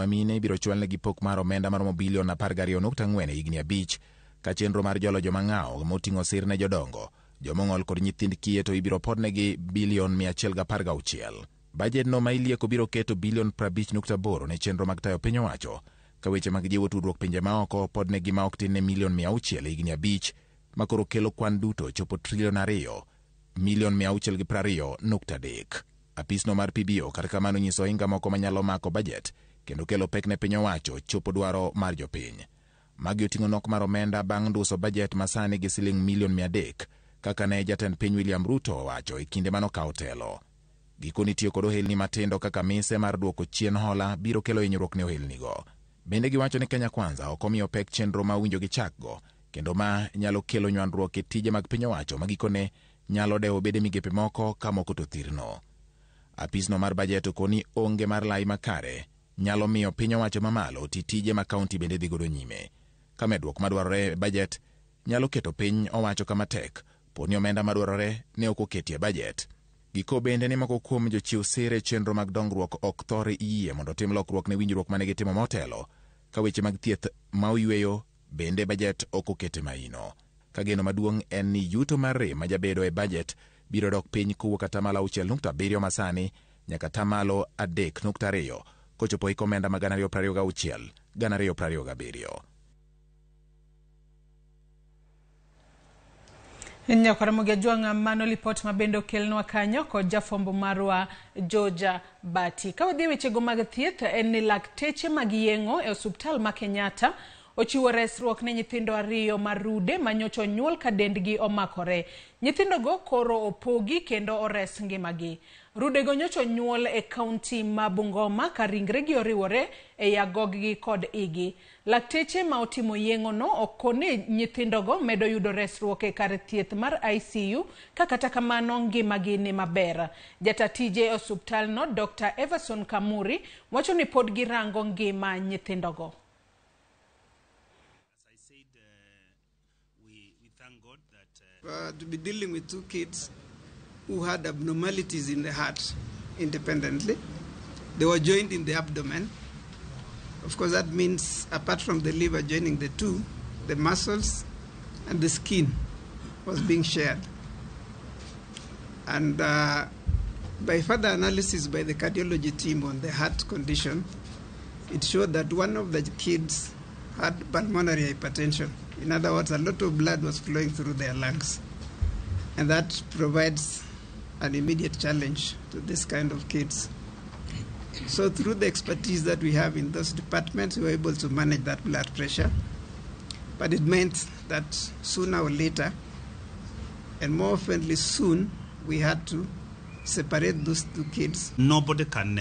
Mine ibiro chwalnegi pok mar omenda maromo bilion 12.4 e higni abich ka chenro mar jolo joma ng'awo moting'o sir ne jodongo, jomong'ol kod nyithind kiye to ibiro podnegi bilion 116. Bajet no ma ilieko biro keto bilion 50.8 ne chenro mag tayo piny owacho ka weche mag jiwo tudruok pinje maoko podnegi ma ok tin ne milion 600 e higni abich ma koro kelo kwan duto chopo trilion 2 milion 620.3. Apisno mar PBO kata kamano nyiso ohinga moko manyalo mako bajet kendo kelo pek ne piny owacho chopo dwaro mar jopiny. Magi oting'o nok mar omenda bang' nduso bajet masani gi siling milion 300 kaka ne jatend piny William Ruto owacho e kinde manokawo telo. Gikoni tiyo kod ohelni matindo kaka mise mar duoko chien hola biro kelo hinyruok ne ohelnigo. Bende giwacho ni Kenya Kwanza ok omiyo pek chenro ma owinjo gichakgo kendo ma nyalo kelo nywandruok e tije mag piny owacho ma gikone nyalo dewo bede migepe moko ka moko to thirno. Apisno mar bajet okoni onge mar lai makare nyalo miyo piny owacho mamalo oti tije ma kaunti bende dhi godo nyime. Ka medruok madwarore e bajet nyalo keto piny owacho kama tek poni omenda madwarore ne ok oketi e bajet. Giko bende ni moko kuom jochiw sir e chenro mag dongruok ok thor yie mondo otim lokruok ne winjruok mane gitimo motelo ka weche mag thieth ma oyweyo bende bajet ok okete maino. Ka geno maduong' en ni yuto mar rem ma jabedo e bajet biro dok piny kowuok atamalo 6.7 masani nyaka atamalo 3.2 kochopo hik omenda ma 2026 2027. Nyakaramogi Ajwang' mano lipot ma bende okelnwa kanyo kod jafwambo marwa Georgia Bati. Ka wadhi e wechego mag thieth en ni lakteche mag yeng'o e osuptal ma Kenyatta ochiwo resruok ne nyithindo ariyo ma rude ma nyocha onyuol ka dendgi omakore. Nyithindogo koro opogi kendo ores ngimagi. Rudego nyocha onyuol e kaunti ma Bungoma ka ringregi oriwore e agoggi kod igi. Lakteche ma otimo yeng'ono okone nyithindogo medo yudo resruok e kar thieth mar ICU ka kata kamano ngimagi ni maber. Jata tije e osuptalno Dr. Everson Kamuri wacho ni pod girango ngima nyithindogo. As I said, we thank God that To be dealing with two kids who had abnormalities in the heart independently. They were joined in the abdomen. Of course, that means apart from the liver joining the two, the muscles and the skin was being shared. And by further analysis by the cardiology team on the heart condition, it showed that one of the kids had pulmonary hypertension. In other words, a lot of blood was flowing through their lungs. And that provides an immediate challenge to this kind of kids. So through the expertise that we have in those departments, we were able to manage that blood pressure. But it meant that sooner or later, and more oftenly soon, we had to separate those two kids. Nobody can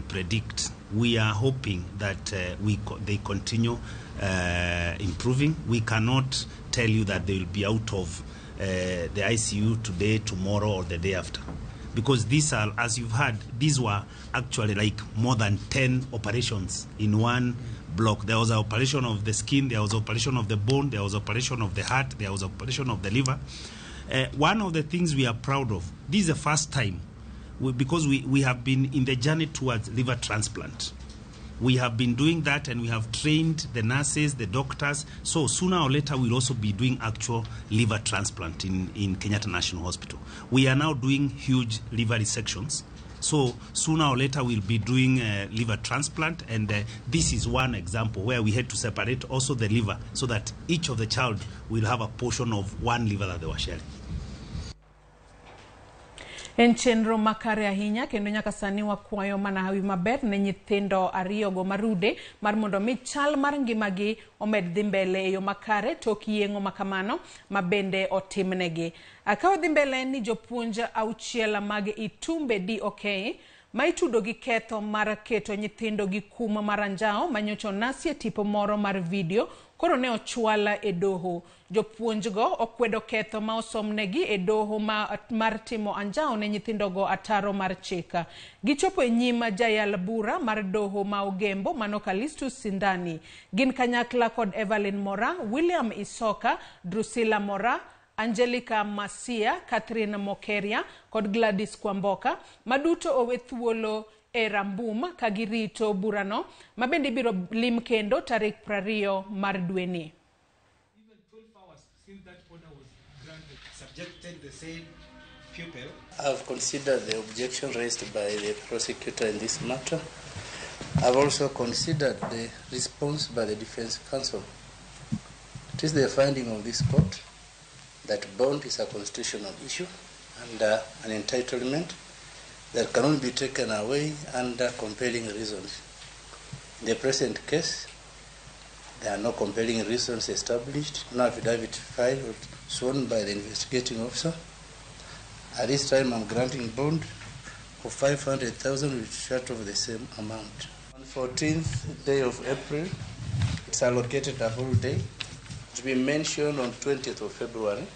predict. We are hoping that they continue improving. We cannot tell you that they will be out of the ICU today, tomorrow, or the day after. Because these are, as you've heard, these were actually like more than 10 operations in one block. There was an operation of the skin, there was operation of the bone, there was operation of the heart, there was operation of the liver. One of the things we are proud of, this is the first time, because we have been in the journey towards liver transplant. We have been doing that and we have trained the nurses, the doctors. So sooner or later, we'll also be doing actual liver transplant in Kenyatta National Hospital. We are now doing huge liver resections. So sooner or later, we'll be doing liver transplant. And this is one example where we had to separate also the liver so that each of the child will have a portion of one liver that they were sharing. En chenro makare ahinya kendo nyaka sani wakwayo mana hawi maber ne nyithindo ariyogo marude mar mondo mi chal mar ngimagi omed dhi mbele e yo makare tok yeng'o makamano ma bende otimnegi. Ka wadhi mbele en ni jopuonj auchiel mag Itumbe DOK ma itudo gi ketho mar keto nyithindo gi kum mar anjawo manyocha onasi e tipo moro mar video koro ne ochwal e doho. Jopuonjgo okwedo ketho ma osomnegi e doho mar timo anjawo ne nyithindogo ataro mar chik. Gichopo e nyim jayal bura mar doho ma Ogembo mano Callistus Sindani. Gin kanyakla kod Evelyn Mora, William Isoka, Drusilla Mora, Angelica Masia, Catherine Mokeria kod Gladys Kwamboka maduto owe thuolo e e Rambum ka girito burano ma bende ibiro lim kendo tarik 20 mar dweni. I've considered the objection raised by the prosecutor in this matter. I've also considered the response by the defense counsel. It is the finding of this court that bond is a constitutional issue and an entitlement that cannot be taken away under compelling reasons. In the present case, there are no compelling reasons established, no affidavit filed or sworn by the investigating officer. At this time, I'm granting bond of 500,000, which is short of the same amount. On 14th day of April, it's allocated a whole day to be mentioned on 20th of February.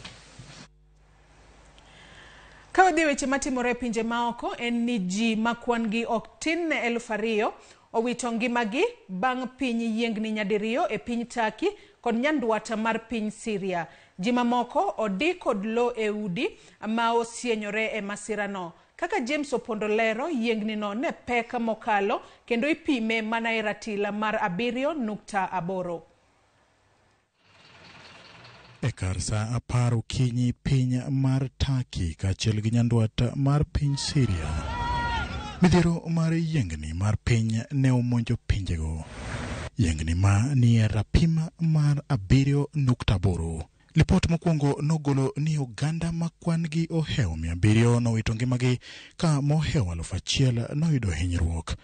Ka wadhi weche matimore e pinje maoko en ni ji ma kwan gi ok tin ne 2,000 owito ngimagi bang' piny yiengni nyadiriyo e piny Turkey kod nyandwat mar piny Syria. Ji mamoko odi kod lo e udi ma osienyore e masirano. Kaka James Opondo lero, yiengni no ne pek mokalo kendo ipime mana e ratila mar 7.8. E kar sa 10 okinyi piny mar Turkey kaachiel gi nyandwat mar piny Syria, midhiero mar yiengni mar piny ne omonjo pinjego. Yiengni ma nie rapim mar 7.8. Lipot mokwongo nogolo ni oganda ma kwan gi ohewo 700 nowito ngimagi ka mohewo 1,000 noyudo hinyruok.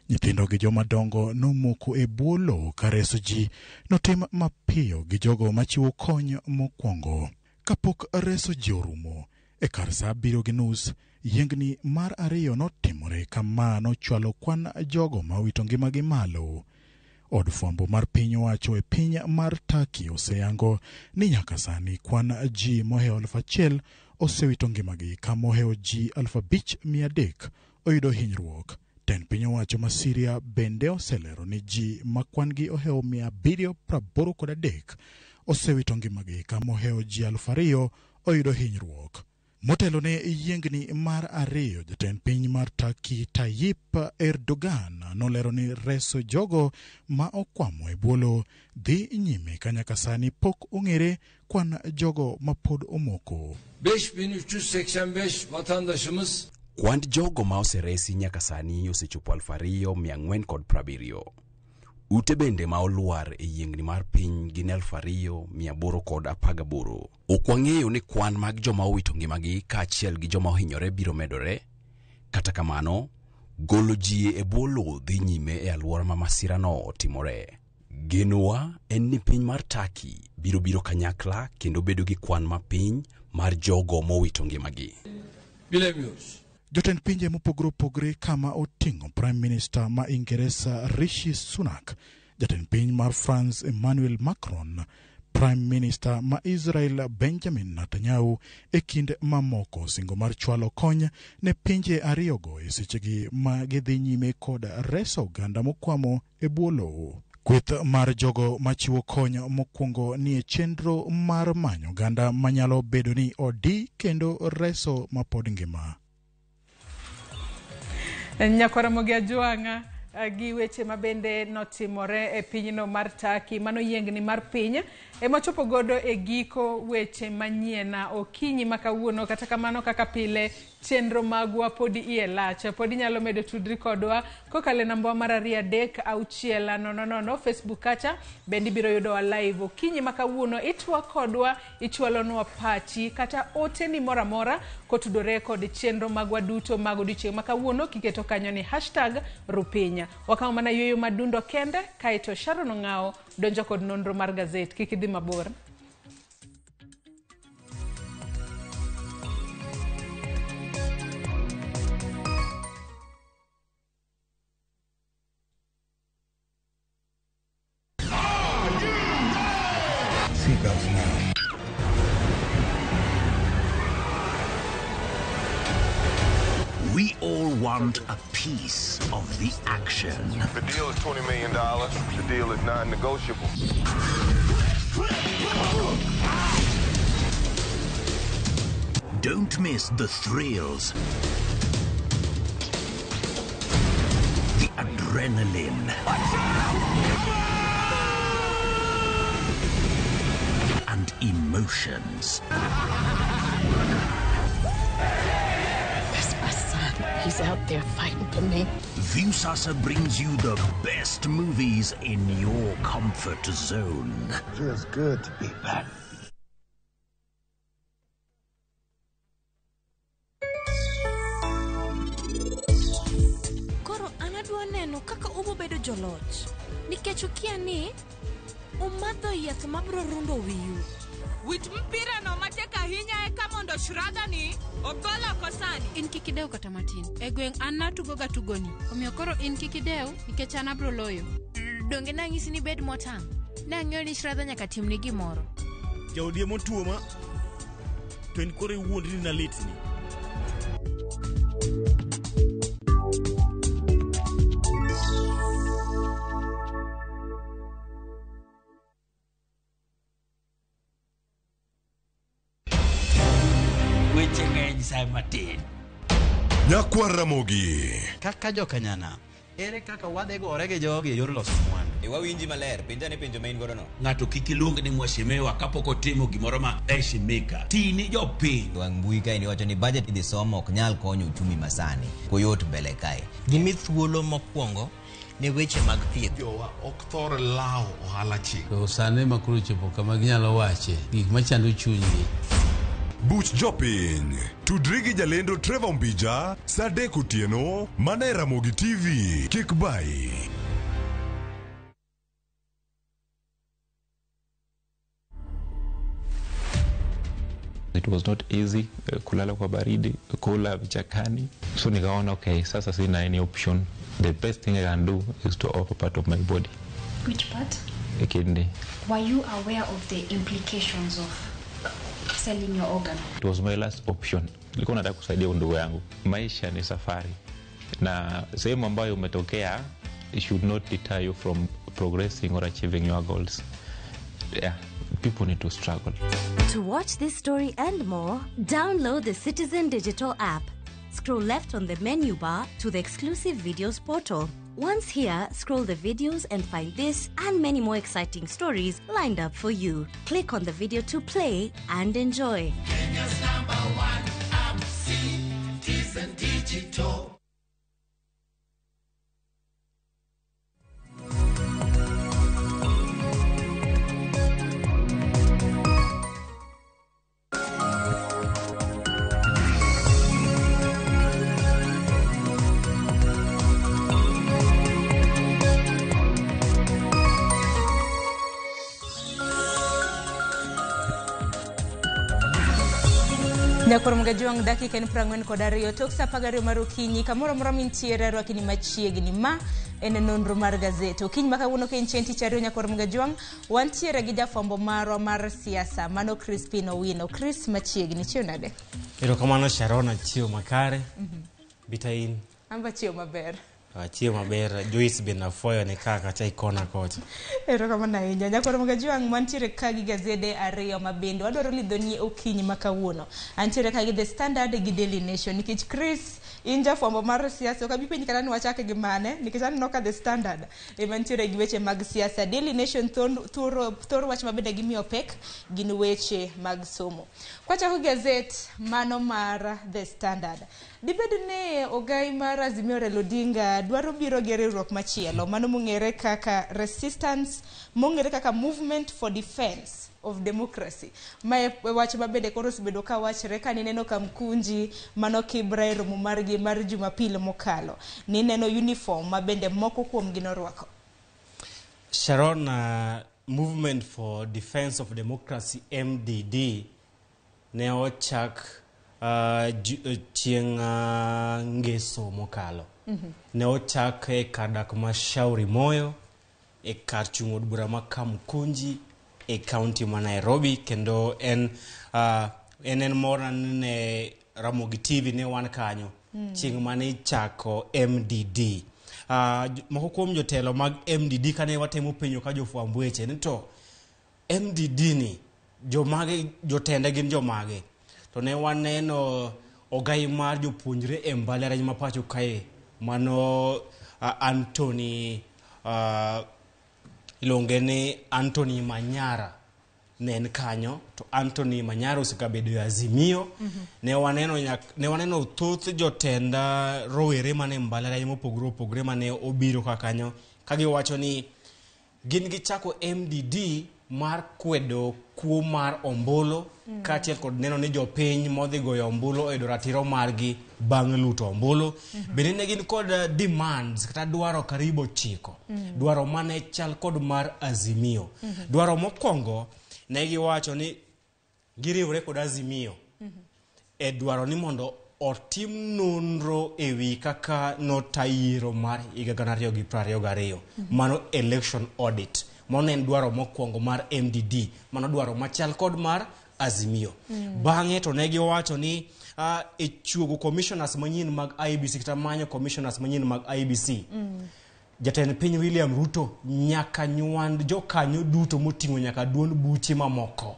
Nyithindo gi joma dongo nomoko e bwo lowo ka reso ji notim mapiyo gi jogo machiwo kony mokwongo. Kapok reso ji orumo, e kar sa 7:30, yiengni mar 2 notimore kama nochwalo kwan jogo ma owito ngimagi malo. Od fwambo mar piny owacho e piny mar Turkey oseyango ni nyaka sani kwan ji mohewo 1,000 osewito ngimagi ka mohewo ji 5,300 oyudo hinyruok. Tend piny owacho ma Syria bende oselero ni ji ma kwan gi ohewo 783 osewito ngimagi ka mohewo ji 2,000 oyudo hinyruok. Motelo ne yiengni mar 2, jatend piny mar Turkey Tayyip Erdogan nolero ni reso jogo ma okwamo e bwo lowo dhi nyime ka nyaka sani pok ong'ere kwan jogo ma pod omoko. 5385 vatandaşımız Kwand jogo ma oseresi nyaka sani osechopo 2,470. Ute bende ma olwar e yiengni mar piny gin 2,818. Ok wang'eyo ni kwan mag joma owito ngimagi kaachiel gi joma ohinyore biro medore. Kata kamano, golo ji e bwo lowo dhi nyime e alwora ma masirano otimore. Genowa en ni piny mar Turkey biro biro kanyakla kendo bedo gi kwan mapiny mar jogo mowito ngimagi. Bilemiyoruz. Jotend pinje mopogore opogore kama oting'o Prime Minister ma Ingeresa Rishi Sunak, jatend piny mar France Emmanuel Macron, Prime Minister ma Israel Benjamin Netanyahu e kind mamoko singo mar chwalo kony ne pinje ariyogo e sechegi ma gidhi nyime kod reso oganda mokwamo e bwo lowo. Kweth mar jogo machiwo kony mokwongo ni e chenro mar manyo oganda manyalo bedo ni odi kendo reso mapod ngima. Nyakwaramogi Ajwang'a gi weche mabende notimore e pinyno mar Turkey, mano yiengni mar piny ema chopo godo e giko weche manyien okinyi ma kawuono. Kata kamano, kaka pile, chenro magwa podi iye lach, pod inyalo medo tudri kodwa kokalo e namba mar 2 3 6 0 0 Facebook kacha bende ibiro yudowa live okinyi ma kawuono. Itwa kodwa, ichwalonwa pachi kata oteni moro amora kotudore kod chenro magwa duto mag odiochieng' ma kawuono kiketo kanyo ni hashtag Rupinya. Wakawo mana yueyo madundo kende kaeto Sharon Ong'awo donjo kod nonro mar gazet. Kik idhi mabor. Seatbelts now. We all want a piece of the action. The deal is $20 million. The deal is non-negotiable. Don't miss the thrills, adrenaline, and emotions. That's my son. He's out there fighting for me. Viusasa brings you the best movies in your comfort zone. Feels good to be back. Koro an adwa neno kaka ubo bedo joloch. Nikech ukia ni umadho yath mabiro rundo wiyu. Wit mpira no matek ahinya eka mondo Shraddha ni ogol oko sani. In kik idew kata matin. E gweng' an natugo ga tugoni. Omiyo koro in kik idew nikech an abro loyo. Donge nang'isi ni bed motang'? Nang'eyo ni Shraddha nyaka timni gimoro. Jaodi ema otuoma to in koro iwuondri ni nalitni. Weche ng'eny sa matin. Nyakwar Ramogi. Kaka jokanyana, ere kaka wadhi gore gi jogi e yor loso mwandu? E wawinji maler, penja ne penjo ma in godo no. Ng'ato kik iluong ni mheshimiwa kapok otimo gimoro ma heshimika. Ti ni jopiny. Wang' mbui kae ni wacho ni budget idhi somo ok nyal konyo uchumi masani. Koyot mbele kae. Gimi thuolo mokwongo ne weche mag thieth. Jowa ok thor lawo ohala chik. To sani ema koro ochopo kama ginyalo wache gik machando chunygi. Buch Jopiny. Tudri gi jalendo Trevor Mbija saa 3 otieno mana e Ramogi TV. Kik bayi. It was not easy, kulala kwa baridi, kula vichakani. So nikaona okay, sasa sina any option. The best thing I can do is to offer part of my body, Which part? a kidney. Were you aware of the implications of selling your organ? It was my last option. Nilikuwa nataka kusaidia ndugu yangu. Maisha ni safari, na sehemu ambayo umetokea it should not deter you from progressing or achieving your goals. Yeah, people need to struggle. To watch this story and more, download the Citizen Digital app. Scroll left on the menu bar to the exclusive videos portal. Once here, scroll the videos and find this and many more exciting stories lined up for you. Click on the video to play and enjoy. Kenya's number one app, Citizen Digital. Nyakwar Mgajuang' dakika en 42 tok sa 12 mar okinyi kamoro amora mintiere arwakini machiegni. Ma en nonro mar gazet. Okinyi ma kawuono ka en chieng' tich ariyo Nyakwar Mgajuang' wantiere gi jafwambo marwa mar siasa mano Crispin Owino. Chris machiegni, chiew nade? Erokamano Sharon, achiew makare. Bita in? Amba chiew maber. Achiew maber. Joyce bende afuoyo ni ka kacha ikona kocha. Erokamano ahinya. Nyakwar Mgajuang' wantiere ka gi gazede ariyo mabende wadwaro lidhoni okinyi ma kawuono. Antiere ka gi The Standard gi Daily Nation nikech Chris in jafwambo mar siasa ok abi penji kata ni wachake gi mane nikech aneno ka The Standard ema nitiere gi weche mag siasa. Daily Nation thor wach mabende gimiyo pek gin weche mag somo. Kwachako gazet mano mar The Standard. Dibed ni ogai mar Azimio Raila Odinga dwaro biro gi riwruok machielo mano mong'ere kaka Resistance, mong'ere kaka Movement for Defense of Democracy. Mae wach mabende koro osebedo ka wachre ka nineno ka Mkunji mano Kibra e romo margi mar Jumapil mokalo. Nineno uniform mabende moko kuomgi norwako. Sharon, Movement for Defense of Democracy MDD ne ochak chieng' ngeso mokalo. Ne ochak e kar dak ma Shauri Moyo, e kar chung' od bura ma Kamkunji e kaunti ma Nairobi, kendo en en mor ne Ramogi TV ne wan kanyo chieng' mane ichako MDD. Moko kuom jotelo mag MDD kane watemo penjo ka jofwamb weche ni to MDD ni jomage, jotende gin jomage, to ne waneno ogai mar jopuonjre e mbalariany ma pacho kae mano Anthony iluonge ni Anthony Manyara ne en kanyo to Anthony Manyara osekabedo e Azimio. Ne waneno ne waneno thoth jotend rowere mane mbalariany mopogore opogore mane obiro ka kanyo ka giwacho ni gin gichako MDD mar kwedo kuo mar ombulu kaachiel kod neno ni jopiny modhi goyo ombulu oyudo ratiro margi bang' luto ombulu. Bende ne gin kod demands kata dwaro karibu 9. Dwaro mane chal kod mar Azimio. Dwaro mokwongo ne giwacho ni giriwre kod Azimio e dwaro ni mondo otim nonro ewi kaka nota yiero mar higa 2022. Mano election audit. Mano en dwaro mokwongo mar MDD. Mano dwaro machal kod mar Azimio. Bang'e to ne giwacho ni e chuogo commissioners manyien mag IEBC kata manyo commissioners manyien mag IEBC. Jatend piny William Ruto nyaka nywand jokanyo duto moting'o nyaka duond buche mamoko.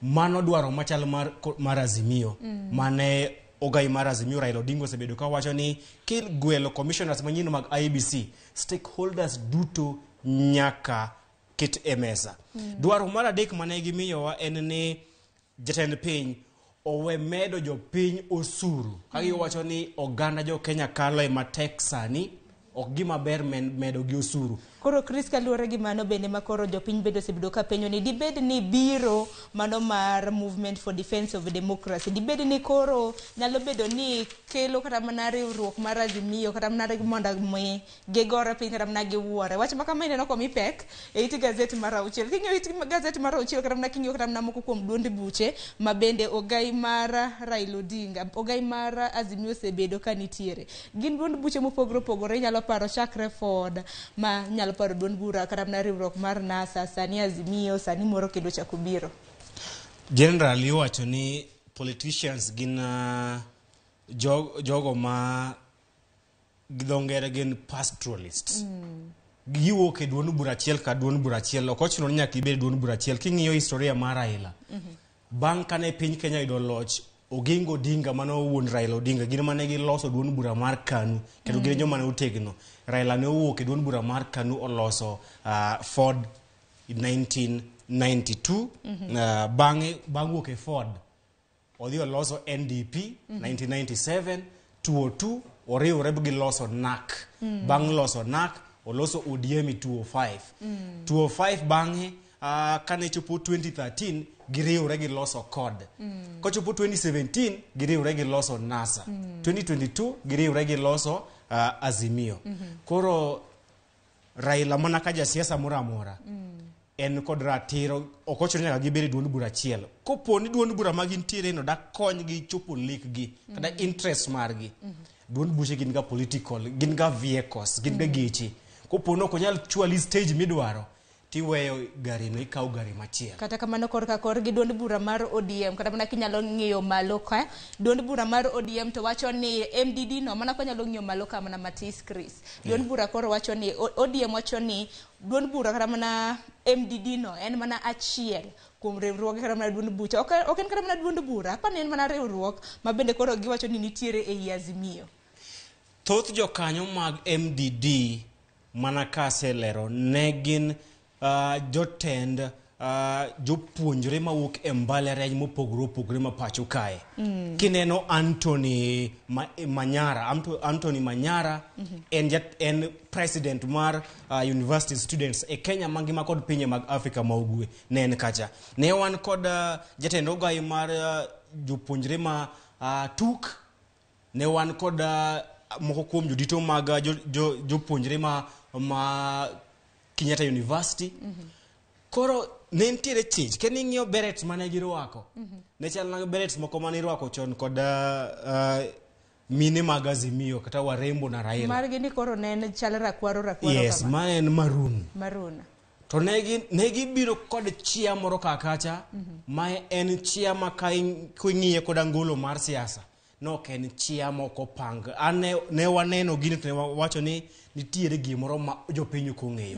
Mano dwaro machal mar Azimio. Mane ogai mar Azimio Raila Odinga osebedo kawacho ni kigwelo commissioners manyien mag IEBC, stakeholders duto nyaka ket e mesa. Dwaro mar adek mane gimiyowa en ni jatend piny owe medo jopiny osuru. Ka giwacho ni oganda jo Kenya kalo e matek sani, ok gima ber medo gi osuru. Koro Chris, kaluwore gi mano bende ma koro jopiny bende osebedo ka penjo ni dibed ni biro mano mar Movement for Defense of Democracy, dibed ni koro nyalo bedo ni kelo kata mana riwruok mar Azimio kata mana mondo mi gigore piny kata mana giwuore. Wach ma kama ineno komi pek e it gazet mar 6. King'iyo it gazet mar 6 kata mana king'iyo kata mana moko kuom duond buche ma bende ogai mar Raila Odinga, ogai mar Azimio osebedo ka nitiere. Gin duond buche mopogore opogore, inyalo paro chakre Ford ma nyalo paro duond bura kata mana riwruok mar NASA, sani Azimio, sani moro kendo chako biro. General iwacho ni politicians gin jogo ma gi dho ngere gin pastoralists. Giwuok e duond bura achiel ka duond bura achiel. Ok ochuno ni nyaka ibed e duond bura achiel. King'iyo historia mar Raila, bang' kane piny Kenya oyudo loch, Oginga Odinga mano wuon Raila Odinga gin mane giloso duond bura mar KANU kendo gin joma ne otegno. Raila ne owuok e duond bura mar KANU oloso Ford 1992. Bang'e bang' wuok e Ford odhi oloso NDP 1997 202 oriwore giloso NAC. Bang' loso NAC oloso ODM 205. 205 bang'e kane chopo 2013 giriwre giloso CORD. Kochopo 2017 giriwre giloso NASA. 2022 giriwre giloso Azimio. Koro Raila mana ka jasiasa moro amora en kod ratiro, ok ochuno nyaka gibed e duond bura achiel. Kopo ni duond bura ma gintiere no dakonygi chopo lekgi kata interest margi. Duond buche gin ga political, gin ga vehicles, gin ga geche. Kopo ni ok onyal chwali stage midwaro, tiweyo gari no ikawo gari machielo. Kata kamano korka korgi duond bura mar ODM kata mana kinyalo ng'iyo malo ka duond bura mar ODM to wacho ni MDD no mana konyalo ng'iyo malo ka mana matis Chris. Duond bura koro wacho ni ODM wacho ni duond bura kata mana MDD no en mana achiel kuom riwruoge kata mana duond bucha. Ok en kata mana duond bura, apani en mana riwruok ma bende koro giwacho ni nitiere ei Azimio. Thoth jokanyo mag MDD mana kaselero ne gin jotend jopuonjre mawuok e mbalariany mopogore opogore ma pacho kae. Kineno Anthony Manyara, Anthony Manyara en president mar university students e Kenya mangima kod pinje mag Afrika ma ugwe ne en kacha. Ne wan kod jatend ogai mar jopuonjre ma TUK, ne wan kod moko kuom jodito mag jopuonjre ma Kenyatta University. Koro ne nitiere chich, kendo ing'iyo berets mane girwako. Ne chal na berets moko mane irwako chon kod mine mag Azimio kata Warembo na Raila. Margi ni koro ne en chal rakwaro rakwaro. Yes, kama. Ma en maroon. Maroon. To ne gibiro kod chia moro kakacha, ma en chia ma ka ing'iye kod angolo mar siasa. No ok en chia moko pang. An ne waneno gini to ne wawacho ni nitiere gimoro ma jopiny ok ong'eyo.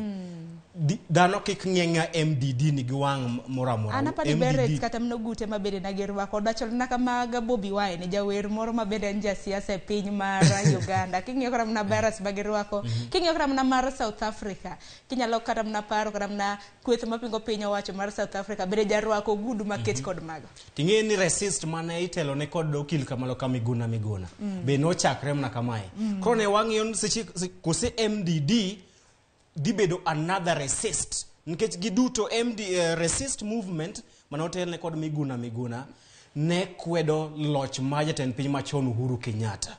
Dhano kik ng'e ng'a MDD ni gi wang' moro amora. An apani MDD berets kata mana ogute ma bende ne girwako dwachal na ka mag Bobi Wine, jawer moro ma bende en jasiasa e piny mar Uganda. King'iyo kata mana berets ma girwako, king'iyo kata mana mar South Africa, kinyalo kata mana paro kata mana kweth mapingo piny owacho mar South Africa bende jarwako ogudu maket kod mago. Ting'e ni resist mane itelo ne kod okil Kamaloka Miguna Miguna be nochakre mana kamae. Koro ne wang'iyo ni seche kose MDD dhi bedo another resist nikech giduto MD, resist movement mane otelne kod Miguna Miguna ne kwedo loch mar jatend piny machon Uhuru Kenyatta.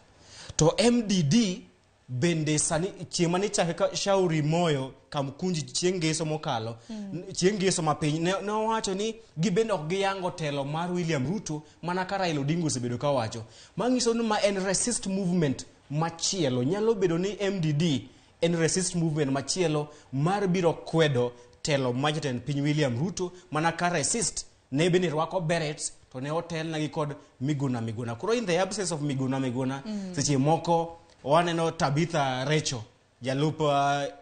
To MDD bende sani chieng' mane ichake ka Shauri Moyo Kamkunji chieng' ngeso mokalo, chieng' ngeso mapiny ne owacho ni gibende ok giyango telo mar William Ruto mana ka Raila Odinga osebedo kawacho. Manyiso ni ma en resist movement machielo. Nyalo bedo ni MDD en resist movement machielo mar biro kwedo telo mar jatend piny William Ruto mana ka resist ne bende rwako berets to ne otelnegi kod Miguna Miguna. Koro in the absence of Miguna Miguna, seche moko waneno Tabitha Recho jalup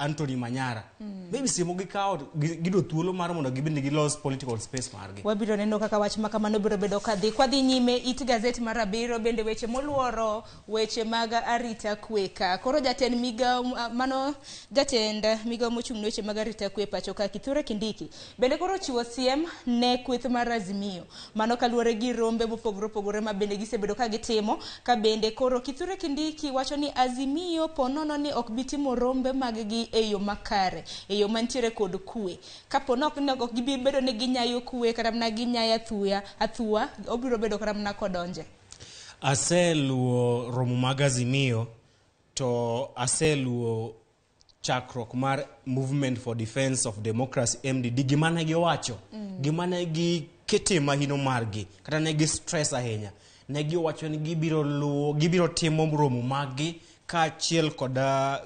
Anthony Manyara. Maybe seche moko gikawo giyudo thuolo mar mondo gibende gilos political space margi. Wabiro neno kaka wach ma kamano biro bedo kadhi. Kwadhi nyime it gazet mar 7 bende weche moluoro weche mag arita kwe ka. Koro jatend migawo mano jatend migawo mochung' ne weche mag arita kwe pacho ka Kithure Kindiki bende koro ochiwo siem ne kweth mar Azimio. Mano kaluwore gi rombe mopogore opogore ma bende gisebedo ka gitimo, ka bende koro Kithure Kindiki wacho ni Azimio po nono ni ok bi timo rombe mag gi e yo makare, e yo mantiere kod kwe. Kapo ni ok gibi bedo ni ginyayo kwe kata mana ginyayo athua, obiro bedo kata mana kodonje. Aseluwo romo mag Azimio to aseluwo chakruok mar Movement for Defense of Democracy MDD, gima ne giwacho, gima ne gikete mahino margi kata ne gi stress ahinya, ne giwacho ni gibiro luwo, gibiro timo romo maggi kaachiel kod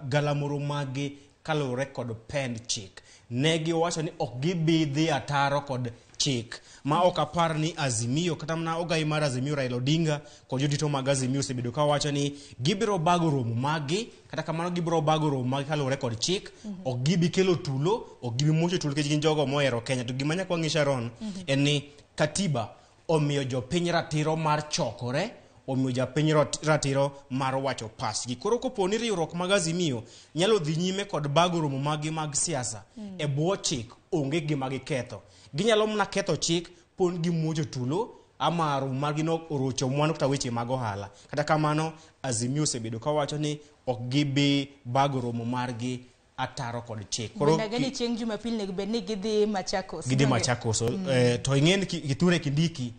galamoro maggi kaluwore kod pend chik. Ne giwacho ni ok gibi dhi ataro kod chik, ma ok apar ni Azimio kata mana ogai mar Azimio Raila Odinga kod jodito mag Azimio osebedo kawacho ni gibiro bago romo maggi, kata kamano gibiro bago romo maggi kaluwore kod chik. Ok gibi kelo tulo, ok gibi muocho tulo nikech gin jogo mohero Kenya. To gima nyaka wang'i Sharon en ni katiba omiyo jopiny ratiro mar chokore, omiyo japiny ratiro mar wacho pachgi. Koro kopo ni riwruok mag Azimio nyalo dhi nyime kod bago romo maggi mag siasa e bwo chik, onge gima giketho. Ginyalo mana ketho chik pon gimuocho tulo ama romo margi no orocho mwandu kata weche mag ohala. Kata kamano Azimio osebedo kawacho ni ok gibi bago romo margi ataro kod chik. Koro Bende ageni chieng' Jumapil nego bed ni gidhi Machakos. Gidhi Machakos. To ing'e ni Kithure Kindiki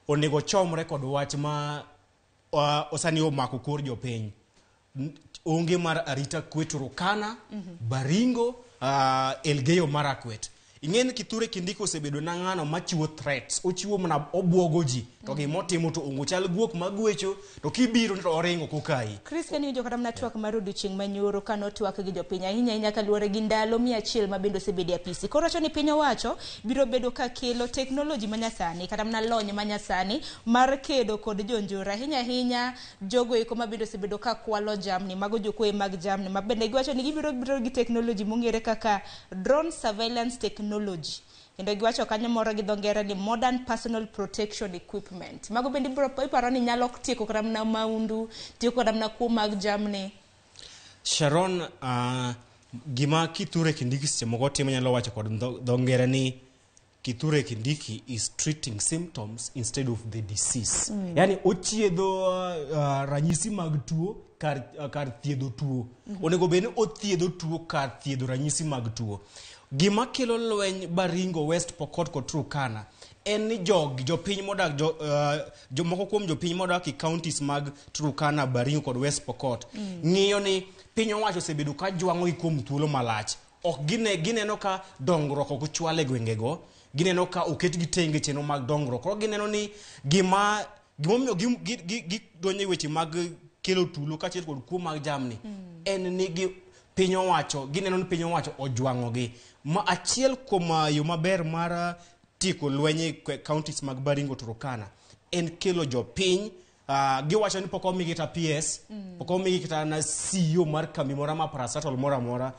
onego chomre kod wach ma osani omako kor jopiny. Onge mar arita kwe Turkana, Baringo, Elgeyo Marakwet. Ing'e ni Kithure Kindiki osebedo na ng'ano machiwo threats, ochiwo mana obuogo ji, to gimotimo to ongo chal guok magwecho, to kibiro to oringo kokayi. Chris, kani iwinjo kata mana twak mar odiochieng' manyoro kane otwak gi jopiny ahinya ahinya kaluwore gi ndalo 100 ma bende osebedo e apisi. Koro wacho ni piny owacho biro bedo ka kelo teknoloji manyasani kata mana lony manyasani mar kedo kod jonjore ahinya ahinya jogo eko ma bende osebedo ka kwalo jamni, mago jokuoye mag jamni ma bende giwacho ni gibiro biro gi teknoloji mong'ere kaka drone surveillance technology. Kendo giwacho kanyo moro gi dho ngere ni modern personal protection equipment. Mago bende ibiro iparo ni nyalo tieko kata mana maundu, tieko kata mana kuo mag jamni. Sharon, gima Kithure Kindiki seche moko timo nyalo wacho kod dho ngere ni Kithure Kindiki is treating symptoms instead of the disease. Yani ochiedho ranyisi mag tuo kar thiedho tuo. Onego bed ni othiedho tuo kar thiedho ranyisi mag tuo. Gima kelo lweny Baringo, West Pokot kod Turkana en ni jopiny modak, jomoko kuom jopiny modak e counties mag Turkana, Baringo kod West Pokot ng'iyo ni piny owacho osebedo ka jwang'o gi kuom thuolo malach. Ok gineno ka dongruok ok ochwal e gwengego, gineno ka oketgi tenge chenro mag dongruok. Koro gineno ni gimomiyo gidonjo e weche mag kelo tulo kaachiel kod kuo mag jamni en ni piny owacho, gineno ni piny owacho ojwang'ogi. Ma achiel kuom yo maber mar tieko lweny e counties mag Baringo, Turkana en kelo jopiny. Giwacho ni pok omigi kata PS, pok omigi kata na CEO mar kambi moro ama parastatal moro amora.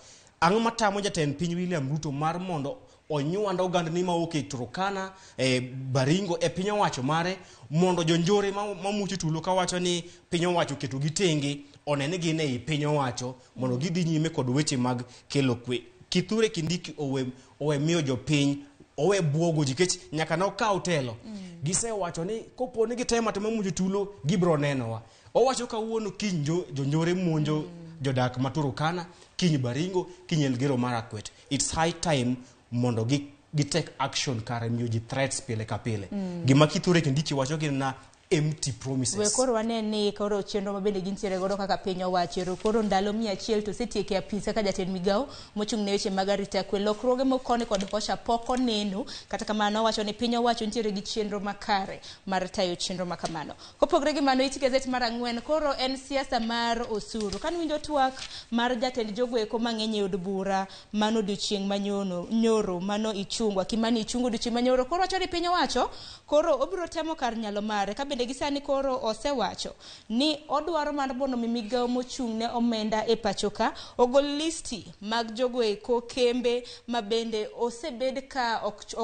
Ang'o matamo jatend piny William Ruto mar mondo onywand ogandani mawuok e Turkana, e Baringo, e piny owacho mare mondo jonjore mamuocho tulo kawacho ni piny owacho oketogi tenge one ni gin ei piny owacho mondo gidhi nyime kod weche mag kelo kwe. Kithure Kindiki owe miyo jopiny, owe buogo ji nikech nyaka nokaw telo. Gisewacho ni kopo ni gitemo atema muocho tulo gibiro nenowa. Owacho kawuono kiny jonjore monjo jodak ma Turkana, kiny Baringo, kiny Elgeyo Marakwet. It's high time mondo gi take action kare miyo ji threats pile ka pile. Gima Kithure Kindiki wacho gin na empty promises. We koro wane ni koro chenro ma bende gintiere godo kaka piny owacho ero koro ndalo 100 to osetieko e apis kaka jatend migawo mochung' ne weche mag arita kwe. Lokruoge moko koni kod kocha pok oneno, kata kamano owacho ni piny owacho nitiere gi chenro makare mar tayo chenro ma kamano. Kopogore gi mano, it gazet mar 4 koro en siasa mar osuru. Kane winjo twak mar jatend jogo eko mang'eny e od bura mano odiochieng' manyono nyoro mano Ichung'wa Kimani Ichung'wa odiochieng' manyoro koro wacho ni piny owacho koro obiro temo kar nyalo mare ka bende gisani koro osewacho ni odwaro mar mondo mi migawo mochung' ne omenda e pacho ka ogol listi mag jogo eko kembe ma bende osebed ka ok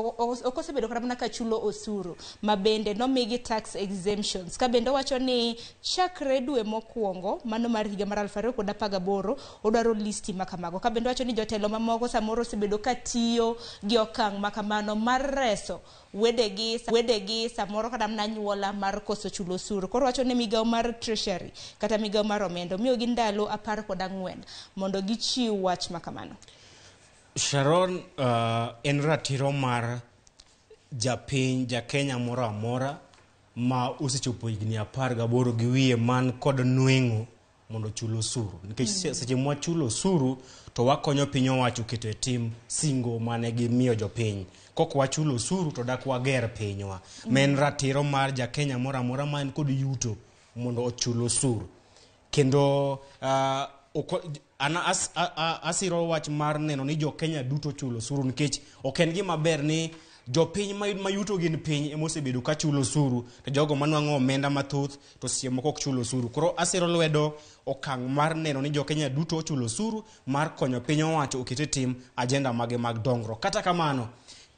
osebedo kata mana ka chulo osuru ma bende nomigi tax exemptions. Ka bende owacho ni chakre dwe mokwongo mano mar higa mar 2018 odwaro listi ma kamago. Ka bende owacho ni jotelo mamoko samoro osebedo ka tiyo gi okang' ma kamano mar reso wedegi samoro kata mana anyuola mar koso chulo osuru. Koro wacho ni migawo mar Treasury kata migawo mar omenda omiyogi ndalo 14 mondo gichiw wach ma kamano. Sharon, en ratiro mar japiny, ja Kenya moro amora ma osechopo higni 18 gi wiye man kod nweng'o mondo ochul osuru. Nikech seche mwachulo osuru to wakonyo piny owacho keto e tim singo mane gimiyo jopiny. Kok wachulo osuru to dak wager pinywa. Ma en ratiro mar ja Kenya moro amora ma en kod yuto mondo ochul osuru. Kendo asiro wach mar neno ni jo Kenya duto chulo osuru nikech ok en gima ber ni jopiny ma yuto gin piny ema osebedo ka chulo osuru to jogo manwang'o omenda mathoth to seche moko ok chul osuru. Koro asiro lwedo okang' mar neno ni jo Kenya duto ochulo osuru mar konyo piny owacho oket e tim agenda mage mag dongruok. Kata kamano,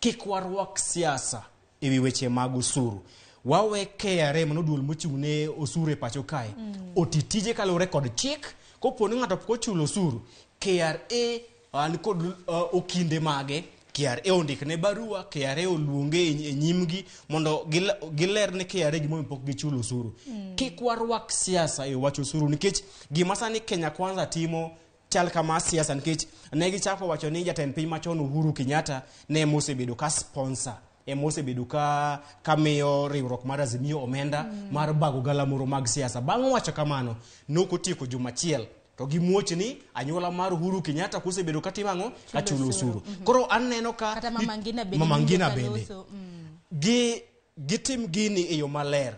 kik warwak siasa e wi weche mag osuru. Wawe KRA mano duol mochung' ne osuru e pacho kae oti tije kaluwore kod chik. Kopo ni ng'ato pok ochulo osuru, KRA an kod okinde mage. KRA ondikne barua, KRA oluonge e nyimgi mondo giler ne KRA gimomiyo pok gichulo osuru. Kik warwak siasa e wach osuru nikech gima sani Kenya Kwanza timo chal kama siasa nikech ne gichako wacho ni jatend piny machon Uhuru Kenyatta ne mosebedo ka sponsor ema osebedo ka miyo riwruok mar Azimio omenda mar bago galamoro mag siasa. Bang' wacho kamano, nok otieko juma achiel to gimuoch ni anyuola mar Uhuru Kenyatta kosebedo katimo ang'o? Ka chulo osuru. Koro aneno ka kata Mama Ngina bende Mama Ngina winjo ka bende loso, gitim gini e yo maler.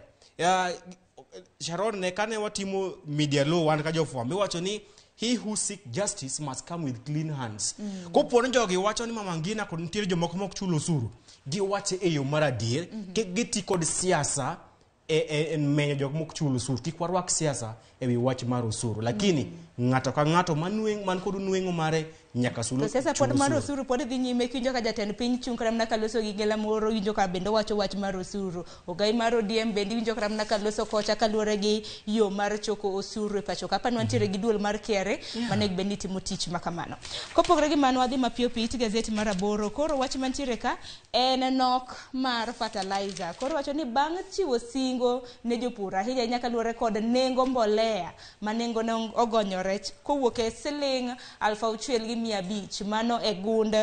Sharon, ne kane watimo media law wan ka jofwambo iwacho ni he who seek justice must come with clean hands. Kopo ni jogi wacho ni Mama Ngina kod nitiere jomoko mok chul osuru, giwache e yo mar adier, kik giti kod siasa e menyo jok mok chul osuru. Kik warwak siasa e wi wach mar osuru. Lakini ng'ato ka ng'ato man kod nweng'o mare nyaka To siasa chul pod mar osuru. osuru pod dhi nyime kiwinjo ka jatend piny chung' kata mana ka loso gi gela moro, iwinjo ka bende owacho wach mar osuru. Ogai mar ODM bende iwinjo kata mana ka loso kocha kaluwore gi yo mar choko osuru e pacho ka. Apani wantiere gi duol mar KRA manego bed ni timo tich ma kamano. Kopogore gi mano, wadhi mapiyo piyo it gazet mar 8. Koro wach mantiere ka en nok mar fertilizer. Koro wacho ni bang' chiwo singo ne jopur ahinya ahinya kaluwore kod nengo mbolea ma nengo ne ogonyore kowuok e siling 6,500 mano e gund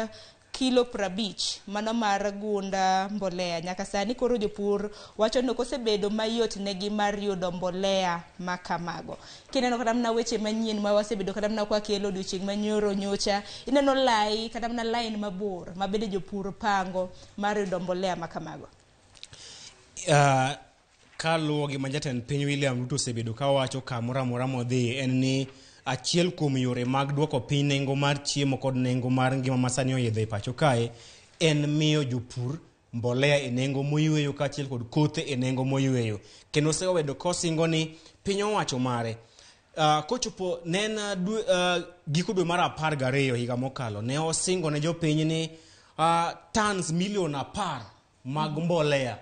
kilo 50 mano mar gund mbolea. Nyaka sani koro jopur wacho ni ok osebedo mayot negi mar yudo mbolea ma kamago. Kineno kata mana weche manyien ma wasebedo kata mana kwakelo odiochieng' manyoro nyocha, ineno lai kata mana line mabor ma bende jopur pango mar yudo mbolea ma kamago. Kaluwo gi ma jatend piny William Ruto osebedo kawacho kamoro amora modhi en ni achiel kuom yore mag duoko piny nengo mar chiemo kod nengo mar ngima masani oidho e pacho kae en miyo jopur mbolea e nengo moyweyo kaachiel kod kothe e nengo moyweyo. Kendo osebedo kosingo ni piny owacho mare Kochopo ne en giko dwe mar 12 higa mokalo, ne osingo ne jopiny ni tons milion 10 mag mbolea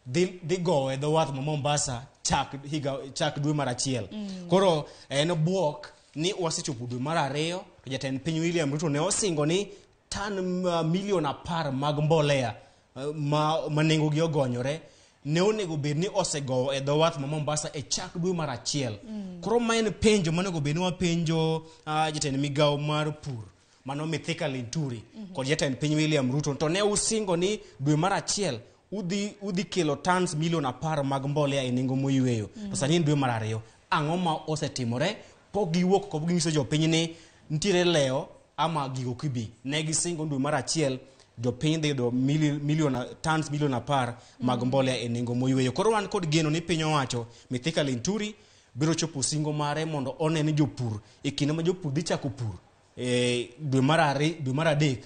dhi gowo e dho wath ma Mombasa chak dwe mar 1. Koro en bwok ni wasechopo dwe mar 2 to jatend piny William Ruto ne osingo ni tan milion 10 mag mbolea ma nengo gi ogonyore ne onego bed ni osegowo e dho wath ma Mombasa e chak dwe mar 1. Koro ma en penjo monego bed ni wapenjo jatend migawo mar pur mano Mithika Linturi kod jatend piny William Ruto, to ne usingo ni dwe mar 1 udhi kelo tons milion 10 mag mbolea e nengo moyweyo. To sani en dwe mar 2, ang'o ma osetimore? Pok giwuok kok ginyiso jopiny ni nitiere leo ama gigo kibi. Ne gisingo dwe mar 1 jopiny dhi yudo tons milion 10 mag mbolea e nengo moyweyo. Koro wan kod geno ni piny owacho Mithika Linturi biro chopo singo mare mondo one ni jopur e kinde ma jopur dhi chako pur dwe mar 2, dwe mar 3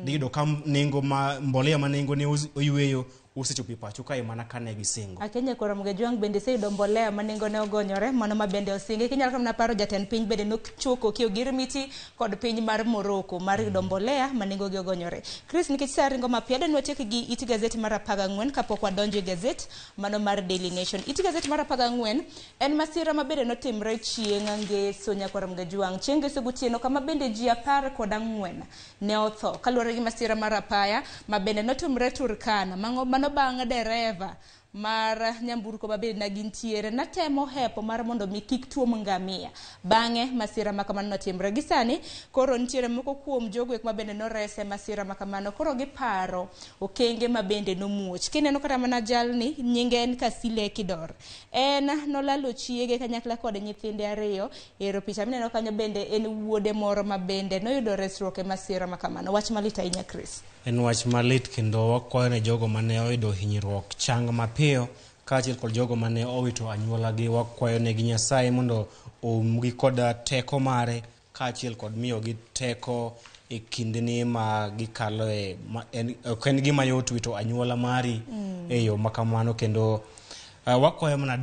dhi yudo ka nengo ma mbolea ma nengo ne oyweyo osechopo e pacho kae mana kane gisingo. Akenya koro Mgejwang bende oseyudo mbolea ma nengo ne ogonyore, mano ma bende osingi. Kinyalo kata mana paro jatend piny bende nochoko ki Ogirimiti kod piny mar Morocco mar yudo mbolea ma nengo gi ogonyore. Chris, nikech sa ringo mapiyo, adwa ni watiek gi it gazet mar 14 kapok wadonjo e gazet mano mar Daily Nation. It gazet mar 14 en masira ma bende notimre chieng' Ngeso nyakwar Mgejwang. Chieng' Ngeso gotieno kama bende ji 14 ne otho kaluwore gi masira mar apaya ma bende notimre Turkana. Mano bang' dereva mar nyamburko ma bende ne gintiere natemo hepo mar mondo mi kik tuom ngamia. Bang'e masira ma kamano notimre. Gi sani koro nitiere moko kuom jogo ek ma bende norese masira ma kamano, koro giparo okenge ma bende nomuoch. Kineno kata mana jalni, nyinge en Kasile Kidor. En nolalo chiege kanyakla kod nyithinde 2. Ero picha mineno kanyo bende en wuode moro ma bende noyudo resruok e masira ma kamano. Wach malit ahinya, Chris. En wach malit kendo wakwayo ne jogo mane oyudo hinyruok chang mapiyo kaachiel kod jogo mane owito anyuolagi. Wakwayo negi Nyasaye mondo oumgi kod teko mare kaachiel kod miyogi teko e kindeni ma gikaloe. Ok en gima yot wito anyuola mari e yo makamano, kendo wakwayo mana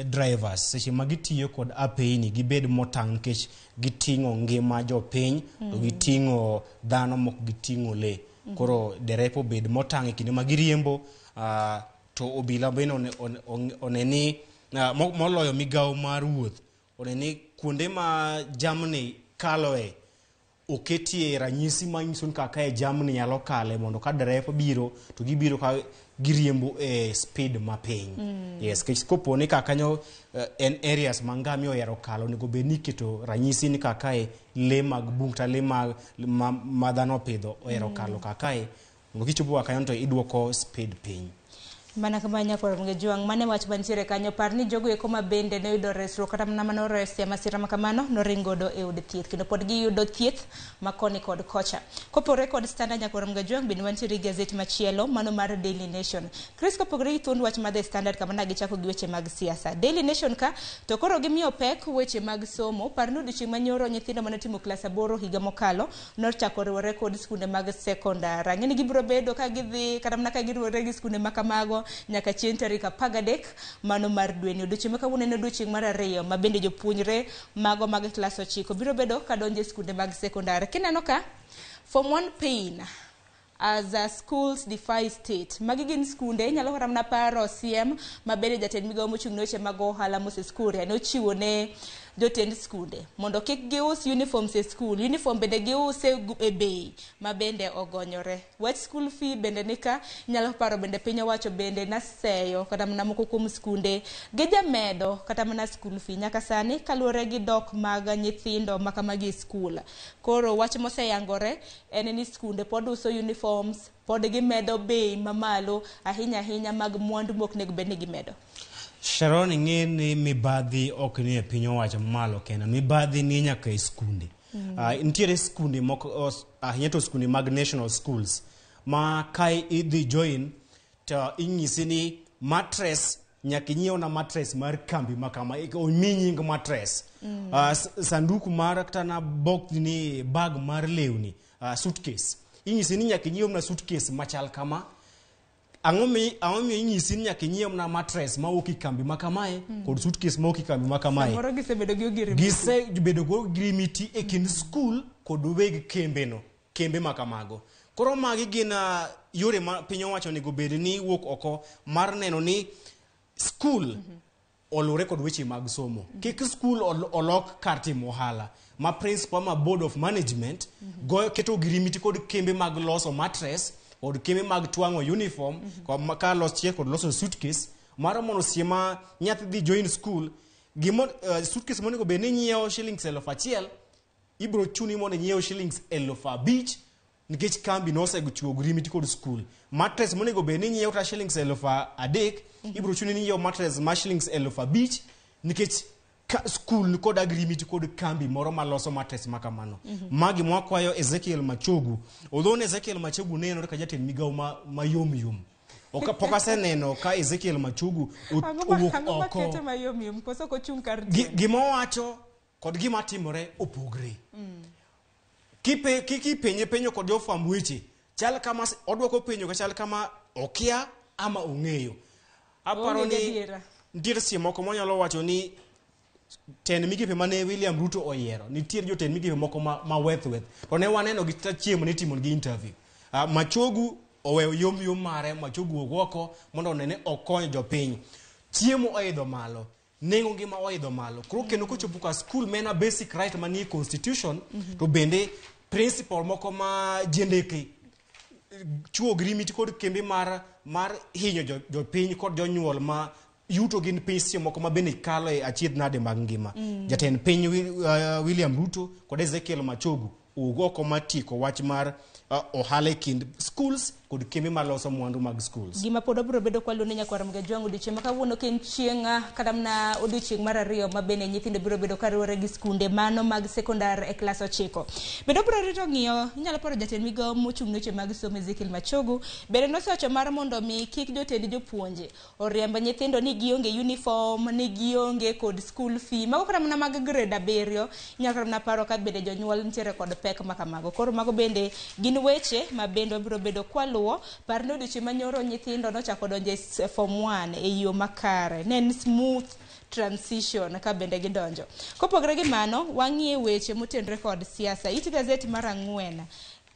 drivers seche ma gitiyo kod apeyni gibed motang' nikech giting'o ngima jopiny to giting'o dhano mok giting'o lee. Koro derepo bed motang' e kinde ma giriembo, to obila bende one ni moloyo migawo mar wuoth one ni kuonde ma jamni kaloe oketie ranyisi manyiso ni kaka e jamni nyalo kale, mondo ka derepo biro to gibiro ka giriembo e speed mapiny. Yes, nikech kopo ni kakanyo en areas ma ngamia ohero kalo, onego bed ni iketo ranyisi ni kakae lee mag bungu kata lee ma dhano opidho ohero kalo kakae, mondo kichopo kanyo to iduoko speed piny. Mana kama nyakwar Mgejwang', mane wach mantiere kanyo. Par ni jogo eko ma bende noyudo resruok kata mana manoresi e masira ma kamano noring godo e od thieth, kendo pod giyudo thieth ma koni kod kocha. Kopogore kod Standard nyakwar Mgejwang', bende wantiere gi gazet machielo mano mar Daily Nation. Chris, kopogore gi thuond wach mar The Standard kama ne gichako gi weche mag siasa, Daily Nation ka to koro gimiyo pek weche mag somo. Par ni odiochieng' manyoro nyithindo mane otimo klas 8 higa mokalo nochako riwore kod skunde mag sekondar. Ang'e ni gibiro bedo ka gidhi kata mana ka giriwore gi skunde ma kamago nyaka chieng' tarik 13 mano mar dweni. Odiochieng' ma kawuono en odiochieng' mar 2 ma bende jopuonjre mago mag klas 9 biro bedo ka donjo e skunde mag sekondar. Kineno ka Form 1 pain as a schools defy state. Magi gin skunde, inyalo kata mana paro siem ma bende jatend migawo mochung' ne weche mag ohala Moses Kuria nochiwo ne jotend skunde mondo kik gius uniforms e skul. Uniform bende giuse e bei ma bende ogonyore. Wach school fee bende nika, inyalo paro bende piny owacho bende naseyo kata mana moko kuom skunde gijamedo kata mana school fee nyaka sani kaluwore gi dok mag nyithindo ma kamagi e skul. Koro wach moseyangore en ni skunde pod uso uniforms, pod gimedo bei mamalo ahinya ahinya mag mwandu mok onego bed ni gimedo. Sharon, ing'e ni mibadhi ok ni e piny owacho mamalo kendo, mibadhi ni nyaka e skunde. Nitiere skunde moko ahinya to skunde mag national schools ma ka idhi join to inyisi ni mattress nyaka inyiew na mattress mar kambi ma kama, omi nying mattress. Sanduku mar kata na box ni bag mar lewni, suitcase, inyisi ni nyaka inyiew na suitcase machal kama. Ang'o miyo inyisi ni nyaka inyiew na mattress mawuok e kambi ma kamae kod suitcase mawuok e kambi ma kamae? Samoro gisebedo gi ogirimiti. Gisebedo gi ogirimiti e kind skul kod weg kembe no, kembe ma kamago. Koro magi gin yore ma piny owacho onego bed ni wuok oko mar neno ni skul oluwore kod weche mag somo. Kik skul olok kar timo ohala ma principal ma board of management goyo keto ogirimiti kod kembe mag loso mattress kod kembe mag twang'o uniform kod ka los chiek kod loso suitcase mar mondo seche ma nyathi dhi join school gimo suitcase monego bed ni nyiewo shillings 1000 ibiro chuni mondo inyiew shillings 5000 nikech kambi nosechiwo ogirimiti kod skul. Mattress monego bed ni inyiewo kata shillings 3000 ibiro chuni ni inyiew mattress ma shillings 5000 nikech ka skul nikod agreement kod kambi moro maloso mattress ma kamano. Magi mwakwayo Ezekiel Machogu. Although ne Ezekiel Machogu nenore ka jatend migawo ma yom yom. Pok aseneno ka Ezekiel Machogu owuok Ang'o oko. makete mayom yom koso ok ochung' kar tiende? Gima owacho kod gima timore opogre. Kipenje penjo kod jofwamb weche, chal kama odwoko penjo ka chal kama okia ama ong'eyo. Aparo Oonge ni gadiera. nitiere seche moko mwanyalo wacho ni tend migepe mane William Ruto oyiero, nitiere jotend migepe moko ma weth weth. To ne waneno gi chieng' mane itimo gi interview. Machogu oweyo yom yom mare, Machogu owuok oko mondo one ni okonyo jopiny. Chiemo oidho malo, nengo ngima oidho malo. Koro kendo kochopo ka skul ma en a basic right manie constitution, to bende principal moko ma jendeke chiwo ogirimiti kod kembe mar hinyo jopiny kod jonyuol ma yuto gin piny seche moko ma bende kalo e achiedh nade mag ngima. Jatend piny William Ruto kod Ezekiel Machogu owuok oko mar tieko wach mar ohala e kind schools kod kembe maloso mwandu mag schools. Gima pod wabiro bedo kwa luone nyakwar Mgajwang' odiochieng' ma kawuono ka en chieng' kata mana odiochieng' mar ariyo ma bende nyithindo biro bedo ka riwore gi skunde mano mag sekondar e klas 9. Bende wabiro rito ng'iyo, inyalo paro jatend migawo mochung' ne weche mag somo Ezekiel Machogu bende nosewacho mar mondo mi kik jotend jopuonje oriemb nyithindo ni gionge uniform, ni gionge kod school fee. Mago kata mana mag grade 7, inyalo kata mana paro ka bende jonyuol nitiere kod pek ma kamago. Koro mago bende gin weche ma bende wabiro bedo kwaluwo. Par ni odiochieng' manyoro nyithindo nochako donjo e form 1 e yo makare. Ne en smooth transition ka bende gidonjo. Kopogore gi mano, wang'iye weche motenore kod siasa. It gazet mar 4.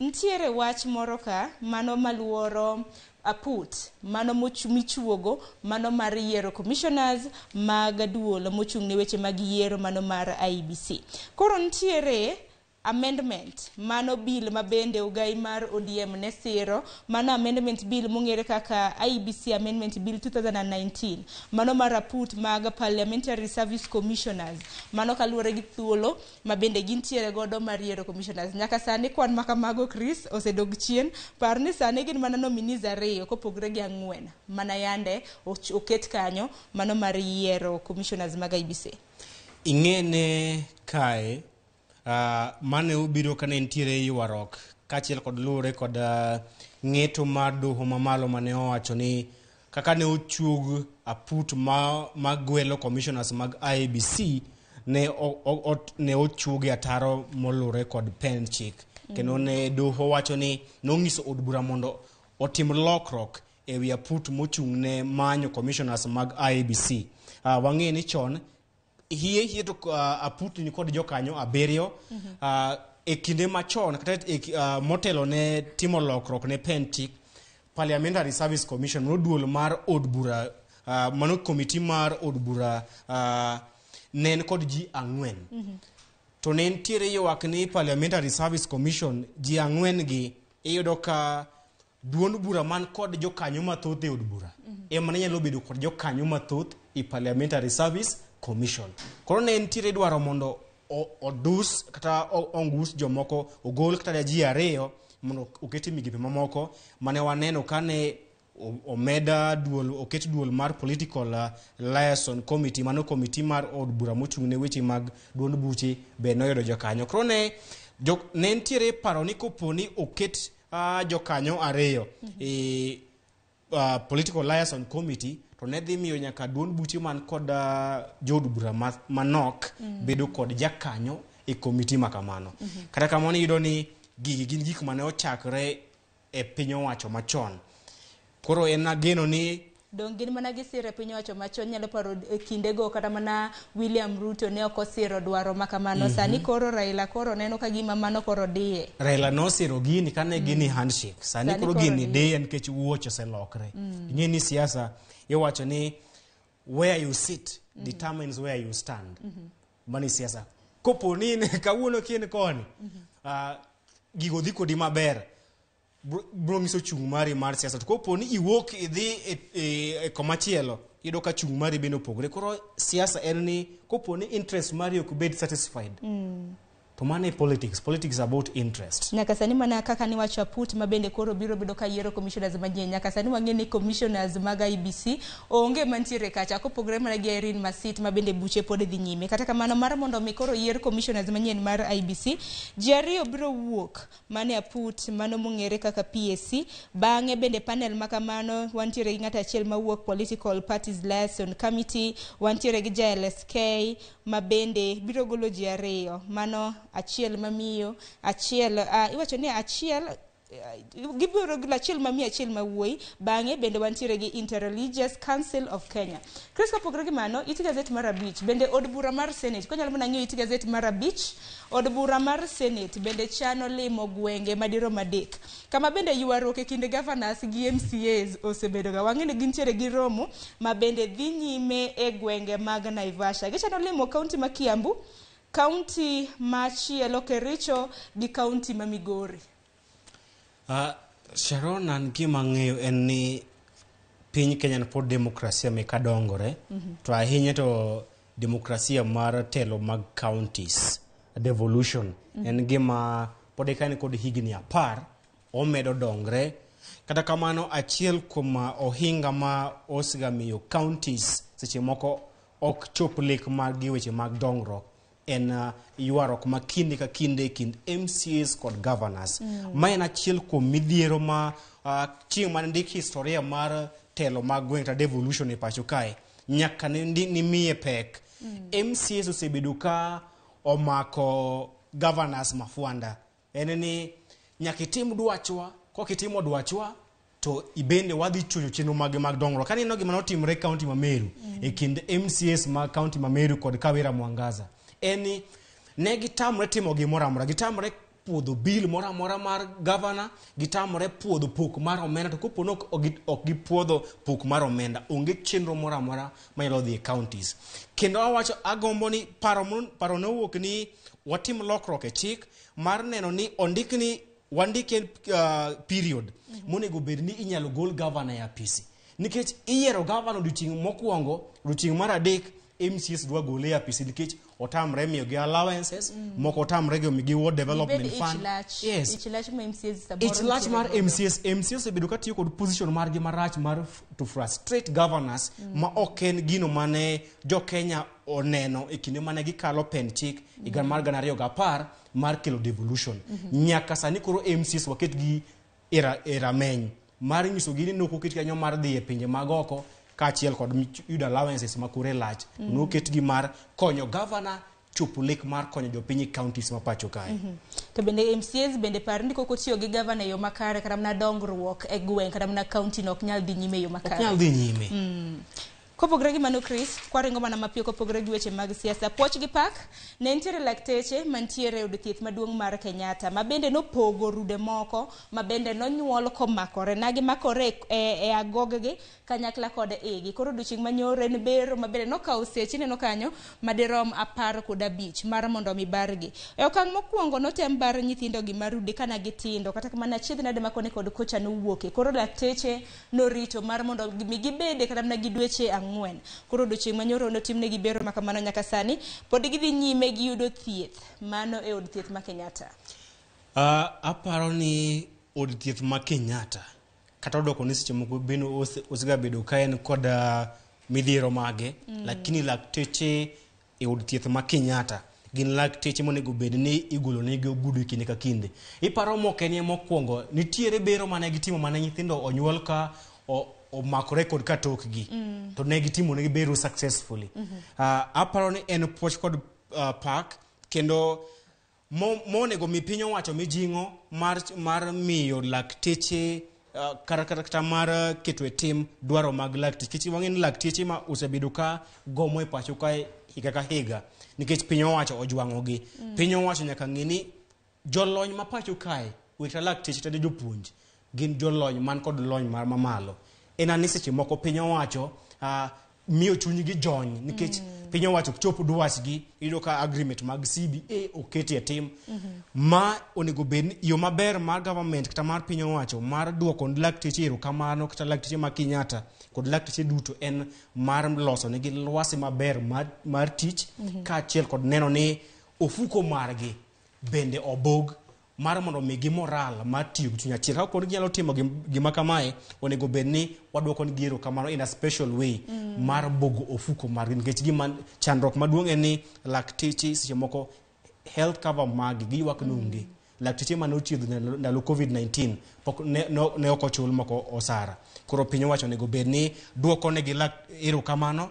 Nitiere wach moro ka, mano maluoro aput, mano michuogo, mano mar yiero commissioners mag duol mochung' ne weche mag yiero mano mar IEBC. Koro nitiere amendment, mano bill ma bende ogai mar ODM ne siro, mano amendment bill mong'ere kaka IEBC Amendment Bill 2019, mano mar aput mag Parliamentary Service Commissioners, mano kaluwore gi thuolo ma bende gintiere godo mar yiero commissioners. Nyaka sani kwan ma kamago, Chris, osedok chien. Par ni sani gin mana nominees 2 kopogore gi 4 mana yande oket kanyo mano mar yiero commissioners mag IEBC. Ing'ene kae mane obiro kane nitiere ywaruok kaachiel kod luwore kod ng'eto mar doho mamalo mane owacho ni kaka ne ochuog aput ma gwelo commissioners mag IEBC ne ochuogi ataro moluwore kod pend chik. Kendo ne doho wacho ni nong'iso od bura mondo otim lokruok e wi aput mochung' ne manyo commissioners mag IEBC. Wang'e ni chon hie to aput ni kod jokanyo 7. E kinde machon kata motelo ne timo lokruok ne pend chik, Parliamentary Service Commission mano duol mar od bura, mano komiti mar od bura, ne en kod ji 4. To ne nitiere ywak ni Parliamentary Service Commission ji 4 gi iyudo ka duond bura man kod jokanyo mathoth e od bura ema ne nyalo bedo kod jokanyo mathoth e Parliamentary Service Commission. Koro ne nitiere dwaro mondo odus kata ongus jomoko, ogol kata ji 2 mondo oket e migepe mamoko mane waneno kane omeda duol, oket duol mar Political Liaison Committee, mano komiti mar od bura mochung' ne weche mag duond buche be noyudo jokanyo. Koro ne nitiere paro ni kopo ni oket jokanyo 2 e Political Liaison Committee to ne dhi miyo nyaka duond buche man kod jood bura manok bedo kod jakanyo e komiti ma kamano. Kata kamano iyudo ni gigi gin gik mane ochakre e piny owacho machon. Koro en ageno ni Dong gin mana gisiro e piny owacho machon nyalo paro e kindego kata mana William Ruto ne ok osiro dwaro ma kamano. Sani koro Raila koro neno ka gima mano koro diye. Raila nosiro gini kane gini handshake. Sani Sani koro koro gini diye. diye nikech wuoch oselokre. Ing'e ni siasa iwacho ni where you sit determines where you stand. Mano e siasa. Kopo ni in kawuono ka in koni, gigo dhi kodi maber, bro nyiso chung' mari mar siasa. To kopo ni iwuok idhi e komachielo, iyudo ka chung' mari bende opogore. Koro siasa en ni kopo ni interest mari ok bed satisfied, to mano e politics. Politics is about interest. Nyaka sani mana kaka niwacho aput ma bende koro biro bedo ka yiero commissioners manyien. Nyaka sani wang'e ni commissioners mag IEBC onge mantiere kacha kopogore mana gi Irene Masit ma bende buche pod dhi nyime. Kata kamano mar mondo mi koro yier commissioners manyien mar IEBC, ji ariyo biro wuok mane aput mano mong'ere kaka PAC. Bang'e bende panel ma kamano wantiere gi ng'ato achiel mawuok Political Parties Liaison Committee, wantiere gi ja LSK ma bende biro golo ji ariyo, mano achiel mamiyo, achiel iwacho ni achiel gibiro golo achiel mamiyo achiel mawuoyi. Bang'e bende wantiere gi Interreligious Council of Kenya. Chris, kopogore gi mano, it gazet mar 5 bende od bura mar Senate, konyalo mana ng'iyo it gazet mar 5, od bura mar Senate bende chano limo gwenge madirom 3 kama bende ywaruok e kind governors gi MCAs osebedo ga. Wang'e ni gintiere gi romo ma bende dhi nyime e gwenge mag Naivasha. Gichano limo kaunti ma Kiambu, kaunti machielo Kericho gi kaunti ma Migori. Sharon, an gima ang'eyo en ni piny Kenya pod demokrasia meka dongore, to ahinya to demokrasia mar telo mag counties devolution en gima pod eka ni kod higni 10 omedo dongre. Kata kamano achiel kuom ohinga ma osegamiyo counties seche moko ok chop lek margi weche mag dongruok en ywaruok ma kinde ka kinde e kind MCAs kod governors. Ma en achiel kuom midhiero ma chieng' mane ndik historia mar telo mag gweng' kata devolution e pacho kae nyaka ne miye pek. MCAs osebedo ka omako governors mafwanda. En ni nyaka itim dwachwa, kok itimo dwachwa to ibende wadhi chocho chenro mage mag dongruok. Kaneno gima notimore e kaunti ma Meru, e kind MCAs mag kaunti ma Meru kod Kawira Mwangaza, en ni ne gitamre timo gimoro amora, gitamre puodho bill moro amora mar governor, gitamre puodho pok mar omenda. To kopo ni ok gipuodho pok mar omenda, onge chenro moro amora manyalo dhi e counties. Kendo awacho agombo ni paro nowuok ni watim lokruok e chik mar neno ni ondik ni wandike period monego bed ni inyalo gol governor e apisi. Nikech iyiero governor odiochieng' mokwongo, odiochieng' mar 3 MCAs dwa gole e apisi nikech otamre miyogi allowances, moko otamre miyogi ward development Gibed ich fund. lach. Yes. Ich lach ma MCAs samoro Ich lach mar nitiere godo. MCAs, MCAs osebedo ka tiyo kod position margi marach mar to frustrate governors ma ok en gino mane jo Kenya oneno e kinde mane gikalo pen chik higa mar 2010 mar kelo devolution. Nyaka sani koro MCAs waket gi e rameny mar nyisogi ni nokoket kanyo mar dhi e pinje mag oko kaachiel kod yudo allowances ma kore lach. Noketgi mar konyo governor chopo lek mar konyo jopiny e counties ma pacho kae. To bende MCAs bende par ni kok otiyo gi governor e yo makare, kata mana dongruok e gweng' kata mana county no ok nyal dhi nyime e yo makare. Ok nyal dhi nyime. Kopogore gi mano Chris, kwaringo mana mapiyo kopogore gi weche mag siasa, puoch gi pak ne nitiere lakteche mantiere e od thieth maduong' mar Kenyatta ma bende nopogo rude moko ma bende nonyuol komakore na gimakore e agoggi kanyakla kod igi. Koro odiochieng' manyoro en bero ma bende nokawo seche ineno kanyo madirom 15 mar mondo mi bargi. E okang' mokwongo notem bar nyithindo gi marude kana gitindo, kata kamano achiedh nade ma koni kod kocha nowuoke. Koro lakteche norito mar mondo mi gibede kata mana gi dweche 4. Koro odiochieng' manyoro notimnegi bero ma kamano nyaka sani pod gidhi nyime giyudo thieth mano e od thieth ma Kenyatta. Aparo ni od thieth ma Kenyatta kata odoko ni seche moko bende osegabedo ka en kod midhiero mage, lakini lakteche e od thieth ma Kenyatta gin lakteche monego bed ni igolo negi ogudu kinde ka kinde. Iparo mok en mokwongo nitiere bero mane gitimo mane nyithindo onyuol ka omakore kod katokgi, to ne gitimo negi bero successfully. Aparo ni en puoch kod pak kendo monego mi piny owacho mijing'o mar miyo lakteche Kata mar keto e tim dwaro mag lakteche, nikech wang'e ni lakteche ma osebedo ka gomo e pacho kae higa ka higa nikech piny owacho ojwang'ogi. Piny owacho nyaka ng'e ni jolony ma pacho kae, weta lakteche kata jopuonj, gin jolony man kod lony mar mamalo. En ani seche moko piny owacho miyo chunygi jony nikech piny owacho ok chop dwachgi. Iyudo ka agreement mag CBA oketi e tim. Ma onego bed ni yo maber mar government kata mar piny owacho mar duoko lakteche erokamano, kata lakteche ma Kenyatta kod lakteche duto, en mar loso negi lwasi maber mar tich, kaachiel kod neno ni ofuko margi bende obug mar mondo omigi moral mar tiyo gi chuny achiel. Ka kod ginyalo timo gima kamae, onego bed ni waduoko negi erokamano in a special way mar bugo ofuko margi, nikech gima chandruok maduong' en ni lakteche seche moko health cover margi giywak ni onge. Lakteche mane ochiedho ndalo COVID-19 pok ne, no, ne ok ochul moko osara. Koro piny owacho onego bed ni duoko negi erokamano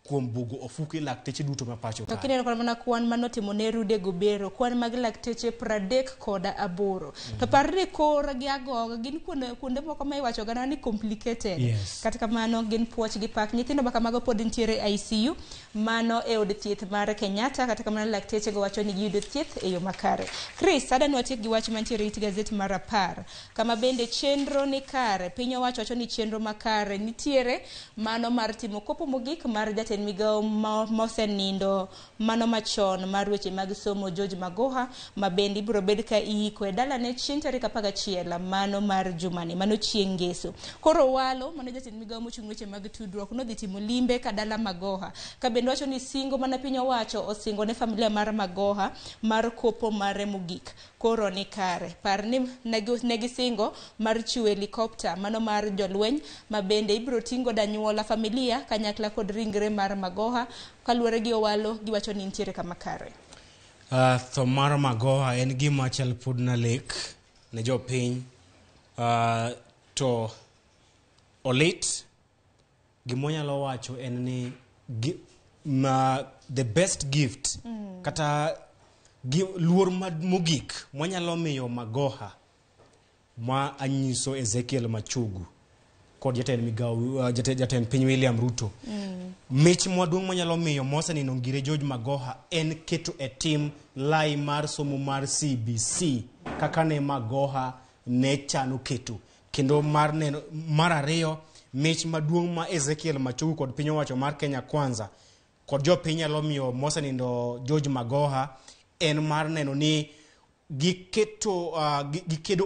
kuom bugo ofuke lakteche duto ma pacho To kae. Kineno kod mana kwan manotimo ne Rude Gobero, kwan mag lakteche 38. To par ni kor gi agoga gin kuonde moko ma iwacho gana ni complicated. Kata kamano gin puoch gi pak. Nyithindo ma kamago pod nitiere ICU, mano e od thieth mar Kenyatta. Kata kamano lakteche go wacho ni giyudo thieth e yo makare. Chris, adwa ni watiek gi wach mantiere e it gazet mar 10, kama bende chenro ni kare. Piny owacho wacho ni chenro makare nitiere, mano mar timo kopo mogik mar jatend migawo mosenindo mano machon mar weche mag somo George Magoha, ma bende ibiro bed ka iiko e dalane chieng' tarik 11 mano mar jumani, mano chieng' ngeso. Koro Walo, mano jatend migawo mochung' weche mag tudruok, nodhi timo limbe ka dala Magoha, ka bende wacho ni singo mana piny owacho osingo ne familia mar Magoha mar kopo mare mogik koro ni kare. Par ni ne gisingo mar chiwo helikopta mano mar jolweny ma bende ibiro ting' godo anyuola familia kanyakla kod ringre mar Magoha. Kaluwore gi Owalo, giwacho ni nitiere kama kare. Tho mar Magoha en gima chal pod na lek ne jopiny. To olit, gima wanyalo wacho en ni the best gift kata luor mogik mwanyalo miyo Magoha ma anyiso Ezekiel Machogu kod jatend migawo, jatend piny William Ruto. Mich maduong' mwanyalo miyo mosenino ngire George Magoha en keto e tim lai mar somo mar CBC kaka ne Magoha ne chano keto. Kendo mar neno, mar ariyo, mich maduong' ma Ezekiel Machogu kod piny owacho mar Kenya Kwanza kod jopiny nyalo miyo mosenindo George Magoha en mar neno ni gikedo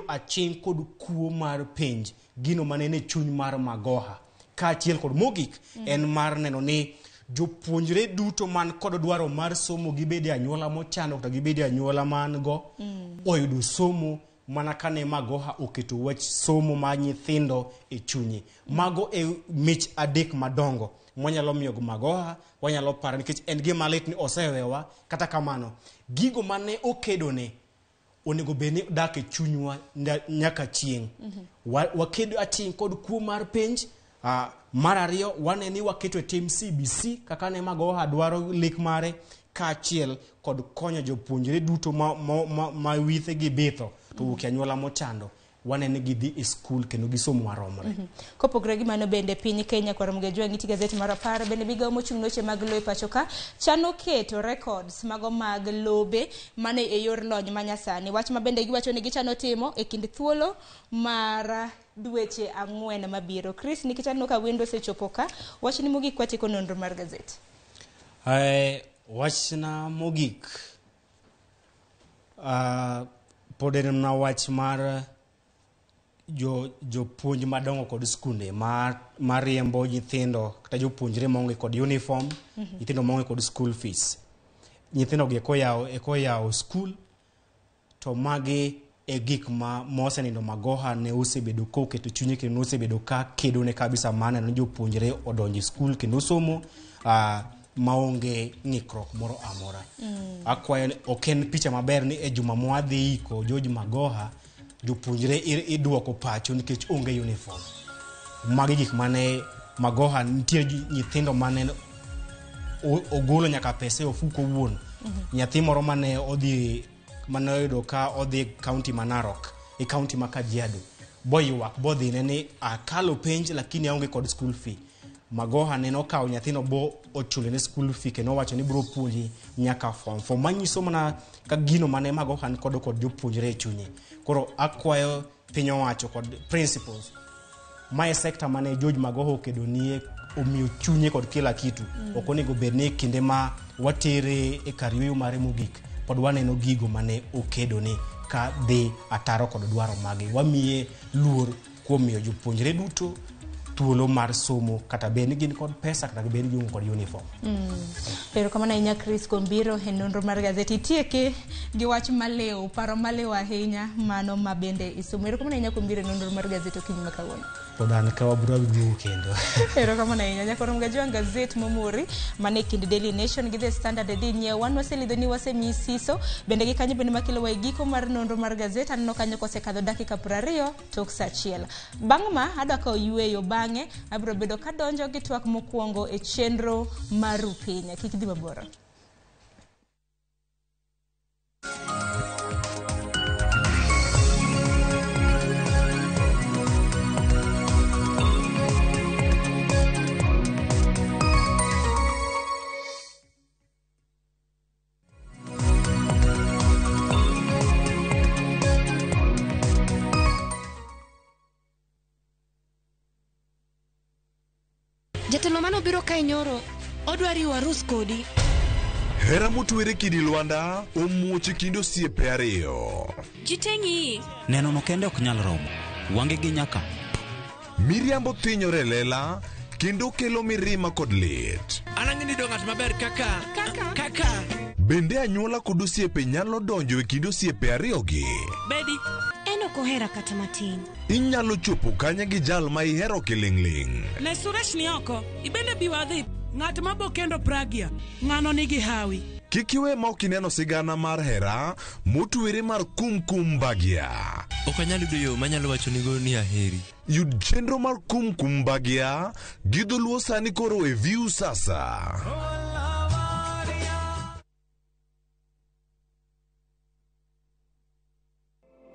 aching' kod kuo mar penj, gino manene chuny mar Magoha. Kaachiel kod mogik, en mar neno ni jopuonjre duto man kod dwaro mar somo, gibed e anyuola mochando kata gibed e anyuola man go, oyudo somo mana kane Magoha oketo wach somo mar nyithindo e chunye. Mago e mich adek madongo mwanyalo miyo Magoha, wanyalo paro nikech en gima lit ni osewewa. Kata kamano, gigo mane okedone onego bed ni dak e chunywa nyaka chieng'. Wakedo aching' kod kuo mar penj. Mar ariyo, wane ni waketo e tim CBC kaka ne Magoha dwaro lek mare, kaachiel kod konyo jopuonjre duto ma withe gi bitho to wuok e anyuola mochando, wane ni gidhi e skul kendo gisomo maromre. Kopogore gi mano bende piny Kenya kod Ramogi Ajwang' iti gazet mar 10 bende migawo mochung' ne weche mag lowo e pacho ka chano keto records mago mag lobe mane e yor lony manyasani. Wach ma bende giwacho ni gichano timo e kind thuolo mar dweche 4 mabiro. Chris, nikech aneno ka wendo osechopo ka, wachni mogik watieko nonro mar gazet. Wachna mogik, pod en mana wach mar jopuonj madongo kod skunde mariembo nyithindo kata jopuonjre maonge kod uniform, nyithindo maonge kod school fees. Nyithindo gi eko yawo skul, to magi e gik ma mosenindo Magoha ne osebedo koketo chunye kendo osebedo ka kedo ne kabisa mar neno ni jopuonjre odonjo e skul kendo somo, maonge ng'ikruok moro amora. Akwayo ni ok en picha maber ni e juma mwadhi iko George Magoha, jopuonjre iduoko pacho nikech onge uniform. Magi gik mane Magoha nitie nyithindo mane ogolo nyaka pesa e ofuko owuon. Nyathi moro mane odhi, mane oyudo ka odhi county ma Narok, e county ma Kajiado. Boywak bodhine ni akalo penj lakini aonge kod school fee. Magoha ne nokawo nyathino bo ochulone school fee kendo owacho ni biro puonji nyaka form 4. Manyiso mana ka gino mane Magoha ni kodo kod jopuonjre e chunye. Koro akwayo piny owacho kod principals mae sekta mane George Magoha okedonie omiyo chunye kod kila kitu. Ok onego bed ni kinde ma watere e kar yueyo mare mogik pod waneno gigo mane okedone ka dhi ataro kod dwaro mage. Wamiye luor kuom miyo jopuonjre duto thuolo mar somo kata bed ni gin kod pesa kata bed ni gionge kod uniform. Erokamano ahinya Chris kuom biro e nonro mar gazeti. Itieke gi wach maliw, paro maliw ahinya mano ma bende isomo. Erokamano ahinya kuom biro e nonro mar gazeti okinyi ma kawuono. Pod an ka wabiro duogo kendo. Erokamano ahinya. Nyakoro Mgajwang' gazet momori mane kind Daily Nation gi The Standard dhi nyiew. Wan waselidho ni wasemiyi siso. Bende gi kanyo bende makelo wa e giko mar nonro mar gazet. Aneno kanyo kosekadho dakika 20 tok saa achiel. Bang' ma adwa kawo yueyo bang'e abiro bedo kadonjo gi twak mokwongo e chenro mar Rupiny. Kik idhi mabor. Jatelo manobiro kae nyoro odwa riwo arus kodi. Hera motwere kidi lwanda omuoch e kind osiepe ariyo. Ji te ng'iyi. Neno no kende ok nyal romo. Wange gi nyaka. Miriambo thinyore e lela kendo kelo mirima kod lit. An ang'e ni ng'at maber kaka kaka. Bende anyuola kod osiepe nyalo donjo e kind osiepe ariyogi. Bedi. En ok ohera kata matin. Inyalo chopo kanye gi jal ma ihero kiling'ling'. Ne Suresh ni oko, ibende bi wadhi. Ng'at ma bo kendo Pragya, ng'ano nigi hawi. Kik iwe ma ok ineno sigana mar hera motwere mar Kumkum Bhagya. Ok anyal yudo yo manyalo wachonigo ni aheri. Yud chenro mar Kumkum Bhagya gi dholuo sani koro e View Sasa.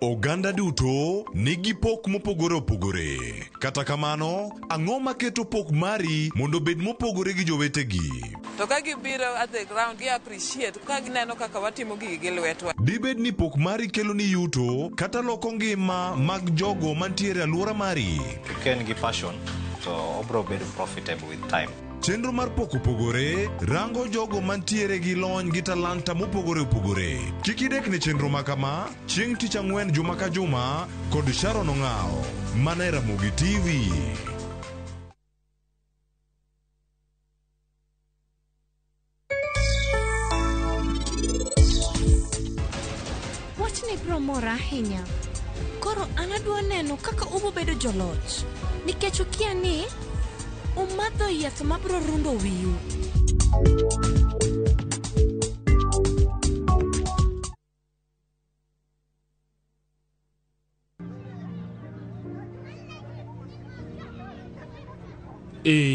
Oganda duto nigi pok mopogore opogore. Kata kamano, ang'o maketo pok mari mondo obed mopogore gi jowetegi? To ka gibiro at the ground, gi appreciate ka gineno kaka watimo gigi gi lwetwa. Dibed ni pok mari kelo ni yuto kata loko ngima mag jogo mantiere e alwora mari? Ka en gi passion to obro bedo profitable with time. Chenro mar pok opogore rango jogo mantiere gi lony gi talanta mopogore opogore. Kik idek ne chenro ma kama chieng' tich ang'wen juma ka juma kod Sharon Ong'awo mana e Ramogi TV. Wachni biro mora ahinya. Koro an adwa neno kaka ubo bedo joloch. Nikech ukia ni umadho yath mabiro rundo wiu.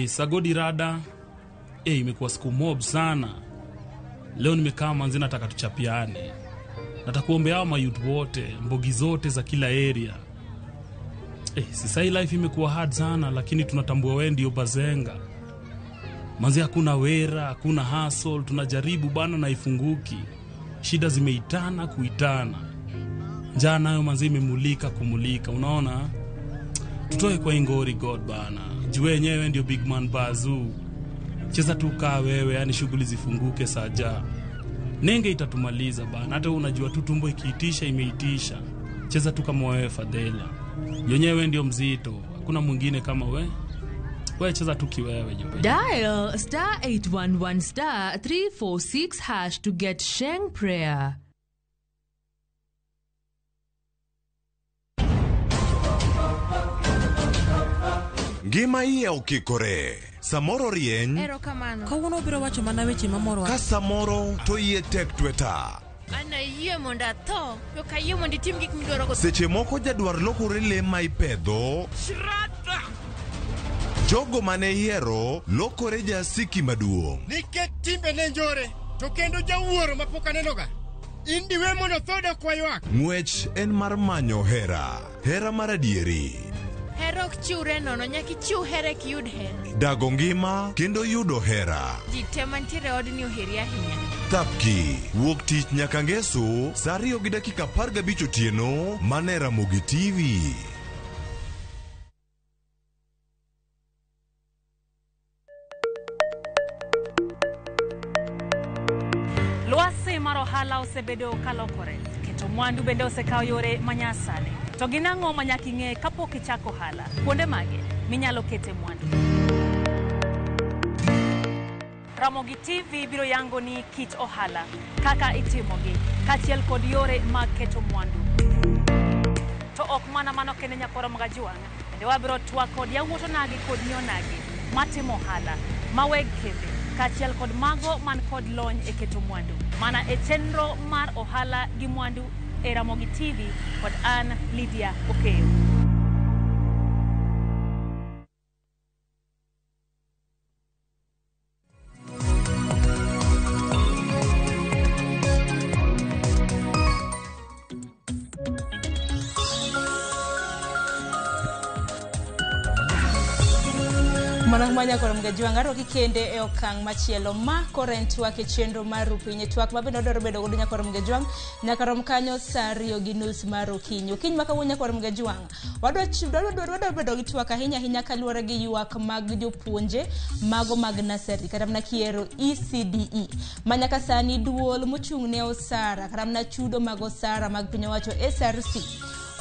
Sagodi rada. Imekuwa siku mob sana. Leo nimekaa manzi, nataka tuchapiane. Nataka kuombea hao mayouth wote, mbogi zote za kila area. Sasa hii life imekuwa hard sana, lakini tunatambua wewe ndio bazenga. Manzi hakuna wera, hakuna hustle, tunajaribu bana na ifunguki. Shida zimeitana kuitana. Njaa nayo manzi imemulika kumulika, unaona? Tutoe kwa ingori God bana. Juu wenyewe ndio big man bazoo. Cheza tu kaa wewe, yani shughuli zifunguke saja. Nenge itatumaliza bana. Hata unajua tu tumbo ikiitisha imeitisha. Cheza tu kama wewe Fadhela. Yenyewe ndio mzito. Hakuna mwingine kama we. Wewe cheza tu kiwewe jope. Dial star 811 star 346 hash to get Sheng Prayer. Ngima iye okikore. Samoro rieny. Erokamano. Kawuono obiro wacho mana weche mamoro. Ka samoro to iye tek tweta. An ayie mondo atho, to ok ayie mondo itim gik midwaro go. Seche moko jadwar lokore le ma ipedho. Shradha! Jogo mane ihero lokore jasiki maduong'. Nikech timbe ne njore, to kendo jawuoro mapok anenoga. In diwe mondo tho dok waywak. Ng'wech en mar manyo hera. Hera mar adieri. Hera ok chiwre nono, nyaka ichiw hera eka iyud hera. Dago ngima kendo yudo hera. Ji te mantiere e odni oheri ahinya. Thapki, wuok tich nyaka ngeso, saa 2:15 otieno, mana e Ramogi TV. Lwasi mar ohala osebedo kalokore, keto mwandu bende osekawo yore manyasani. To gin ang'o ma nyaka ing'e kapok ichako ohala? Kuonde mage minyalo kete mwandu? Ramogi TV biro yango ni kit ohala, kaka itimogi, kaachiel kod yore mag keto mwandu. To ok mana mano kende nyakwara Magajuang', bende wabiro twak kod yawuot onagi kod nyi onagi matimo ohala, ma weg kembe, kaachiel kod mago man kod lony e keto mwandu. Mana e chenro mar ohala gi mwandu e Ramogi TV kod an Lydia Okeyo. Mana manyakoro Mgajuang' arwaki kende e okang' machielo ma koro en twak e chenro mar Rupiny twak ma bende wadwaro bedo godo nyakwar Mgajuang' nyaka rom kanyo saa 2:30 mar okinyi. Okinyi ma kawuono nyakwar Mgajuang' wadwaro bedo gi twak ahinya ahinya kaluwore gi ywak mag jopuonje mago mag nursery kata mana kiero ECDE ma nyaka sani duol mochung' ne osara kata mana chudo mag osara mag piny owacho SRC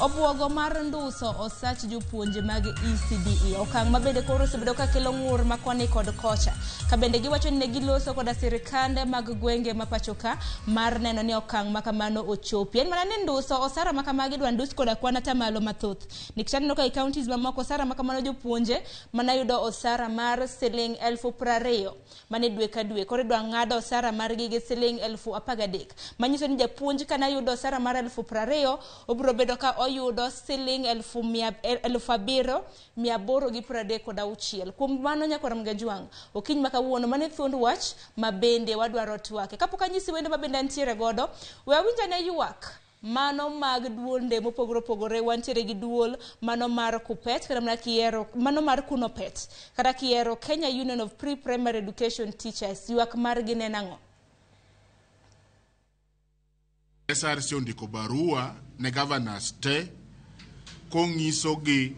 Obwogo mar nduso osach jopuonje mag ECDE. Okang' ma bende koro osebedo ka kelo ng'ur ma koni kod kocha. Ka bende giwacho ni ne giloso koda sirikande mag gwenge ma pacho ka mar neno ni okang' ma kamano ochopi. En mana ni nduso osara ma kamagi idwa ndus koda kwan atamalo mathoth. Nikech aneno ka e counties mamoko osara ma kamano jopuonje mana yudo osara mar siling 20,000 mane dwe ka dwe. Koro idwa ng'ado osara margi gi siling 13,000. Manyiso ni japuonj kana yudo osara mar 20,000 obiro bedo ka oyudo siling 7,836. Kuom mano nyakwar Mgajuang', okinyi ma kawuono mane thuond wach ma bende wadwaro twake. Kapok anyisi wende ma bende antiere godo, we awinj ane ywak mano mag duonde mopogore opogore. Wantiere gi duol mano mar Kupet kata mana kiero mano mar Kunopet kata kiero Kenya Union of Pre-Primary Education Teachers. Ywak margi ne en ang'o? SRC ondiko barua ne governors te konyisogi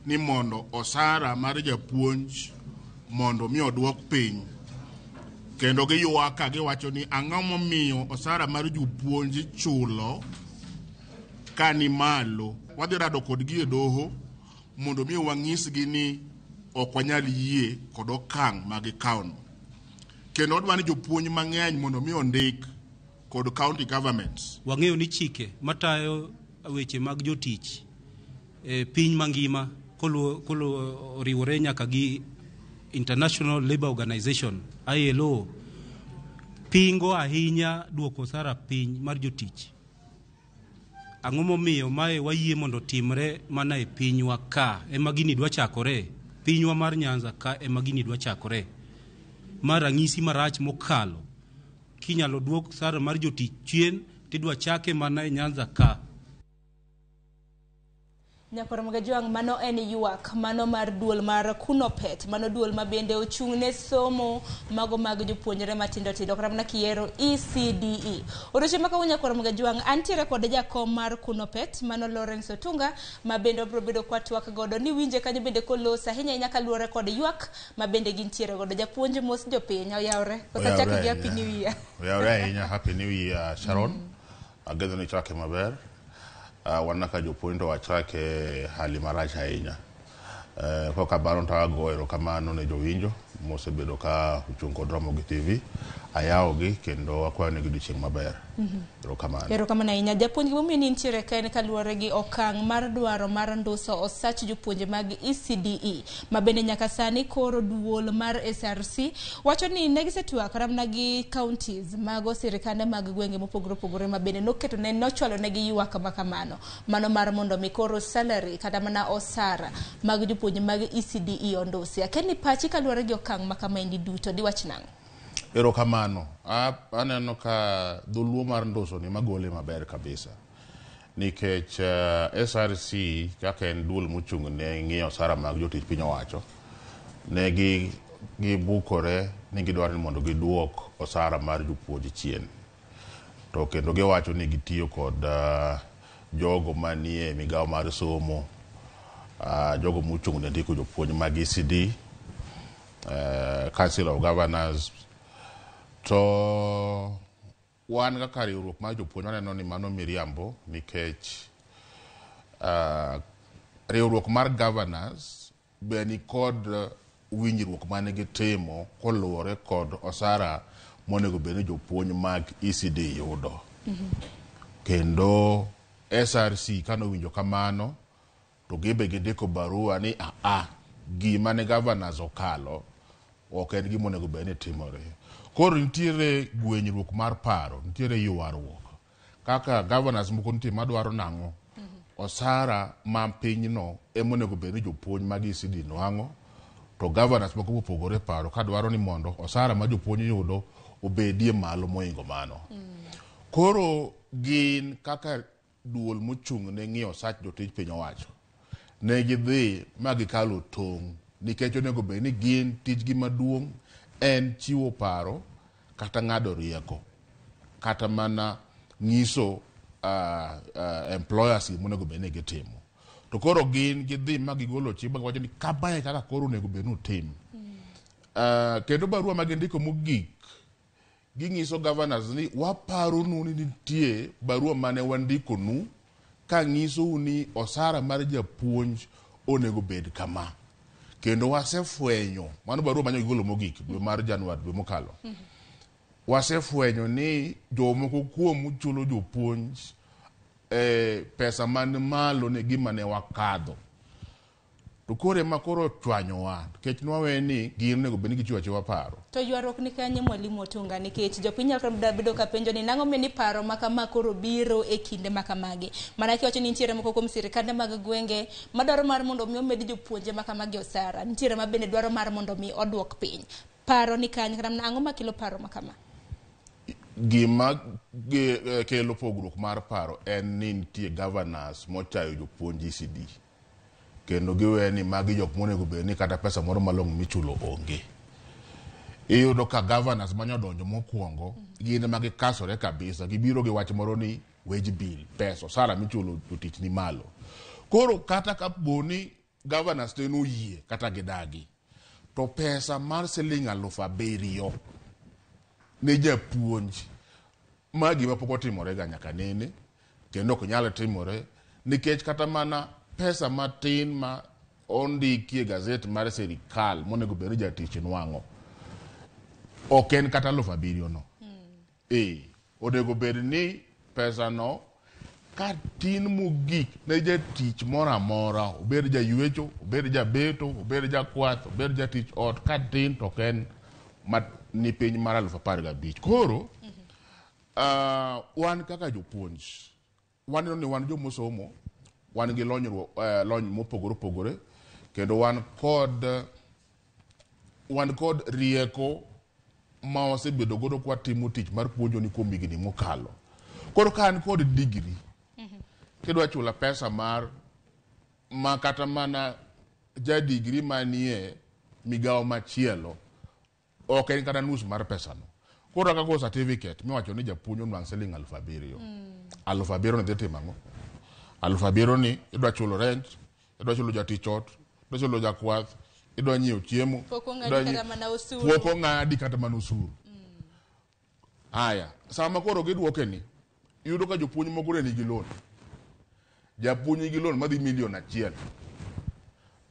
ni mondo osara mar japuonj mondo mi oduok piny. Kendo giywak ka giwacho ni ang'o momiyo osara mar jopuonj ichulo ka ni malo. Wadhi rado kodgi e doho mondo mi wanyisgi ni ok wanyal yie kod okang' ma gikawono. Kendo wadwa ni jopuonj mang'eny mondo mi ondik kod county governments. Wang'eyo ni chike matayo weche mag jotich e piny mangima oriwore nyaka gi International Labour Organization ILO pingo ahinya duoko osara piny mar jotich. Ang'o momiyo mae wayie mondo timre mana e pinywa ka ema gini dwa chakore? Pinywa mar Nyanza ka ema gini dwa chakore. Ma ranyisi marach mokalo. Kinyalo duok osara mar jotich chien tidwa chake mana e Nyanza ka. Nyakwar Mgajuang', mano en ywak mano mar duol mar Kunopet, mano duol ma bende ochung' ne somo mago mag jopuonjre matindo tindo kata mana kiero ECDE. Odiochieng' ma kawuono Nyakwar Mgajuang', antiere kod jakom mar Kunopet mano Lawrence Otunga ma bende wabiro bedo kwa twak godo ni winje kanyo bende koloso ahinya ahinya kaluwore kod ywak ma bende gintiere godo. Japuonj mos jopiny, oyawre kosa chak gi Happy New Year. Oyawre ahinya, Happy New Year Sharon. Ageno ni ichake maber. Wan kaka jopuonj to wachake hali marach ahinya. Koka bano to ago erokamano ne jowinjo mosebedo ka ochung' kod Ramogi TV. Ayawogi kendo akwayo negi odiochieng' maber. Erokamano. Erokamano ahinya. Japuonj, gimomiyo ni nitiere ka en kaluwore gi okang' mar dwaro mar nduso osach jopuonje mag ECDE ma bende nyaka sani koro duol mar SRC wacho ni ne gisetwak kata mana gi counties mago sirikande mag gwenge mopogore opogore ma bende noketo ne nochwalo negi ywak ma kamano mano mar mondo mi koro salary kata mana osara mag jopuonje mag ECDE ondusi. Akia ni pachi kaluwore gi okang' ma kamaendi duto diwach nang'o? Erokamano. Aneno ka dholuo mar nduso ni magole maber kabisa. Nikech SRC kaka en duol mochung' ne ng'iyo osara mag jotich piny owacho, ne gi gibukore ni gidwaro ni mondo giduok osara mar jopuonj chien. To kendo giwacho ni gitiyo kod jogo manie migawo mar somo, jogo mochung' ne ndiko jopuonj mag ECD, Council of Governors, to wan kaka riwruok mar jopuonj waneno ni mano miriambo nikech riwruok mar governors be nikod winjruok mane gitimo koluwore kod osara monego bed ni jopuonj mag ECD yudo. Kendo SRC kanowinjo kamano to gibe gindiko barua ni aa gima ne governors okalo ok en gima onego bed ni timore. Koro nitiere gwenyruok mar paro, nitiere ywaruok kaka governors moko nitie madwaro nang'o osara ma pinyno ema onego bed ni jopuonj mag ECD nwang'o, to governors moko mopogore paro kadwaro ni mondo osara ma jopuonj yudo obedie malo moingo mano. Koro gin kaka duol mochung' ne ng'iyo osach jotij piny owacho, ne gidhi ma gikalo tong' nikech onego bed ni gin tijgi maduong' en chiwo paro kata ng'ado rieko kata mana nyiso employers gima onego bed ni gitimo. To koro gin gidhi ma gigolo chik ma giwacho ni kamae kaka koro onego bed ni utim. Kendo barua ma gindiko mogik ginyiso governors ni waparonu ni nitie barua mane wandikonu ka nyisou ni osara mar japuonj onego bed kama. Kendo wasefwenyo, mano barua mane gigolo mogik dwe mar Januar dwe mokalo. Wasefwenyo ni jomoko kuomu chulo jopuonj pesa man malo ne gima ne wakadho. To koro ema koro chwanyowa, nikech nwawe ni gin onego bed ni gichiwo achiwa paro. To ywaruok ni kanye Mwalimu Otunga, nikech jopiny nyalo bedo ka penjo ni nang'o miyo ni paro ma kama koro biro e kinde ma kamagi. Mana kiwacho ni nitiere moko kuom sirikande mag gwenge madwaro mar mondo mi omed jopuonje ma kamagi osara, nitiere ma bende dwaro mar mondo mi oduok piny. Paro ni kanye, kata ang'o makelo paro ma kama? Gima kelo pogruok mar paro en ni nitie governors mochayo jopuonj ECD. Kendo giwe ni magi jok monego bed ni kata pesa moro malong'o michulo onge. Iyudo ka governors manyodonjo mokwongo gin ema gikasore kabisa, gibiro gi wach moro ni wage bill, pesa osara michulo jotich ni malo. Koro kata kapo ni governors te noyie kata gidagi, to pesa mar siling 7,000 ne japuonj ma gima pok otimore ga nyaka nene, kendo ok nyal timore nikech kata mana pesa matin ma ondiki e gazet mar sirikal monego bed ni jatich nwang'o ok en kata 7,000 no. Onego bed ni pesa no ka tin mogik ne jatich moro amora, obed jaywecho, obed jabeto, obed jakwath, obed jatich ot, ka tin to ok en ni piny mar 15,000. Koro wan kaka jopuonj waneno ni wan jomosomo, wan gi lony mopogore opogore, kendo wan kod rieko ma wasebedo godo kwa timo tich mar puonjo ni kuom higni mokalo. Koro ka an kod degree, kidwa chula pesa mar ma kata mana ja degree manie migawo machielo ok en kata nus mar pesano. Koro kaka go certificate miwacho ni japuonj onwang' siling 7,000. 7,000 ni dhi timo ang'o? 7,000 ni idwa chulo rent, idwa chulo jatich ot, idwa chulo jakwath, idwa nyiewo chiemo, Pok ong'adi kata mana osuru. Pok ong'adi kata mana osuru. Haya, sama koro gidwoke ni, iyudo ka jopuonj moko ne nigi loan. Japuonj nigi loan madhi 1 million.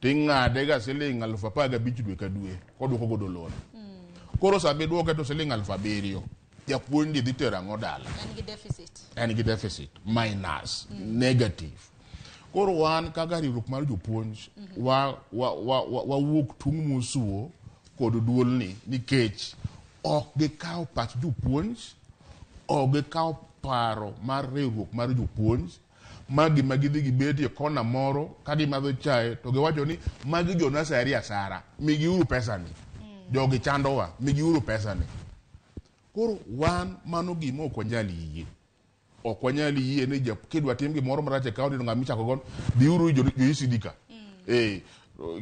Ting'ade ga siling 15,000 dwe ka dwe, kodwoko godo loan. Koro sama idwoke to siling 7,000, japuonj dhi tero ang'o dala? En gi deficit. En gi deficit, minus, negative. Koro wan kaka riwruok mar jopuonj, wawuok tung' mosuo kod duolni nikech ok gikawo pach jopuonj, ok gikawo paro mar riwruok mar jopuonj, ma gima gidhi gibedie kona moro ka gimadho chae to giwacho ni magi jo nasari asara, migiuru pesani. Jogi chandowa, migiuru pesani. Koro wan mano gima ok wanyal yie. Ok wanyal yie ni kidwa tim gimoro marach e kaunti to ng'ama ichako go dhiuru jo ECD ka.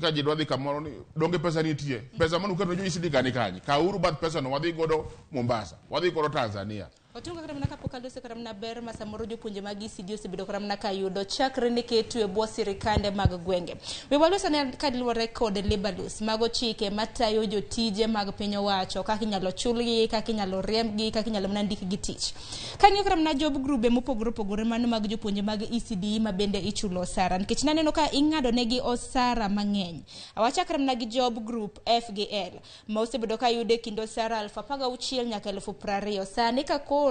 Ka ji dwa dhi kamoro ni donge pesa nitie. Pesa mane uketo ne jo ECD ka ni kanye? Kawuru bath pesa no wadhi godo Mombasa, wadhi godo Tanzania. Otunga kata mana kapok aloso kata mana ber ma samoro jopuonje mag ECD osebedo kata mana ka yudo chakre ne ketu e bwo sirikande mag gwenge. We waloso ne kaluwore kod labor laws, mago chike matayo jotije mag piny owacho, kaka inyalo chulgi, kaka inyalo riembgi, kaka inyalo mana ndikgi tich. Kang'iyo kata mana job grube mopogore opogore mano mag jopuonje mag ECD ma bende ichulo osara, nikech naneno ka ing'ado negi osara mang'eny. Awachak kata mana gi job group F gi L ma osebedo ka yudo e kind osara 16,000 nyaka 20,000. Sani ka koro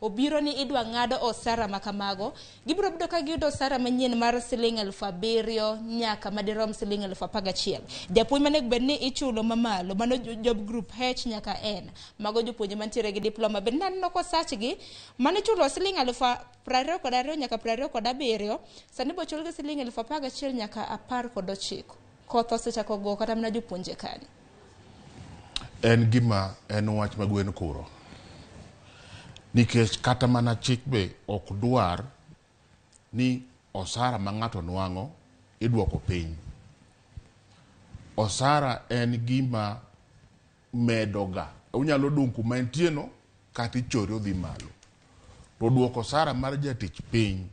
obiro ni idwa ng'ado osara ma kamago, gibiro bedo ka giyudo osara manyien mar siling 7,000 nyaka madirom siling 11,000. Japuonj manego bed ni ichulo mamalo, mano job group H nyaka N, mago jopuonje mantiere gi diploma. Bende naneno kosachgi mane ichulo siling 22,000 nyaka 27, sani bo chulgi siling 11,000 nyaka 19. Koth osechako go kata mana jopuonje kanyo. En gima en wach ma gwen kuro. Nikech kata mana chik be ok dwar ni osara ma ng'ato nwang'o idwoko piny. Osara en gima medoga. Unyalo dung' kuma entie no kata ichori odhi malo. To duoko osara mar jatich piny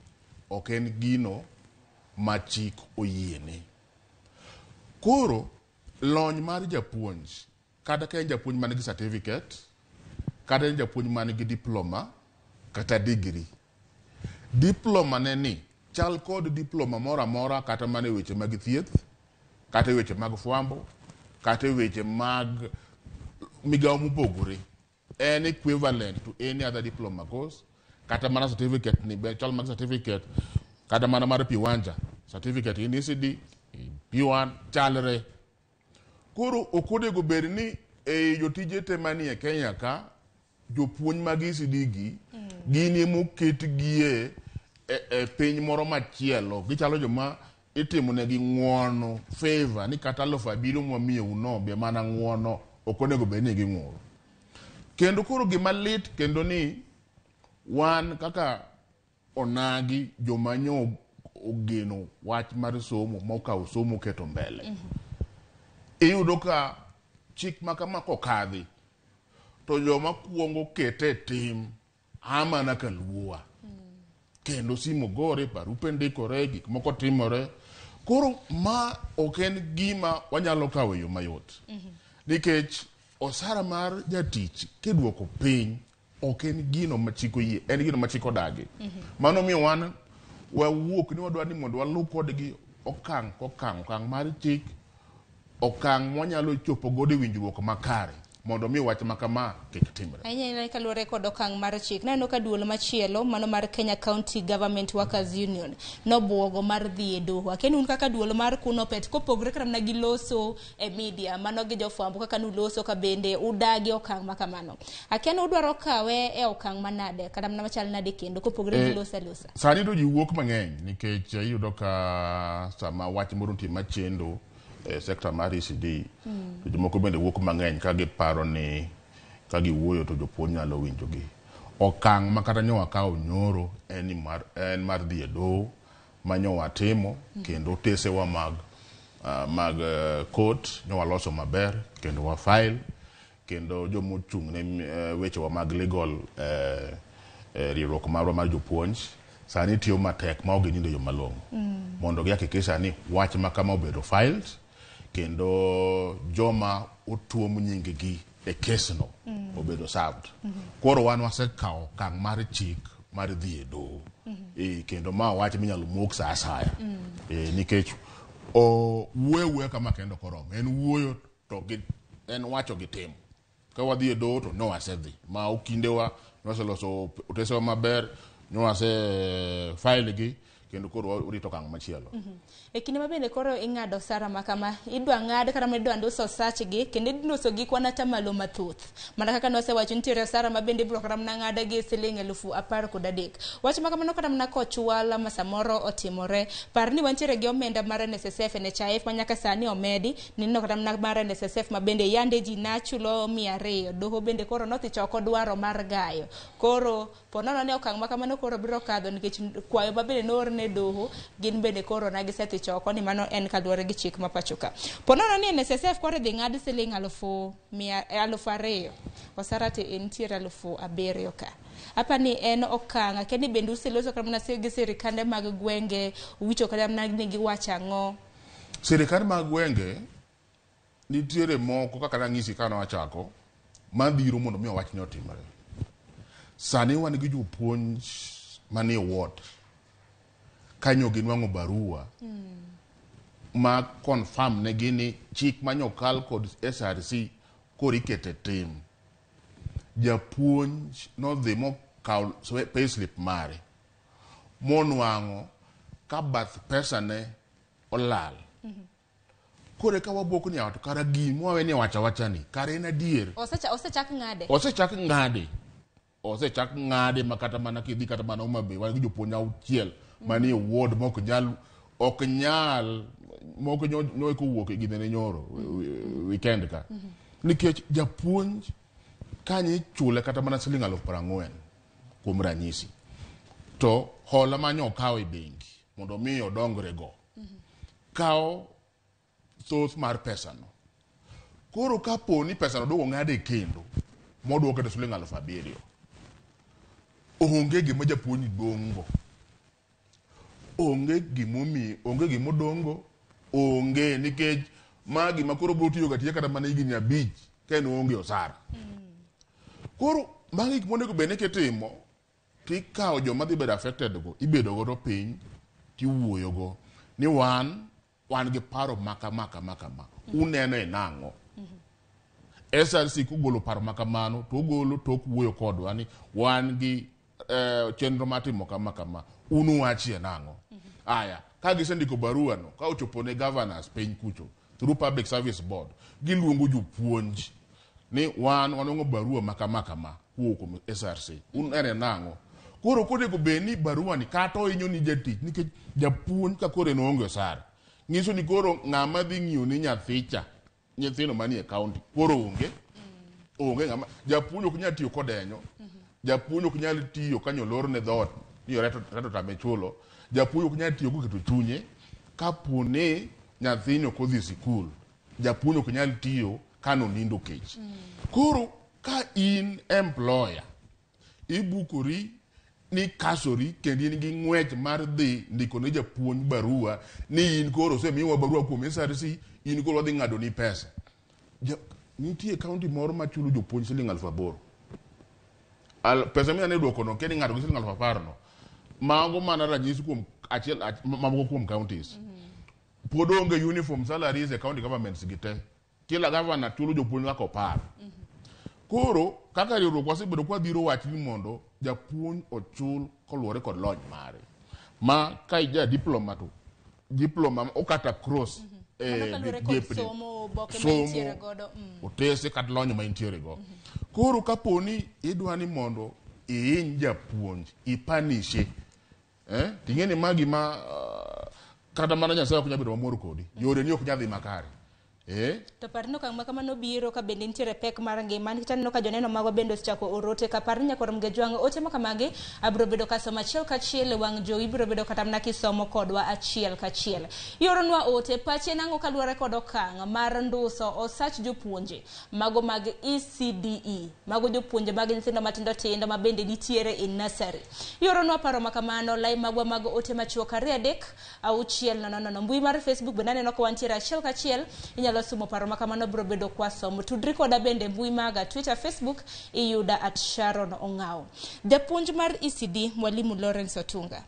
ok en gino ma chik oyiene. Koro lony mar japuonj, kata ka en japuonj man gi certificate, kata en japuonj man gi diploma, kata degree. Diploma ne ni chal kod diploma moro amora kata mana e weche mag thieth, kata e weche mag fwambo, kata e weche mag migawo mopogore. En equivalent to any other diploma course, kata mana certificate ni be chal mag certificate, kata mana mar Piwanja, certificate in ECD, P1 chalre. Koro ok onego bed ni e jotije te manie Kenya ka, jopuonj mag ECD gi, gin emoketgie e piny moro machielo. Gichalo joma itimo negi ng'uono, favor, ni kata 7,000 mwamiyou no be mana ng'uono, ok onego bed ni ging'ur. Kendo koro gima lit kendo ni wan kaka onagi joma nyo ogeno wach mar somo mokawo somo keto mbele. Iyudo ka chik ma kama kokadhi to joma kuongo kete e tim a mana ka luowa. Kendo simu gore, barupe ndikore, gik moko timore. Koro ma ok en gima wanyalo kawo e yo mayot. Nikech osara mar jatich kiduoko piny ok en gino ma chik oyie, en gino ma chik odagi. Mano miyo wan wawuok ni wadwa ni mondo waluw kodgi okang' kokang', okang' mar chik, okang' mwanyalo chopo godo e winjruok makare mondo mi wach ma kama kik timre. Ahinya ahinya kaluwore kod okang' mar chik. Naneno ka duol machielo mano mar Kenya County Government Workers Union nobuogo mar dhi e doho. Akia ni un kaka duol mar Kunopet kopogre kata mana gi loso e media mano gi jofwambo kaka nuloso ka bende udagi okang' ma kamano. Akia ni udwaro kawe e okang' manade kata mana machal nade kendo kopogre gi loso alosa. Sani to ji wuok mang'eny nikech iyudo ka sama wach moro nitie machendo e sekta mar ECD, to jomoko bende wuok mang'eny ka giparo ni ka giwuoyo to jopuonj nyalo winjogi. Okang' ma kata nyo wakawo nyoro en mar dhi e doho ma nyo watimo, kendo otesewa mag court nyo waloso maber kendo wa file, kendo jomochung' ne wechewa mag legal riwruok marwa mar jopuonj sani tiyo matek ma ok ginindo e yo malong'o mondo gihakikisha ni wach ma kama obedo filed kendo joma otuom nying-gi e kesno obedo served. Koro wan wasekawo okang' mar chik mar dhi e doho. Kendo ma wach minyalo mok sa asaya. Nikech wuoyo awuoya kama kendo ok oromo. En wuoyo to gi en wacho gi timo. Ka wadhi e doho to ne wasedhi. Ma okindewa ne waseloso otesewa maber, ne wase file gi, Kendo koro warito okang' machielo. E kinde ma bende koro ing'ado osara ma kama, idwa ng'ad kata mana idwa ndus osachgi, kendo induso gi kwan atamalo mathoth. Mana kaka nwasewacho, nitiere osara ma bende ibiro kata mana ng'ad gi siling 13,000. Wach ma kamano kata mana kochwal ma samoro otimore, par ni wantiere gi omenda mar NSSF, NHIF ma nyaka sani omedi, nineno kata mana mar NSSF ma bende yande ji nachulo 200, doho bende koro nothicho oko dwaro mar gayo. Koro po nono ni okang' ma kamano koro biro kadho nikech kwayo ma bende noor ne doho, gin bende koro na gisethicho oko ni mano en kaluwore gi chik ma pacho ka. Po nono ni NSSF koro idhi ng'ad siling 2,000, osara to entiere 7,000 ka. Apa ni en okang', akia ni bende useloso kata mana gi sirikande mag gwenge, uwicho kata mana ni giwacho ang'o? Sirikande mag gwenge nitiere moko kaka nang'isi ka nawachako mabiro mondo mi wachni otimre. Sani wan gi jopuonj manie ward kanyo ginwang'o barua ma confirm negi ni chik manyokal kod SRC koro ikete tim. Japuonj nodhi mokawo payslip mare monwang'o ka bath pesa ne olal. Koro eka wabuok ni to kara gima wawe ni wacha wacha ni kara en adier. Osechak ng'ade. Osechak ng'ade. Osechak ng'ade ma kata mana kidhi kata mana Homa Bay wan gi jopuonj 6 manie ward ma ok nyal moko nyo kowuok e gine nyoro weekend ka. Nikech japuonj kanyo ichule kata mana siling 40,000 kuom ranyisi. To hola manyo okawo e bengi mondo mi odongre go. Kawo thoth mar pesano. Koro kapo ni pesano duogo ng'ade kendo moduoke to siling 7,000. Onge gima japuonj dongo. Onge gimomiyo, onge gimodongo, onge nikech ma gima koro biro tiyo ga tiya kata mana higni 5 ka en oonge osara. Koro magi gik monego bed ni kitimo tikawo joma dhi bedo affected go ibedo godo piny tiwuoyo go ni wan gi paro maka maka maka ma uneno e nang'o. SRC kogolo paro makamano to ogolo tok wuoyo kodwa ni wan gi chenro mar timo kama kama un uwachie nang'o. Aya ka gisendiko barua no ka ochopo ne governors piny kucho through Public Service Board giluongo jopuonj ni wan wanwang'o barua makama kama kowuok kuom SRC un ene nang'o. Koro konego bed ni barua ni kata ohinyo ni jatich nikech japuonj ka koro en oonge osara nyiso ni koro ng'ama dhi ng'iyo ni nyathicha nyithindo manie county koro onge ng'ama japuonj ok nyal tiyo kodenyo. Japuonj ok nyal tiyo kanyo lorne dhoot ni reto tame chulo. Japuonj ok nyal tiyo koketo chunye kapo ni nyathini ok odhi sikul. Japuonj ok nyal tiyo kano nindo kech. Koro ka in employer ibukori ni kasori kendo in gi ng'wech mar dhi ndiko ne japuonj barua ni in koro osemiwa barua kuom SRC in koro wadhi ng'ado ni pesa. Nitie county moro machulo jopuonj siling 8,000. Pesa minyalo duoko no kendo ing'ado gi siling 10,000 no. Mago mana ranyisi kuom achiel mamoko kuom counties. Pod onge uniform salaries e county governments gi te. Kila governor chulo jopuonj kaka oparo. Koro kaka riwruok wasebedo kwa dhiro wach ni mondo japuonj ochul koluwore kod lony mare. Ma ka ija diploma to diploma okata cross somo otese kata lony ma intiere go. Koro kapo ni idwa ni mondo ihiny japuonj ipanishe ting'e ni magi ma kata mana Nyasaye ok nyal bedo mamor kodi. Yore ni ok nyal dhi makare. To par ni okang' ma kamano biro ka bende nitiere pek mar ngima nikech aneno ka joneno magwa bende osechako oro ote ka par ni nyaka rom Gejwang' ote ma kamagi abiro bedo kasomo achiel kachiel e wang' jowi ibiro bedo kata mana kisomo kodwa achiel kachiel. Ioronwa ote pache nang'o kaluwore kod okang' mar nduso osach jopuonje mago mag ECDE mago jopuonje mag nyithindo matindo tindo ma bende nitiere e nursery. Ioronwa paro ma kamano lai magwa mag ote machuok 2 3 6 0 0 mbui mar Facebook bende aneno ka wantiere achiel kachiel inyalo somo paro ma kamano biro bedo kwa somo. Tudri koda bende mbui maga Twitter, Facebook iyuda @SharonOng'awo. Japuonj mar ECD Mwalimu Lawrence Otunga.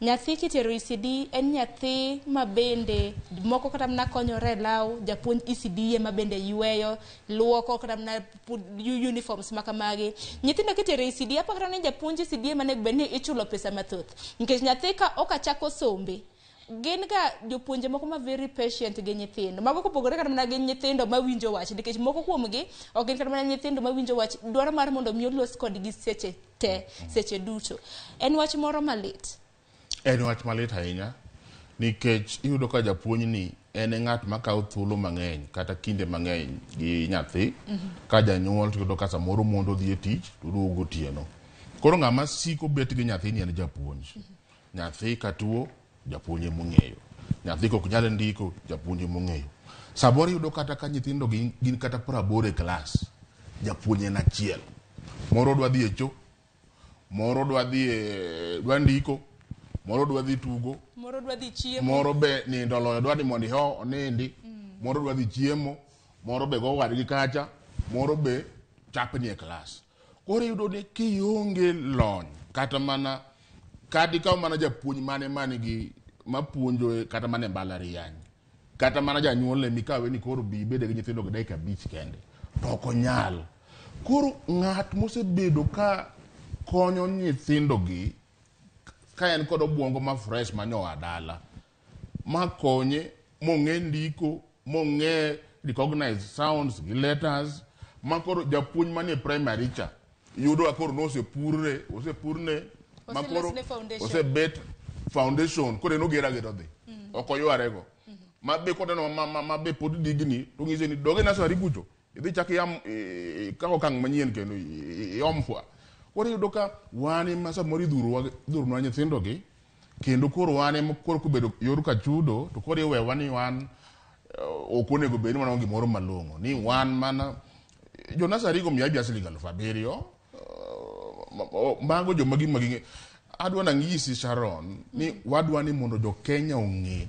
Nyathi kitero ECD en nyathi ma bende moko kata mana konyore e law, japuonj ECD ema bende yweyo, luoko kata mana uniforms ma kamagi. Nyithindo kitero ECD aparo ni japuonj ECD ema onego bed ni ichulo pesa mathoth. Nikech nyathi ka ok achako sombe, gin ga jopuonje moko ma very patient gi nyithindo. Mago kopogore kata mana gi nyithindo mawinjo wach, nikech moko kuomgi ok gin kata mana nyithindo mawinjo wach, dwaro mar mondo mi olos kodgi seche te, seche duto. En wach moro malit. En wach malit ahinya nikech iyudo ka japuonj ni en e ng'at makawo thuolo mang'eny kata kinde mang'eny gi nyathi. Ka janyuol to iyudo ka samoro mondo dhi e tich to oduogo gotieno. Koro ng'ama siko bet gi nyathini en japuonj. Nyathi ka tuo, japuonj ema ong'eyo. Nyathi kok nyal ndiko, japuonj ema ong'eyo. Samoro iyudo kata ka nyithindo gin kata 80 e klas, japuonj en achiel. Moro dwa dhi e cho, moro dwa dhi e dwa ndiko, moro dwa dhi tugo, Moro dwa dhi chiemo. moro be nindo oloyo dwa ni mondo iho onindi, moro dwa dhi chiemo, moro be go wadgi kacha, moro be chapni e klas. Koro iyudo ni kionge lony kata mana kata ikaw mana japuonj mane manigi mapuonjo kata mana e mbalariany kata mana janyuolne mikawe ni koro bi ibede gi nyithindo gi dakika 5 kende to ok onyal. Koro ng'at mosebedo ka konyo nyithindogi ka en kod obuongo ma fresh manyoa dala ma konye mong'e ndiko mong'e recognize sounds gi letters ma koro japuonj manie primary cha yudo ka koro nosepurre osepurne ma koro Oselosne foundation. osebet foundation koro en ogero agera odhi ok oywarego ma be koneno ma be pod digni to ng'ise ni dog e nursery kucho idhi chak iyam ikaw okang' manyien kendo iom fwa. Koro iyudo ka wan ema samoro idhurunwa nyithindogi kendo koro wan ema koro kobedo yor kachudo to koro iwewa ni wan ok onego bed ni wan gimoro malong'o ni wan mana jo nursery go miya siling 7,000 mago joma gima ging'e. Adwa nang'isi Sharon ni wadwa ni mondo jo Kenya ong'e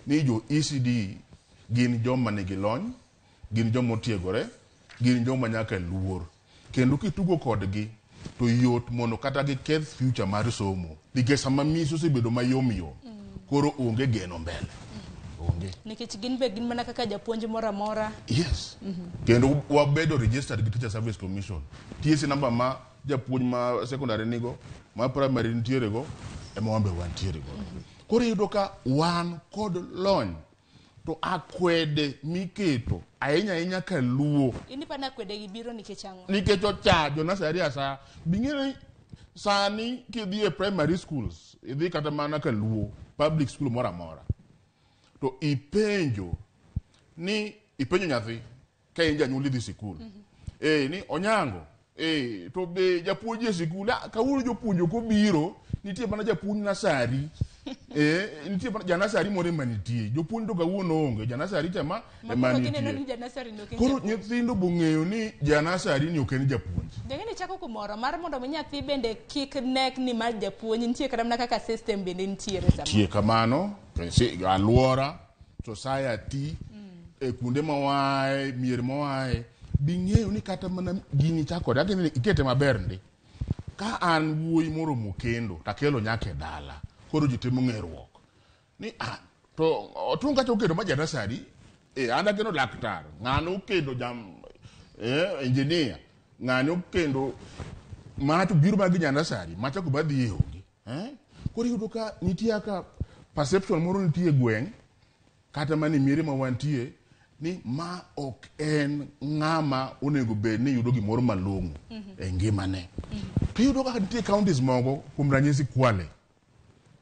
ni jo ECD gin joma nigi lony, gin joma otiegore, gin joma nyaka luor. Kendo kitugo kodgi to yot mondo kata giketh future mar somo nikech sama misi osebedo mayom yom koro onge geno mbele. Onge. Nikech gin be gin mana kaka japuonj moro amora. Yes. Kendo wabedo registered gi Teacher Service Commission. TSC number ma japuonj ma secondary nigo, ma primary nitiere go, ema wan be wantiere go. Koro iyudo ka wan kod lony to akwede miketo ahinya ahinya ka luo In ipani akwede gi biro nikech ang'o? nikech ocha jo nursery asa bing'e ni sani kidhi e primary schools idhi kata mana ka luo public school moro amora to ipenjo ni ipenjo nyathi ka in janyuol idhi sikul ni onyango to be japuonj e sikul kawuono jopuonj ok obiro nitie mana japuonj nasari nitie mana janasari moro ema nitie jopuonj to kawuono onge janasari cha ma ema Koro gineno ni nitie janasari ni ok en koro japuonj. nyithindo bong'eyo ni janasari ni ok en japuonj. Deng'e chako kumoro mar mondo mi nyathi bende kik nek ni mar japuonj nitie kata mana kaka system bende nitiere samoro. Tie kamano alwora society e kuonde mawae mier mawae bing'eyo ni kata mana gini chakore ageno ni ikete maber ndi ka an wuoyi moromo kendo takelo nyaka e dala koro ji timo ng'eruok ni to otung' kacha okendo ma janasari an akendo laktar ng'ano okendo jam engineer ng'ani okendo ma to biro ma gi janasari machako madhi e onge Koro iyudo ka nitie kaka perception moro nitie e gweng' kata mana e miere ma wantie ni ma ok en ng'ama onego bed ni yudo gimoro malong'o e ngimane. To iyudo kaka nitie counties moko kuom ranyisi Kwale.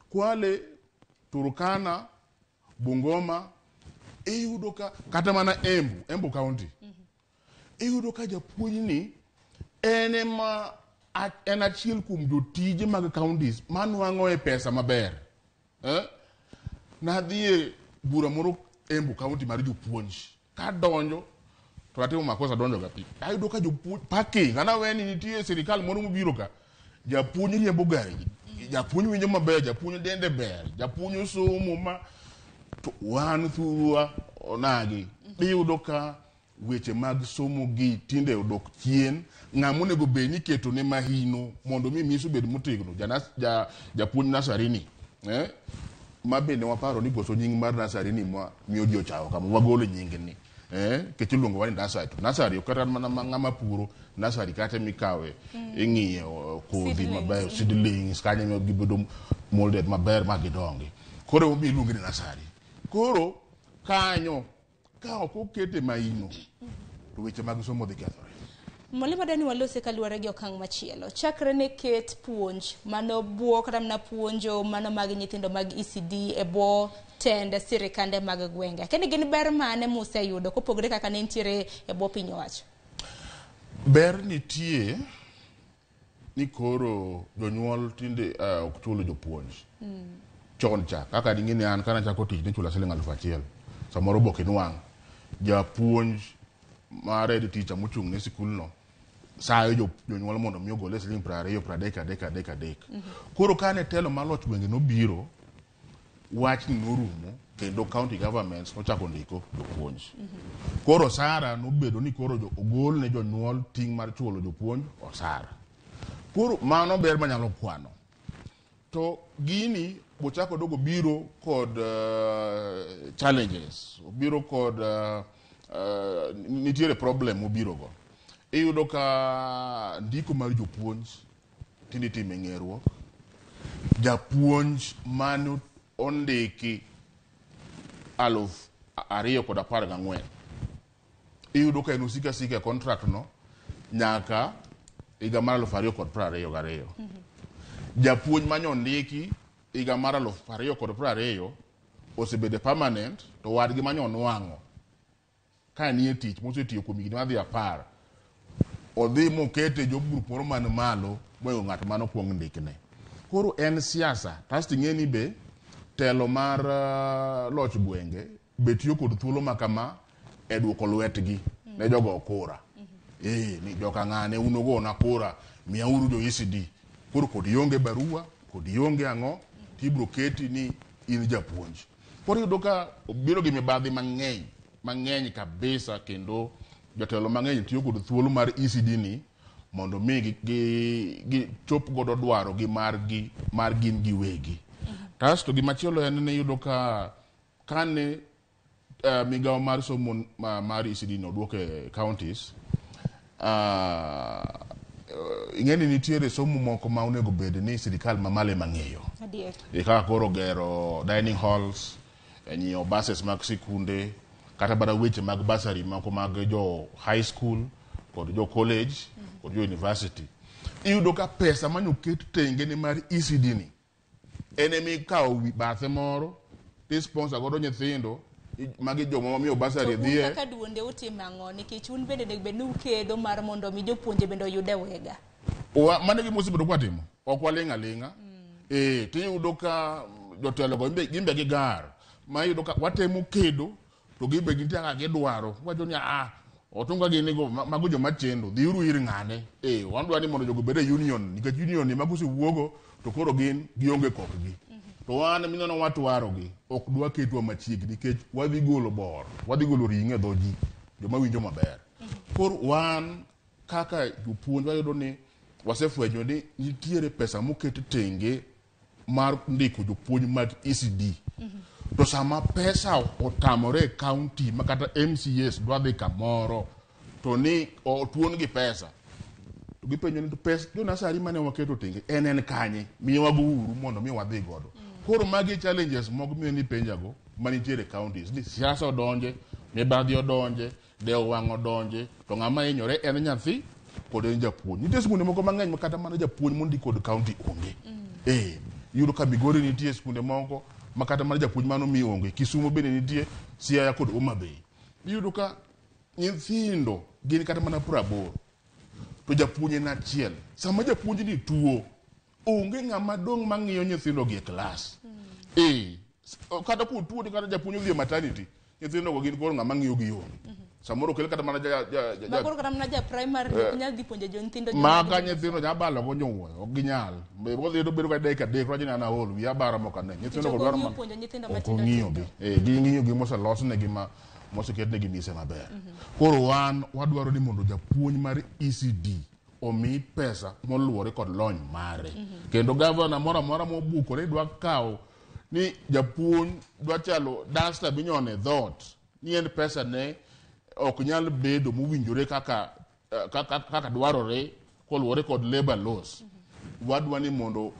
Kwale, Turkana, Bungoma, iyudo ka kata mana Embu County. Iyudo ka japuonj ni en ema en achiel kuom jotije mag counties manwang'o e pesa maber. Nadhi e bura moro Embu County mar jopuonj. Kadonjo to atimo makosa donjo ga pi. Ayudo ka jopuonj parking ana weni nitie sirikal moro mobiro ka. Japuonj riembo gari. Japuonj winjo maber, japuonj dende ber, japuonj osomo ma to wan thurwa onagi. Iyudo ka weche mag somo gi tinde odok chien. Ng'ama onego bed ni iketo ne mahino mondo mi misi obed motegno, japuonj nasari ni. Ma bende waparo ni koso nying mar nursery ni ma miyo ji ochawo kama wagolo nying ni. Nikech iluongo wa ni nursery. To nursery ok kata mana ng'ama puro nursery kata mikawe ing'iyo kodhi Seedlings. maber, seedlings kanyo ema gibedo molded maber ma gidongi. Koro emomiyo iluonge ni nursery. Koro kanyo ka ok okete maino to weche mag somo dhi kethore. Mwalimu adani walose kaluwore gi okang' machielo. Chakre ne ket puonj mano bwo kata mana puonjo mano mag nyithindo mag ECD e bwo tend sirikande mag gwenge. Kendo gin ber mane museyudo kopogore kaka ne nitiere e bwo piny owacho? Ber nitie ni koro jonyuol tinde ok chul jopuonj. Chon cha kaka ding'e ni an kana chako tich nichula siling 1000 samoro bok inwang' japuonj mar head teacher mochung' ne sikulno sayo jonyuol mondo mi ogole siling 20 30 3 3 3. Koro kane telo mar loch gwenge nobiro, wachni norumo kendo county governments nochako ndiko jopuonj. Koro osara nobedo ni koro ogol ne jonyuol ting' mar chulo jopuonj osara. Koro mano ber manyalo kwano. To gini bochako dogo biro kod challenges, obiro kod nitiere problem mobiro go. Iyudo ka ndiko mar jopuonj tinde itime ng'eruok. Japuonj mane ondiki 2014 iyudo ka en osiko asika e contract no nyaka higa mar 2022. Japuonj mane ondiki higa mar 2020 osebedo permanent to wadgi mane onwang'o ka nie tich mosetiyo kuom higni madhi 10 odhi mokete job group moro man malo moingo ng'at mane okuong ndikne. Koro en siasa kasto ing'e ni be telo mar loch gwenge be tiyo kod thuolo ma kama e duoko lwetgi ne jogo kura. Ni joka ng'ane un ugona kura, miyauru jo ECD. Koro kod ionge barua, kod ionge ang'o, tibro keti ni in japuonj. Koro iyudo ka obiro gi mibadhi mang'eny, mang'eny kabisa kendo jotelo mang'eny tiyo kod thuolo mar ECD ni mondo mi gi chop godo dwaro gi margi mar gin giwegi. Kasto gimachielo en ni iyudo ka kane migawo mar somo mar ECD no oduok e counties, ing'e ni nitiere somo moko ma onego bed ni sirikal mamalo ema ng'iyo. Adier. Kaka koro gero dining halls, nyiewo buses mag sikunde, kata mana weche mag bursary moko mag jo high school kod jo college kod jo university. Iyudo ka pesa mane oket tenge ne mar ECD ni en ema ikawo wi bathe moro ti sponsor godo nyithindo magi joma miyo bursary To un dhiye. kaka duonde utimo ang'o nikech un bende onego bed ni ukedo mar mondo mi jopuonje bende oyude wega. Mano e gima osebedo kwatimo. Ok waling' aling'a. Tiyudo ka jotelo go gin be gigar. Ma iyudo ka watemo kedo to gin be nitie kaka gidwaro. Wacho ni otunga gini go mago joma chendo, dhiuru ir ng'ane. Wan dwa ni mondo jogo obed e union nikech union ni mago osewuogo to koro gin gionge kokgi. To wan mineno watwaro gi ok dwa ketwa machiegni nikech wadhi golo bor, wadhi golo ring'o e dho ji joma winjo maber. Koro wan kaka jopuonj wayudo ni wasefwenyo ni nitiere pesa moket tenge mar ndiko jopuonj mag ECD. To sama pesa otamore e county ma kata MCAs dwa dhi kamoro to ni otuon gi pesa to gipenjo ni to pes jo nasari mane waketo tenge en kanye, miyowa go uru mondo mi wadhi godo. Koro magi challenges moko miyo ni penjago manitiere e counties ni siasa odonje, mibadhi odonje, dewo wang' odonje, to ng'ama hinyore en nyathi kod en japuonj. Nitie skunde moko mang'eny ma kata mana japuonj mondik kod county onge. Iyudo ka Migori nitie skunde moko ma kata mana japuonj mano mi onge. Kisumo bende nitie, Siaya kod Homa Bay. Iyudo ka nyithindo gin kata mana 80 to japuonj en achiel. Sama japuonj ni tuo, onge ng'ama dong' mang'iyo nyithindo gi e klas. Kata kotuo ni kata japuonj odhi e maternity, nyithindo go gin koro ng'ama ng'iyo gi onge. Samoro okel kata mana ja Ma koro kata mana ja primary ok nyal dhi puonjo jo nyithindo maka nyithindo nya balo go nyowuoyo, ok ginyal. Be odhi to bedo ka dakika 3 wacho ni an aol, wiya bara mok ane. Nyithindo go dwaro mana puonjo nyithindo ok matindo ong'iyo gi. Ging'iyo gi moselosnegi ma moseketnegi mise maber. Koro wan wadwaro ni mondo japuonj mar ECD omi pesa moluwore kod lony mare. Kendo gavana moro amora mobukore dwa kawo Ni japuonj dwa chalo dasta minyone dhoot ni en pesa ne ok nyal bedo mowinjore kaka kaka dwarore koluwore kod labor laws. Wadwa ni mondo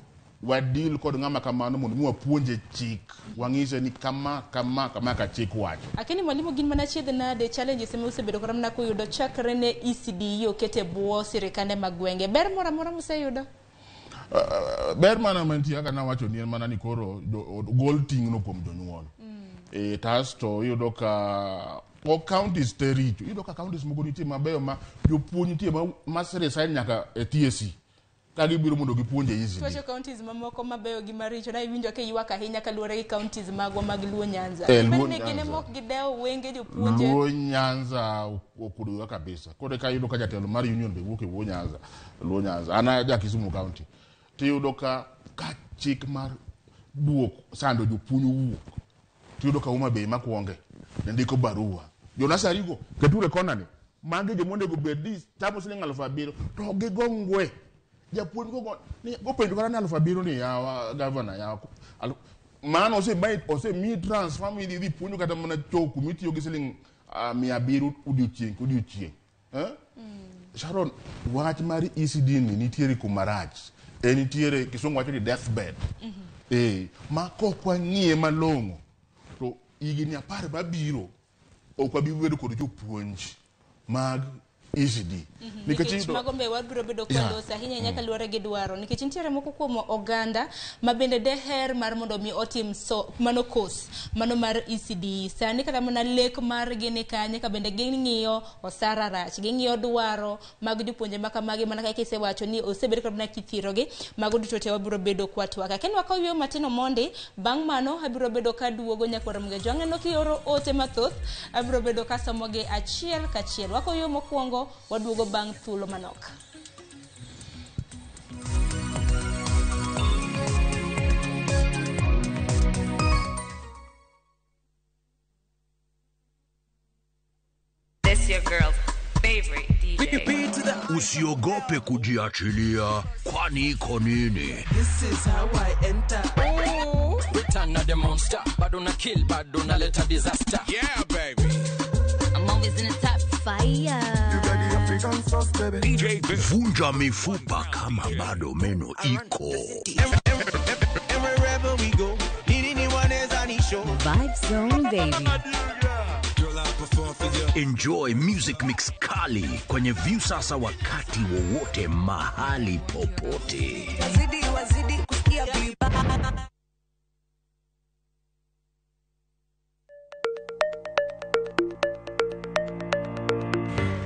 wadil kod ng'ama kamano mondo mi wapuonje chik, wang'ise ni kama kama kama ka chik wacho. Akini mwalimu, gin mana chiedh nade challenges ma usebedo kata mana kuyudo chakre ne ECDE oket e bwo sirikande mag gwenge? Ber moro amora museyudo? Ber mana mantie kaka nawacho ni en mana ni koro gol ting'no kuom jonyuol. Tasto iyudo ka ok counties te richo, iyudo ka counties moko nitie mabeyo ma jopuonj nitie ma resign nyaka e TSC ka gibiro mondo gipuonj e ECD. Tuacho counties mamoko mabeyo gi maricho, na iwinjo ka ywak ahinya kaluwore gi counties magwa mag Luo Nyanza. Luo Bende gin Nyanza. ema ok gidewo wenge jopuonje. Luo Nyanza okudoga kabisa. Koro ka iyudo ka jatelo mar union be wuok e Luo Nyanza, Luo Nyanza. An a ja Kisumu County. Tiyudo ka chik mar duok sando jopuonj owuok. Tiyudo ka Homa Bay makwonge ne ndiko barua. Jo nasari go keture kona ni. Magi joma onego bed ni chamo siling 7,000 to gigo ngwe. Japuonj gogo ni gopenjo kata ni 7,000 ni yawa gavana yawa. Mano osemiyi transfer midhi idhi puonjo kata mana choku mitiyo gi siling 700 odiochieng' kodiochieng'. Sharon, wach mar ECD ni nitiere kuma rach. En nitiere kisungu wacho ni deathbed. Ma kok wang'iye malong'o to higni 10 mabiro ok wabi bedo kod jopuonj mag ECD. Nikech mago be wabiro bedo kwaloso ahinya ahinya kaluwore gi dwaro, nikech nitiere moko kuom oganda ma bende deher mar mondo mi otim so, mano course mano mar ECD. Sani kata mana lek margi ni kanye ka bende ging'iyo osara rach, ging'iyo dwaro mag jopuonje ma kamagi, mana kaka isewacho ni osebed kod mana kithirogi, mago duto te wabiro bedo kwatwak. Akeni wakaw yueyo matin omondi, bang' mano abiro bedo kaduogo nyakwar Mgejo. Aneno kioro ote mathoth, abiro bedo kasomogi achiel kachiel. Wakaw yueyo mokwongo, waduogo bang' thuolo manok. This your girl's favorite DJ. Usiogope kujiachilia, kwani iko nini? This is how I enter. Return of the monster. Bado na kill, bado na leta disaster. Yeah, baby. I'm always in the top fire. You got the African sauce, baby. DJ vunja mifupa kama bado meno iko. Wherever we go, Vibe Zone, baby. Enjoy music mix kali kwenye Viusasa wakati wowote mahali popote. Wazidi, wazidi kusikia vibaya.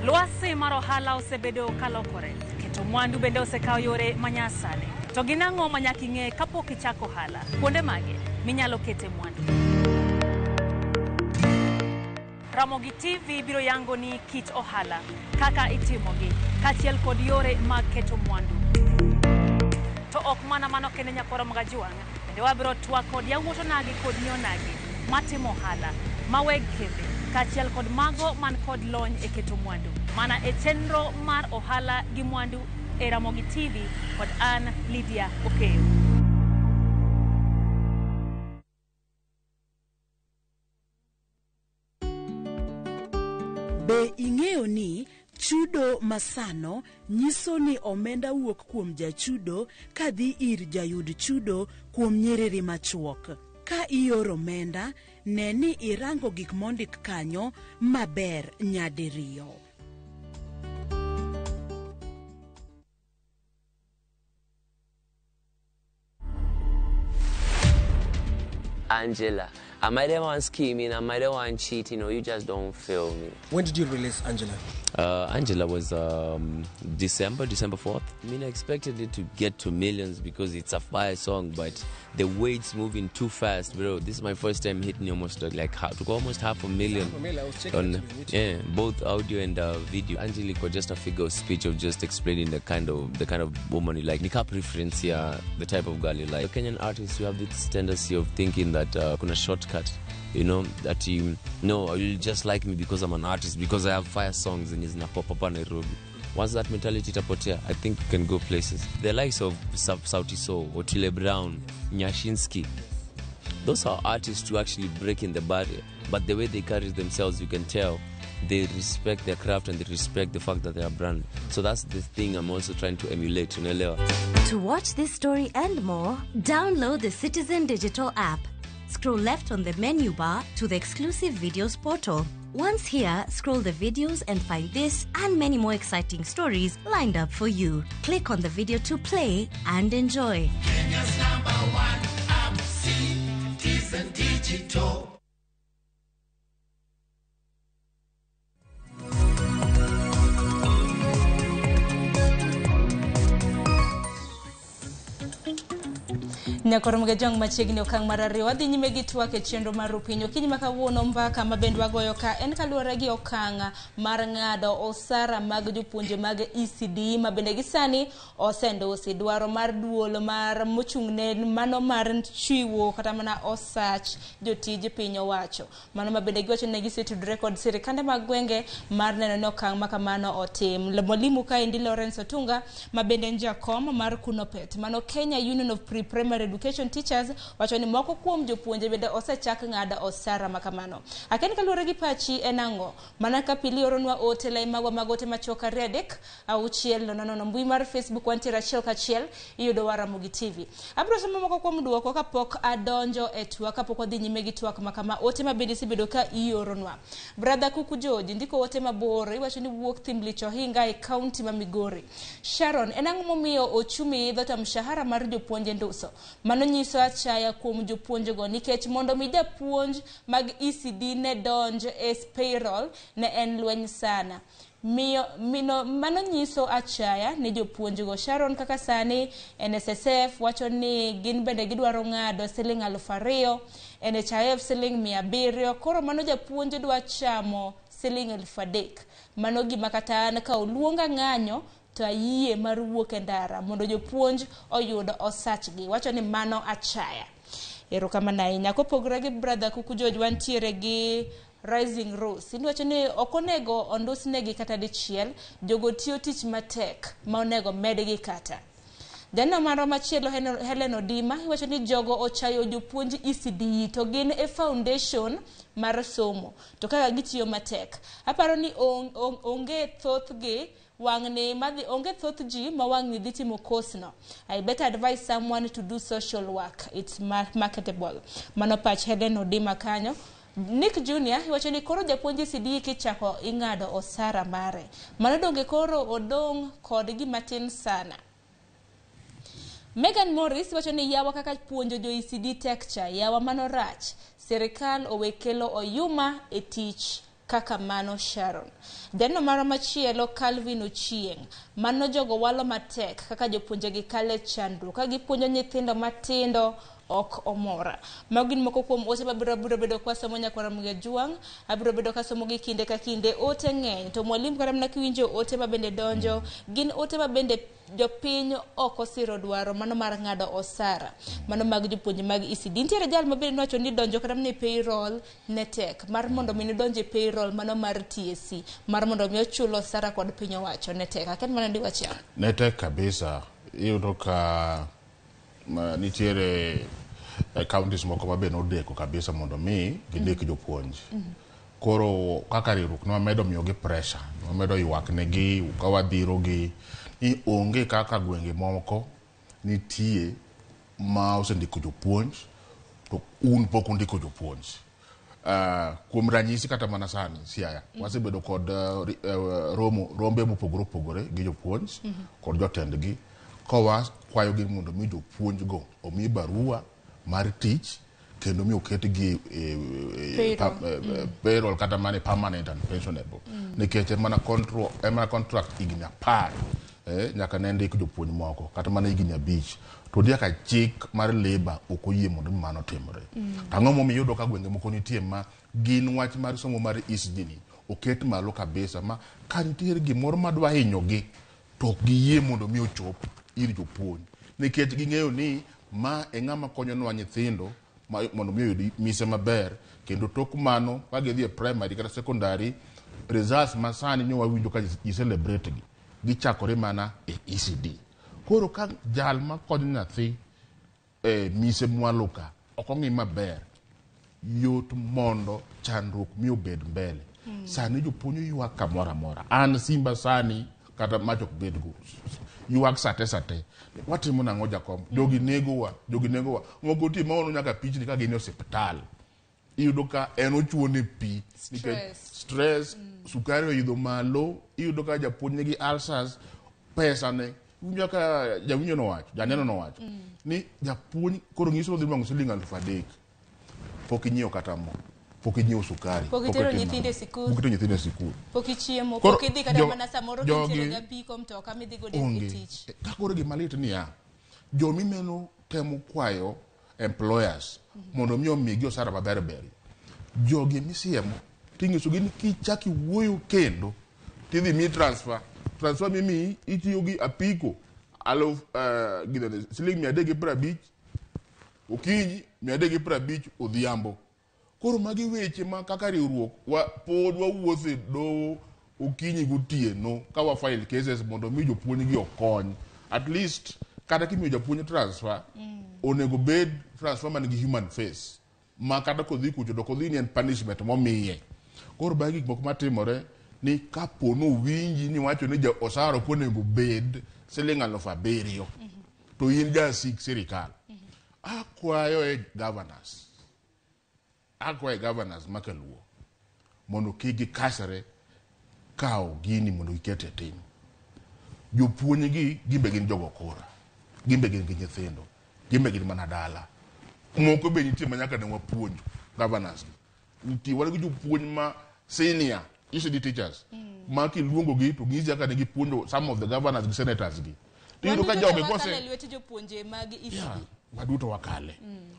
Lwasi mar ohala osebedo kalokore, keto mwandu bende osekawo yore manyasani. To gin ang'o ma nyaka ing'e kapok ichako ohala? Kuonde mage minyalo kete mwandu? Ramogi TV biro yango ni kit ohala, kaka itimogi, kaachiel kod yore mag keto mwandu. To ok mana mano kende nyakwar Magajuang', bende wabiro twak kod yawuot onagi kod nyi onagi matimo ohala, ma weg kembe, kaachiel kod mago man kod lony e keto mwandu. Mana e chenro mar ohala gi mwandu e Ramogi TV kod an Lydia Okeyo. Be ing'eyo ni chudo masano nyiso ni omenda wuok kuom jachudo kadhi ir jayud chudo kuom nyiriri machuok. Ka ioro omenda, ne ni irango gik mondik kanyo maber nyadiriyo. Angela, am I the one scheming? Am I the one cheating? Or you just don't feel me? When did you release Angela? Angela was December 4th. I mean, I expected it to get to millions because it's a fire song, but the way it's moving too fast, bro. This is my first time hitting almost like almost 500,000. I was checking on, yeah, both audio and video. Angelique was just a figure of speech of just explaining the kind of woman you like. Nika preference here, the type of girl you like. Kenyan artists, you have this tendency of thinking that kuna shortcut, you know, that you no, you'll just like me because I'm an artist, because I have fire songs and it's pop up Nairobi. Once that mentality itapotea, I think you can go places. The likes of Sauti Sol, Otile Brown, Nyashinski, Those are artists who actually break in the barrier, but the way they carry themselves, you can tell they respect their craft and they respect the fact that they are brand. So that's the thing I'm also trying to emulate, unaelewa? To watch this story and more, download the Citizen Digital app. Scroll left on the menu bar to the exclusive videos portal. Once here, scroll the videos and find this and many more exciting stories lined up for you. Click on the video to play and enjoy. Kenya's number one app, Citizen Digital. Nyakoro Mgejong machiegni okang' mar ariyo wadhi nyime gi twak e chenro mar Rupiny. Okinyi ma kawuono mbaka ma bende wagoyo ka en kaluwore gi okang' mar ng'ado osara mag jopuonje mag ECD ma bende gi sani osendusi. Dwaro mar duol mar mochung' ne mano mar chiwo kata mana osach jotij piny owacho. Mano ma bende giwacho ni gisetudore kod sirikande mag gwenge mar neno ni okang' ma kamano otim. Mwalimu kaendi Lawrence Otunga ma bende en jakom mar Kunopet, mano Kenya Union of Pre-Primary Education Teachers, wacho ni moko kuom jopuonje bende osechak ng'ado osara ma kamano. Aken kaluwore gi pachi en ang'o? Mana ka pili oronwa ote lai magwa mag ote machuok 2 3 6 0 0 mbui mar Facebook wantiere 1 1 iyudo wa Ramogi TV. Abiro somo moko kuom duoko kapok adonjo e twak, kapok wadhi nyime gi twak ma kama. Ote ma bende isebedo ka ioronwa. Brother Kuku George ndiko ote mabor, iwacho ni wuok Thimlich Ohinga e kaunti ma Migori. Sharon, en ang'o momiyo ochumi idho to mshahara mar jopuonje nduso? Mano nyiso achaya kuom jopuonjego nikech mondo mi japuonj mag ECD ne donj e payroll ne en lweny sana. Miyo, mino, mano nyiso achaya ne jopuonjgo. Sharon, kaka sani NSSF wacho ni gin bende gidwaro ng'ado siling 2,000, NHIF siling 700, koro mano japuonj dwa chamo siling 3,000. Mano gima kata an ka oluonga ng'anyo to ayie mar wuok e ndara mondo jopuonj oyud osachgi. Wacho ni mano achaya. Erokamano ahinya. Kopogore gi brother Kuku George, wantiere gi Rising Rose. Iwacho ni ok onego ondusnegi kata dichiel, jogo tiyo tich matek ma onego medgi kata. Janeno marwa machielo Helen Odima iwacho ni jogo ochayo jopuonj ECD to gin e foundation mar somo to kaka gitiyo matek. Aparo ni onge thothgi wang'ni madhi, onge thoth ji ma wang'ni dhi timo course no. I better advise someone to do social work. It's marketable. Mano pach Helen Odima kanyo. Nick Junior iwacho ni koro japuonj ECD kichako ing'ado osara mare. Mano donge koro odong' kod gima tin sana. Megan Morris wacho ni yawa kaka puonjo jo ECD tek cha, yawa mano rach. Sirikal owe kelo oyuma e tich kaka mano Sharon. Janeno marwa machielo Calvin Ochieng, mano jogo walo matek kaka jopuonje gi kale chandruok ka gipuonjo nyithindo matindo ok omora. Mago gin moko kuom ote mabiro biro bedo kwa somo nyakwara Mgejwang', abiro bedo ka somo gi kinde ka kinde. Ote ng'eny to mwalimu kata mana kiwinjo ote mabende donjo gin ote mabende jopiny ok osiro dwaro mano mar ng'ado osara mano mag jopuonje mag ECD. Nitiere jal mabende nowacho ni donjo kata mana e payroll ne tek mar mondo mi nidonj e payroll mano mar TSC mar mondo mi ochul osara kod piny owacho ne tek. Akia ni mano diwachi ang'o? Ne tek kabisa. Iyudo ka nitiere counties moko ma be nodeko kabisa mondo mi gindik jopuonj. Koro kaka riwruok ne wamedo miyogi pressure, wamedo ywak negi ka wadhirogi ni onge kaka gwenge moko nitie ma osendiko jopuonj to un pok undiko jopuonj. Kuom ranyisi kata mana sani Siaya wasebedo kod romo rombe mopogore opogore gi jopuonj kod jotendgi ka wakwayogi mondo mi jopuonj go omi barua mar tich kendo mi oketgi e payroll kata mana permanent and pensionable. Nikech en mana contract, en mana contract higni 10 nyaka ne ndik jopuonj moko kata mana higni 5 to nyaka chik mar labour ok oyie mondo mi mano timre. To ang'o momiyo iyudo ka gwenge moko nitie ma gin wach mar somo mar ECD ni oket malo kabisa ma ka nitiere gimoro madwa hinyogi to ok giyie mondo mi ochop ir jopuonj nikech ging'eyo ni ma e ng'ama konyonwa nyithindo mondo mi oyud mise maber kendo tok mano ka gidhi e primary kata secondary results ma sani nyo wawinjo ka ji celebrate gi gichakore mana e ECD. Koro ka jal makonyo nyathi e mise mwalo ka ok ong'i maber, yot mondo chandruok mi obed mbele. Sani jopuonj ywak kamoro amora. An simba sani kata mach ok bedgo. Ywak sate sate. Watimo nang'o jakom? Jogi negowa, jogi negowa. Moko nitie maono nyaka pichni ka gin e osiptal. Iyudo ka en ochuone pi nikech stress, sukari oidho malo, iyudo ka japuonj nigi ulcers, pesa ne iwinjo ka jawinjo nowacho, janeno nowacho ni japuonj koro ng'iso odhi nwang'o siling 3000 pok inyiewo kata mo, pok inyiewo sukari, Pok itero nyithindo e sikul. pok itero nyithindo e sikul. Pok ichiemo, Koro pok idhi kata mana samoro kintiere gapiko mtoka midhi godo e Onge. tich. Ka koro gima lit niya, jomimeno temo kwayo employers mondo mi omigi osara maber ber. Jogi misiemo tinyisogi ni kichak iwuoyo kendo tidhi mi transfer. Transfer mimiyi itiyo gi apiko aluf ginene, siling 350 okinyi, 350 odhiambo. Koro magi weche ma kaka riwruok wa, pod wawuotho e doho okinyi gotieno ka wa file cases mondo mi jopuonj gi okony. At least kata kimiyo japuonj transfer, onego bed transfer man gi human face ma kata kodhi kucho to kodhi ni en punishment momiye. Koro bang' gik moko matimore ni kapo nowinji ni wacho ni ja osara ok onego bed siling 7,000 to in jasik sirikal. Akwayo e governors, akwayo e governors ma kaluo mondo kik gikasre kawo gini mondo giket e tim. Jopuonj gi gimbe gin jogo kura, gimbe gin gi nyithindo, gimbe gin mana dala. Moko be nitie ma nyaka ne wapuonj governors gi. Nitie wan gi jopuonj ma senior ECD teachers ma kiluongo gi to ging'isi kaka ne gipuonjo some of the governors gi senators gi. Tiyudo ka jogi wakale kose lwet jopuonje mag ECD. Yeah, waduto wakale.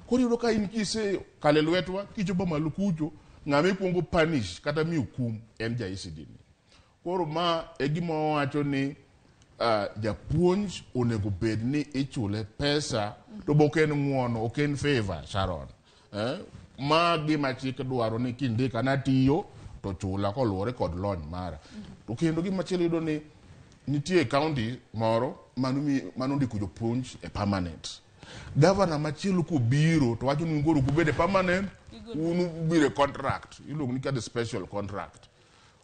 Koro iyudo ka in kise kale lwetwa kichopo malo kucho ng'ama ikuongo punish kata miyo kum en ja ECD ni. Koro ma e gima wawacho ni japuonj onego bed ni ichule pesa to be ok en ng'uono, ok en favor Sharon. Ma gima chik dwaro ni kindika natiyo to chula koluwore kod lony mara. To kendo gima chielo iyudo ni nitie county moro manondiko jopuonj e permanent. Governor machielo kobiro to wacho ni koro kubed e permanent, un ubiro e contract, iluongo ni kata special contract.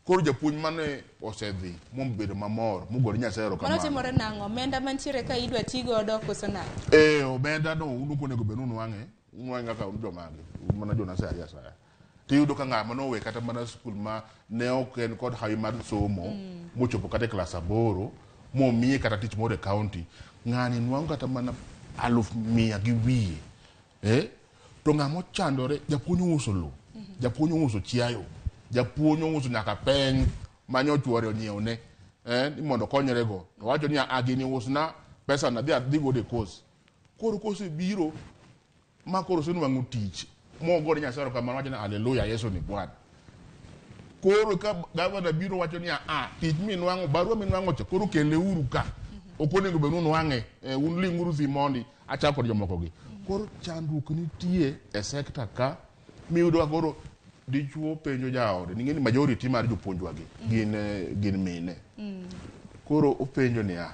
Koro japuonj mane osedhi mobedo mamor mogone Nyasaye Mano erokamano. timore nang'o? Omenda mantiere ka idwa ti godo koso nang'o? Omenda no un ok onego bed ni unwang'e, unwang'e kaka un jomage, un mana jo nasari asaya. Tiyudo ka ng'ama nowe kata mana skul ma ne ok en kod hawi mar somo, mochopo kata e klas 8, momiye kata tich moro e county, ng'ani nwang'o kata mana 100,000 gi wiye. To ng'ama ochandore, japuonj ouso lowo, japuonj ouso chiayo, japuonj ouso nyaka peng mane chuore onyiewne, ni mondo okonyrego. To wacho ni a gini usna pesa na adhi godo e course. Koro kosebiro ma koro osenwang'o tich mogone Nyasaye erokamano wacho ni haleluya Yesu ni Bwana. Koro ka gavana biro wacho ni a tich minwang'o barua minwang'o cha koro keleuru ka. Ok onego bed ni unwang'e, un ling'uru thi mondi achako kod jomoko gi. Koro chandruok nitie e sekta ka miyudo ka koro dichuo penjo jaode ning'e ni majority mar jopuonjwa gi gin mine. Koro openjo niya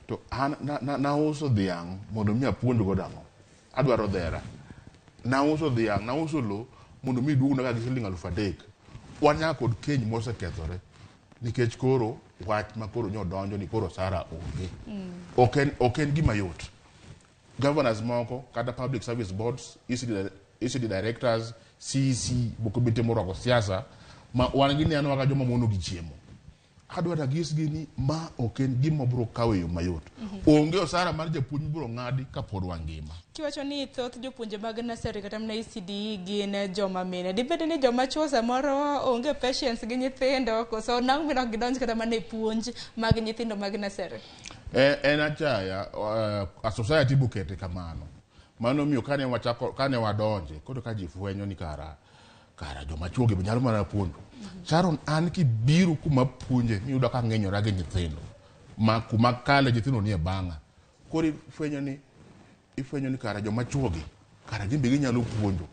to an nauso dhiang' mondo mi apuonj godo ang'o? Adwaro dhera. Nauso dhiang', nauso lo mondo mi duogna ka gi siling 3,000. Wan nyaka kod keny mosekethore nikech koro wach ma koro nyodonjo ni koro osara onge. Ok en gima yot. Governors moko kata public service boards, ECD directors, CEC moko bende morwako siasa ma wan gi neno kaka joma mono gi chiemo. Adwaro anyisgi ni ma ok en gima biro kawo e yo mayot. Onge osara mar japuonj biro ng'adi kapod wangima. Kiwacho ni thoth jopuonje mag nursery kata mana ECD gin joma mine. Dibed ni joma chuo samoro onge patience gi nyithindo koso nang'o miyo ok gidonj kata mana e puonj mag nyithindo mag nursery? En achaya, a society bokete kamano. Mano miyo kane wachako, kane wadonje, koro ka ji fwenyo ni kara joma chuo gi be nyalo mana puonjo. Sharon, an kibiro kuma puonje, miyudo ka ng'inyora gi nyithindo. Ma kuma kale nyithindo nie bang'a. Koro ifwenyo ni kara joma chuo gi, kara gin be ginyalo puonjo.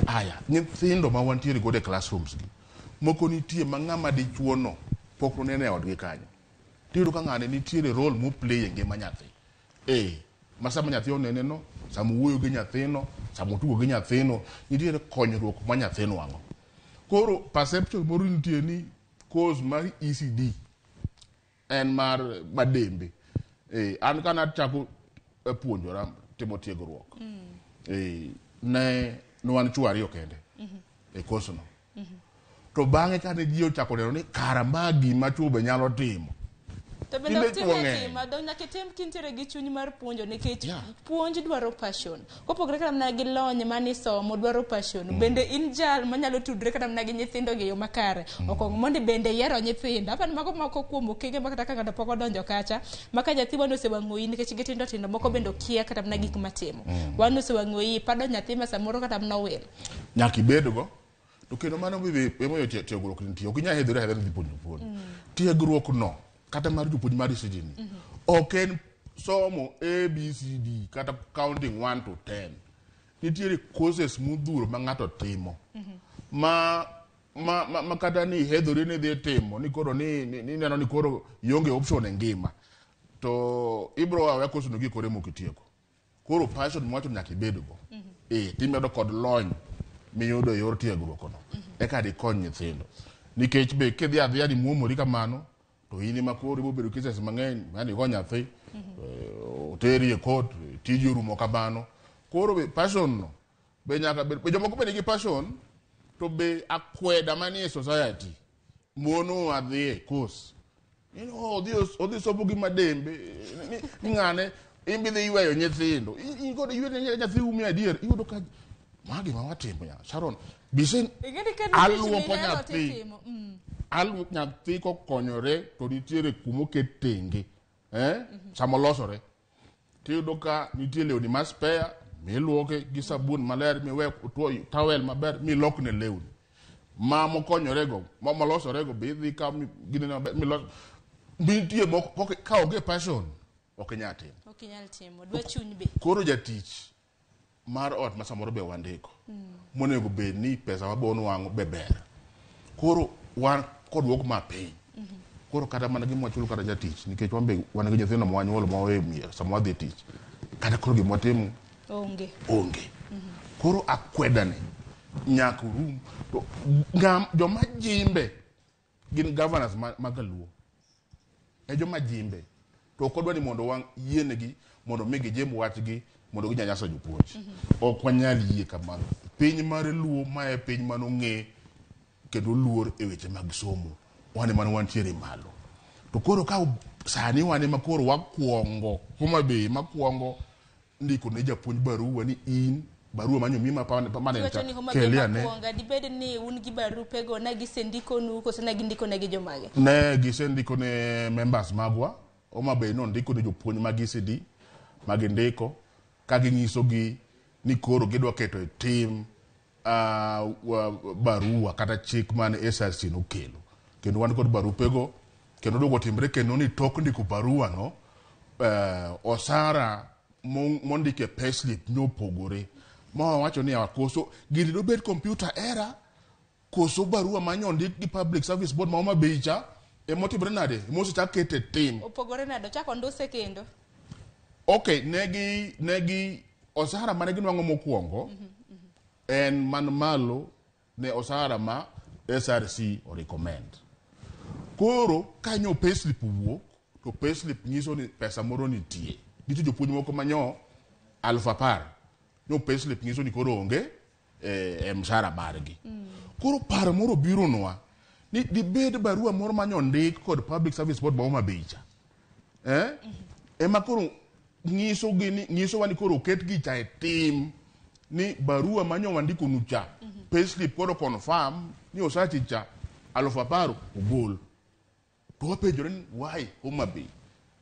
Aya, nyithindo ma wantiere godo e classrooms gi, moko nitie ma ng'ama dichuo no pok noneno e odgi kanyo. Tiyudo ka ng'ane nitiere role moplay e ngima nyathi. Ma sama nyathi onene no, sama owuoyo gi nyathino, Sama otugo gi nyathino, nitiere konyruok ma nyathi nwang'o. Koro perception moro nitie ni course mar ECD en mar madembe. An kana achako puonjora timo tiegruok, ne wan chuo ariyo kende e course no. To bang'e kane ji ochako neno ni kara ma gima chuo be nyalo timo. To bende ok tim atima, dong nyaka itim kintiere gi chuny mar puonjo nikech puonj dwaro passion. Kopogore kata mana gi lony mane isomo dwaro passion. Bende in jal manyalo tudre kata mana gi nyithindo e yo makare. Okuongo mondo bende iyiero nyithindo. Apani mago moko kuom okenge ma kata ka ng'ato pok odonjo kacha, ma ka nyathi wan osewang'o iyi nikech gitindo tindo moko bende okia kata mana gik matimo. Wan osewang'o iyi, ipado nyathi ma samoro kata mana owil. Nyaka ibedgo. To kendo mano be emomiyo tiegruok nitie. Ok inyal hedhori ahedha ni idhi puonjo jopuonj. Tiegruok no kata mar jopuonj mar ECD ni ok en somo A, B, C, D kata counting 1 to 10. Nitiere courses modhuro ma ng'ato timo ma kata ni ihedhori ni idhi timo ni koro ni ineno ni koro ionge option e ngima to ibro aweya course no gi kore mok itieko. Koro passion mwacho nyaka ibedgo. Timedo kod lony miyudo e yor tiegruok no. Eka dikony nyithindo. Nikech be kidhi adhiya ni muomori kamano to in ema koro ibiro bedo cases mang'eny mani igo nyathi oteri e court tiji orumo kamano. Koro be passion no be nyaka bed, be jomoko be nigi passion to be akweda manie society mono adhi e course. Odhi somo gi madembe ni ng'ane in bidhi yweyo nyithindo. In kod ywe nyathi umi adier iyudo ka magi ma watimo ya Sharon bise aluoko nyathi. Aluoko nyathi kokonyore to nitiere kumoket tenge sama olosore tiyudo ka nitie lewni ma spare miluoke gi sabun maler miwe otwo towel maber milokne lewni ma mokonyorego ma molosorego be idhi ka ginene maber milos nitie moko ka onge passion ok inyal timo. Ok inyal timo, dwa chuny be. Koro jatich mar ot ma samoro be wandiko monego bed ni pesa ma bonwang'o be ber. Koro wan kod wuok ma piny. Koro kata mana gima wachulo kata jatich nikech wan be wan gi nyithindo ma wanyuolo ma waweyo mier sama wadhi tich. Kata koro gima watimo onge. Onge. Koro akwedani nyaka orum. To joma jimbe gin governors mag Luo. E joma jimbe. To ok wadwa ni mondo wang yienegi mondo mi gijimb wachgi mondo ginyanyasa jopuonj. Ok wanyal yie kamano. Piny mar Luo ma e piny manong'e kendo luor e weche mag somo. Wan ema wantiere malo. To koro ka sani wan ema koro wakwongo Homa Bay makwongo ndiko ne japuonj barua ni in barua manyo mi ma permanent. Iwacho ni Homa Bay makwongo dibed ni un gi barupego na gisendikonu koso na gindiko ne gi jomage? Ne gisendiko ne members magwa. Homa Bay nondiko ne jopuonj mag ECD magindiko ka ginyiso gi ni koro gidwa keto e tim barua kata chik mane SRC nokelo. Kendo wan kod barupego kendo duogo timre kendo ni tok ndiko barua no osara mondike payslip nopogore. Ma wawacho ni koso gini dobed computer error koso barua manyo ndik gi Public Service Board ma Homa Bay cha emotimre nade emosechak kete tim. Opogore nade ochako nduse kendo. Okay, negi osara mane ginwang'o mokwongo en man malo ne osara ma SRC o recommend. Koro kanyo payslip owuok to payslip nyiso ni pesa moro nitie. Nitie jopuonj moko manyo 10,000 no payslip nyiso ni koro onge e mshahara margi. Koro paro moro bironwa ni dibed barua moro manyo ndik kod Public Service Board ma Homa Bay cha. Ema koro nyiso gi nyiso wa ni koro oket gicha e tim ni barua manyo wandiko nu cha payslip koro confirm ni osachi cha 10,000 ogol. To wapenjore ni why Homa Bay?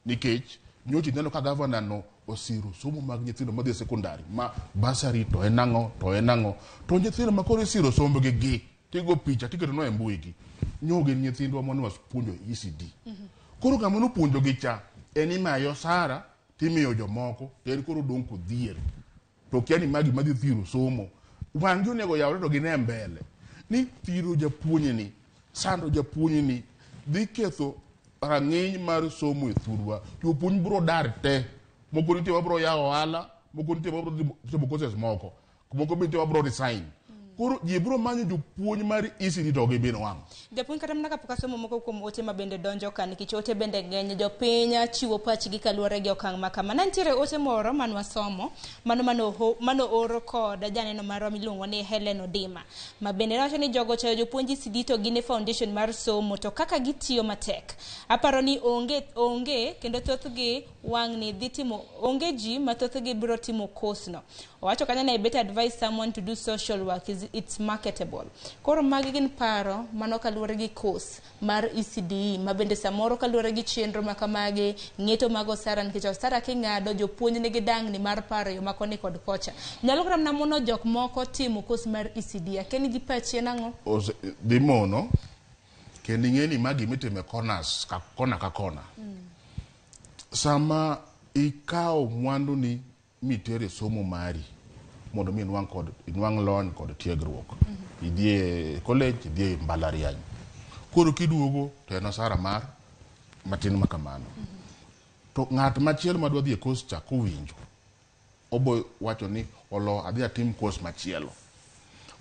Nikech nyocha ineno ka governor no osiro somo mag nyithindo madhi e secondary ma bursary to en ang'o to en ang'o to nyithindo ma koro isiro sombgi gi tigo picha tiketo no e mbui gi nyo gin nyithindwa mane wapuonjo ECD. Koro ng'ama nopuonjo gi cha en imaye osara timiyo jomoko to en koro odong' kodhier to kia ni magi madhi thiro somo wang'gi onego yawre to gine mbele ni thiro japuonjni sando japuonjni dhi ketho rang'iny mar somo e thurwa. Jopuonj biro dar te moko nitie mabiro yawo ohala moko nitie mabiro timo courses moko. Moko be nitie mabiro resign. Koro ji biro manyo jopuonj mar ECD to ok gibi nwang'o. Japuonj kata mana kapok asomo moko kuom ote ma bende donjo ka nikech ote bende ng'eny jopiny chiwo pachgi kaluwore gi okang' ma kama. Ne nitiere ote moro mane wasomo mano mano oor kod janeno marwa miluongo ni Helen Odima ma bende nowacho ni jogo chayo jopuonj ECD to gin e foundation mar somo to kaka gitiyo matek aparo ni onge kendo thothgi wang'ni dhi timo onge ji ma thothgi biro timo course no. Owacho kanyo ni I better advise someone to do social work is it's marketable. Koro magi gin paro mano kaluwore gi course mar ECDE ma bende samoro kaluwore gi chenro ma kamagi ng'eto mag osara nikech osara king'ado jopuonj nigi dangni mar paro yo ma koni kod kocha. Nyalo kata mana mono jok moko timo course mar ECDE. Akia ni gi pachi en ang'o? Dhi mono kendo ing'e ni ma gima itimo e corners ka kona ka kona. Sama ikawo mwanduni mitere somo mari mondo mi inwang' lony kod tiegruok. Idhi e college, idhi e mbalariany. Koro kiduogo to en osara mar matin ma kamano. To ng'at machielo madwa dhi e course cha kowinjo, obo wacho ni olo adhi atim course machielo.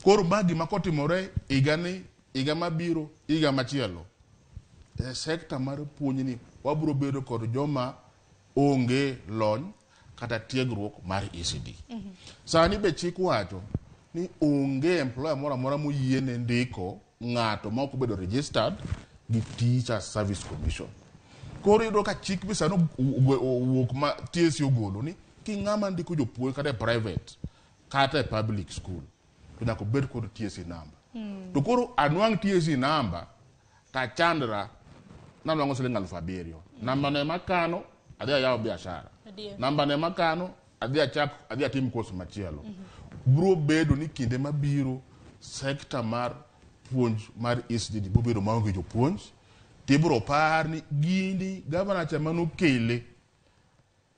Koro ma gima kotimore higa ni, higa mabiro, higa machielo, e sekta mar puonj ni wabiro bedo kod joma onge lony kata tiegruok mar ECD. Sani be chik wacho ni onge employer moro amora moyiene ndiko ng'ato ma ok obedo registered gi Teacher Service Commission. Koro iyudo ka chik be sani owuok ma TSC ogolo ni king'ama ndiko jopuonj kata e private kata e public school to nyaka obed kod TSC number. To koro anwang' TSC number tachandra nanwang'o siling 7,000. Namba no ema kano adhi ayawo biashara. Namba no ema kano adhi achak adhi atim course machielo. Biro bedo ni kinde mabiro sekta mar puonj mar ECD biro bedo maonge jopuonj tibiro par ni gini gavana cha manokele.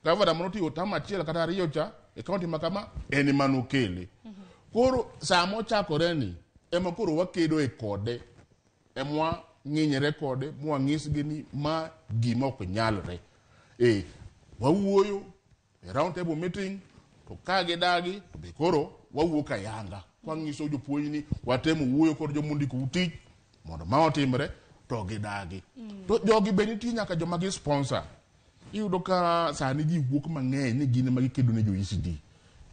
Gavana manotiyo tam achiel kata ariyo cha e county ma kama en ema nokele. Koro sama ochakore ni ema koro wakedo e kode emwa ng'inyre kode mwanyisgi ni ma gima ok nyalre. Wawuoyo e round table meeting to ka gidagi to be koro wawuok ayanga kwang'iso jopuonj ni watemo wuoyo kod jomondiko tich mondo ma otimre to gidagi. To jogi be nitie nyaka joma gi sponsor. Iyudo ka sani ji wuok mang'eny ni gin ema gikedo ne jo ECD.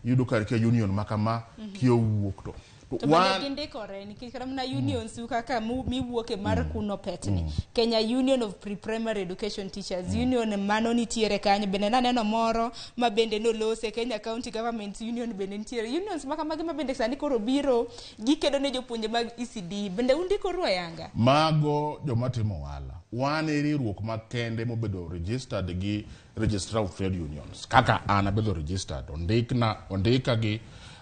Iyudo ka kia union ma kama kia owuok to To bende gindikore nikech kata mana unions kaka miwuoke mar kuno petni. Kenya Union of Pre-Primary Education Teachers Union mano nitiere kanyo bende naneno moro ma bende nolose Kenya County Government Union bende nitiere unions ma kamagi ma bende sani koro biro gikedo ne jopuonje mag ECD bende undikoru ayanga. Mago joma timo ohala. Wan e riwruok makende mobedo registered gi Registrar of Trade Unions. Kaka an abedo registered, ondika gi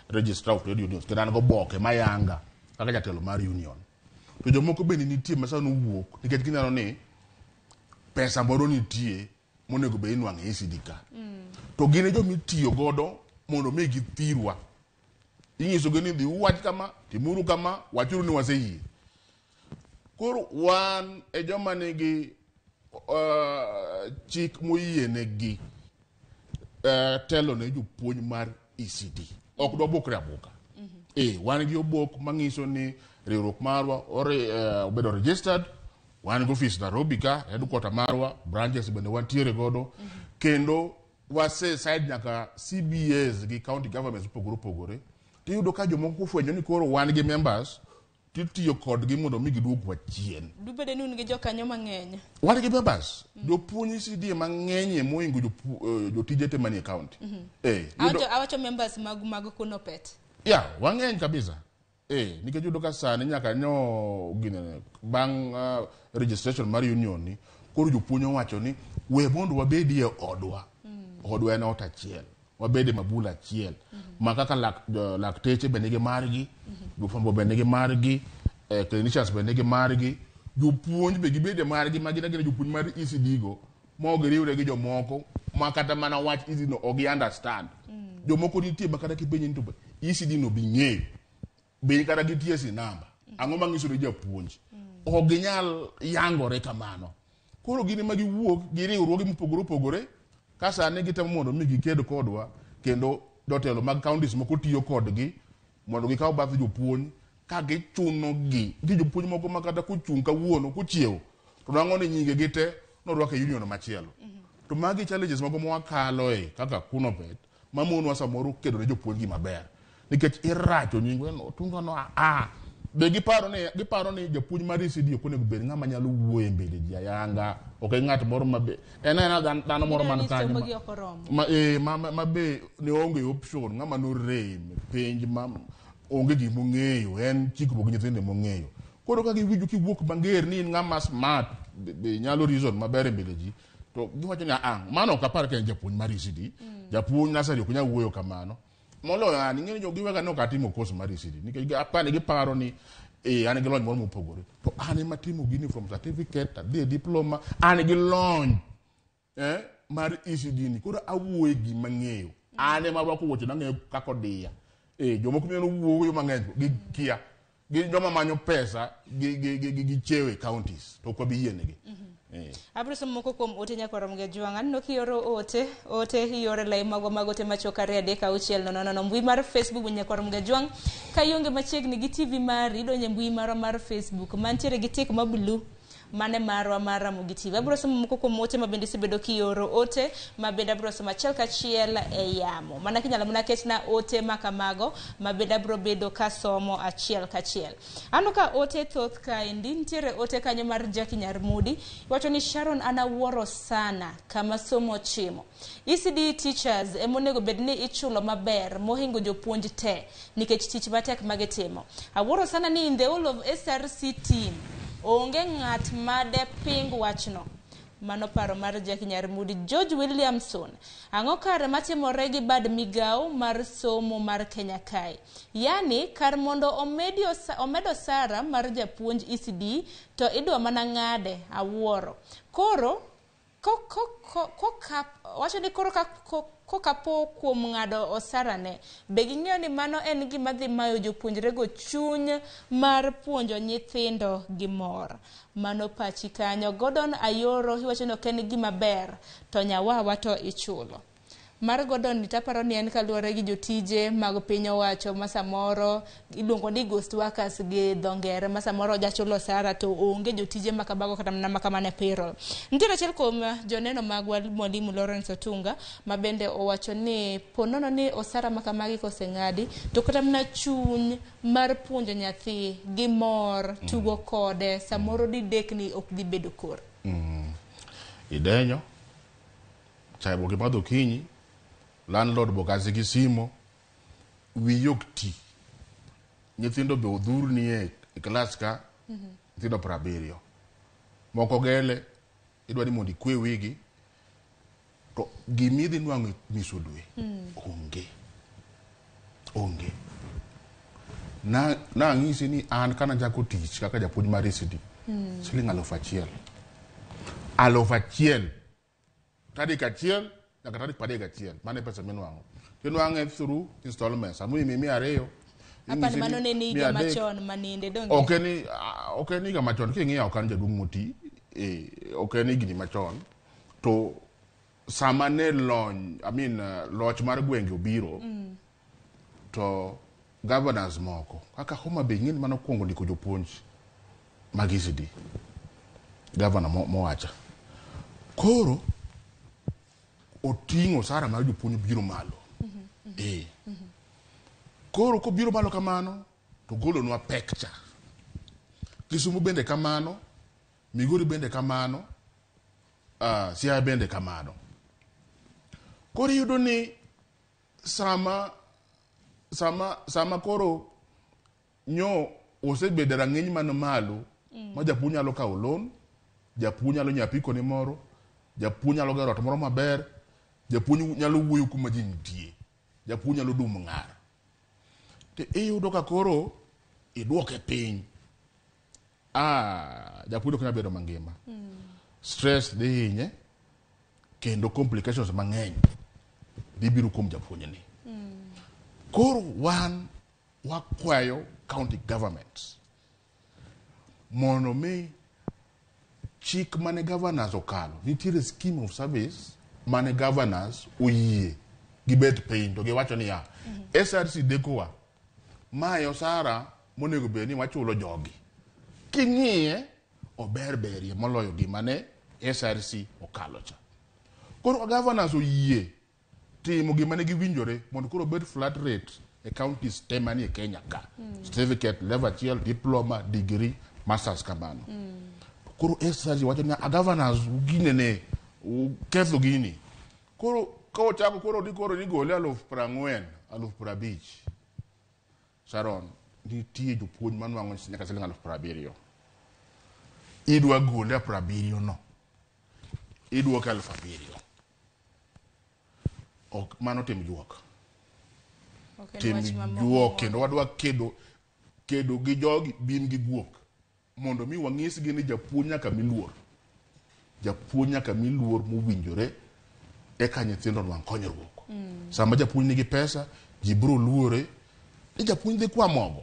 Registrar of Trade Unions, kendo an goboke mayanga kaka jatelo mar union. To jomoko bende nitie ma sani owuok nikech gineno ni pesa moro nitie monego bed ni inwang'o e ECD ka. To gin e joma itiyo godo mondo mi githirwa. Inyisogi ni dhi uwach kama, timuru kama, wachuru ni waseyie. Koro wan e joma nigi chik moyienegi telo ne jopuonj mar ECD. Ok dwabukre abuka. Wan gi obok mang'iso ni riwruok marwa obedo registered, wan gi ofis Nairobi ka, headquarter marwa, branches bende wantiere godo, kendo wase side nyaka CBAs gi county governments mopogore opogore. Tiyudo ka jomoko kofwenyo ni koro wan gi members, titiyo kodgi mondo mi giduokwa chien. Dubede ni un gi jokanyo mang'eny. Wan gi members, jopuonj ECD mang'eny mohingo jotije te manie county. Awacho members mag kuno pet. Yeah, wang'eny kabisa. Nikech yudo ka sani nyaka nyo gine bang' registration mar union ni, koro jopuonj owacho ni we mondo wabedie odwa. Odwa en ot achiel. Wabede mabul achiel. Ma kaka lakteche be nigi margi, jofwambo be nigi margi, clinicians be nigi margi, jopuonj be gibede margi ma gin agina jopuonj mar ECD go, ma ok giriwre gi jomoko, ma kata mana wach ECD no ok gi understand. Jomoko nitie ma kata kipenje ni to ECD no bi ng'eyo, be kata gi TSC number, ang'o mang'iso ni japuonj? Ok ginyal yangore kamano. Koro gin ema giwuok gi riwruoge mopogore opogore, ka sani gitemo mondo mi giked kodwa, kendo jotelo mag counties moko tiyo kodgi mondo gikaw bath jopuonj ka gichuno gi. Nitie jopuonj moko ma kata kochung' kawuono kochiewo to nang'o ni nyinge gi te norwako e union machielo. To magi challenges moko mwakaloe kaka Kunopet mamonwa samoro kedo ne jopuonj gi maber. Nikech iracho nying Otunga no a be giparo ni giparo ni japuonj mar ECD ok onego bed ng'ama nyalo wuoyo e mbele ji ayanga ok en ng'at moro ma be en aena dhano moro man kanyo ma- Somo gi ok oromo. ma, eh, ma, ma, ma be ne onge option ng'ama norem penj ma onge gimong'eyo en chikruok gi nyithindo mong'eyo koro ka giwinjo kiwuok mager ni in ng'ama smart be, be nyalo reason maber e mbele ji to giwacho ni ah mano ok apar ka en japuonj mar ECD japuonj nursery ok nyal wuoyo kamano moloyo an ing'e ni jogi wega ni ok atimo course mar ECD nikech apani giparo ni eh, an gi lony moro mopogore to an ema timo gini from certificate adhi e diploma an gi lony mar ECD ni koro awuoye gima ng'eyo an ema arwako wuoche nang'eyo kaka odiya jomoko mineno wuoyo mang'eny go, gikia gin joma manyo pesa gi cheo e counties to ok wabi yienegi. Abiro somo moko kuom ote nyakwar Ramogi Ajwang'. Aneno kioro ote, ote ioro e lai magwa mag ote machuok 2 3 6 0 0 0. Mbui mar Facebook nyakwar Ramogi Ajwang'. Ka ionge machiegni gi TV mari, idonjo e mbui marwa mar Facebook mantiere gi tik ma blue. Mane marwa mar Ramogi TV. Abiro somo moko kuom ote ma bende isebedo kioro ote ma bende abiro somo achiel kachiel e yamo. Mana kinyalo mana ketna ote ma kamago ma bende abiro bedo kasomo achiel kachiel. Aneno ka ote thoth kaendi, nitiere ote kanyo mar Jackie Nyarmudi. Iwacho ni Sharon an awuoro sana kama somo ochimo. ECD teachers emonego bed ni ichulo maber mohingo jopuonj te nikech tich matek magitimo. Awuoro sana ni in the whole of SRC team onge ng'at made ping wachno. Mano paro mar Jackie Nyarmudi. George Williamson, ang'o kare matimore gi bad migawo mar somo mar Kenya kae? Yani kar mondo omed osara mar japuonj ECD to idwa mana ng'ade, awuoro. Koro wacho ni koro kokapo kuom ng'ado osarane, be ging'eyo ni mano en gima dhi mayo jopuonjrego chuny mar puonjo nyithindo gi mor. Mano pachi kanyo. Gordon Ayoro iwacho ni ok en gima ber to nyawawa to ichulo. Mar Gordon ni taparo ni en kaluwore gi jotije mag piny owacho ma samoro iluongo ni ghost workers gi dho ngere ma samoro jachulo osara to onge jotije ma kamago kata mana makamano e payroll. Nitiere achiel kuom joneno magwa Mwalimu Lawrence Otunga ma bende owacho ni po nono ni osara ma kamagi koseng'adi to kata mana chuny mar puonjo nyathi gi mor tugo kode samoro didekni ok dhi bedo kor. Idenyo chai bok imadho okinyi, landlord bok asi gi simo, wiyi ok ti. Nyithindo be odhurni e klas ka, nyithindo 70. Moko gele, idwa ni mondo ikwe wigi, to gimidhi nwang'o e miso dwe, onge. Onge. Na ang'isi ni an kana chako tich kaka japuonj mar ECD, siling 1000. 1000. Tarik 1 nyaka tarik 31, mano e pesa minwang'o. Tinwang'e through installments. Samoro imiyi 200, Apani mano ne ni higa machon maninde donge? Ok en higa machon, king'iyo ok an jaduong' moti, ok en higni machon. To sama ne lony, I mean, loch mar gwenge obiro, to governors moko, kaka Homa Bay, ing'eni mano okuongo ndiko jopuonj mag ECD. Governor mowacha. Koro oting'o osara mar jopuonj biro malo. Koro kobiro malo kamano to golonwa pek cha. Kisumu bende kamano, Migori bende kamano, Siaya bende kamano. Koro iyudo ni sama koro nyo osebedo rang'iny man malo ma japuonj nyalo kawo loan, japuonj nyalo nyiewo apiko ne moro, japuonj nyalo gero ot moro maber, japuonj nyalo wuoyo kuma ji nitie, japuonj nyalo dum ng'ar. To iyudo ka koro iduoke piny. Japuonj ok nyal bedo mangima. Stress dhi hinye, kendo complications mang'eny dhi biro kuom japuonjni. Koro wan wakwayo county governments mondo mi chik mane governors okalo, nitiere scheme of service mane governors oyie gibet piny to giwacho niya, SRC dekowa Mae osara monego bed ni wachulo jogi. King'iye, ober berie moloyo gima ne SRC okalo cha. Koro ka governors oyie timo gima ne giwinjore mondo koro obed flat rate e counties te manie Kenya ka. Certificate level achiel, diploma, degree, masters kamano. Koro SRC wacho ni a governors ginene uketho gini. Koro ka ochako koro ni koro ni gole 40,000, 50,000. Sharon, nitie jopuonj manwang'o nyaka siling 70,000. Idwa gole 70 no. Idwoke 7,000. Ok, mano tim juok. Ok en Tim wach ma juok kendo wadwa kedo kedo gi jogi bim gi guok mondo mi wanyisgi ni japuonj nyaka mi luor. Japuonj nyaka mi luor mowinjore eka nyithindo nwang' konyruok. Sama japuonj nigi pesa, ji biro luore ni japuonj dhi kwa mogo.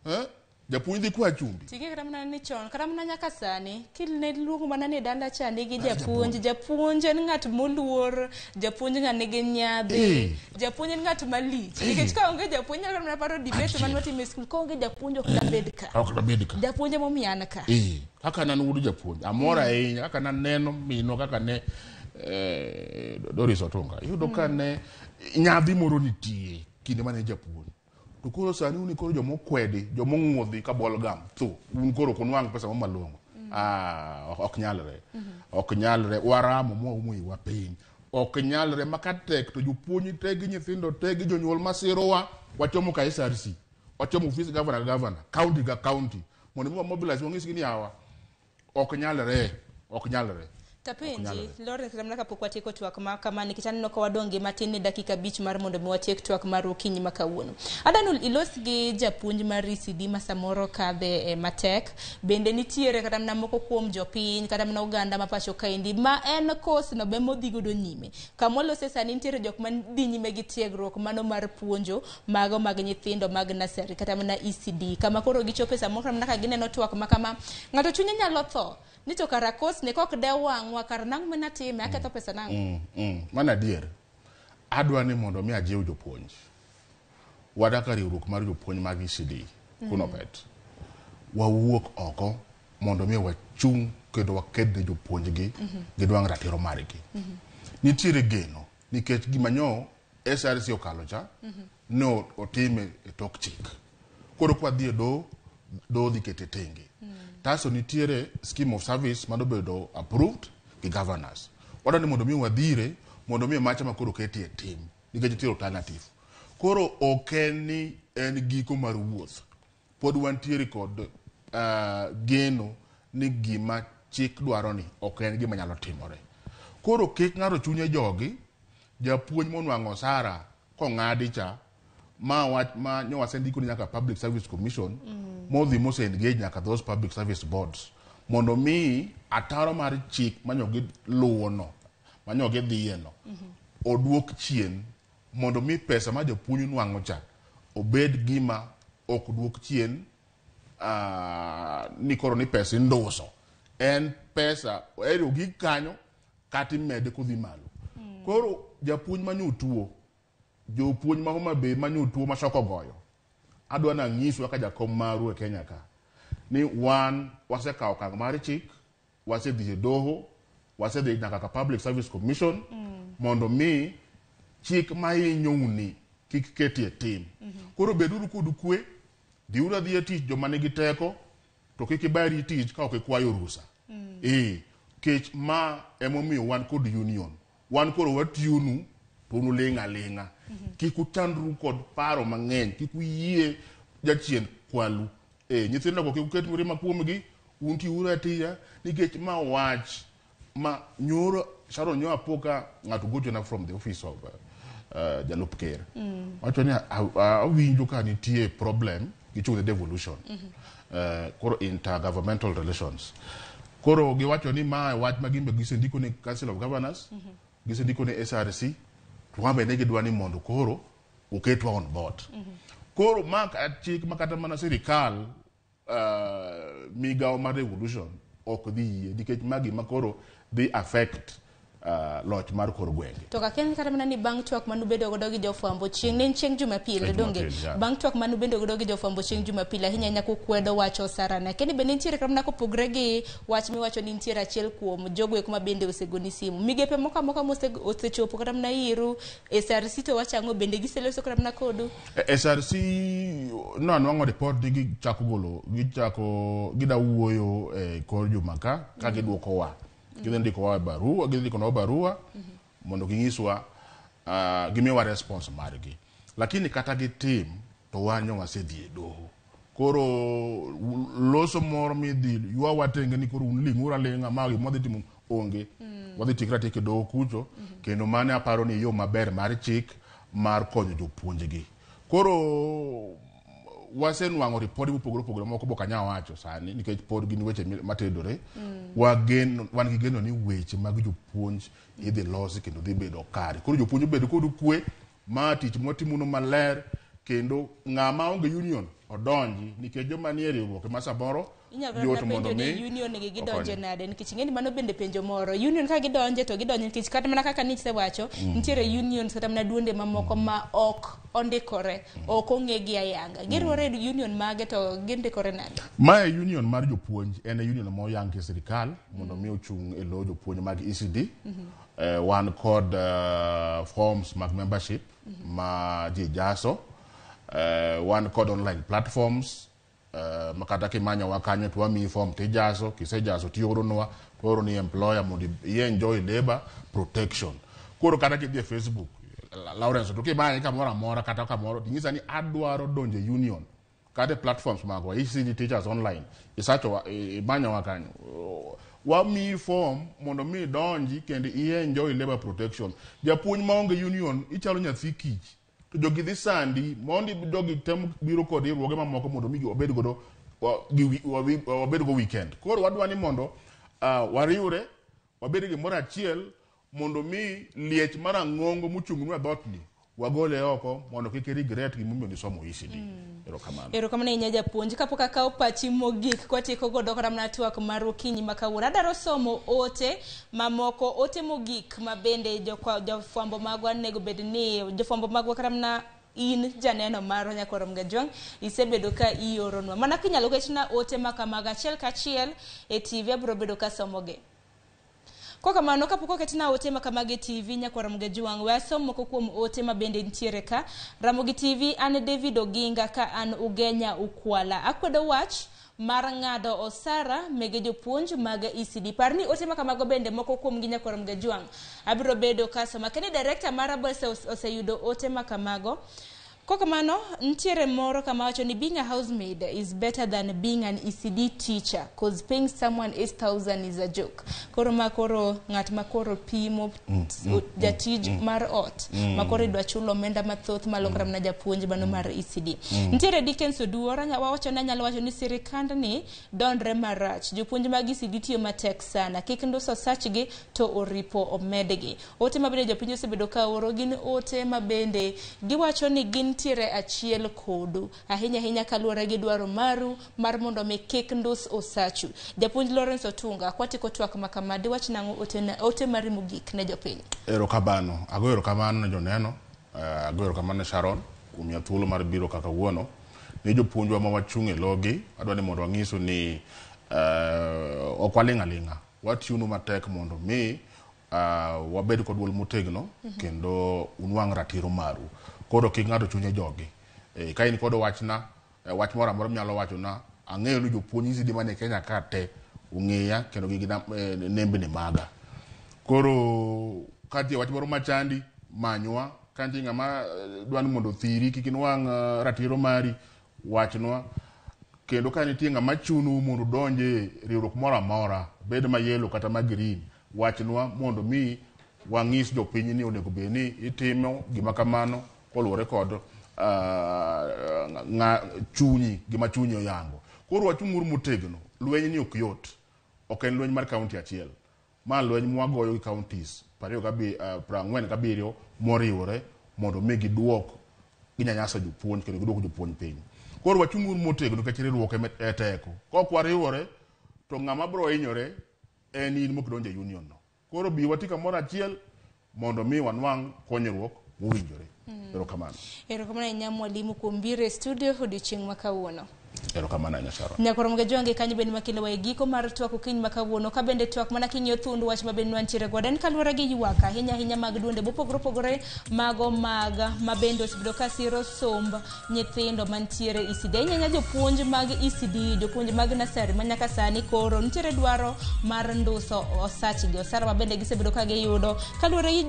Eh? Japuonj dhi kwa chumbi. Ting'e kata mana ni chon, kata mana nyaka sani, kine luongo mana ni dala cha nigi japuonj, japuonj en ng'at moluor, japuonj ng'a nigi nyadhi, japuonj en ng'at malich. Nikech ka onge japuonj, nyalo mana paro debate mane watimo e skul, ka onge japuonj ok dabed ka. Ok dabed ka. Japuonj emomiyo an ka. Kaka ne an wuod japuonj, amor ahinya kaka naneno minwa kaka ne Doris Otunga. Iyudo ka ne nyadhi moro nitie kinde mane japuonj. To koro sani un koro joma okwedi, joma ong'udhi ka bol gam, tho, un koro ok unwang' pesa mo malong'o. Ah, ok nyalre. Ok nyalre, waramo mwaumo iwa piny. Ok nyalre, ma ka tek to jopuonj te gi nyithindo te gi jonyuol masirowa, wachomo ka SRC, wachomo ofis governor ka governor, county ka county, mondo mi wa mobilize wanyisgi ni yawa, ok nyalre, ok nyalre. Tapenji, nyalre. Lawrence kata mana kapok watieko twak ma kama nikech aneno ka wadong' gi matin ne dakika 5 mar mondo mi watiek twak mar okinyi ma kawuono. Adwa ni ilos gi japuonj mar ECD ma samoro kadhe e matek, bende nitiere kata mana moko kuom jopiny kata mana oganda ma pacho kaendi ma en course no be modhi godo nyime. Kama walose sani nitiere jok ma dhi nyime gi tiegruok mano mar puonjo mago mag nyithindo mag nursery kata mana ECD. Kama koro gichope samoro kata mana ka gineno twak ma kama, ng'ato chunye nyalo tho. Ni to kara course ne kok de wang'wa kar nang'o mana time aketho pesa nang'o. Mano adier. Adwa ni mondo mi ajiw jopuonj. Wadak e riwruok mar jopuonj mag ECD, Kunopet. Wawuok oko mondo mi wachung' kendo waked ne jopuonj gi gidwang' ratiro margi. Nitiere geno nikech gima nyo SRC okalo cha ne otime e tok chik. Koro kwa dhi e doho, doho dhi kete tenge. Taso nitiere scheme of service manobedo approved gi governors. Wadwa ni mondo mi wadhire mondo mi macha ma koro ketie tim nikech nitie alternative. Koro ok en ni en giko mar wuoth. Pod wantiere kod geno ni gima chik dwaro ni ok en gima nyalo timore. Koro kik ng'ato chunye jogi, japuonj monwang'o osara kong'adi cha ma wach ma nyo wasendiko ni nyaka Public Service Commission modhi mose engage nyaka those public service boards mondo mi ataro mar chik manyo giluwo no manyo gidhiye no oduok chien mondo mi pesa ma japuonj nwang'o cha obed gima ok duok chien ni koro ni pesa induso en pesa ero gik kanyo kata imede kodhi malo. Koro japuonj manyo tuo, jopuonj ma Homa Bay manyo tuo ma shoko goyo, adwa nanyisu kaka jakom maru e Kenya ka ni wan wasekawo okang' mar chik, wasedhi e doho, wasedhi nyaka ka Public Service Commission mondo mi chik ma hinyouni kik ketie tim. Koro beduru kod kwe, dhiuru adhiya tich joma nigi teko, to kik ibari tich ka ok ikwayo rusa. Kech ma emomiyo wan kod union. Wan koro watiyonu to un uling' aling'a. Kik uchandru kod paro mang'eny, kik uyie jachien kwalu. Nyithindo go kik uket mirima kuomgi, un tiuru atiya nikech ma wach ma nyoro Sharon nyo apo ka ng'ato gochona from the office of jalup ker. Wacho ni awinjo ka nitie problem gi chung' ne devolution. Koro intergovernmental relations. Koro giwacho ni ma wach ma gimbe gisendiko ne Council of Governors, gisendiko ne SRC, to wan bende gidwa ni mondo koro oketwa on board. Koro ma chik ma kata mana sirikal migawo mar devolution ok dhi yie nikech ma gima koro dhi affect loch mar kor gwenge. To kaken kata mana ni bang' twak manubedo godo gi jofwambo chieng' ne en chieng' Jumapil, Chieng' donge? Jumapil, yeah. Bang' twak manubedo godo gi jofwambo chieng' Jumapil ahinya ahinya kukwedo wach osara na. Kendo bende nitiere kata mana kopogre gi wach miwacho ni nitiere achiel kuom jogo eko ma bende osegoni simu. Migepe moko amoka osechopo kata mana iru, SRC to wacho ang'o bende giseloso kata mana kodu? SRC no anwang'o report ni gichako golo gichako gida wuoyo e kor juma ka giduokowa. Gidhi ndikowa e barua, gidhi ndikonwa barua mondo ginyiswa gimiwa response margi. Lakini kata gitim to wan nyo wasedhi e doho. Koro loso moro midhi ywawa tenge ni koro un ling'uru aling'a ma gima wadhi timo onge. Wadhi tiekre atieka e doho kucho kendo mano aparo ni yo maber mar chik mar konyo jopuonjgi. Koro wasenwang'o ripode mopogore opogore moko bok anyal wacho sani nikech pod gin weche matedore. Wan gi geno ni weche mag jopuonj idhi losi kendo dhi bedo kare. Koro jopuonj obed kod kwe ma tich mwatimono maler kendo ng'ama onge union odonji nikech joma nie riwruok ema samoro Inyalo yot kata mondo penjo mi ni union gi gidonje okony. nade nikech ing'e ni mano bende penjo moro union ka gidonje to gidonje nikech kata mana kaka nisewacho nitiere unions kata mana duonde mamoko ma ok ondikore ok ong'e gi ayanga giriwore e union mage to gindikore nade Mae union mar jopuonj en e union moyang gi sirikal mondo mi ochung' e lo jopuonj mag ECD. Wan kod forms mag membership ma ji jaso. Wan kod online platforms ma kata kimanyowa kanyo to wamiyi form tijaso kisejaso tioronwa to waoro ni employer mondo i enjoy labor protection. Koro kata kidhi e Facebook Lawrence to kimanye kamoro amora kata kamoro tinyisa ni adwaro donjo e union kata e platforms magwa ECD Teachers Online isacho imanyowa kanyo wamiyi form mondo mi idonji kendo i enjoy labor protection japuonj maonge union ichalo nyathi kich to jogi dhi sandi mondi jogi temo biro kod riwruoge mamoko mondo mi wabed godo wabed go weekend koro wadwa ni mondo wariwre wabed gimoro achiel mondo mi liech marang'ongo mochung'nwa e dhootni wagole oko mondo kik regret gimomiyo nisomo ECD erokamano erokamano ahinya japuonj kapok akawo pachi mogik kwatieko godo kata mana twak mar okinyi ma kawuono adwaro somo ote mamoko ote mogik ma bende jofwambo magwa onego bed ni jofwambo magwa kata mana in janeno marwa nyakwar Mgajwang' isebedo ka ioronwa mana kinyalo ketna ote ma kamago achiel kachiel e TV abiro bedo kasomogi Kokamano kapok oketna ote ma kamagi e TV nyakwar Mgajwang' we asom moko kuom ote ma bende nitiere ka. Ramogi TV an David Oginga ka an Ugenya Ukwala. Akwedo wach mar ng'ado osara mege jopuonj mag ECD. Par ni ote ma kamago bende moko kuomgi nyakwar Mgajwang' abiro bedo kasoma. Kendo director mara be oseyudo ote ma kamago. Kokamano, nitiere moro kama wacho ni being a housemaid is better than being an ECD teacher cause paying someone 8000 is a joke. Koro ma koro ng'at ma koro pimo jatij mar ot ma koro idwa chulo omenda mathoth malo kata mana japuonj mano mar ECD. Nitiere Dickens Oduor wawacho ni anyalo wacho ni sirikand ni dondre marach. Jopuonj mag ECD tiyo matek sana. Kik nduso sachgi to oripo omedgi. Ote ma bende jopiny osebedo ka oro gin ote ma bende giwacho ni gintiere achiel kodu ahinya ahinya kaluwore gi dwaro maru mar mondo mi kik ndus osachu. Japuonj Lawrence Otunga kwatieko twak ma kama diwach nang'o ote, ote mari mogik ne jopiny? Erokamano. Agoyo erokamano ne joneno, agoyo erokamano ne Sharon kuom miya thuolo mar biro kaka kawuono. Ne jopuonjwa ma wachung' e logi, adwa ni mondo wang'isu ni ok waling' aling'a. Watiyonu matek mondo mi wabed kod duol motegno kendo unwang' ratiro maru. Koro kik ng'ato chunye jogi. Ka in kod wachna, wach moro amora minyalo wachona, ang'eyo ni jopuonj ECD manie Kenya ka te ong'eya kendo gin gi nembni maga. Koro ka nitie wach moro machandi, manywa. Ka nitie ng'ama dwa ni mondo othiri kik inwang' ratiro mari, wachnwa. Kendo ka nitie ng'ama chunou mondo udonj e riwruok moro amora, bed ma yellow kata ma green, wachnwa mondo mi wang'is jopiny ni onego bed ni itimo gima kamano koluwore kod chunyi, gima chunyi oyango. Koro wachung'uru motegno, lweny ni ok yot. Ok en lweny mar kaunti achiel. Ma lweny mwagoyo gi counties 47 moriwore mondo mi giduok ginyanyasa jopuonj kendo giduok jopuonj piny. Koro wachung'uru motegno nikech riwruok ema e teko. Kok wariwore to ng'ama biro hinyore en in mok donjo e union no. Koro bi wati kamoro achiel mondo mi wanwang' konyruok mowinjore. Erokamano. Erokamano ahinya mwalimu kuom biro e studio odiochieng' ma kawuono. Erokamano ahinya Sharon. Nyakoro Mgajuange kanyo bende makelowa e giko mar twak okinyi ma kawuono ka bende twak mana king'iyo thund wach ma bende wantiere godo en kaluwore gi ywak ahinya ahinya mag duonde mopogore opogore mago mag ma bende osebedo ka siro somb nyithindo mantiere ECD ahinya ahinya jopuonj mag ECD jopuonj mag nasari ma nyaka sani koro nitiere dwaro mar nduso osachgi osara ma bende gisebedo ka giyudo kaluwore gi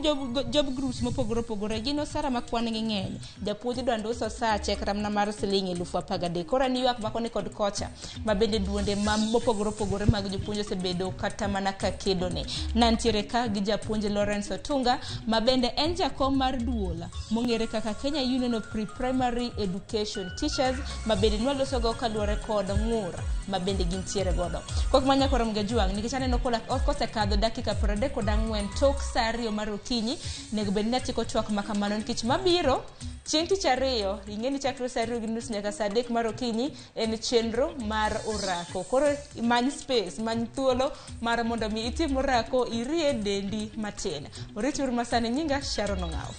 job groups mopogore opogore gin osara ma kwan gi ng'eny japuonj idwa nduso osache kata mana mar siling 13,000 koro en ywak ma koni kod kocha ma bende duonde ma mopogore opogore mag jopuonj osebedo kata mana ka kedone. Nantiere ka gi japuonj Lawrence Otunga ma bende en jakom mar duol mong'ere kaka Kenya Union of Pre-Primary Education Teachers ma bende nwalosogo kaluwore kod ng'ur ma bende gintiere godo. Kok ma nyakoro Mgajuang' nikech aneno kosekadho dakika 34 tok saa 2 mar okinyi nego bed ni atieko twak ma kamano nikech mabiro chieng' tich ariyo ing'e ni chakre saa 2:30 nyaka saa 3 mar okinyi en chenro mar orako. Koro many space, many thuolo mar mondo mi itim orako irie dendi matin. Orit uru masani, nyinga Sharon Ong'aw.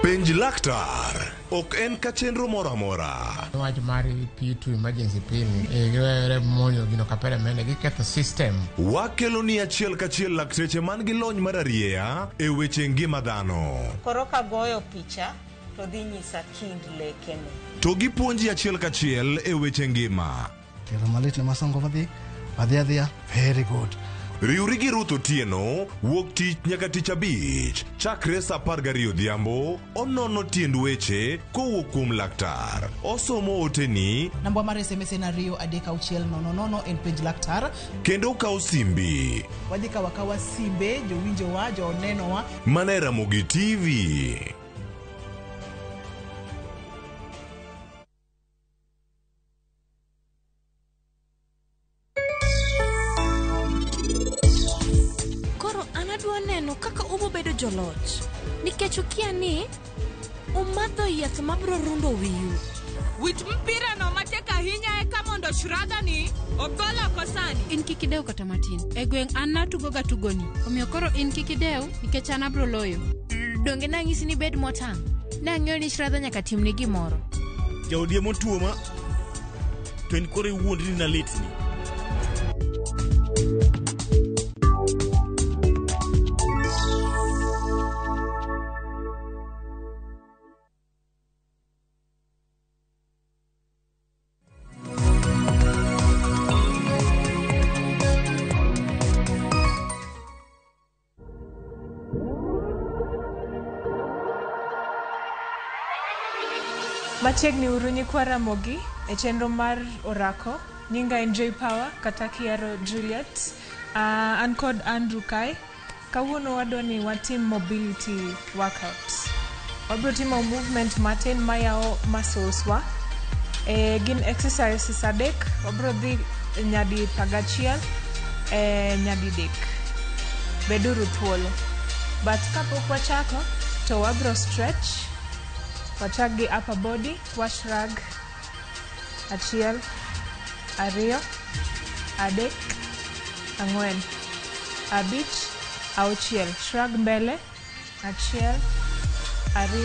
Penj laktar ok en ka chenro moro amora. Wach mar P2 emergency pill giwere monjo gino kapere mende giketho system. Wakelo ni achiel kachiel lakteche man gi lony mar arieya e weche ngima dhano. Koro kagoyo picha to dhi nyisa kind lekene. To gipuonji achiel kachiel e weche ngima. Kero malit ne masongo madhi adhi adhiya very good. Riwri gi Ruth Otieno wuok tich nyaka tich abich chakre saa 12 odhiambo onono tiend weche kowuok kuom laktar. Osomo oteni Namba mar SMS en 2 3 6 0 0 en penj laktar. kendo okawo simbi Wadhi kawo akawa simbe jowinjowa jonenowa. mana e Ramogi TV. Koro an adwa neno kaka ubo bedo joloch nikech ukia ni umadho yath mabiro rundo wiu. Wit mpira no matek ahinya eka mondo Shraddha ni ogol oko sani. In kik idew kata matin. E gweng' an natugoga tugoni. Omiyo koro in kik idew nikech an abro loyo. Donge nang'isi ni bed motang'? Nang'eyo ni Shraddha nyaka timni gimoro. Jaodi emotuoma to in koro iwuondri ni nalitni. Machiegni uru nyikwa Ramogi e chenro mar orako. Nyinga en Joy Power kata Kiero Juliet. An kod Andrew Kai. Kawuono wadwa ni watim mobility workout. Wabiro timo movement matin mayawo muscles wa. Gin exercises 3. Wabiro dhi nyadi 11 nyadi 3. Beduru thuolo. But kapok wachako to wabiro stretch. Wachak gi upper body, wash rag. 1 2 3 4 5 6. Shrug mbele. 1 2 3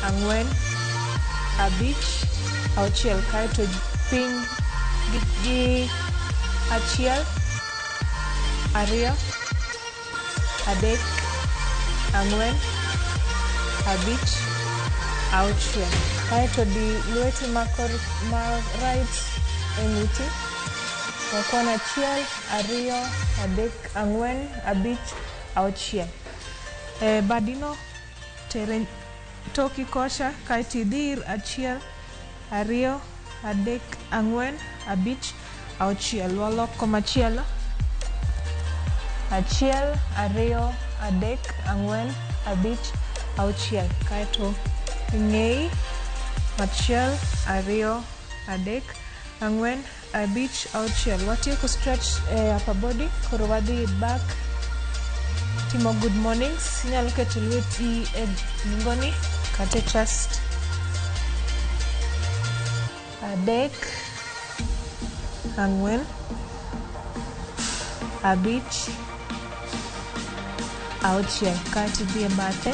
4 5 6. Kaeto piny gi 1 2 3 4 5 6. Kaeto di lweti ma right e ng'uti. Wakwan 1 2 3 4 5 6. Badino tere toki kocha kaeto idhir 1 2 3 4 5 6. Walok komachielo. 1 2 3 4 5 6. Kaeto ing'eyi 1 2 3 ang'wen, abich, auchiel. Watieko stretch e upper body, koro wadhi back timo good mornings. Inyalo keto lweti e nungoni kata e chest. Adek, ang'wen, abich, auchiel. Kaeto idhi e bathe.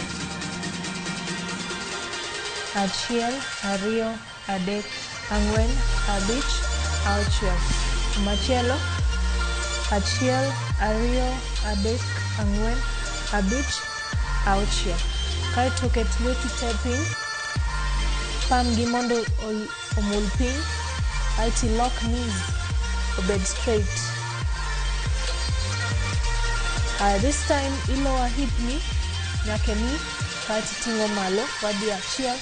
Achiel, ariyo, adek, ang'wen, abich, auchiel. Machielo, achiel, ariyo, adek, ang'wen, abich, auchiel. Kaeto ket lweti te piny, pam gi mondo omul piny, aeto ilok knees obed straight. Aya, this time ilower hip ni nyaka e knee, kaeto iting'o malo, wadhi achiel,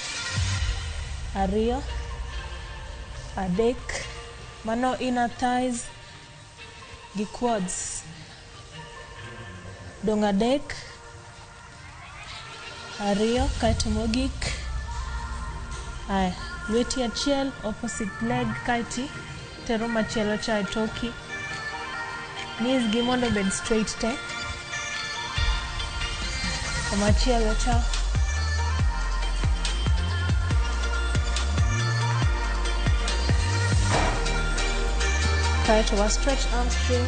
ariyo, adek, mano inner thighs gi quads. Dong' adek, ariyo, kaeto mogik. Aya, lweti achiel opposite leg kaeto itero machielo cha e toki. Knees gi mondo obed straight te. Machielo cha. Kaeto wa stretch hamstring.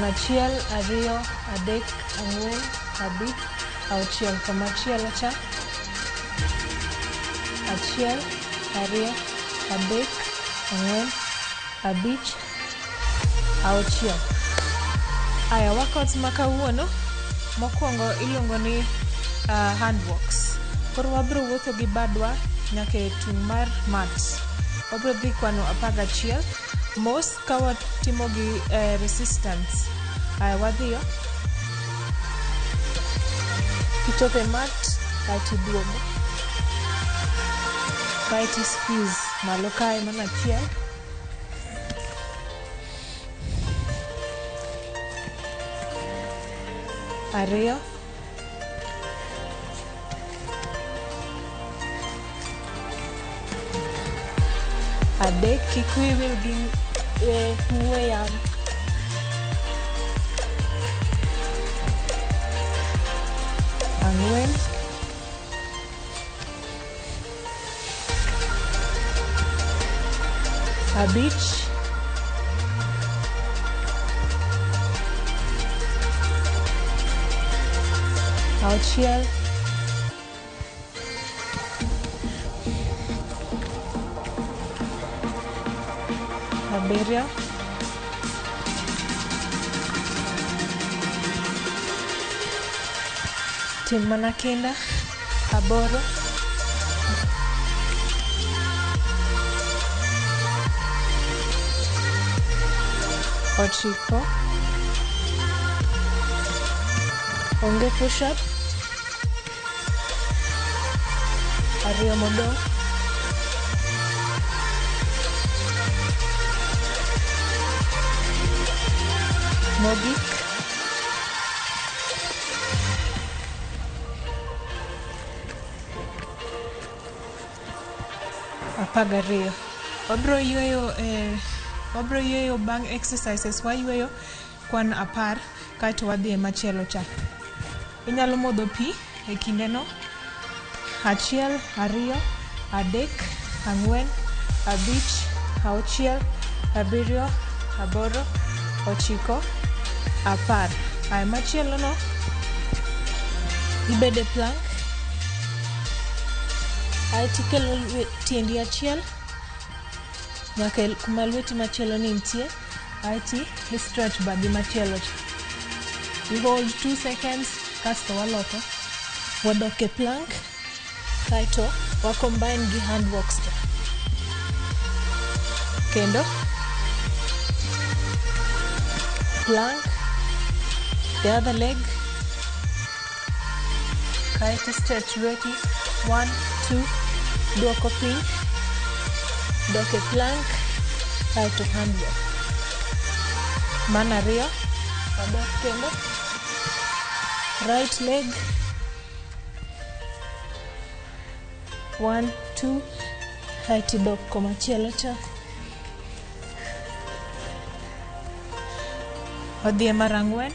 Achiel, ariyo, adek, ang'wen, abich, auchiel. Komachielo cha. Achiel, ariyo, adek, ang'wen, abich, auchiel. Aya, workouts ma kawuono, mokwongo iluongo ni hand walks. Koro wabiro wuotho gi badwa nyaka e tung' mar mat. Wabiro dhi kwano 11 mos ka watimo gi resistance. Aya, wadhiyo. Kichopo e mat, kaeto iduogo. Kaeto i squeeze malo kae mano achiel. Ariyo. Adek, kik wiyi wil gi ng'we yamo. Ang'wen. Abich. Auchiel. Abiriyo. Tim mana kinda. Aboro. Ochiko. Onge push up. Ariyo modong'. Mogik. 12. Wabiro yweyo bang' exercises, wayweyo kwan 10 kaeto wadhi e machielo cha. Inyalo modho pi e kindeno. 1, 2, 3, 4, 5, 6, 7, 8, 9, 10. Aya, machielo no ibede plank. Aeto ikelo tiendi achiel nyaka kuma lweti machielo ni nitie. Aeto i stretch badi machielo cha. You hold 2 seconds kasto waloko. Wadok e plank kaeto wa combine gi hand walks cha. Kendo plank, the other leg, kaeto stretch lweti 1, 2, duoko piny, dok e plank, kaeto hand walk. Mano ariyo, wadok kendo, right leg, 1, 2, aeto idok komachielo cha. Wadhi e mar ang'wen.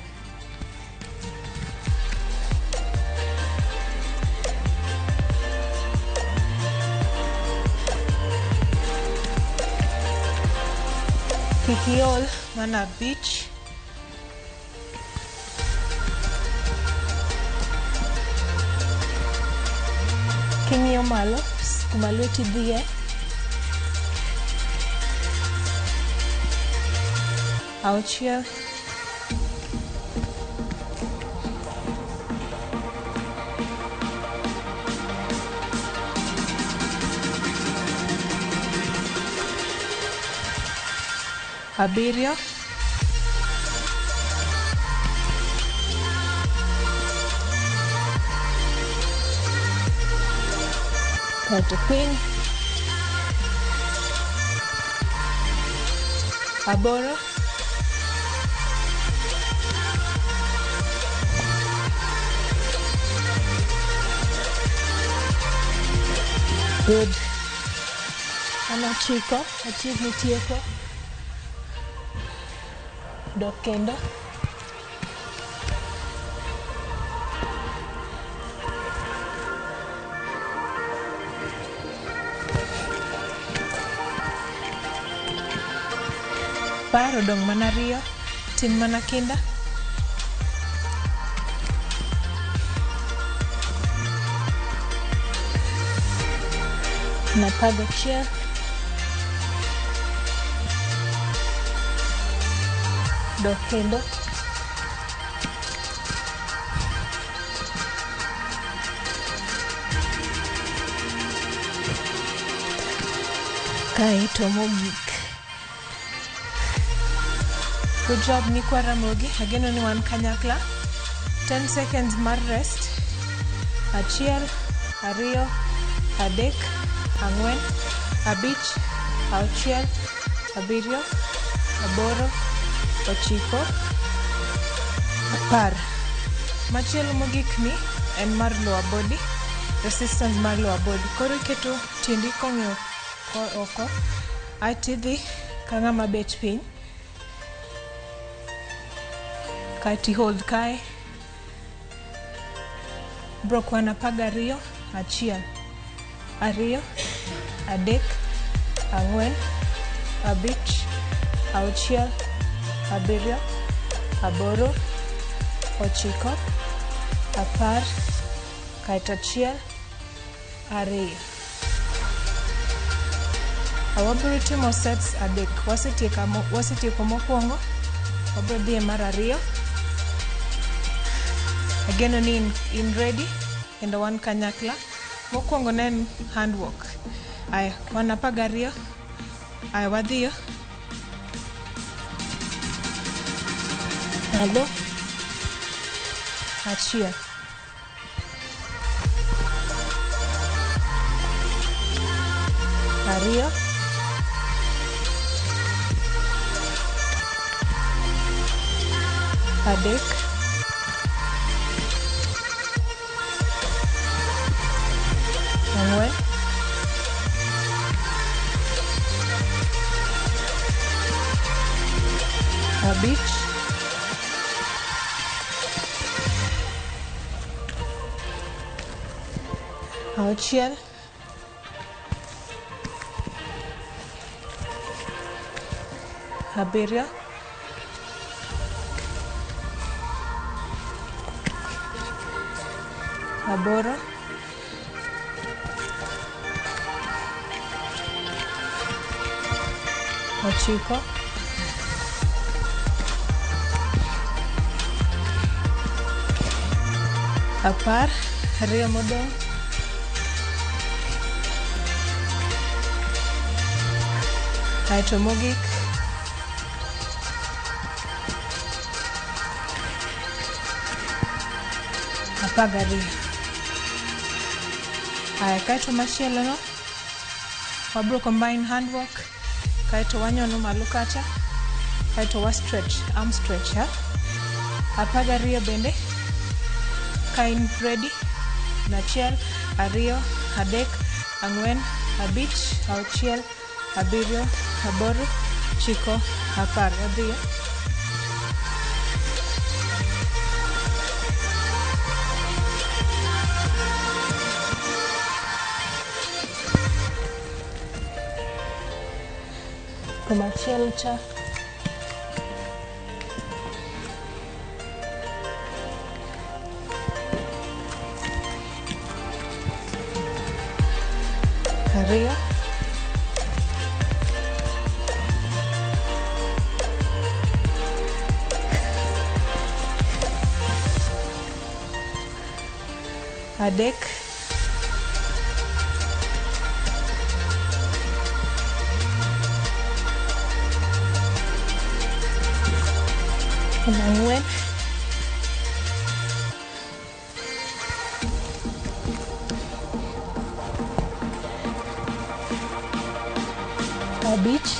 Kik iol, mano abich. King'iyo malo, kuma lweti dhiye. Auchiel. Abiriyo. Kaeto piny. Aboro. Good. An ochiko, achiegni tieko. Dok kendo. Par odong' mana ariyo, tim mana kinda. Na 11. Dok kendo. Kaeto mogik. Good job nyikwa Ramogi, ageno ni wan kanyakla. 10 seconds mar rest. 1, 2, 3, 4, 5, 6, 7, 8, 9, 10. Machielo mogik ni en mar lower body, resistance mar lower body. Koro iketo tiendi kong'iyo oko, aeto idhi ka ng'ama bet piny. Kaeto i hold kae. Bro kwan 12, 1, 2, 3, 4, 5, 6, 7, 8, 9, 10, kaeto 1, 2. Wabiro timo sets 3. Wasetieko mokwongo, wabiro dhi e mar ariyo. Ageno ni in ready kendo wan kanyakla. Mokwongo ne en handwork. Aya, wan 12. Aya, wadhiyo. Malo. 1. 2. 3. 4. 5. 6. 7. 8. 9. 10. 2 modong'. Aeto mogik. 12. Aya, kaeto machielo no wabro combine handwork, kaeto wanyono malo kacha, kaeto wa stretch, arm stretch, ha? 12 bende. Ka in ready. 1, 2, 3, ang'wen, abich, auchiel, abiriyo, aboro, ochiko, apar. Wadhiyo. Kumachielo cha. Ariyo. Adek. Ang'wen. Abich.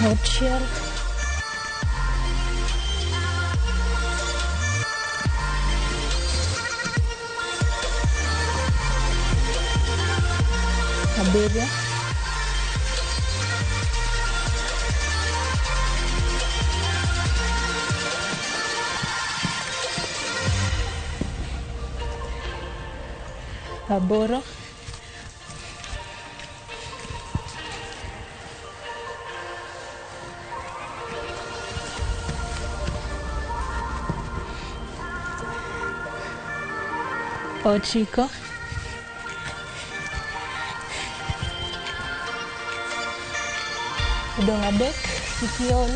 Auchiel. Abiriyo. Aboro. Ochiko. Odong' adek, kik iol.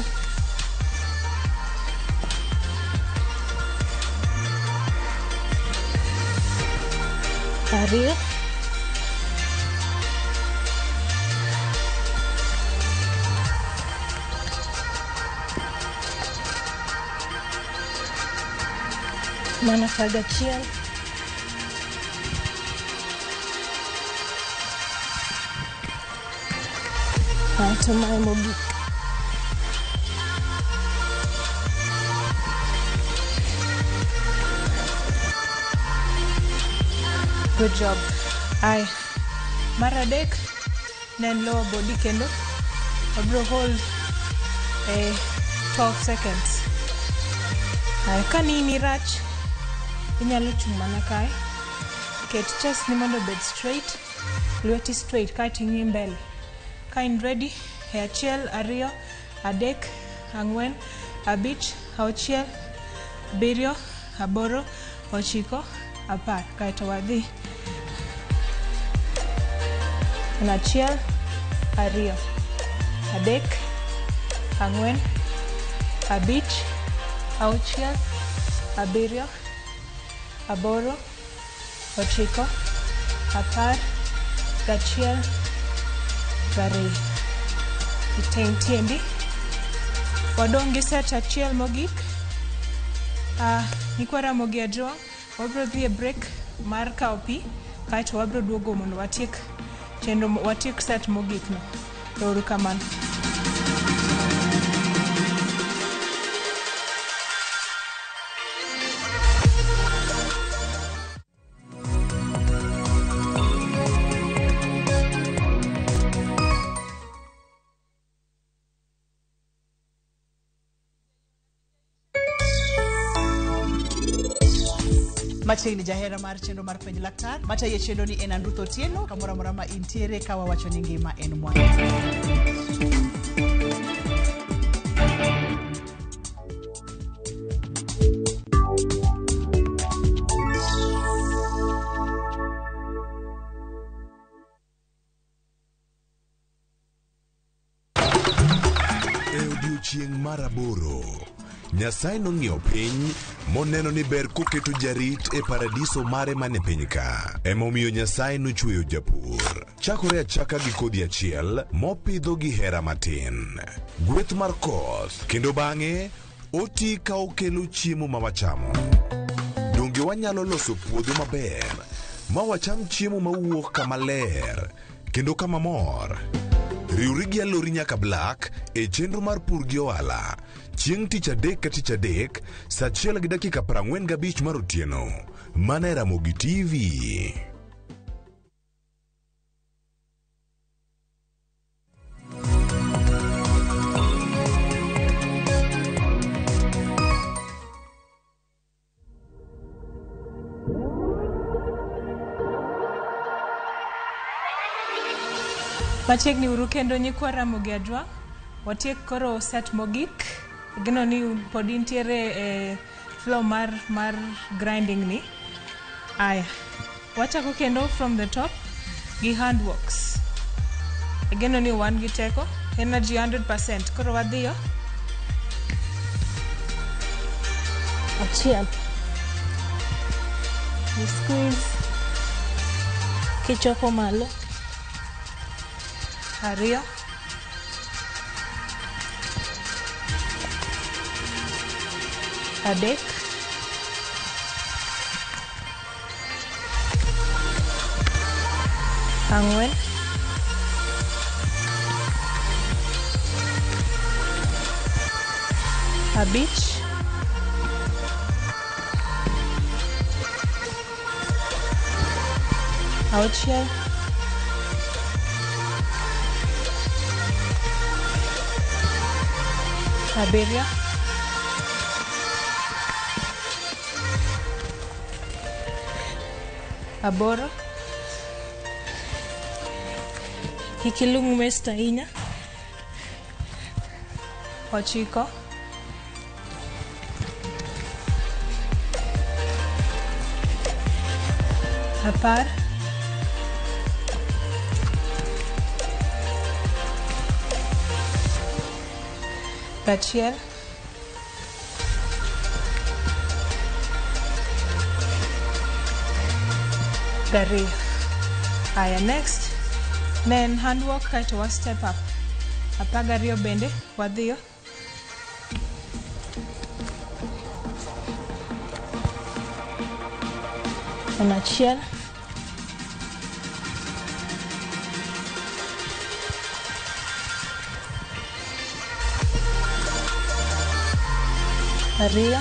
Ariyo. Mana 11. Aeto mae mogik. Good job. Ay, mar adek, ne en lower body kendo. Wabro hold 12 seconds. Ay, ka nini rach, inyalo chung' mana kae. Ket chest ni mondo obed straight, lweti straight kaeto ing'i mbele. Ka in ready, e achiel, ariyo, adek, ang'wen, abich, auchiel, abiriyo, aboro, ochiko, apar. Kaeto wadhi. En achiel, ariyo, adek, ang'wen, abich, auchiel, abiriyo, aboro, ochiko, apar, gachiel, gariyo. Iteng' tiendi. Wadong' gi set achiel mogik. Nyikwa Ramogi Ajwang', wabro dhi e break mar kawo pi, kaeto wabro duogo mondo watiek chenro, watiek set mogik no. Ero uru kamano. Machiegni jahera mar chenro mar penj laktar matayo chenro ni en Andruth Otieno kamoro amora ma intiere ka wawacho ni ngima en mwandu. E odiechieng' mar aboro, Nyasaye nong'iyo piny moneno ni ber koketo jarit e paradiso mare mane piny ka. Emomiyo Nyasaye nochweyo japur. Chakore achaka gi kodhi achiel mopidho gi hera matin. Gweth mar koth kendo bang'e oti ka okelo chiemo ma wachamo. Donge wanyalo loso puodho maber ma wacham chiemo mawuok kama ler kendo kama mor? Riwri gi Alori nyaka Black e chenro mar pur gi ohala. Chieng' tich adek ka tich adek, saa achiel gi dakika 45 mar otieno. Mana e Ramogi TV. Machiegni uru kendo nyikwa Ramogi Ajwang', watiek koro set mogik. Ageno ni pod intiere e flow mar grinding ni. Aya, wachako kendo from the top gi handworks. Ageno ni wan gi teko, energy 100%. Koro wadhiyo. Achiel. You squeeze. Kichopo malo. Ariyo. Adek. Ang'wen. Abich. Auchiel. Abiriyo. Aboro. Kik ilung waist ahinya. 9. 10. 1. 2. Aya, next ne en handwork kaeto wa step up. 12 bende wadhiyo. En achiel. 2. 3.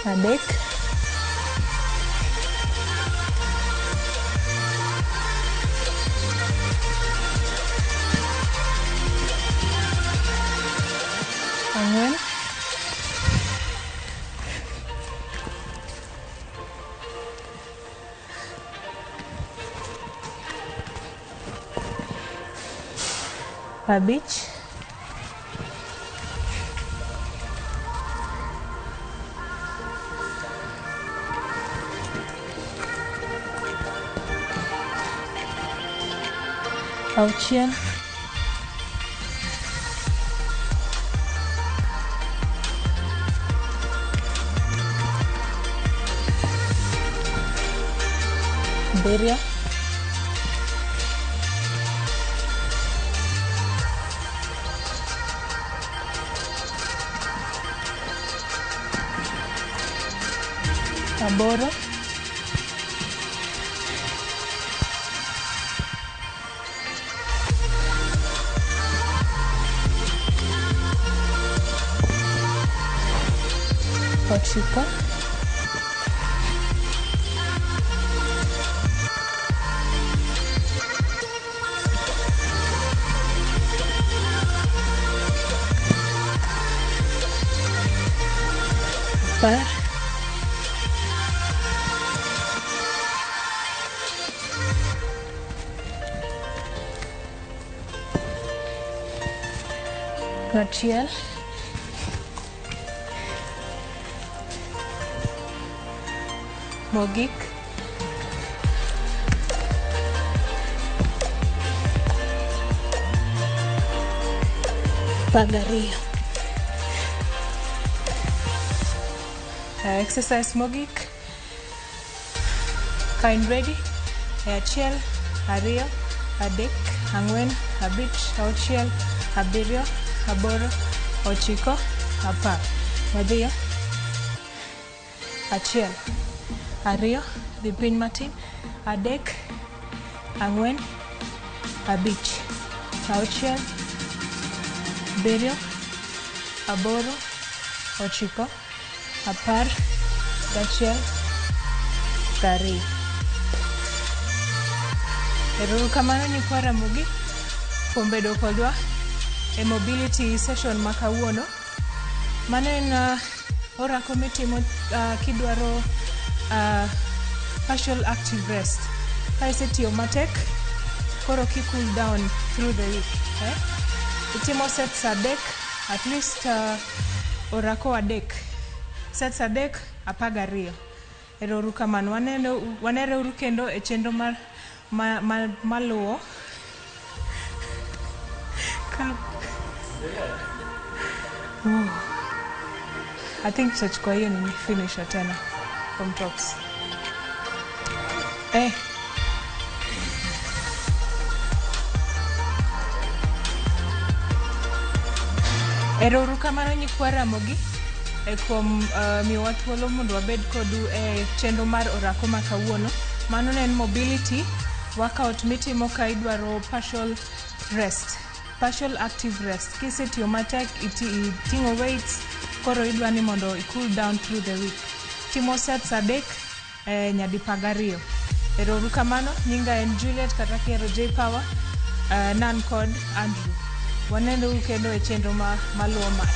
4. 5. 6. 7. 8. 9. 10. 1. Mogik. 12. Exercise mogik. Kind ready. 1, 2, 3, 4, 5, 6, 7, 8, 9, 10. Wadhiyo. Achiel, ariyo, dhi piny matin, adek, ang'wen, abich, auchiel, abiriyo, aboro, ochiko, apar, gachiel, gariyo. Erokamano nyikwa Ramogi kuom bedo kodwa e mobility session ma kawuono. Mano en orako mitimo kidwaro partial active rest. Ka isetiyo matek, koro ki cool down through the week. Eh? Itimo sets adek, at least orako adek. Sets adek, 12. Ero kamano. Wanere uru kendo e chenro mar ma maluwo. Ka Oh. I think tutachukua hiyo nini finisher tena from tops. Eh. Ero kamano nyikwa Ramogi e kuom miyowa thuolo mondo wabed kodu e chenro mar orako ma kawuono. Mano ne en mobility workout mitimo ka idwaro partial rest, partial active rest. Kisetiyo matek, iting'o weights, koro idwa ni mondo i cool down through the week. Timo sets adek nyadi 12. Ero uru kamano, nyinga en Juliet kata kihero J Power, nan kod Andrew. Waneno kendo e chenro ma maluwo mae.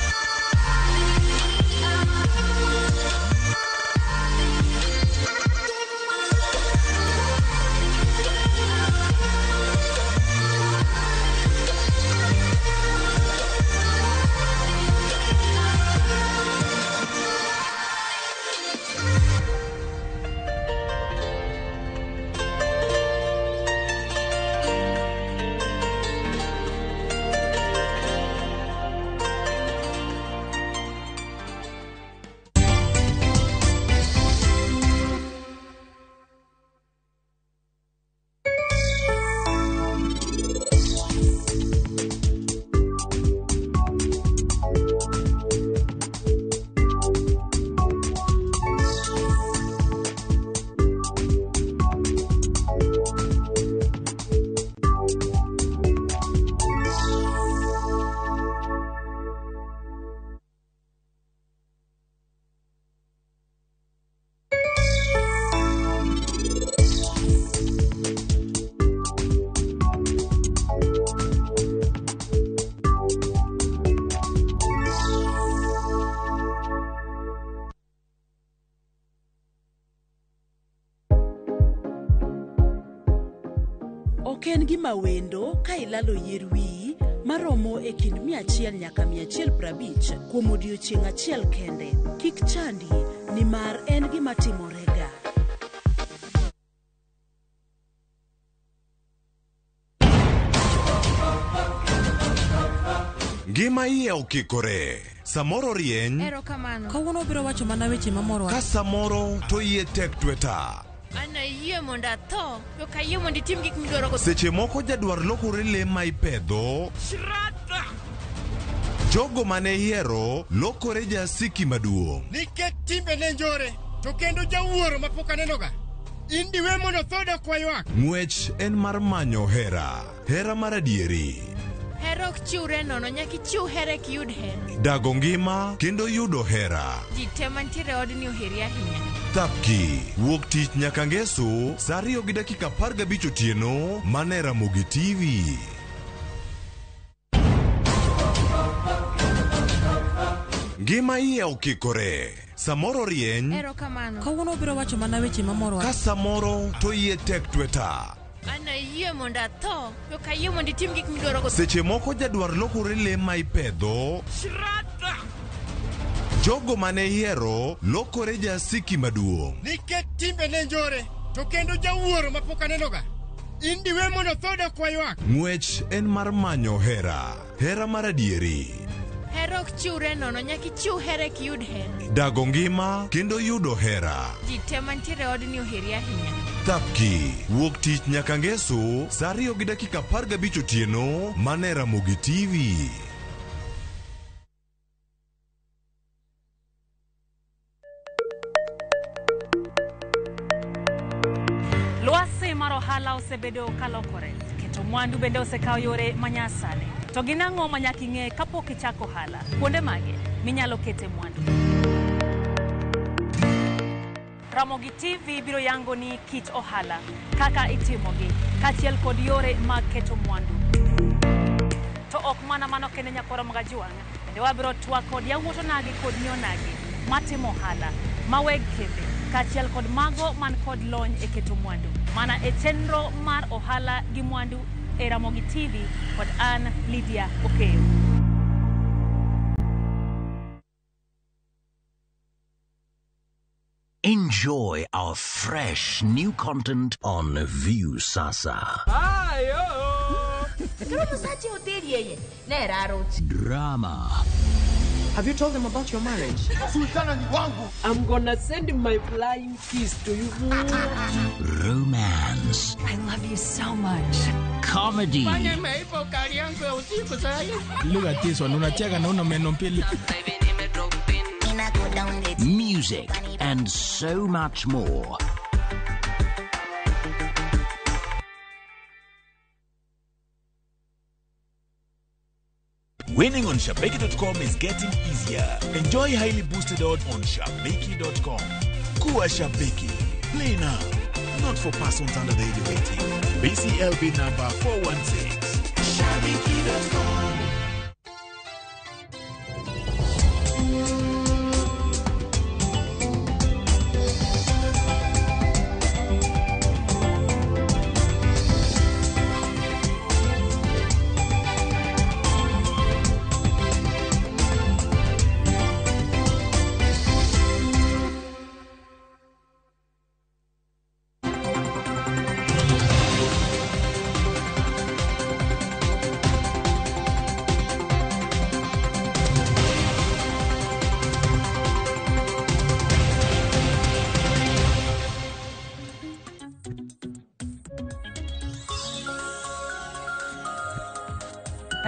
Ok en gima wendo ka ilalo yier wiyi maromo e kind 100 nyaka 150 kuom odiechieng' achiel kende. Kik chandi nimar en gima timorega. Ngima iye okikore. Samoro rieny, Erokamano. Kawuono obiro wacho mana weche mamorowa. ka samoro to iye tek tweta. An ayie mondo atho, to ok ayie mondo itim gik midwaro go. Seche moko jadwar lokore le ma ipedho. Jogo mane ihero lokore jasiki maduong'. Nikech timbe ne njore, to kendo jawuoro mapok anenoga. In diwe mondo tho dok waywak. Ng'wech en mar manyo hera, hera mar adieri. Hera ok chiwre nono, nyaka ichiw hera eka iyud hera. Dago ngima kendo yudo hera. Ji te mantiere e odni oheri ahinya. Thapki, wuok tich nyaka ngeso, sa 2:15 otieno, mana e Ramogi TV. Ngima iye okikore. Samoro rieny, Erokamano. Kawuono obiro wacho mana weche mamorowa. ka samoro to iye tek tweta. An ayie mondo atho, to ok ayie mondo itim gik midwaro go. Seche moko jadwar lokore le ma ipedho. Jogo mane ihero lokore jasiki maduong'. Nikech timbe ne njore, to kendo jawuoro mapok anenoga. In diwe mondo tho dok waywak. Ng'wech en mar manyo hera, hera mar adieri. Hera ok chiwre nono, nyaka ichiw hera eka iyud hera. Dago ngima kendo yudo hera. Ji te mantiere e odni oheri ahinya. Thapki, wuok tich nyaka ngeso, sa 2:15 otieno, mana e Ramogi TV. mar ohala osebedo kalokore. Keto mwandu bende osekawo yore manyasani. To gin ang'o ma nyaka ing'e kapok ichako ohala? Kuonde mage minyalo kete mwandu? Ramogi TV biro yango ni kit ohala, kaka itimogi, kaachiel kod yore mag keto mwandu. To ok mana mano kende nyakwara Magajuang', bende wabiro twak kod yawuot onagi kod nyi onagi matimo ohala, ma weg kembe, kaachiel kod mago man kod lony e keto mwandu. Mana e chenro mar ohala gi mwandu e Ramogi TV kod an Lydia Okeyo. Enjoy our fresh new content on Viusasa. Drama. Have you told them about your marriage? Sultana ni wangu. I'm gonna send my flying kiss to you. Romance. I love you so much. Comedy. Look at this one, unacheka na una meno mbili. Music and so much more. Winning on Shabiki.com is getting easier. Enjoy highly boosted odds on Shabiki.com. Kuwa Shabiki. Play now. Not for persons under the age of 18. BCLB number 416. Shabiki.com.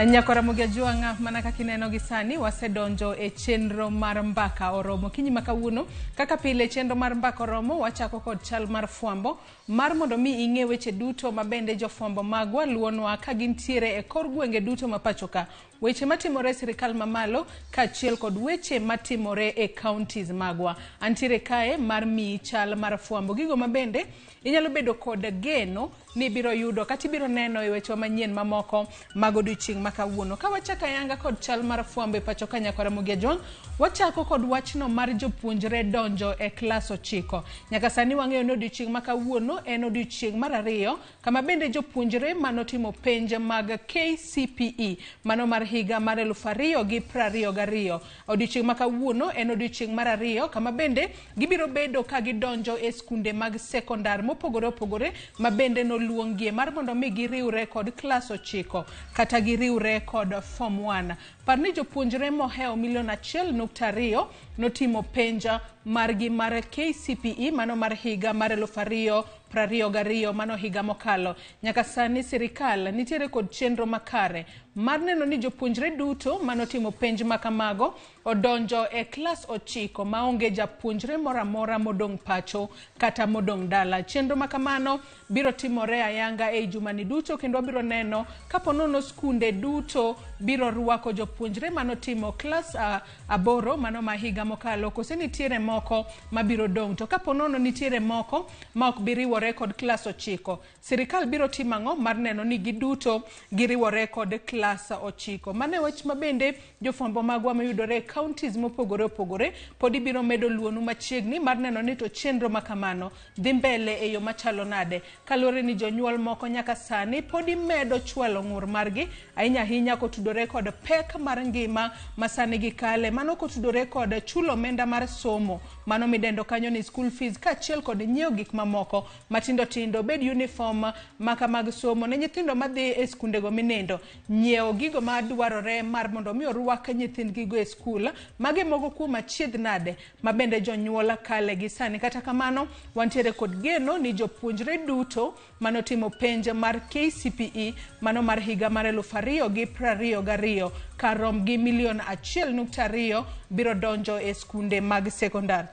Nyakora Mogi Ajwang' mana kaka ineno gi sani wasedonjo e chenro mar mbaka oromo. Kinyi ma kawuono kaka pile chenro mar mbaka oromo wachako kod chal mar fwambo mar mondo mi ing'e weche duto ma bende jofwambo magwa luonwa ka gintiere e kor gwenge duto ma pacho ka. Weche matimore e sirikal mamalo kaachiel kod weche matimore e counties magwa. Antiere kae mar miyi chal mar fwambo. Gigo mabende inyalo bedo kod geno ni ibiro yudo kata ibiro neno e wechewa manyien mamoko mag odiochieng' ma kawuono. Ka wachako ayanga kod chal mar fwambo e pacho ka nyakwara Ramogi Ajwang', wachako kod wachno mar jopuonjre donjo e klas 9. Nyaka sani wang'eyo ni odiochieng' ma kawuono en odiochieng' mar 2 kama bende jopuonjre manotimo penj mag KCPE mano mar higa mar 2022. Odiochieng' ma kawuono en odiochieng' mar 2 kama bende gibiro bedo ka gidonjo e skunde mag sekondar mopogore opogore ma bende noluongie mar mondo mi giriwre kod klas 9 kata giriwre kod form 1. Par ni jopuonjre mohewo milion 1.2 notimo penj margi mar KCPE mano mar higa mar 2022 mano higa mokalo. Nyaka sani sirikal nitiere kod chenro makare mar neno ni jopuonjre duto manotimo penj makamago odonjo e klas 9 maonge japuonjre moro amora modong' pacho kata modong' dala. Chenro makamano biro timore ayanga e jumani duto kendo wabiro neno kapo nono skunde duto biro rwako jopuonjre manotimo klas 8 mano ma higa mokalo, kose nitiere moko mabiro dong'. To kapo nono nitiere moko ma ok bi riwore kod klas 9, sirikal biro timo ang'o mar neno ni giduto giriwore kod klas 9? Mano e wach mabende jofwambo magwa mayudore e counties mopogore opogore pod ibiro medo luonu machiegni mar neno ni to chenro makamano dhi mbele e yo machalo nade, kaluwore ni jonyuol moko nyaka sani pod imedo chwalo ng'ur margi ahinya ahinya kotudore kod pek mar ngima ma sani gikale, mano kotudore kod chulo omenda mar somo mano midendo kanyo ni school fees, kaachiel kod nyiewo gik mamoko matindo tindo, bed uniform maka mag somo ne nyithindo madhi e skundego minindo, nyiewo gigo madwarore mar mondo mi orwak nyithindgigo e skul. Magi moko kuom achiedh nade ma bende jonyuol kale gi sani. Kata kamano wantiere kod geno ni jopuonjre duto manotimo penj mar KCPE mano mar higa mar 2022 kar romgi milion 1.2 biro donjo e skunde mag sekondar.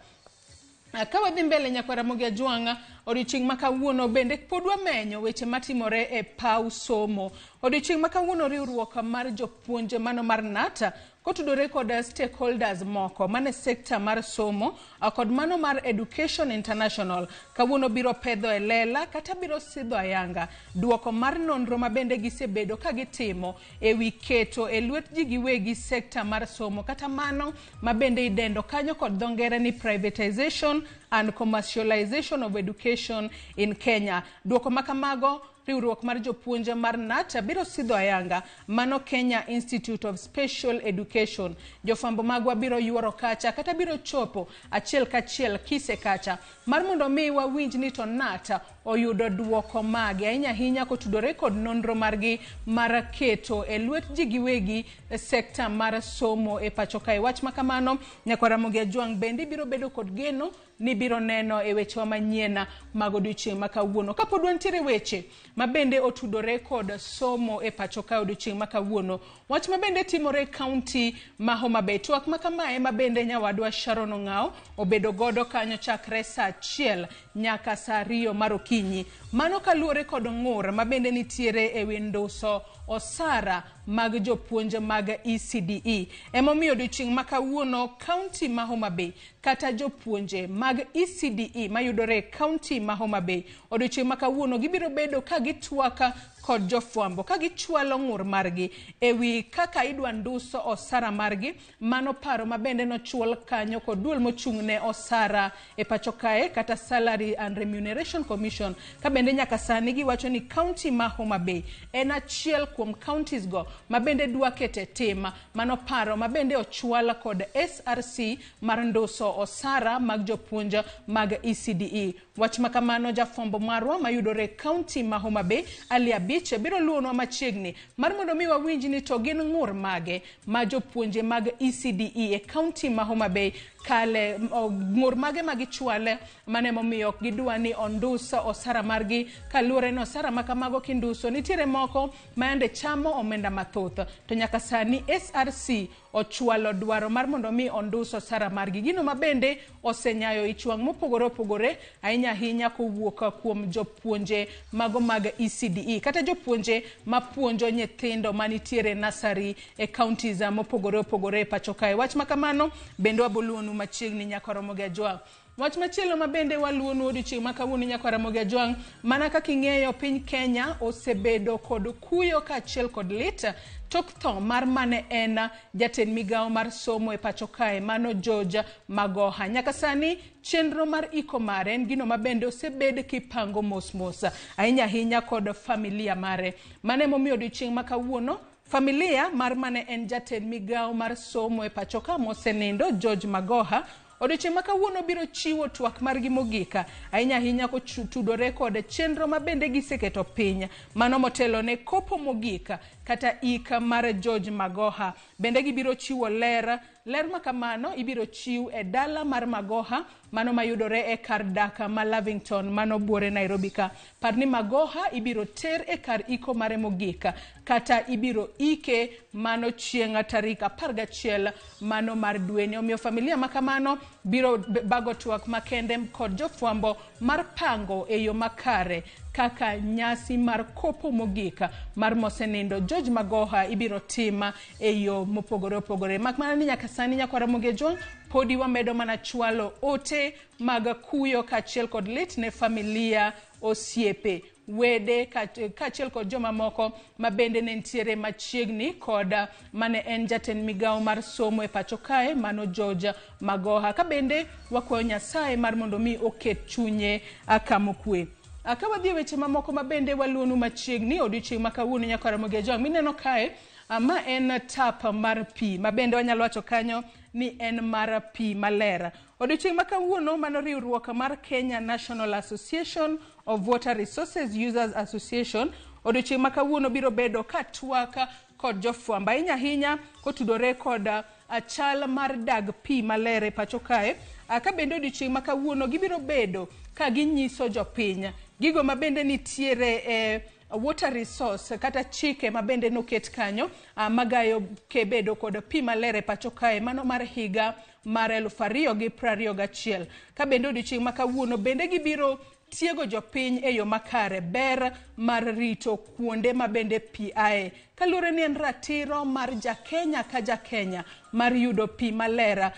Ka wadhi mbele nyakwar Ramogi Ajwang', odiochieng' ma kawuono bende pod wamenyo weche matimore e paw somo. Odiochieng' ma kawuono riwruok mar jopuonj mano mar KNUT kotudore kod stakeholders moko mane sekta mar somo kod mano mar Education International kawuono biro pedho e lela kata biro sidho ayanga duoko mar nonro ma bende gisebedo ka gitimo e wi keto e lwet ji giwegi sekta mar somo kata mano ma bende idendo kanyo kod dho ngere ni privatization and commercialization of education in Kenya. Duoko ma kamago riwruok mar jopuonj mar KNUT biro sidho ayanga mano Kenya Institute of Special Education. Jofwambo magwa biro yuoro kacha kata biro chopo achiel kachiel kise kacha mar mondo mi wawinj ni to KNUT oyudo duoko mage ahinya ahinya kotudore kod nonro margi mar keto e lwet ji giwegi sekta mar somo e pacho kae. Wach ma kamano nyakwar Ramogi Ajwang' bende biro bedo kod geno ni biro neno e wechewa manyien mag odiochieng' ma kawuono. Kapod wantiere weche ma bende otudore kod somo e pacho kae odiochieng' ma kawuono, wach ma bende timore e kaunti ma Homa Bay, twak ma kamae ma bende nyawadwa Sharon Ong'ao obedo godo kanyo chakre saa 1 nyaka saa 2 mar okinyi. Mano kaluwore kod ng'ur ma bende nitiere e wi nduso osara mag jopuonj mag ECDE. Emomiyo odiochieng' ma kawuono kaunti ma Homa Bay kata jopuonje mag ECDE mayudore e kaunti ma Homa Bay odiochieng' ma kawuono gibiro bedo ka gitwak kod jofwambo ka gichwalo ng'ur margi e wi kaka idwa nduso osara margi. Mano paro ma bende nochwal kanyo kod duol mochung' ne osara e pacho kae kata Salary and Remuneration Commission, ka bende nyaka sani giwacho ni kaunti ma Homa Bay en achiel kuom counties go ma bende dwa kete tim. Mano paro ma bende ochwal kod SRC mar nduso osara mag jopuonj mag ECDE. Wach ma kamano jafwambo marwa mayudore e kaunti ma Homa Bay Ali Abich biro luwonwa machiegni mar mondo mi wawinj ni to gin ng'ur mage ma jopuonje mag ECDE e kaunti ma Homa Bay kale ng'ur mage ma gichwale mane momiyo ok gidwa ni ondus osara margi kaluwore ni osara ma kamago kinduso nitiere moko ma yande chamo omenda mathoth to nyaka sani SRC ochwalo dwaro mar mondo mi ondus osara margi, gino ma bende osenyayo ich wang' mopogore opogore ahinya ahinya kowuok kuom jopuonje mago mag ECDE kata jopuonje mapuonjo nyithindo manitiere nursery e counties mopogore opogore e pacho kae. Wach ma kamano bende waboluonu machiegni nyaka Ramogi Ajwang'. Wach machielo ma bende waluwonu odiochieng' ma kawuono nyakwar Ramogi Ajwang', mana kaka ing'eyo piny Kenya osebedo kod kuyo kaachiel kod lit tok tho mar mane en jatend migawo mar somo e pacho kae mano George Magoha. Nyaka sani chenro mar iko mare en gino ma bende osebed kipango mos mos ahinya ahinya kod familia mare. Mano emomiyo odiochieng' ma kawuono familia mar mane en jatend migawo mar somo e pacho ka mosenindo George Magoha odiochieng' ma kawuono biro chiwo twak margi mogik ahinya ahinya kotudore kod chenro ma bende giseketo piny mano motelo ne kopo mogik kata ik mar George Magoha. Bende gibiro chiwo ler ma kamano ibiro chiw e dala mar Magoha mano mayudore e kar dak ma Lavington mano buore Nairobi ka. Par ni Magoha ibiro ter e kar iko mare mogik kata ibiro ike mano chieng' tarik 11 mano mar dweni. Omiyo familia ma kamano biro bago twak makende kod jofwambo mar pango e yo makare kaka nyasi mar kopo mogik mar mosenindo George Magoha ibiro tim e yo mopogore opogore. Mak mana ni nyaka sani nyakwar Ramogi Ajwang' podi wamedo mana chwalo ote mag kuyo kaachiel kod lit ne familia, osiepe, wede kaachiel kod jomamoko ma bende ne nitiere machiegni kod mane en jatend migawo mar somo e pacho kae mano George Magoha. Ka bende wakwayo Nyasaye mar mondo mi oket chunye kama okwe. Ka wadhi e weche mamoko ma bende waluwonu machiegni odiochieng' ma kawuono nyakwar Ramogi Ajwang' mineno kae ma en tap mar pi ma bende wanyalo wacho kanyo ni en mar pi maler. Odiochieng' ma kawuono mano riwruok mar Kenya National Association of Water Resources Users Association odiochieng' ma kawuono biro bedo ka twak kod jofwambo ahinya ahinya kotudore kod chal mar dag pi maler e pacho kae. Ka bende odiochieng' ma kawuono gibiro bedo ka ginyiso jopiny gigo ma bende nitiere e water resource kata chike ma bende noket kanyo magayo kebedo kod pi maler e pacho kae mano mar higa mar 2021. Ka bende odiochieng' ma kawuono bende gibiro tiego jopiny e yo makare ber mar rito kuonde ma bende pi ae. Kaluwore ni en ratiro mar Jakenya ka Jakenya mar yudo pi maler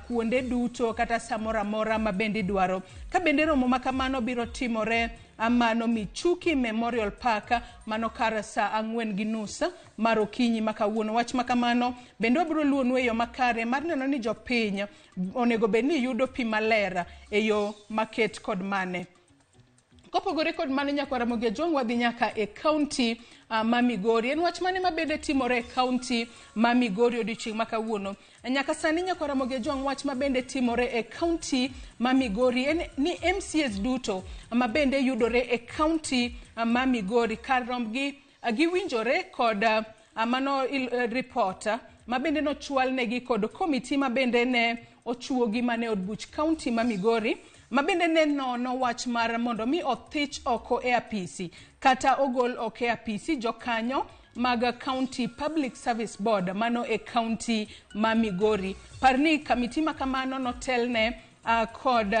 kuonde duto kata samoro amora ma bende idwaro. Ka bende romo ma kamano biro timore mano Michuki Memorial Park mano kar saa 4:30 mar okinyi ma kawuono. Wach ma kamano bende wabiro luwonu e yo makare mar neno ni jopiny onego bed ni yudo pi maler e yo maket kod mane. Kopogore kod mano nyakwar Ramogi Ajwang' wadhi nyaka e kaunti ma Migori. En wach mane mabende timore e kaunti ma Migori odiochieng' ma kawuono? Nyaka sani nyakwar Ramogi Ajwang' wach mabende timore e kaunti ma Migori en ni MCAs duto mabende yudore e kaunti ma Migori kar rombgi giwinjore kod mano report mabende nochwalnegi kod komiti mabende ne ochuogi mane od buch kaunti ma Migori mabende ne nono wach mar mondo mi othich oko e apisi kata ogol oko e apisi jokanyo mag County Public Service Board mano e kaunti ma Migori. Par ni kamiti ma kamano notelne kod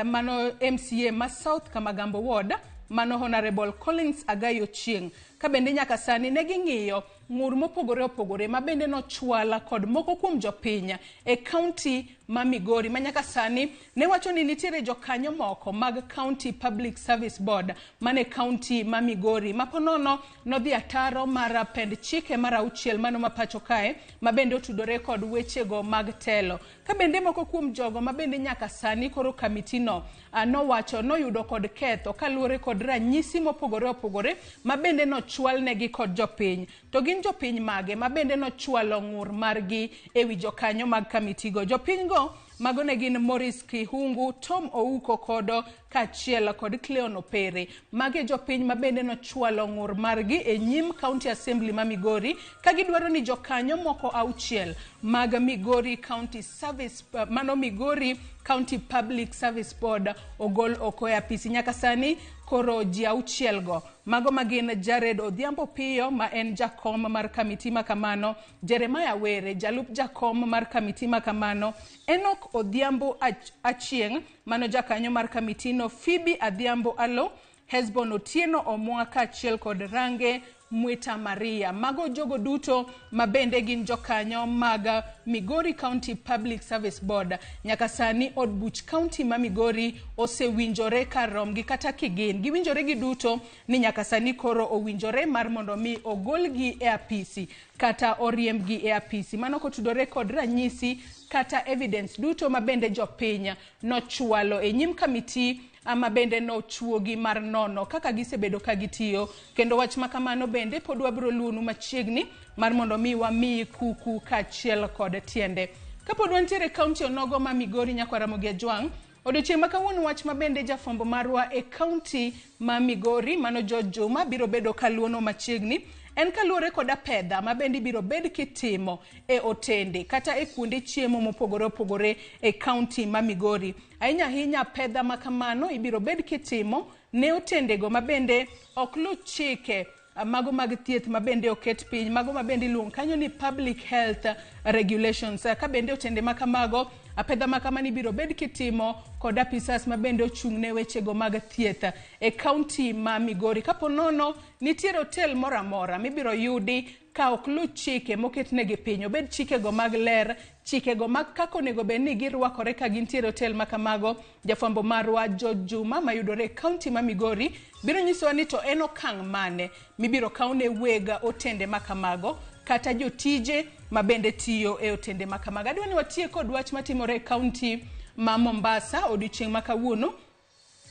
mano MCA ma South Kamagambo Ward mano Honorable Collins Agayo Chieng'. Ka bende nyaka sani ne ging'iyo ng'ur mopogore opogore ma bende nochwala kod moko kuom jopiny e kaunti ma Migori ma nyaka sani ne wacho ni nitiere jokanyo moko mag County Public Service Board mane kaunti ma Migori ma ponono nodhi ataro mar pend chike mar 6 mano ma pacho kae ma bende otudore kod wechego mag telo. Ka bende moko kuom jogo ma bende nyaka sani koro kamitino nowacho noyudo kod ketho kaluwore kod ranyisi mopogore opogore ma bende nochwalnegi kod jopiny. To gin jopiny mage ma bende nochwalo ng'ur margi ewi jokanyo mag kamitigo? Jopiny go mago ne gin Maurice Kihungu, Tom Ouko kodo kaachiel kod Cleon Opere. Magi jopiny ma bende nochwalo ng'ur margi e nyim County Assembly ma Migori ka gidwaro ni jokanyo moko 6 mag Migori County Service mano Migori County Public Service Board ogol oko e apisi. Nyaka sani koro ji 6 go mago magin Jared Odhiambo Piyo ma en jakom mar kamiti ma kamano, Jeremiah Were jalup jakom mar kamiti ma kamano, Enoch Odhiambo Achieng' mano jakanyo mar kamitino, Phoebe Adhiambo Alo, Hesbon Otieno Omwa kaachiel kod Range Mwita Maria. Mago jogo duto ma bende gin jokanyo mag Migori County Public Service Board. Nyaka sani od buch kaunti ma Migori osewinjore kar romgi kata kigin. Giwinjore giduto ni nyaka sani koro owinjore mar mondo mi ogolgi e apisi kata oriembgi e apisi. Mano kotudore kod ranyisi kata evidence duto ma bende jopiny nochwalo e nyim kamiti ama bende nochuogi mar nono kaka gisebedo ka gitiyo. Kendo wach ma kamano bende pod wabiro luwonu machiegni mar mondo mi wamiyi kuku kaachiel kod tiende. Kapod wantiere e kaunti onogo ma Migori nyakwar Ramogi Ajwang', odiochieng' ma kawuono wach ma bende jafwambo marwa e kaunti ma Migori mano George Juma biro bedo kaluwono machiegni en kaluwore kod apedha ma bende ibiro bed kitimo e otende kata e kuonde chiemo mopogore opogore e kaunti ma Migori. Ahinya ahinya apedha ma kamano ibiro bed kitimo ne otendego ma bende ok luw chike mago mag thieth ma bende oket piny, mago ma bende iluongo kanyo ni public health regulations. Ka bende otende ma kamago, apedha ma kamano ibiro bed kitimo kod apisas ma bende ochung' ne wechego mag thieth e kaunti ma Migori. Kapo nono nitiere otel moro amora mibiro yudi ka ok luw chike moketnegi piny, obed chikego mag ler, chikego mag kaka onego bed ni girwakore ka gintiere otel ma kamago. Jafwambo marwa George Juma mayudore e kaunti ma Migori biro nyisowa ni to en okang' mane mibiro kawne weg otende ma kamago kata jotije ma bende tiyo e otende ma kamago. Adwa ni watiek kod wach matimore e kaunti ma Mombasa odiochieng' ma kawuono.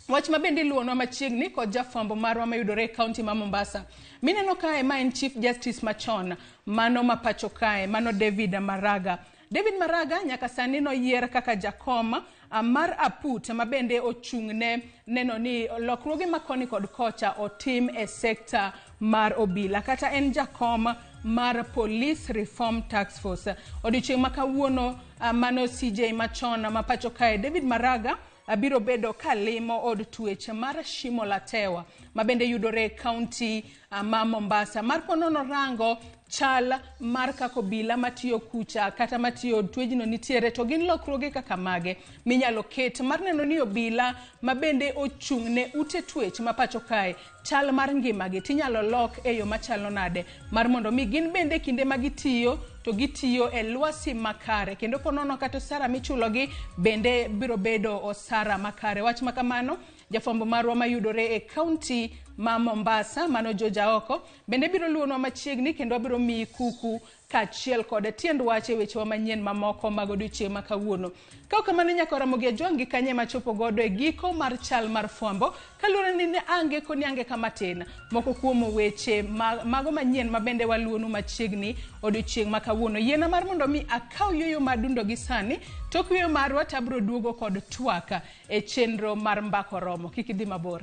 Wach ma bende iluwonwa machiegni kod jafwambo marwa mayudore e kaunti ma Mombasa. Mineno kae ma en Chief Justice machon mano ma pacho kae, mano David Maraga. David Maraga nyaka sani noyier kaka jakom mar aput ma bende ochung'ne neno ni lokruoge ma koni kod kocha otim e sekta mar obila kata en jakom mar Police Reform Task Force. Odiochieng' ma kawuono mano CJ machon ma pacho kae David Maraga biro bedo kalimo od twech mar Shimo la Tewa mabende yudore e kaunti ma Mombasa. Mar ponono rango chal mar kaka obila matiyo kucha kata matiyo od twejno nitiere to gin lokruoge kaka mage minyalo ket mar neno ni obila mabende ochung' ne ute twech ma pacho kae chal mar ngimagi tinyalo lok e yo machalo nade mar mondo mi gin bende kinde ma gitiyo to gitiyo e lwasi makare kendo ponono kata osara michulogi bende biro bedo osara makare. Wach makamano jafwambo marwa mayudore e kaunti ma Mombasa mano George Aoko bende biro luonwa machiegni kendo wabiro miyi kuku kaachiel kod tiend wach e wechewa manyien mamoko mag odiochieng' ma kawuono. Ka ok kamano nyaka Ramogi Ajwang' gi kanye machopo godo e giko mar chal mar fwambo kaluwore ni ne ange koni ange kama tin moko kuom weche mago manyien ma bende waluonu machiegni odiochieng' ma kawuono. Yiena mar mondo mi akaw yueyo madundo gi sani tok yueyo marwa to abiro duogo kod twak e chenro mar Mbaka Oromo. Kik idhi mabor.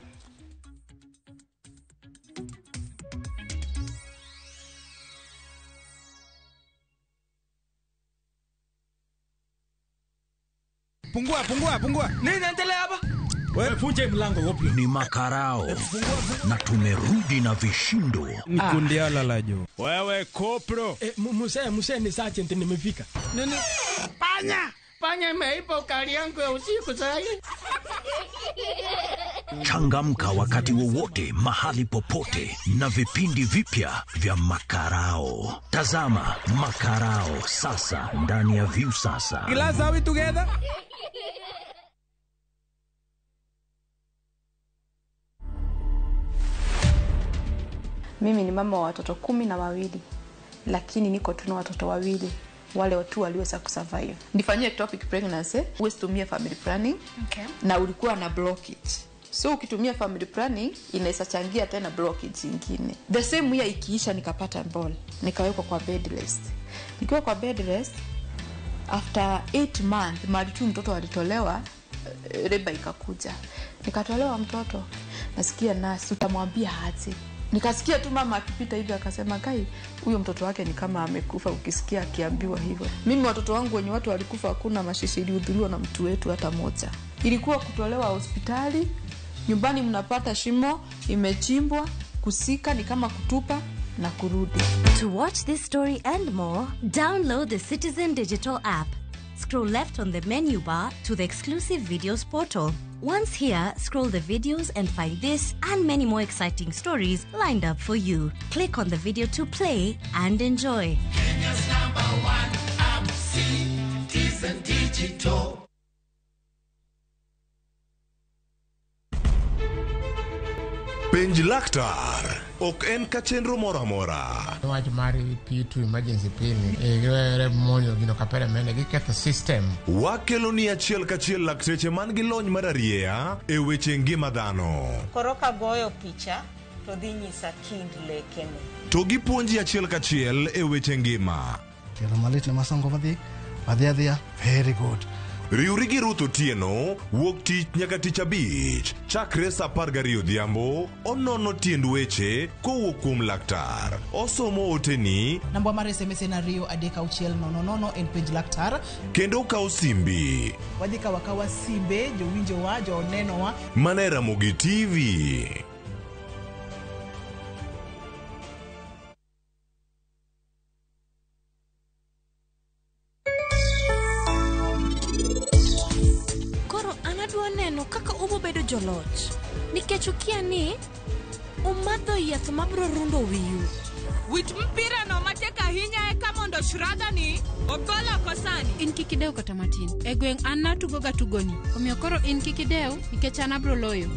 Pungua, pungua, pungua. Nini inaendelea hapa? Wewe funje mlango wapi? Ni makarao na tumerudi na vishindo. Ni kundi ala la jo. Wewe kopro. Muse ni sergeant nimefika. Nini? Panya! Panya imeiba ukali yangu ya usiku sasa. Changamka wakati wowote, mahali popote na vipindi vipya vya Makarao. Tazama Makarao sasa ndani ya Viusasa. Glass, are we together? Mimi ni mama wa watoto 12, lakini niko tu na watoto 2 wale watu waliweza kusurvive. Nifanyie ectopic pregnancy, usitumie family planning. Okay. Na ulikuwa na blockage. So ukitumia family planning inaweza changia tena blockage nyingine. The same year ikiisha nikapata ball, nikawekwa kwa bed rest. Nikiwa kwa bed rest after 8 months mali tu mtoto alitolewa, reba ikakuja. Nikatolewa mtoto. Nasikia nurse utamwambia aje. Nikasikia tu mama akipita hivi akasema kai huyo mtoto wake ni kama amekufa, ukisikia akiambiwa hivyo. Mimi watoto wangu wenye watu walikufa hakuna mashishi ilihudhuriwa na mtu wetu hata moja. Ilikuwa kutolewa hospitali, nyumbani mnapata shimo imechimbwa, kusika ni kama kutupa na kurudi. To watch this story and more, download the Citizen Digital app. Scroll left on the menu bar to the exclusive videos portal. Once here, scroll the videos and find this and many more exciting stories lined up for you. Click on the video to play and enjoy. Kenya's #1 app, Citizen Digital. Penj laktar ok en ka chenro moro amora. Wach mar P2 emergency pin giwere monjo gino kapere mende giketho system. Wakelo ni achiel kachiel lakteche man gi lony mar arieya e weche ngima dhano. Koro kagoyo picha to dhi nyisa kind lekene. To gipuonji achiel kachiel e weche ngima. Tielo malit ne masongo madhi, madhi adhiya, very good. Riwri gi Ruth Otieno wuok tich nyaka tich abich chakre saa 12 odhiambo onono tiend weche kowuok kuom laktar. Osomo oteni Namba mar SMS en 2 3 6 0 0 en penj laktar. kendo okawo simbi. Wadhi kawo akawa simbe jowinjowa, jonenowa. Mana e Ramogi TV. Koro an adwa neno kaka ubo bedo joloch nikech ukia ni umadho yath mabiro rundo wiu. Wit mpira no matek ahinya eka mondo Shraddha ni ogol oko sani. In kik idew kata matin. E gweng' an natugoga tugoni. Omiyo koro in kik idew nikech an abiro loyo.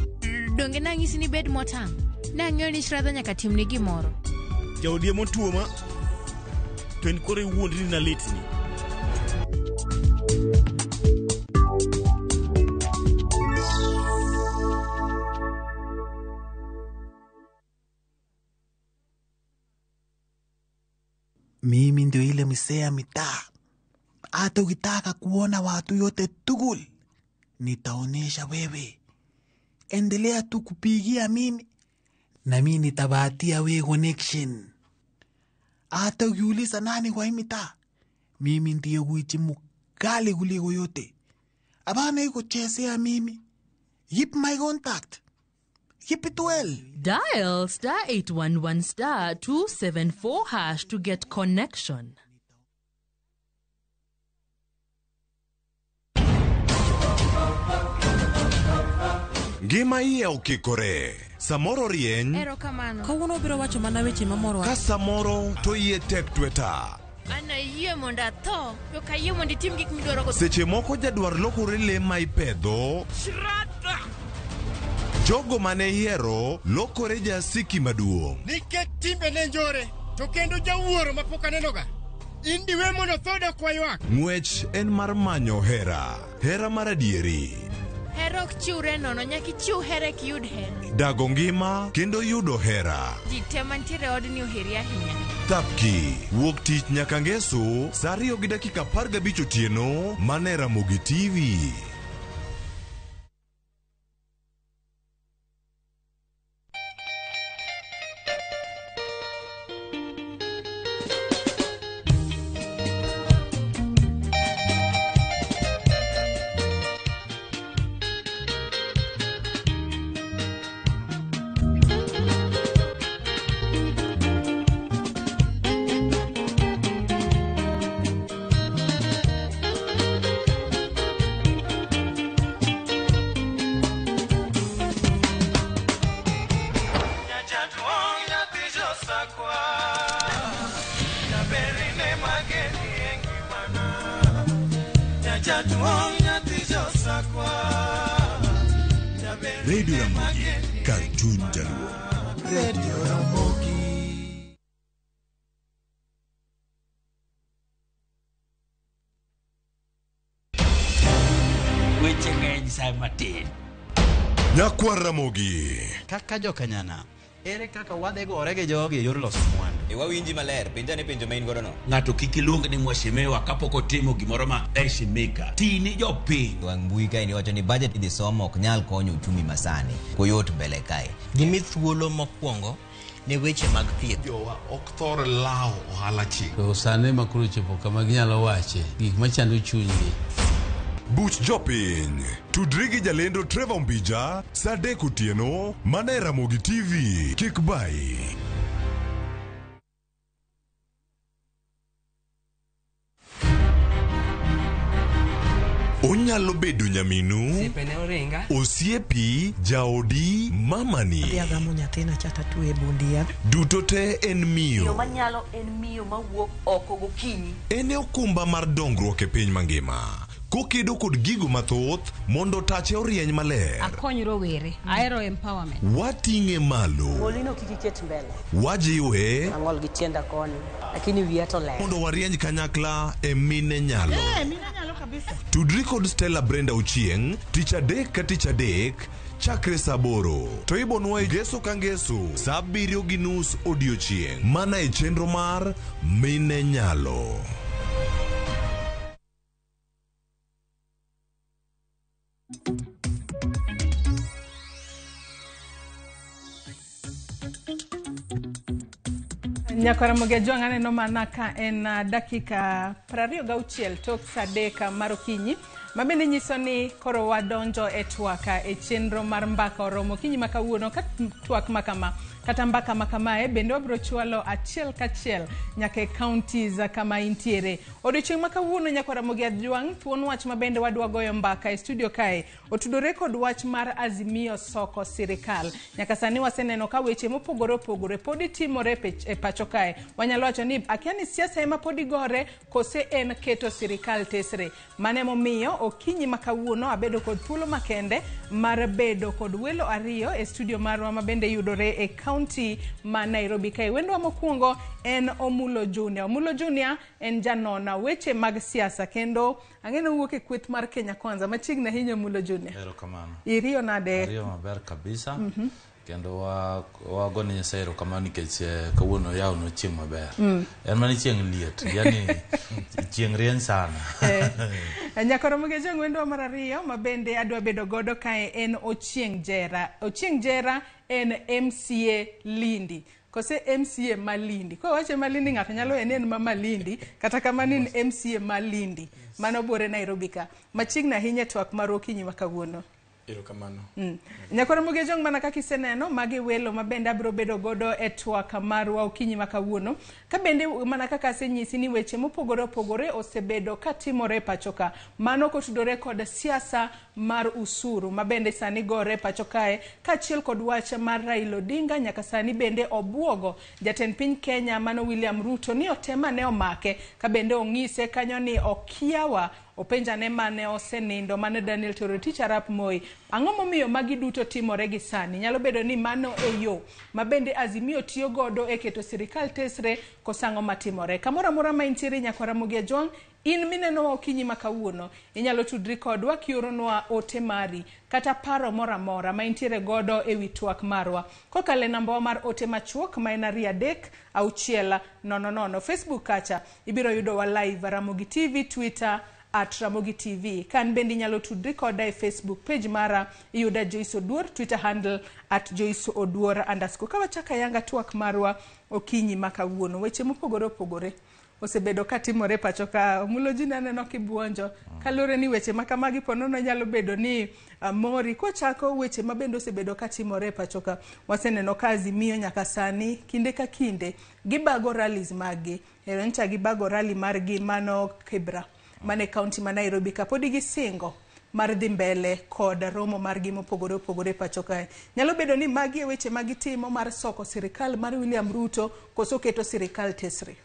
Donge nang'isi ni bed motang'? Nang'eyo ni Shraddha nyaka timni gimoro. Jaodi ema otuoma to en koro iwuondri ni nalitni. Mimi ndio ile msee ya mitaa. Hata ukitaka kuona watu yote tugul, nitaonesha wewe. Endelea tu kupigia mimi na mimi nitabatia wewe connection. Hata ukiuliza nani kwa hii mitaa, mimi ndiye gwiji mkali kuliko yote. Abana iko chezea mimi. Keep my contact. Keep it well. Dial star 811 star 274 hash to get connection. Ngima iye okikore. Samoro rieny, Erokamano. Kawuono obiro wacho mana weche mamorowa. ka samoro to iye tek tweta. An ayie mondo atho, to ok ayie mondo itim gik midwaro go. Seche moko jadwar lokore le ma ipedho. Shraddha! Jogo mane ihero lokore jasiki maduong'. Nikech timbene njore, to kendo jawuoro mapok anenoga. In diwe mondo tho dok waywak. Ng'wech en mar manyo hera. Hera mar adieri. Hera ok chiwre nono, nyaka ichiw hera eka iyud hera. Dago ngima kendo yudo hera. Ji te mantiere e odni oheri ahinya. Thapki wuok tich nyaka ngeso saa 2:15 otieno mana e Ramogi TV. Radio Ramogi, Cartoon Jaluo. Radio Ramogi. Weche ng'eny sa matin. Nyakwar Ramogi. Kaka jokanyana, ere kaka wadhi gore gi jogi e yor loso mwandu? E wawinji maler, penja ne penjo ma in godo no. Ng'ato kik iluong ni mheshimiwa kapok otimo gimoro ma heshimika. Ti ni jopiny. Wang' mbui kae ni wacho ni budget idhi somo ok nyal konyo uchumi masani. Koyot mbele kae. Gimi thuolo mokwongo ne weche mag thieth. Jowa ok thor lawo ohala chik. To sani ma koro ochopo kama ginyalo wache gik machando chunygi. Buch jopiny. Tudri gi jalendo Trevor Mbija saa 3 otieno mana e Ramogi TV. Kik bayi. Onyalo bedo nyaminu, Osiepene oringa. osiepi, jaodi, mamani. Adhi agamo nyathina cha tatwe e bund yath. Duto te en Miyo miyo. manyalo en miyo mawuok oko gokinyi. En e okumba mar dongruok e piny mangima. Kokedo kod gigo mathoth mondo tache orieny maler. Akony rowere. Ahero empowerment. Wating'e malo. Golino kik iket mbele. Wajiwe Ang'ol gi tienda koni, lakini wiya to ler. mondo warieny kanyakla e mine nyalo. Eh, mine nyalo kabisa. Tudri kod Stella Brenda Ochieng' tich adek ka tich adek chakre saa 8 to ibonwa e ngeso ka ngeso saa 7:30 odiochieng' mana e chenro mar Mine Nyalo. Nyakwar Ramogi Ajwang' aneno mana ka en dakika 26 tok saa 3 mar okinyi ma bende nyiso ni koro wadonjo e twak e chenro mar mbaka oromo okinyi ma kawuono ka twak ma kama kata mbaka ma kamae bende wabiro chwalo achiel kachiel nyaka e counties kama intiere. Odiochieng' ma kawuono Nyakwar Ramogi Ajwang' thuon wach ma bende wadwa goyo mbaka e studio kae otudore kod wach mar Azimio soko sirikal. Nyaka sani waseneno ka weche mopogore opogore podi timore e pacho kae. Wanyalo wacho ni akia ni siasa ema podi gore kose en keto sirikal tesre. Mano emomiyo okinyi ma kawuono abedo kod thuolo makende mar bedo kod welo ariyo e studio marwa ma bende yudore e county ma Nairobi kae. Wendwa mokwongo en Omulo Junior. Omulo Junior en janona weche mag siasa kendo ang'e ni owuok e kweth mar Kenya Kwanza. Machiegni ahinya Omulo Junior. Erokamano. Iriyo nade? Ariyo maber kabisa. Kendo wagone Nyasaye erokamano nikech kawuono oyawonwa chieng' maber. En mana chieng' liet, yani chieng' rieny sana. Nyakoro Mugejo ng'wendwa mar ariyo ma bende adwa bedo godo kae en Ochieng' Jera. Ochieng' Jera en MCA Lindi. Kose MCA ma Lindi. Kwa wache ma Lindi ng'ato nyalo en en ma Malindi, kata kamano en MCA ma Lindi. Mano buore Nairobi ka. Machiegni ahinya e twak mar okinyi ma kawuono. Erokamano. Nyakoro Mugejong mana kaka iseneno, magi welo ma bende abiro bedo godo e twak marwa okinyi ma kawuono. Ka bende mana kaka asenyisi ni weche mopogore opogore osebedo katimore e pacho ka. Mano kotudore kod siasa mar usuru ma bende sani gore e pacho kae, kaachiel kod wach mar Raila Odinga nyaka sani bende obuogo jatend piny Kenya mano William Ruto ni otema ne omake, ka bende ong'ise kanyo ni okiawa openjane mane osenindo mane Daniel Toroitich arap Moi. Ang'o momiyo magi duto timore gi sani? Nyalo bedo ni mano e yo ma bende Azimio tiyo godo e keto sirikal tesre kosang'o matimore. Kamoro amora ma intiere nyakwar Ramogi Ajwang', in minenowa okinyi ma kawuono, inyalo tudri kodwa kioronwa ote mari kata paro moro amora ma intiere godo e wi twak marwa kokalo e nambawa mar ote machuok ma en 2 3 6 0 0. Facebook kacha ibiro yudowa live Ramogi TV, Twitter at Ramogi TV. Kan bende inyalo tudri koda e Facebook page mara iyuda Joyce Oduor, Twitter handle at Joyce Oduor underscore. Ka wachako ayanga twak marwa okinyi ma kawuono, weche mopogore opogore osebedo katimore pacho ka. Omulo ji naneno kibuonjo kaluwore ni weche ma kamagi po nono nyalo bedo ni mori. Kwachako weche ma bende osebedo katimore pacho ka, waseneno ka Azimio nyaka sani kinde ka kinde gibago rallies maggi. Ero nyocha gibago rally margi mano Kibra mane kaunti ma Nairobi ka podi gisingo mar dhi mbele kod romo margi mopogore opogore pacho kae. Nyalo bedo ni magi e weche ma gitimo mar soko sirikal mar William Ruto koso keto sirikal tesre.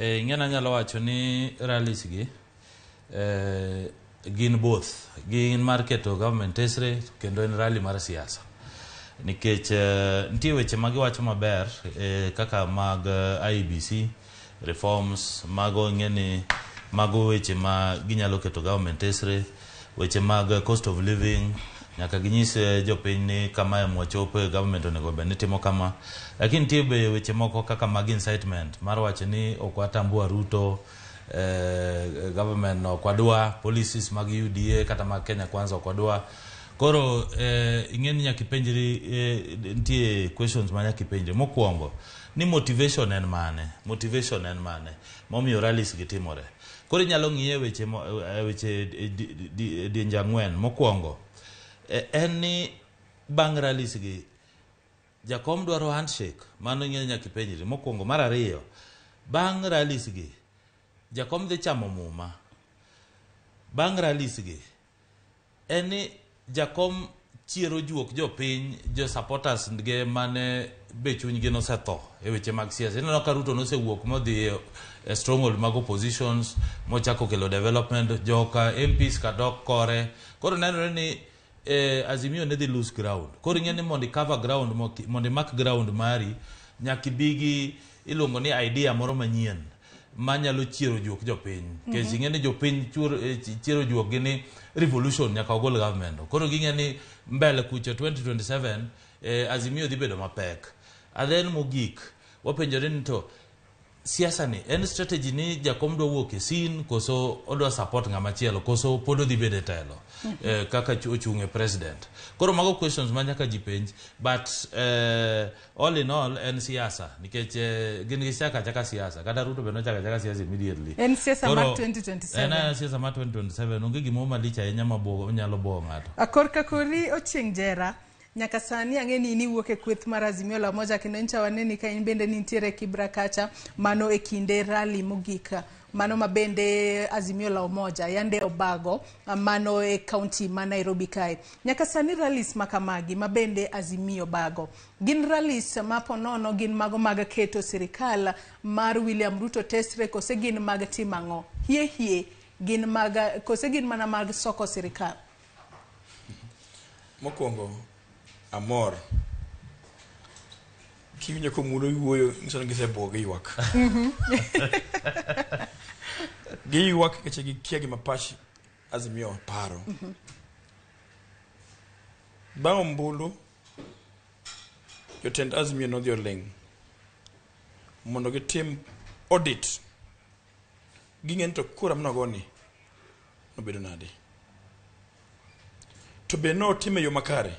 Ing'e anyalo wacho ni rallies gi gin both, gin mar keto government tesre kendo en rally mar siasa nikech nitie weche ma giwacho maber kaka mag IEBC reforms, mago ing'e ni mago weche ma ginyalo keto government tesre. Weche mag cost of living nyaka ginyis jopiny ni kama ema wachope, government onego bed ni timo kama, lakini nitie be weche moko kaka mag incitement mar wacho ni ok watambua Ruto, government no ok wadwa, policies mag UDA kata mag Kenya Kwanza ok wadwa. Koro ing'e ni nyaka ipenjri, nitie questions ma nyaka ipenjri. Mokwongo ni motivation en mane? Motivation en mane momiyo rallies gi timore? Koro inyalo ng'iye weche weche dienje ang'wen. Mokwongo en ni bang' rallies gi jakom dwaro handshake, mano ing'e nyaka ipenjri mokwongo. Mar ariyo, bang' rallies gi jakom dhi chamo muma. Bang' rallies gi en ni jakom chiero juok jopiny, jo supporters ge mane be chunygi nosetho e weche mag siasa. Ineno ka Ruto nosewuok modhi e stronghold mag oppositions mochako kelo development, joka MPs ka dok kore. Koro nenore ni Azimio ne dhi lose ground. Koro ing'e ni mondo i cover ground, mondo imak ground mari, nyaka ibi gi iluongo ni idea moro manyien manyalo chiero juok jopiny. Nikech ing'e ni jopiny chiero juok gi ni revolution nyaka ogol government. Koro ging'e ni mbele kucho 2027 Azimio dhi bedo mapek. And then mogik wapenjore ni to siasa ni en strategy ni jakom dwa wuok e scene koso odwa support ng'ama chielo koso pod odhi bedo e telo kaka ochung' e president. Koro mago questions ma nyaka ji penj, but all in all en siasa nikech gin gichako achaka siasa, kata Ruto be nochako achaka siasa immediately. En siasa mar Koro, 2027. En en siasa mar 2027, onge gimoro malich ahinya ma nyalo buogo ng'ato. Korka kori Ochieng' Jera, nyaka sani ang'e ni in iwuok e kweth mar Azimio la Umoja kendo nyocha waneni ka in bende nintiere Kibra kacha mano e kinde rally mogik mano ma bende Azimio la Umoja yande obago mano e kaunti ma Nairobi kae. Nyaka sani rallies ma kamagi ma bende Azimio bago gin rallies ma ponono gin mago mag keto sirikal mar William Ruto tesre kose gin mag timo ang'o? Hie hie gin mag kose gin mana mag soko sirikal? Mokwongo amor kiwinjo komulo wuoyo nyiso ni gisebuok giywak. Giywak nikech gikia gima pach Azimio paro. Bang' ombulu Jotend Azimio nodhi oling' mondo gitim audit. Ging'e ni to kura manogoni nobedo nade. To be notime e yo makare?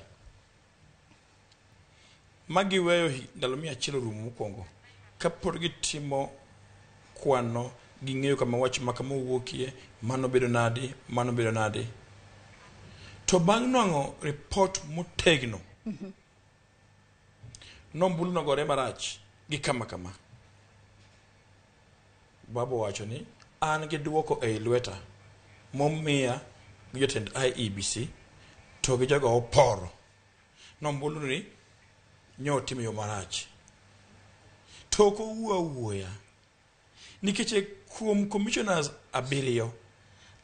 Ma giweyo ndalo 100 orumo mokwongo kapod gitimo kwano ging'eyo kama wach ma kama owuokie mano bedo nadi mano bedo nadi to bang' nwang'o ripot motegno nombulu nogore marach gi kama kama Babu owacho ni an gi duoko ei lweta momiya gi jotend IEBC to gi jogo oporo nombulu ni nyo otim e yo marach to ok owuo awuoya nikech e kuom commissioners abiriyo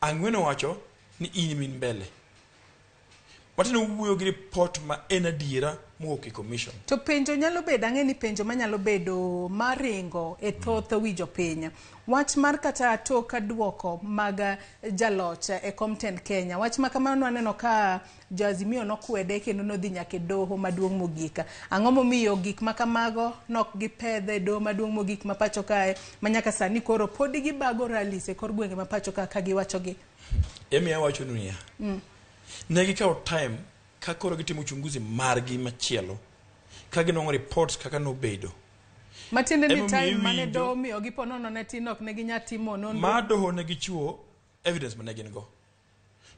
ang'wen owacho ni in min mbele matiende owuoyo gi report ma en adiera mowuok e commission To penjo nyalo bedo, ang'e ni penjo manyalo bedo maringo e thoth wi jopiny. Wach mar kata tok duoko mag jaloch e kom tend Kenya. Wach ma kamano nwaneno ka jo Azimio nokwede kendo nodhi nyaka e doho maduong' mogik. Ang'o momiyo gik ma kamago nok gipedhe e doho maduong' mogik ma pacho kae ma nyaka sani koro podi gibago rallies e kor gwenge ma pacho ka ka giwacho gi. Emi awachonu niya ne gikawo time ka koro gitimo uchunguzi margi machielo ka ginwang'o reports kaka nobedo Matiende ni Emomiyo time mane iwinjo- doho omiyogi po nono ne tin ok ne ginyal timo nonro. ma doho ne gichiwo evidence mane gin go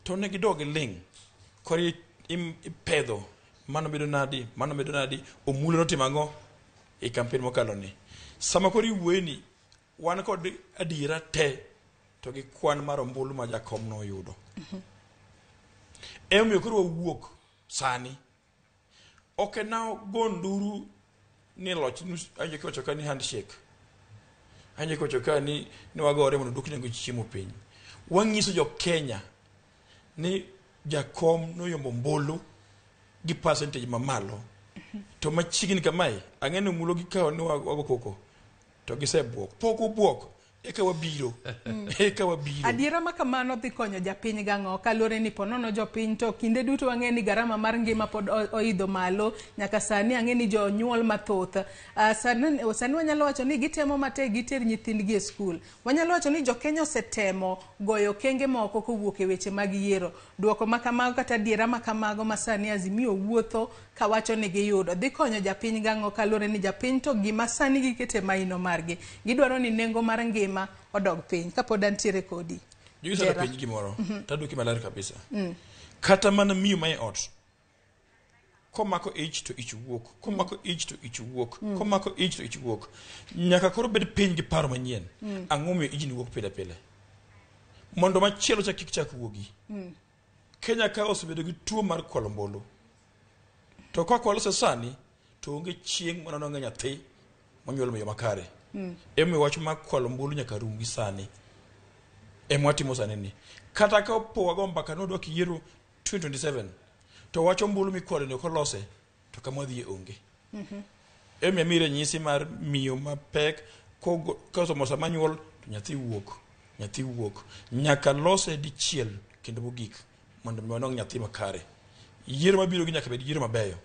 to ne gidog giling' koro ipedho mano bedo nadi mano bedo nadi omulo notimo ang'o e campaign mokalo ni sama koro iwuoye ni wan kod adiera te to gi kwan mar ombulu ma jakom noyudo emomiyo koro wawuok sani ok en go nduru ni loch awinjo kiwacho ka ni handshake awinjo kiwacho ka ni ni wagore mondo duok nengo chiemo piny wanyiso jo Kenya ni jakom noyombo ombulu gi percentage mamalo to machiegni kamae ang'e ni omulo gikawo ni wago koko to gisebuok pok obuok eka wabiro eka wabiro Adiera ma kamano dhi konyo japiny gang'o kaluwore ni ponono jopiny to kinde duto wang'e ni garama mar ngima pod oidho malo nyaka sani ang'e ni jonyuol mathoth sani wanyalo wacho ni gitemo matek giter nyithindgi e skul. Wanyalo wacho ni jokenya osetemo goyo okenge moko kowuok e weche mag yiero. Duoko ma kamago kata adiera ma kamago ma sani Azimio wuotho kawacho ni giyudo dhi konyo japiny gang'o kaluwore ni japiny to gima sani gikete maino margi gidwaro ni nengo mar ngima odog piny kapod antiere kodi. Jogi sanda Jera. penj gimoro taduoki maler kabisa kata mana miyo mae ot komako ich to ich wuok komako ich to ich wuok komako ich to ich wuok nyaka koro bed piny gi paro manyien ang'o miyo ijni wuok pile pile mondo machielo chak kik chak wuogi Kenya ka osebedo gi tuo mar kwalo ombulu to ka kwalose sani to onge chieng' mana nonge nyathi monyuol e yo makare emomiyo wach mar kwalo ombulu nyaka rum gi sani ema watimo sani ni kata ka opo wago mbaka ni wadwa yiero 2027 to wach ombulu mikwalo ni ok olose to kama wadhiye onge emomiyo amiyi ranyisi mar miyo mapek kosomo sama nyuol to nyathi wuok nyathi wuok nyaka lose dichiel kendo mogik mondo mi wanwang' nyathi makare yiero mabiro gi nyaka bed yiero mabeyo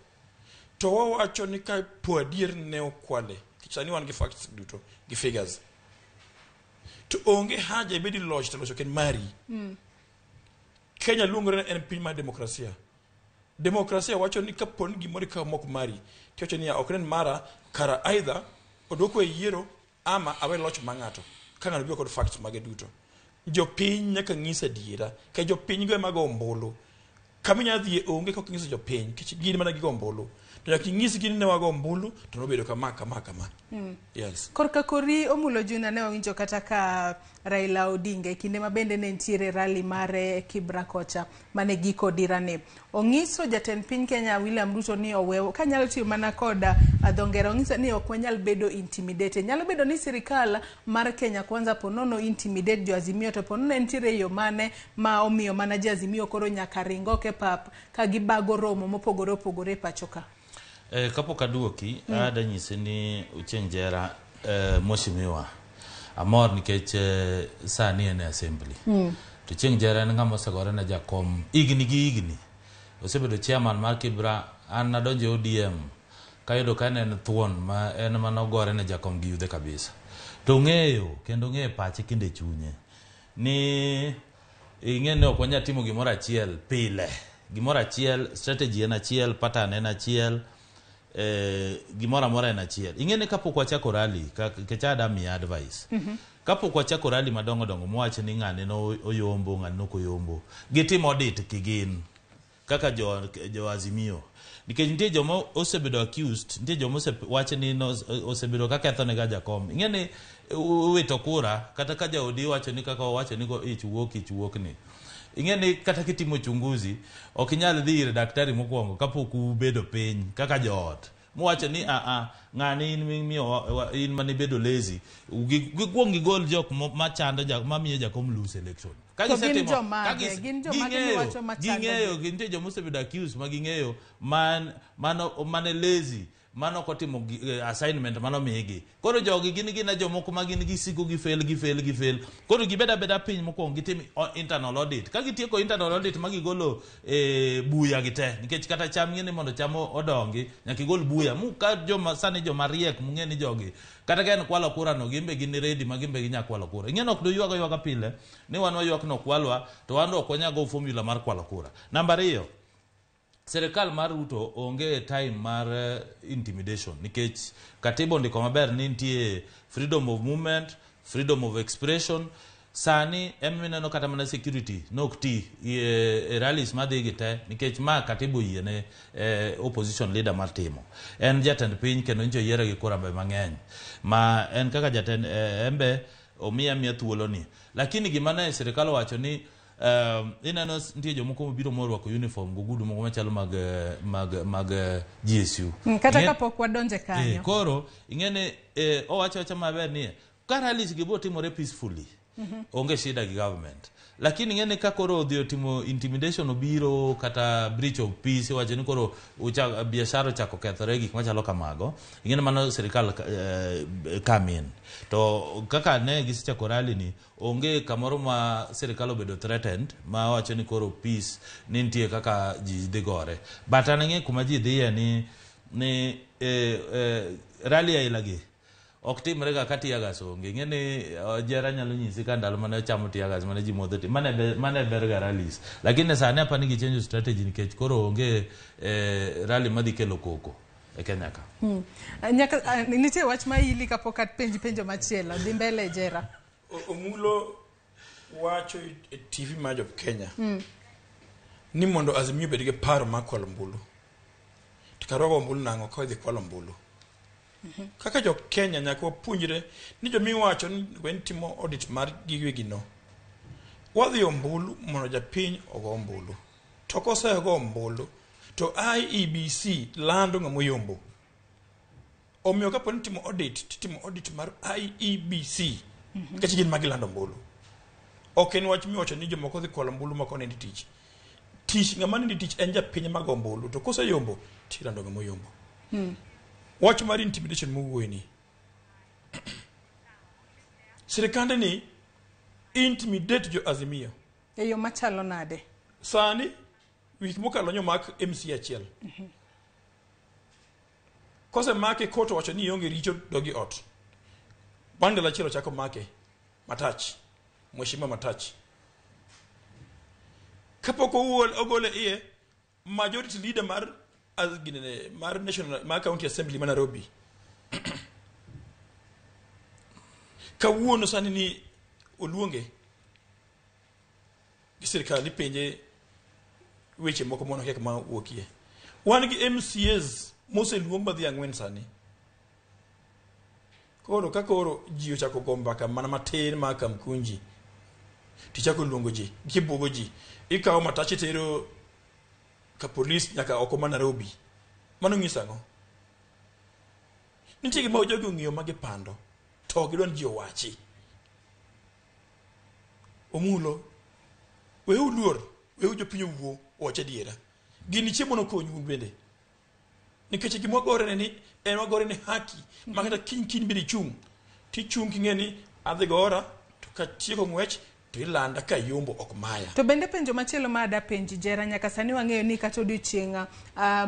to wawacho ni ka po adier ne okwale nikech sani wan gi facts duto gi figures to onge haja ibed e loch to loch ok en mari Kenya luongore ni en piny mar demokrasia demokrasia wacho ni kapo ni gimoro ikawo mok mari tiwacho niya ok en mara kara either odwoko e yiero ama awe loch ma ng'ato ka ng'ato biro kod facts mage duto jopiny nyaka nyis adiera ka jopiny go ema go ombulu kama inyalo dhiye onge kok inyiso jopiny nikech gin mana gigo ombulu to nyaka inyisgi ni ne wago ombulu to nobedo kama kama kama yes Korka kori Omulo Junior ne wawinjo kata ka Raila Odinga e kinde ma bende ne nitiere rally mare Kibra kocha mane giko dirani. Ong'iso jatend piny Kenya William Ruto ni owe kanyalo tiyo mana kod dho ngere ong'iso ni ok wanyal bedo intimidated. Nyalo bedo ni sirikal mar Kenya Kwanza ponono intimidate jo Azimio to ponono nitiere yo mane ma omiyo mana jo Azimio koro nyaka ring oko e pap ka gibago romo mopogore opogore e pacho ka. Kapok aduoki ada nyisi ni Ochieng' Jera mheshimiwa amor nikech sani en e assembly to Chieng' Jera en ng'ama osegore ne jakom higni gi higni osebedo chairman mar Kibra an nadonjo e ODM Kayudo ka en thuon ma en mana ogore ne jakom gi yudhe kabisa. To ong'eyo kendo ong'eyo e pache kendo e chunye ni ing'e ni ok wanyal timo gimoro achiel pile. Gimoro achiel, strategy en achiel, pattern en achiel, gimoro amora en achiel. Ing'e ni kapok wachako rally, nikech ada miya advice. Kapok wachako rally madongo dongo mowach ni ng'ane no oyombo, ng'ane nok oyombo. Gitim audit kigin kaka jo Azimio. Nikech nitie joma osebedo accused, nitie joma osewach ni osebedo ka ketho ne ga jakom. Ing'e ni uwito kura kata ka jaodi wacho ni kaka owacho ni go ich wuok ni. Ing'e ni kata kitimo uchunguzi ok inyal dhi ir daktari mokwongo kapok ubedo piny kaka joot. Mowacho ni a ng'ani in mimiyo in manibedo lazy. Gikuong gigol jok machando mamiyo jakom lose election. Ka To gin gisetimo- jomage? ka gise- Gin jomage ging'eyo- miwacho machando ging'eyo ji? nitie joma osebedo accused ma ging'eyo mane lazy mano ok otimo assignment mano migi. Koro jogi gin gina jomoko ma gin gisiko gi fail gi fail gi fail. Koro gibed abeda piny mokwongo gitim internal audit. Ka gitieko internal audit ma gigolo buya gi te, nikech kata cham ng'e ni mondo cham odongi nyaka igol buya. Mu ka joma sani joma riek mung'e ni jogi kata ka en kwalo kura no gin be gin ready ma gin be ginya kwalo kura. Ing'e ni ok doywago ywaga pile ni wan waywak no kwalwa to wan ok wanyal go formula mar kwalo kura. Namba 2, sirikal mar Ruto onge time mar intimidation nikech katiba ondiko maber ni nitie freedom of movement, freedom of expression. Sani ema ineno kata mana security nok ti e rallies madhi gi te nikech ma katiba oyiene opposition leader mar timo. En jatend piny kendo nyicha oyiere gi kura be mang'eny ma en kaka jatend embe omiya miya thuolo ni. Lakini gima ne sirikal owacho ni ineno nitie jomoko mobiro morwako uniform go gudu moko machalo mag GSU. Kata kapok wadonje kanyo. Koro ing'e ni owacho awacha maber ni ka rallies gi bo timore peacefully, onge shida gi government. Lakini ing'e ni ka koro odhi otimo intimidation obiro kata breach of peace iwacho ni koro biashara ochako kethore gik machalo kamago, ing'e ni mano sirikal come in. To kaka ne gisechako rally ni onge kamoro ma sirikal obedo threatened ma wacho ni koro peace ni nitie kaka ji dhi gore. But an ang'e kuma ji dhiye ni rally aila gi ok timre ga ka tear gas onge. Ing'e ni Jera nyalo nyisi ka ndalo mane ochamo tear gas mane ji modho mane ber ga rallies. Lakini sani apani gichange strategy nikech koro onge rally madhi kelo koko e Kenya ka. Nyaka nitie wach ma ili kapok apenji penjo machielo. Dhi mbele Jera. Omulo wacho e TV mar jo Kenya ni mondo Azimio obed gi paro mar kwalo ombulu. To kar wago ombulu nang'o ka wadhi kwalo ombulu? Kaka jo Kenya nyaka wapuonjre ni jomiwacho ni wen timo audit mar giwegi no. Wadhi ombulu mondo japiny ogo ombulu. To kosego ombulu to IEBC lando ng'ama oyombo. Omiyo kapo ni timo audit, titimo audit mar IEBC. Nikech gin ma gilando ombulu. Ok en wach miwacho ni jomoko dhi kwalo ombulu moko nindo tich. Tich ng'ama nindo tich en japiny mago ombulu to koseyombo tilando ng'ama oyombo. Wach mar intimidation mowuoye ni. Sirikande ni intimidate jo Azimio. E yo machalo nade? Sani wik mokalo nyomak MC achiel. Kosemake court owacho ni ionge richo dogi ot. Bang' ndalo achiel ochako make Matach, Mheshimiwa Matach. Kapok ogole iye, majority leader mar mar National mar County Assembly ma Nairobi. Kawuono sani ni oluonge gi sirikal ipenje weche moko mono kia kama wuokie. Wan gi MCAs moseluong madhi ang'wen sani. Koro ka koro ji ochako go mbaka mana matin ma Kamkunji, tichako luongo ji, kibuogo ji, ikawo Matach itero ka polis nyaka oko ma Nairobi. Mano nyiso ang'o? Nitie gima jogi ong'iyo ma gipando, to ok gidwa ni ji owachi. Omulo, weuru luor, weuru jopiny owuo, owach adiera. Gini chiemo nokonyu un bende. Nikech gima wagore ne ni en wagore ne haki ma kata kiny kiny bende ichung', tichung' king'e ni adhi gora to katieko ng'wech to to ilanda ka yombo ok maya. To bende penjo machielo ma ada penji Jera, nyaka sani wang'eyo ni kata odiochieng'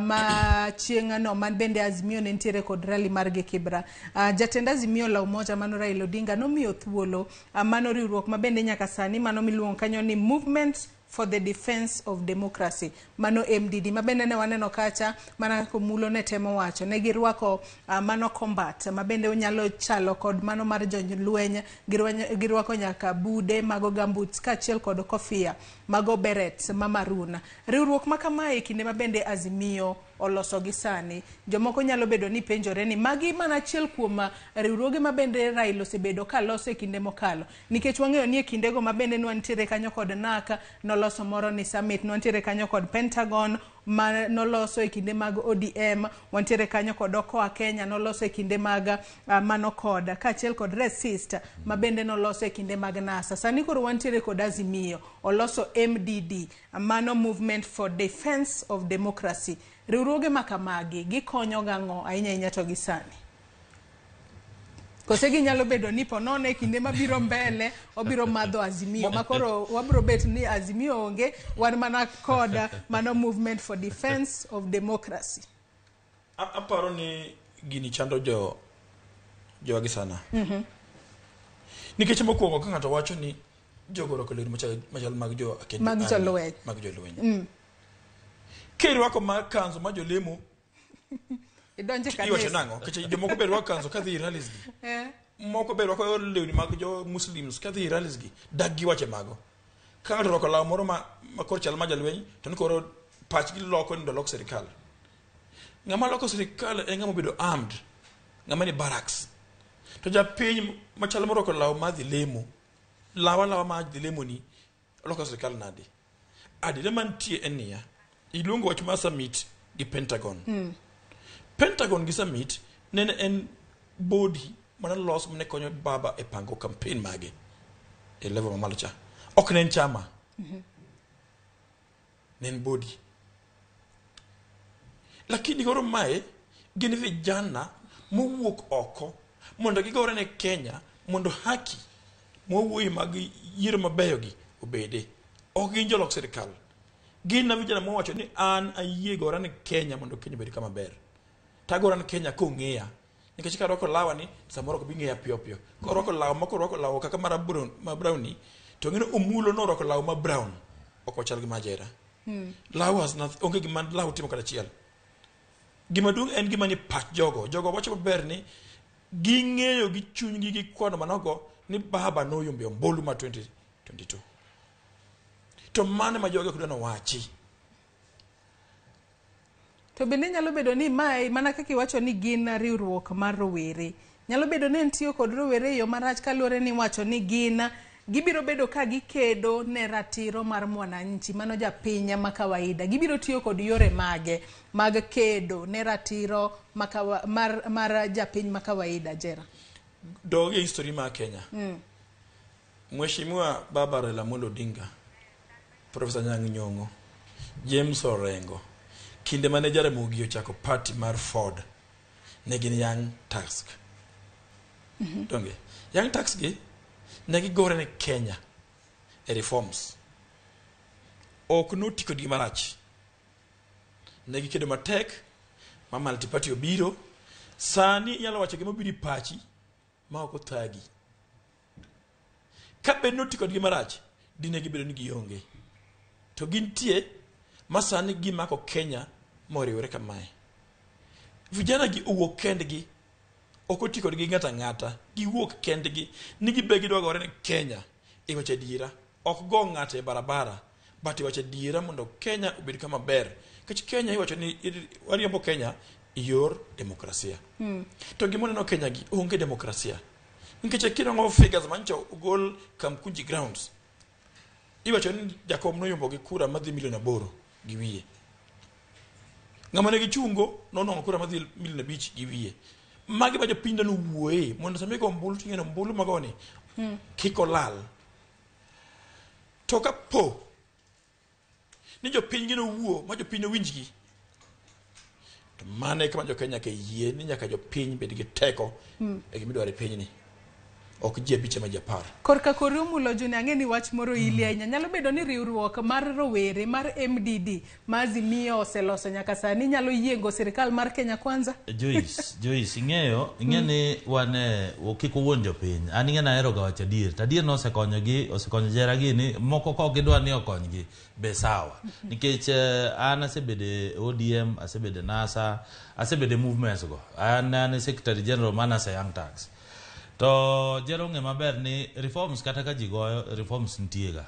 ma chieng' no man bende Azimio ne nitiere kod rally margi Kibra. Jatend Azimio la Umoja mano Raila Odinga nomiyo thuolo mano riwruok ma bende nyaka sani mano miluongo kanyo ni Movement for the Defense of Democracy, mano MDD, ma bende ne waneno kacha mana kaka Omulo ne temo wacho, ne girwako mano combat ma bende onyalo chalo kod mano mar jolweny, girwako nyaka bude mago gumboots kaachiel kod kofia mago berets ma maroon. Riwruok ma kamae e kinde ma bende Azimio oloso gi sani, jomoko nyalo bedo ni penjore ni magi mana achiel kuom riwruoge ma bende Raila osebedo ka loso e kinde mokalo, nikech wang'eyo ni e kindego ma bende nwantiere kanyo kod NARC noloso moro ni Summit, nwantiere kanyo kod Pentagon ma noloso e kinde mag ODM, wantiere kanyo kod Okoa Kenya noloso e kinde mag mano kod kaachiel kod Resist ma bende noloso e kinde mag NASA. Sani koro wantiere kod Azimio oloso MDD, mano Movement for Defense of Democracy. Riwruoge ma kamagi gikonyo gang'o ahinya ahinya to gi sani? Kose ginyalo bedo ni ponono e kinde mabiro mbele obiro madho Azimio ma koro wabiro bet ni Azimio onge, wan mana kod mano Movement for Defense of Democracy. Aparo ni gini chando jo jogi sana. Nikech mokwongo ka ng'ato wacho ni jogo orwako lewni machal mag jo akendi mag jolweny. Mag jolweny. Kirwako mar kanzo mar jolemo idonje kanisa. Iwacho nang'o? Nikech jomoko be rwako kanzo kadhi e rallies gi. Moko be rwako lewni mag jo Muslims kadhi e rallies gi. Dak giwache mago. Ka ng'ato orwako law moro ma koro chal mar jalweny to ni koro pachgi loko ni lok sirikal. Ng'ama loko sirikal en ng'ama obedo armed, ng'ama ni barracks. To japiny machal morwako law mar dhi lemo, law alawa mar dhi lemo ni oloko sirikal nade? Adiera mantie en niya, iluongo wach mar Summit gi Pentagon. Pentagon gi Summit nene en body mane los mane konyo baba e pango campaign mage e level mamalo cha. Ok ne en chama. Ne en body. Lakini koro mae gin vijana mowuok oko mondo gigore ne Kenya mondo haki mwawuoye mag yiero mabeyo gi obede. Ok gin jolok sirikal. Gin na vijana mowacho ni an ayie gora ne Kenya mondo Kenya obed kama ber. Tagora ne Kenya kong'eya. Nikech ka arwako lawa ni samoro ok bi ng'eya piyo piyo. Korwako law moko orwako law kaka mar brown, ma brown ni to ng'eno Omulo norwako law ma brown. Ok ochal gi Majera. Law has nothing, onge gima law timo kata achiel. Gima duong' en gima ni pach jogo. Jogo wacho maber ni ging'eyo gi chunygi gi kwano manogo ni baba noyombe ombulu ma 2022. To mano ma jogi ok dwa nowachi. To bende nyalo bedo ni mae mana kaka iwacho ni gin riwruok mar rowere. Nyalo bedo ni en tiyo kod rowere e yo marach kaluwore ni wacho ni gin gibiro bedo ka gikedo ne ratiro mar mwananchi, mano japiny ma kawaida. Gibiro tiyo kod yore mage mag kedo ne ratiro mar japiny ma kawaida, Jera? Dog e history mar Kenya. Mheshimiwa Baba Raila Amolo Odinga, Professor Anyang' Nyong'o, James Orengo, kinde mane Jaramogi ochako party mar Ford, ne gin Young Turks. Donge? Young Turks gi ne gigore ne Kenya e reforms. Ok noti kodgi marach. Ne gikedo matek ma multi-party obiro. Sani inyalo wacho gima obiro e pachi ma ok othagi. Ka bed noti kodgi marach, dine gibedo ni gionge. To gintie ma sani gimako Kenya moriwore kamae. Vijana gi owuok kendgi, ok oti kodgi ng'ato ang'ata, giwuok kendgi ni gibe gidwa gore ne Kenya e wacho adiera. Ok go ng'ato e barabara, but iwacho adiera mondo Kenya obed kama ber. Nikech Kenya iwacho ni wariembo Kenya e yor demokrasia. To gima waneno Kenya gi onge demokrasia. Nikech kirango figures manyocha ogol Kamkunji grounds, iwacho ni Jakom noyombo gi kura madhi milion 8 gi wiye. Ng'ama ne gichungo nonwang'o kura madhi milion 5 gi wiye. Magi ma jopiny dwa nowuoye mondo sama igo ombulu ting'e ni ombulu magoni kik olal. To kapo ni jopiny gi nowuo ma jopiny owinjgi, to mano e kama jo Kenya nyaka yie ni nyaka jopiny bed gi teko e gima idwaro e pinyni. Ok ji 5 ema ji 10. Korka kori omulo Juni, ang'e ni wach moro ili ahinya. Nyalo bedo ni riwruok mar rowere mar MDD ma Azimio oseloso nyaka sani nyalo yiengo sirikal mar Kenya Kwanza? Joyce, ing'eyo, ing'e ni wan e kik wuond jopiny. An ing'e nahero ga wacho adier. To adier nosekonyogi, osekonyo jera gini, moko ka ok gidwa ni okonygi, be sawa. Nikech an asebedo e ODM, asebedo e NASA, asebedo e movements go. An e Secretary General mar NASA Young Turks. To jera ong'e maber ni reforms kata ka ji goyo, reforms nitie ga.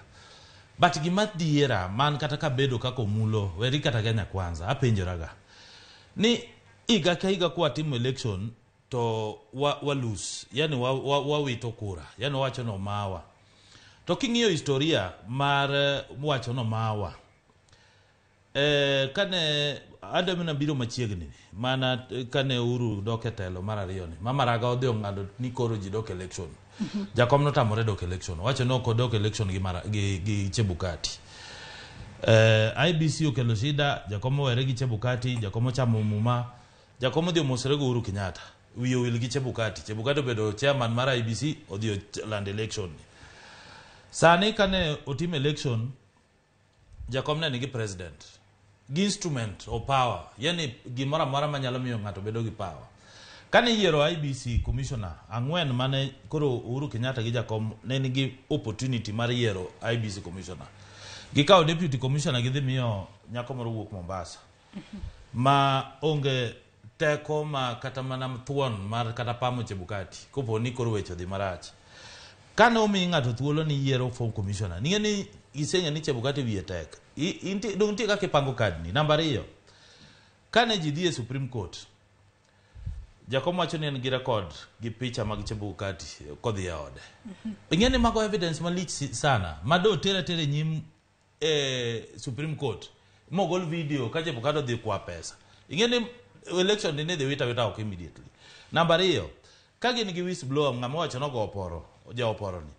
But gima dhiera man kata kabedo kaka omulo, weri kata Kenya Kwanza, apenjora ga. Ni higa ka higa kwa timo election to wa lose, yani wawito kura, yani wawacho no mawa. To king'iyo historia mar wacho no mawa, kane Adam na biro machiegni mana kane Uhuru dok e telo mar ariyo ni, Mama Raga odhi ong'ado ni koro ji dok election. Jakom notamore dok election, owacho ni ok odok election gi Chebukati. IBC okelo shida, Jakom owere gi Chebukati, Jakom ochamo muma, Jakom odhi omosore go Uhuru Kenyatta, wiye owil gi Chebukati. Chebukati obedo chairman mar IBC, odhi land election ni. Sani kane otim election, Jakom ne nigi president gi instrument of power, yani gimoro amora manyalo miyo ng'ato bedo gi power. Kane iyiero IBC commissioner 4 mane koro Uhuru Kenyatta gi Jakom ne nigi opportunity mar yiero IBC commissioner. Gikawo deputy commissioner gidhi miyo nyako moro wuok Mombasa ma onge teko ma kata mana thuon mar kata pamo Chebukati kopo ni koro weche odhi marach. Kane omi ng'ato thuolo ni yiero form commissioner, ning'e ni iseng'e ni Chebukati wiye tek. Dong nitie kaka ipango kadni. Namba 2, kane ji dhi e Supreme Court, Jakom wacho ni en gi record gi picha mag Chebukati kodhi e ode. Ing'e ni mago evidence malich sana, ma do tere tere nyim Supreme Court mogol video ka Chebukati odhi kwa pesa. Ing'e ni election ni dhi wita wita ok immediately. Namba 2, ka gin gi whistleblower ng'ama wacho nogo oporo, ja oporo ni.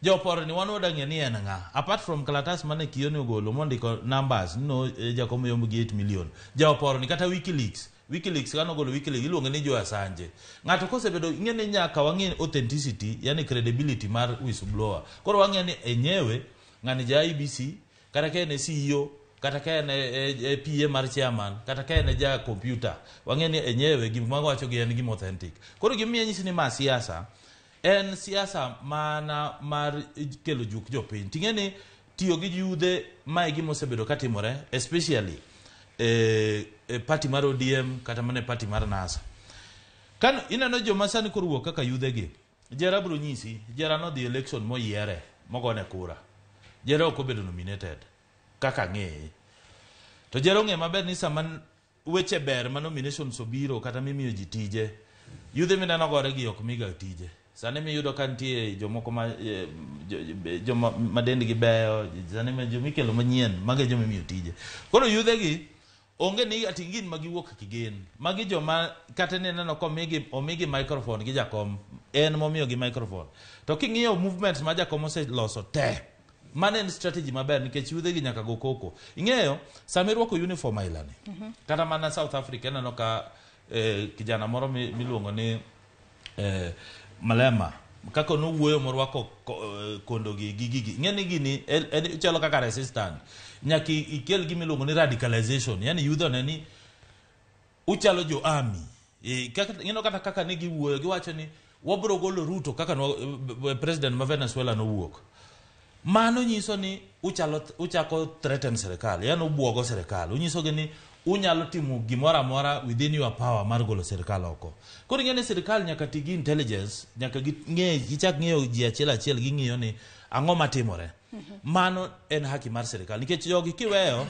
Ja oporo ni wan wadang'e ni en ng'a. Apart from kalatas mane Kioni ogolo mondiko numbers no Jakom yombo gi 8 million. Ja oporo ni kata WikiLeaks, WikiLeaks kano ogolo WikiLeaks iluonge ni Joe Assange. Ng'ato kosebedo ing'e ni nyaka wang'e authenticity, yani credibility mar whistleblower. Koro wang'e ni enyewe ng'ani ja IBC, kata ka en e CEO, kata ka en e PA mar chairman, kata ka en e ja computer, wang'e ni enyewe gik ma wacho gi en gima authentic. Koro gimiyo nyisi ni ma siasa en siasa mana mar kelo juk jopiny. Ting'e ni tiyo gi yudhe ma e gima osebedo katimore, especially e party mar ODM kata mana e party mar NASA. Kan ineno joma sani koro wuok kaka yudhe gi, Jera biro nyisi, Jera nodhi election moyiere, mogone kura. Jera ok obedo nominated kaka ng'eye. To Jera ong'eyo maber ni sama weche ber ma nominations obiro kata mimiyo ji tije, yudhe mineno gore gi ok miga tije. Sani miyudo ka nitie jomoko ma joma ma dendgi beyo, sani ma jomikelo manyien, mago e joma imiyo tije. Koro yudhe gi onge ni ati gin ma giwuok kigen. Magi joma kata ni neno ka omigi microphone gi Jakom, en momiyo gi microphone. To king'iyo movements ma Jakom oseloso te, mano en strategy maber nikech yudhe gi nyaka go koko. Ing'eyo, sama irwako uniform aila ni, kata mana South Africa ineno ka kijana moro miluongo ni Malema, kaka nowuoyo morwako kondo gi gi gigi. Ing'e ni gini en chalo kaka resistant. Nyaka ikel gima iluongo ni radicalization, yani yudho ne ni uchalo jo army. Ineno kata kaka ne giwuoyo, giwacho ni wabro golo Ruto kaka president ma Venezuela nowuok. Mano nyiso ni uchako threaten sirikal, yani ubwogo sirikal. Unyisogi ni unyalo timo gimoro amora within your power mar golo sirikal oko. Koro ing'e ni sirikal nyaka ti gi intelligence, nyaka gichak ng'eyo ji achiel achiel, ging'iyo ni ang'o matimore. Mano en haki mar sirikal nikech jogi kiweyo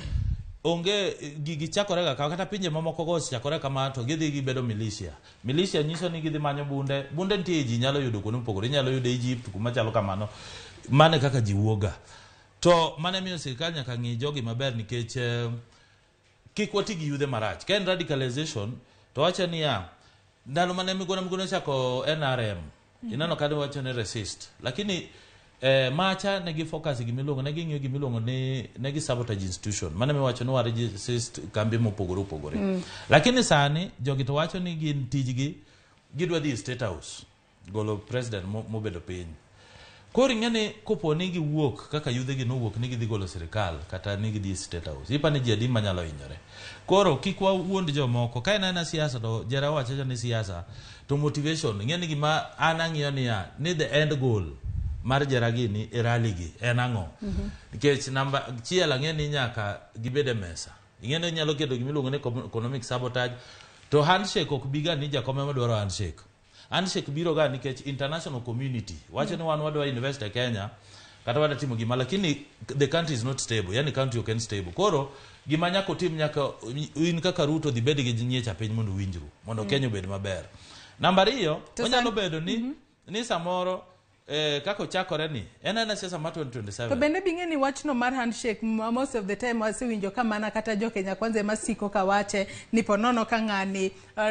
onge gigi chakore ga kata pinje mamoko go osechakore kama to gidhi gibedo militia. Militia nyiso ni gidhi manyo bunde, bunde nitie ji nyalo yudo kuonde mopogore, inyalo yudo Egypt kuma chalo kamano. Mano e kaka ji wuoga. To mano emiyo sirikal nyaka ng'i jogi maber nikech kik wati gi yudhe marach. Ka en radicalization to wacho niya, ndalo mane Miguna Miguna ochako NRM, ineno ka wacho ni resist. Lakini macha ne gi focus gimiluongo, ne ging'iyo gimiluongo ni ne gi sabotage institution. Mano miwacho ni wa resist kambi mopogore opogore. Lakini sani jogi to wacho ni gin tijgi gidwa dhi State House. Golo president mobedo piny. Koro ing'e ni kopo ni giwuok kaka yudhe gi nowuok ni gidhi golo sirikal kata ni gidhi State House, ipa ni ji adi manyalo hinyore. Koro kik wawuond jomoko. Ka en aena siasa to jera wacho ni siasa to motivation ing'e ni gima an ang'iyo niya ni the end goal mar jera gini e rally gi en ang'o? Nikech namba achiel ang'e ni nyaka gibed e mesa. Ing'e ni inyalo keto gima iluongo ni economic sabotage to handshake ok biga ni jakom ema dwaro handshake. Handshake biro ga nikech international community wacho ni wan wadwa invest e Kenya kata wadwa timo gima lakini the country is not stable, yani country ok en stable. Koro gima nyaka otim nyaka in kaka Ruto dhi bed gi nyiecha piny mondo uwinjru mondo Kenya obed maber. Namba ariyo, onyalo bedo ni ni samoro kaka ochakore ni en aena siasa mar 2027. To bende bing'e ni wachno mar handshake most of the time wasewinjo ka mana kata jo Kenya Kwanza ema siko ka wache ni ponono ka ng'ani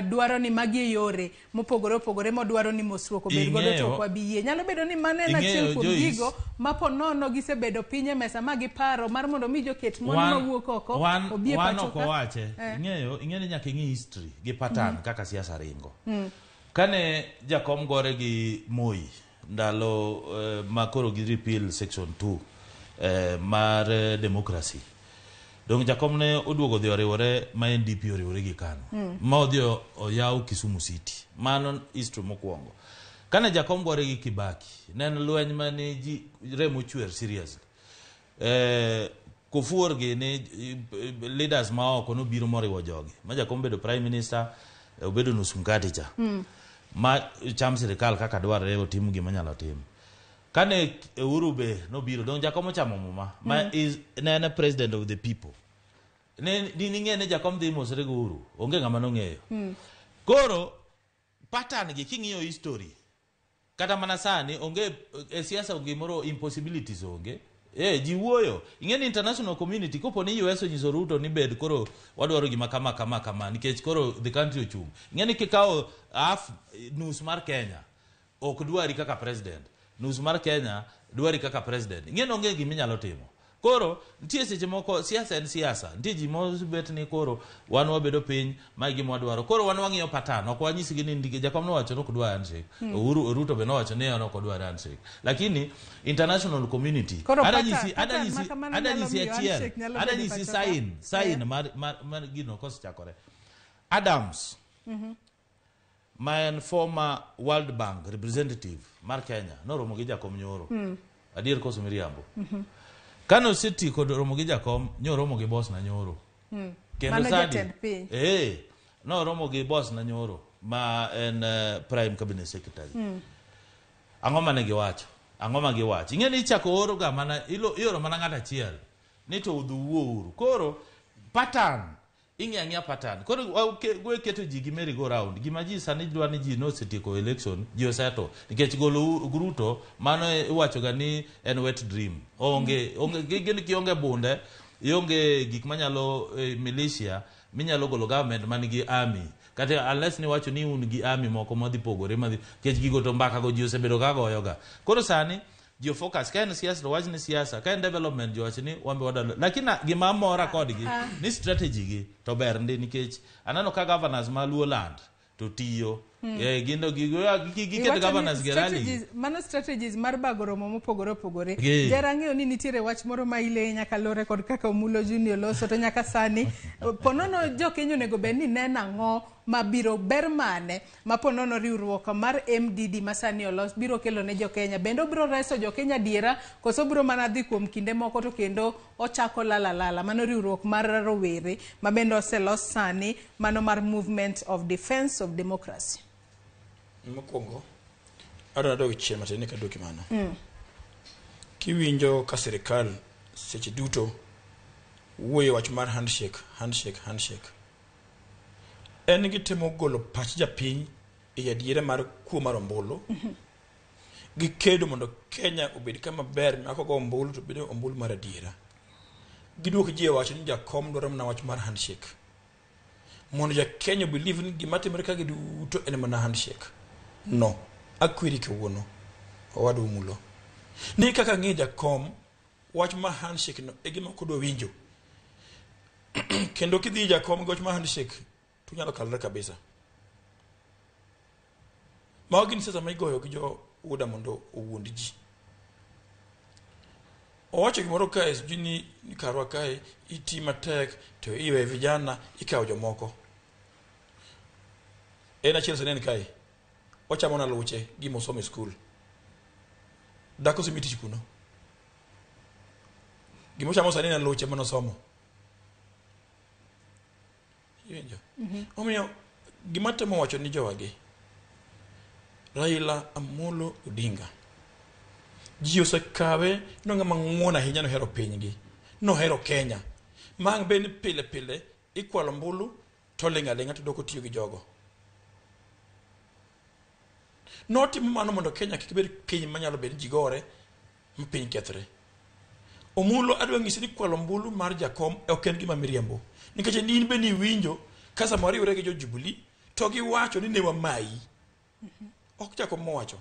dwaro ni magi e yore mopogore opogore modwaro ni mosruok obed godo to ok wabi yie. Nyalo bedo ni mano en achiel kuom gigo ma ponono gisebedo piny e mesa ma giparo mar mondo mi joket mwandu mawuok oko obi e wan pacho ok ka. Owache. Ing'eyo ing'e ni nyaka ing'i history gi pattern kaka siasa ringo. Kane jakom gore gi Moi ndalo ma koro gi repeal section 2 mar democracy, dong jakom ne oduogo dhi oriwore ma NDP oriwore gi KANU ma odhi oyaw Kisumu City. Mano history mokwongo. Kane jakom gore gi Kibaki, ne en lweny mane ji remo chwer seriously. Kofuor gi ni leaders ma oko nobiro moriwo jogi ma jakom bedo prime minister, obedo nus mkate cha ma cham sirikal kaka dwarore otim gima nyalo tim. Kane Uhuru be nobiro dong jakom ochamo muma ma is ne en president of the people. Ne ni ning'e ni jakom dhi mosre gi Uhuru, onge ng'ama nong'eyo. Koro pattern gi king'iyo history kata mana sani onge e siasa gimoro impossibilities onge. Ji wuoyo. Ing'e ni international community kopo ni US onyiso Ruto ni bed koro wadwaro gima kama kama kama nikech koro the country ochung'. Ing'e ni kikawo half nus mar Kenya ok dwari kaka president. Nus mar Kenya dwari kaka president. Ing'e ni onge gima inyalo timo. Koro nitie seche moko siasa en siasa. Nitie ji mosebet ni koro wan wabedo piny ma e gima wadwaro. Koro wan wang'iyo pattern. Ok wanyisgi ni ndike jakom nowacho ni ok dwar handshake. Uhuru Ruto be nowacho ni en ok odwar handshake. Lakini international community Koro ada pattern nyisi ma kamano ada nyalo nyisi miyo achiel handshake nyalo ada bedo nyisi pacho ka. sign mar gino kosechakore. Adams ma en former World Bank representative mar Kenya noromo gi jakom nyoro. Adier koso miriambo? Kane osetieko romo gi jakom, nyoromo gi boss na nyoro. Kendo Mano sani jatend piny. Noromo gi boss na nyoro ma en prime cabinet secretary. Ang'o mane giwacho? Ang'o ma giwacho? Ing'e ni ichako oro ga mana ioro mana ng'ato achiel ni to udhi uwuo uru. Koro pattern ing'iyo ang'iya pattern. Koro we keto ji gi merry go round. Gima ji sani dwa ni ji nosetieko election, ji osettle. Nikech golo Ruto, mano iwacho ga ni en wet dream. Onge, onge, gin kionge bunde, ionge gik manyalo militia, minyalo golo government man gi army. Kata unless ni wacho ni un gi army moko madhi pogore, madhi, nikech gigo to mbaka go ji osebedo ka goyo ga. Koro sani, ji focus, ka en siasa to wach ni siasa, ka en development ji wach ni wan be wadwa. Lakini gima mora kodgi, ni strategy gi to ber ndi nikech aneno ka governors ma Luo land to tiyo. Gin to giket Iwacho ni governors gi rally. Mano strategies mar bago romo mopogore opogore. Gi. Jera ang'eyo ni nitiere wach moro ma ile nyaka lore kod kaka Omulo Junior loso to nyaka sani ponono jo Kenya onego bed ni neno ang'o mabiro ber mane ma ponono riwruok mar MDD ma sani olos biro kelo ne jo Kenya. Bende obiro reso jo Kenya diera koso obiro mana dhi kuom kinde moko to kendo ochako lala lala. Mano riwruok mar rowere ma bende oselos sani, mano mar Movement of Defense of Democracy. Mokwongo, adwa dok chien matin eka aduoki mano. Kiwinjo ka sirikal seche duto wuoyo wach mar handshake, handshake, handshake. En gitemo golo pach japiny e adiera mar kuo mar ombulu. Gikedo mondo Kenya obed kama ber ma kogo ombulu to bedo ombulu mar adiera. Giduok ji e wacho ni jakom dwaro mana wach mar handshake. Mondo ja Kenya believe ni gima timore ka giduto en mana handshake. No, akweri kawuono, owadwa Omulo. Ni kaka ng'e jakom, wach mar handshake no e gima ok odwa winjo. Kendo kidhi jakom gi wach mar handshake, to unyalo kalore kabisa. Mago gin siasa ma igoyo gi jo UDA mondo owuond ji. Owacho gimoro kae sijui ni ni karwa kae iti matek to iwe vijana ikawo jomoko. En achiel sani en kae. Ochamo na luche gima osomo e skul. Dhako osemi tich kuno. Gima ochamo sani en luche manosomo. Iwinjo? Omiyo gima temo wacho ni jowagi Raila Amolo Odinga ji osekawe no ng'ama ng'uon ahinya nohero pinygi nohero Kenya ma ang' bed ni pile pile ikwalo ombulu to oling' aling'a to dok otiyo gi jogo notimo mano mondo Kenya kik bed piny manyalo bedo ni ji gore ma piny kethre Omulo adwa nyisi ni kwalo ombulu mar jakom ok en gima miriambo nikech in be niwinjo ka sama wariwre gi jo Jubilee to giwacho ni ne wamayi ok jakom mowacho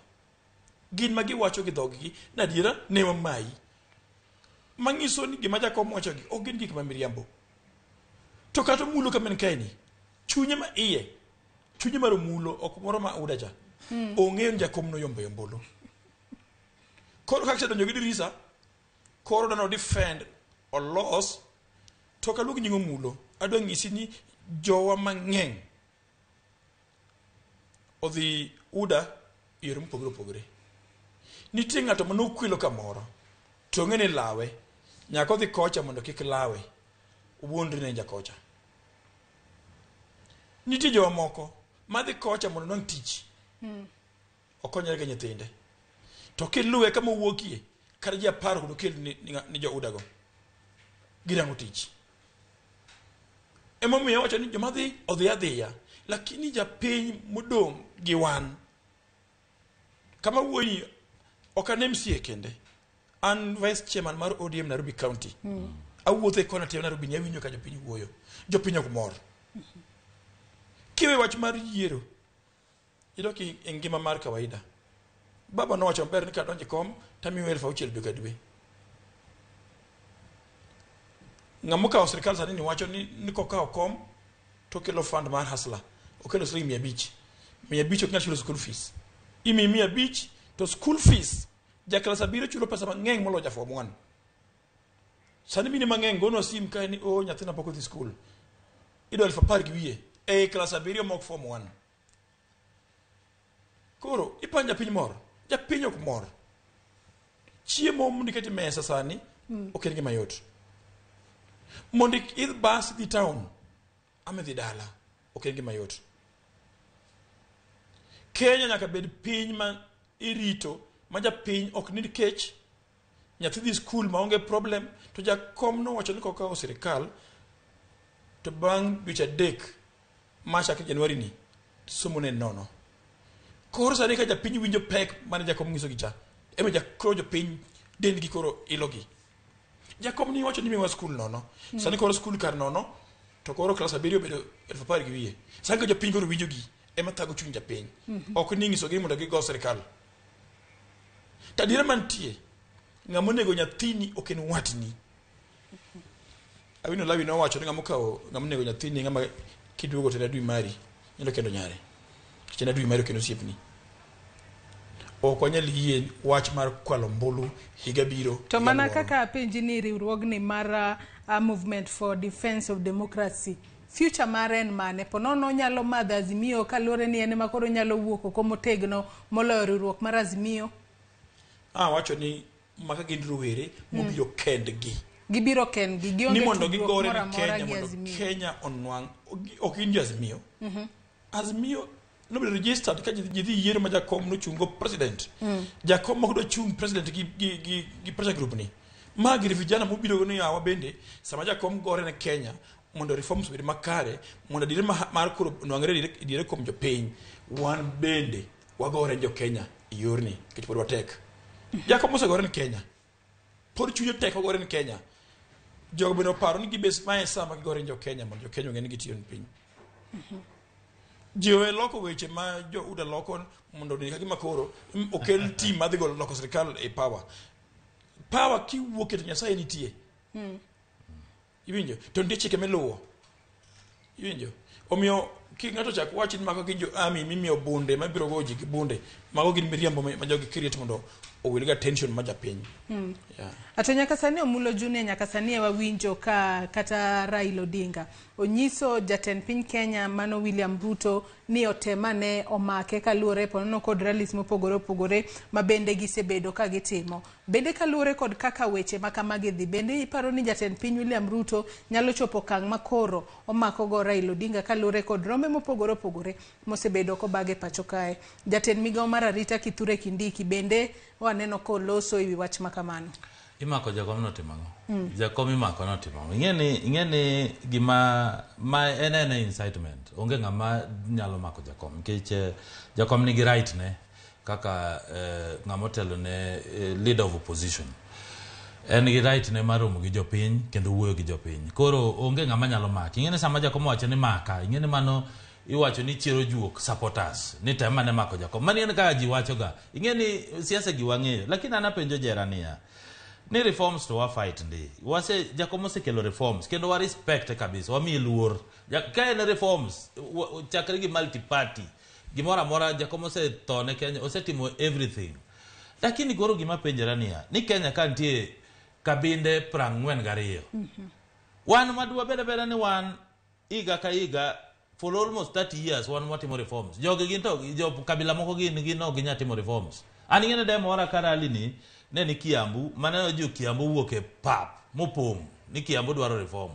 gin ma giwacho gi dhoggi ni adiera ne wamayi manyiso ni gima jakom wachogi ok gin gik ma miriambo to kata Omulo kama en kaeni chunye ma iye chunye mar Omulo ok moro ma UDA cha ong'eyo ni jakom noyombo e ombulu koro kaka osedonjo gi dirisa koro dwano defend olos to ok aluong nying Omulo adwa nyisi ni jowa mang'eny odhi UDA e yore mopogore opogore nitie ng'ato manokwelo kamoro to ong'e ni lawe nyaka odhi kocha mondo kik lawe owuondre ni en jakocha nitie jowa moko madhi kocha mondo onwang' tich okonyre gi nyithinde to kiluwe kama owuokie kata ji apar ok nokel ni, ni, ni jo UDA go girango tich emomiyo awacho ni joma dhi odhi adhiya lakini japiny modong' gi wan kama wuoyi ok an MCA kende an vice chairman mar ODM Nairobi County awuotho e kona te Nairobi ni awinjo ka jopiny wuoyo jopiny ok mor kiwe wach mar yiero idok e ngima mar kawaida baba nowacho maber ni kadonjo e kom tamiyo 6000 dwe ka dwe ng'ama okawo sirikal sani ni wacho ni, ni kokawo kom to okelo fund mar hustler okelo siling 500 500 ok nyal chulo school fees imiyi 500 to school fees ja klas abiriyo chulo pesa mang'eny moloyo ja form 1 sani mine mang'eny gonwa sim kae ni o nyathina pok odhi skul idwa 10,000 gi wiye e klas abiriyo mok form 1 koro ipanjo japiny mor japiny ok mor chiemo mondo iket e mesa sani ok en gima yot mondo idh bas idhi town ama idhi dala ok en gima yot Kenya nyaka bed piny ma irito ma japiny ok nind kech nyathi dhi skul maonge problem to jakom nowacho ni kokawo sirikal to bang' dweche adek machake Januari ni somo ne nono koro sani ka japiny winjo pek mane jakom nyisogi cha ema koro jopiny dendgi koro ilogi jakom ni wacho ni miwa skul nono sani koro skul kar nono to koro klas abiriyo obedo 10,000 gi wiye sani ka jopiny koro winjogi ema thago chuny japiny ok ni nyisogi mondo gigo sirikal to adiera mantie ng'ama onego nyathini ok en watni Awino Lawi nowacho ni ng'ama okawo ng'ama onego nyathini ng'ama kiduogo to en adui mari nyalo kendo nyare nikech en adui mari ok en osiepni ok wanyal yie wach mar kwalo ombulu higa biro To higa mana luoro. kaka apenji ni riwruogni mar Movement for Defense of Democracy future mare en mane? Po nono onyalo madho Azimio kaluwore ni en ema koro onyalo wuok oko motegno moloyo riwruok mar Azimio. Ah, wacho ni maka gin rowere mobiro kendgi Gibiro kendgi, ni gionge mondo tudruok gigore moro ni amora Kenya gi mondo Azimio. Kenya onwang' ok gin jo Azimio Azimio nobedo registered ka ji ji dhi yiero ma jakom nochungo president jakom mok dwa chung president gi, gi, gi, gi pressure group ni ma gir vijana mobiro go ni yawa bende sama jakom gore ne Kenya mondo reforms obed makare mondo adiera mar koro onwang're e diere kuom jopiny wan bende wagore ne jo Kenya e yorni nikech pod watek jakom osegore ne Kenya pod chunye tek ogore ne Kenya jogo bende oparo ni gibes mae sama gigore ne jo Kenya mondo jo Kenya ong'e ni gitiyo ne piny ji owe loko weche ma jo UDA loko mondo one ka gima koro okel team madhi golo loko sirikal e power power kiwuok to Nyasaye nitie iwinjo to nitie chike miluwo iwinjo omiyo Ki ng'ato chak wach ni mago gin jo army mimiyo bunde mabiro goyo ji gi bunde, mago gin miriambo ma jogi create mondo owil ga tension ma japiny. Yeah. Ato nyaka sani Omulo Junior nyaka sani e wawinjo ka kata Raila Odinga onyiso jatend piny Kenya mano William Ruto ni otemane omake kaluwore ponono kod rallies mopogore opogore ma bende gisebedo ka gitimo. Bende kaluwore kod kaka weche ma kamagi dhi, bende iparo ni jatend piny William Ruto nyalo chopo okang' ma koro omako go Raila Odinga kaluwore kod rombe mopogore opogore mosebedo kobag e pacho kae. Jatend migawo mar arita Kithure Kindiki bende waneno koloso ewi wach ma kamano. Imako jakom notimo ang'o? Jakom imako notimo ang'o? Ing'e ni gima ma en incitement. Onge ng'ama nyalo mako jakom nikech jakom nigi right ne kaka ng'ama otelo ne leader of opposition. En gi right ne mar romo gi jopiny kendo wuoyo gi jopiny. Koro onge ng'ama nyalo maki. Ing'e ni sama jakom owacho ni maka, ing'e ni mano iwacho ni chiero juok supporters ni tem mane mako jakom. Mani en kaka ji wacho ga. Ing'e ni siasa gi wang'eyo. Lakini an apenjo jera niya, ni reforms to wa fight ndi. Wase jakom osekelo reforms kendo wa respect kabisa, wamiye luor. Ka en reforms chakre gi multi party, gimoro amora jakom osetho ne Kenya, osetimo everything. Lakini koro gima penjora niya, ni Kenya ka nitie kabinde 42. Wan madwa beda beda ni wan higa ka higa for almost 30 years wan watimo reforms. Jogi gin to jo kabila moko gin ok ginyal timo reforms. An ing'e ni demora ka rally ni ne ni Kiambu, maneno jo Kiambu wuok e pap mopong' ni Kiambu dwaro reform.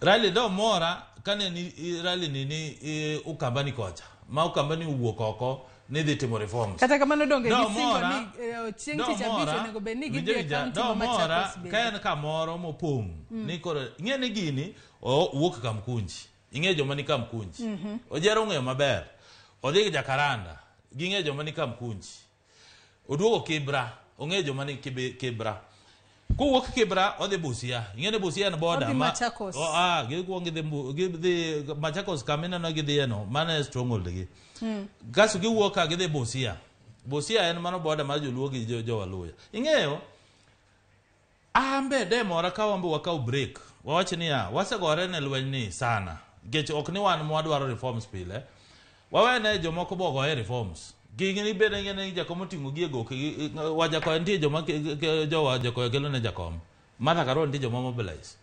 Rally do mora kane ni rally ni Ukambani kocha, ma Ukambani owuok oko ni dhi timo reforms. Kata kamano donge gisingo ni chieng' tich abich onego bed ni gidhi e kaunti ma Machakos bende. Ka en kamoro mopong' ni koro ing'e ni gini owuok Kamkunji. Ing'e joma ni Kamkunji. Ojero ong'eyo maber. Odhi Jakaranda, ging'e joma ni Kamkunji. Oduogo Kibra, ong'e joma ni Kibra. Kowuok Kibra odhi Busia. Ing'e ni Busia en border ma Machakos. Gikuongo gidhi Machakos kama ineno gidhiye no, mano e stronghold gi. Kasto giwuok ka gidhi Busia. Busia en mano border mar joluo gi jowaluya. Ing'eyo ambe demora ka wambe wakaw break. Wawach niya, wasegore ne lweny ni sana. Nikech ok ni wan mwadwaro reforms pile. Wawene jomoko bogoye reforms. Gini bende ng'e ni jakom oting'o gi e goke. Wajakoya nitie joma jowajakoya kelo ne jakom. Martha Karua nitie joma mobilize.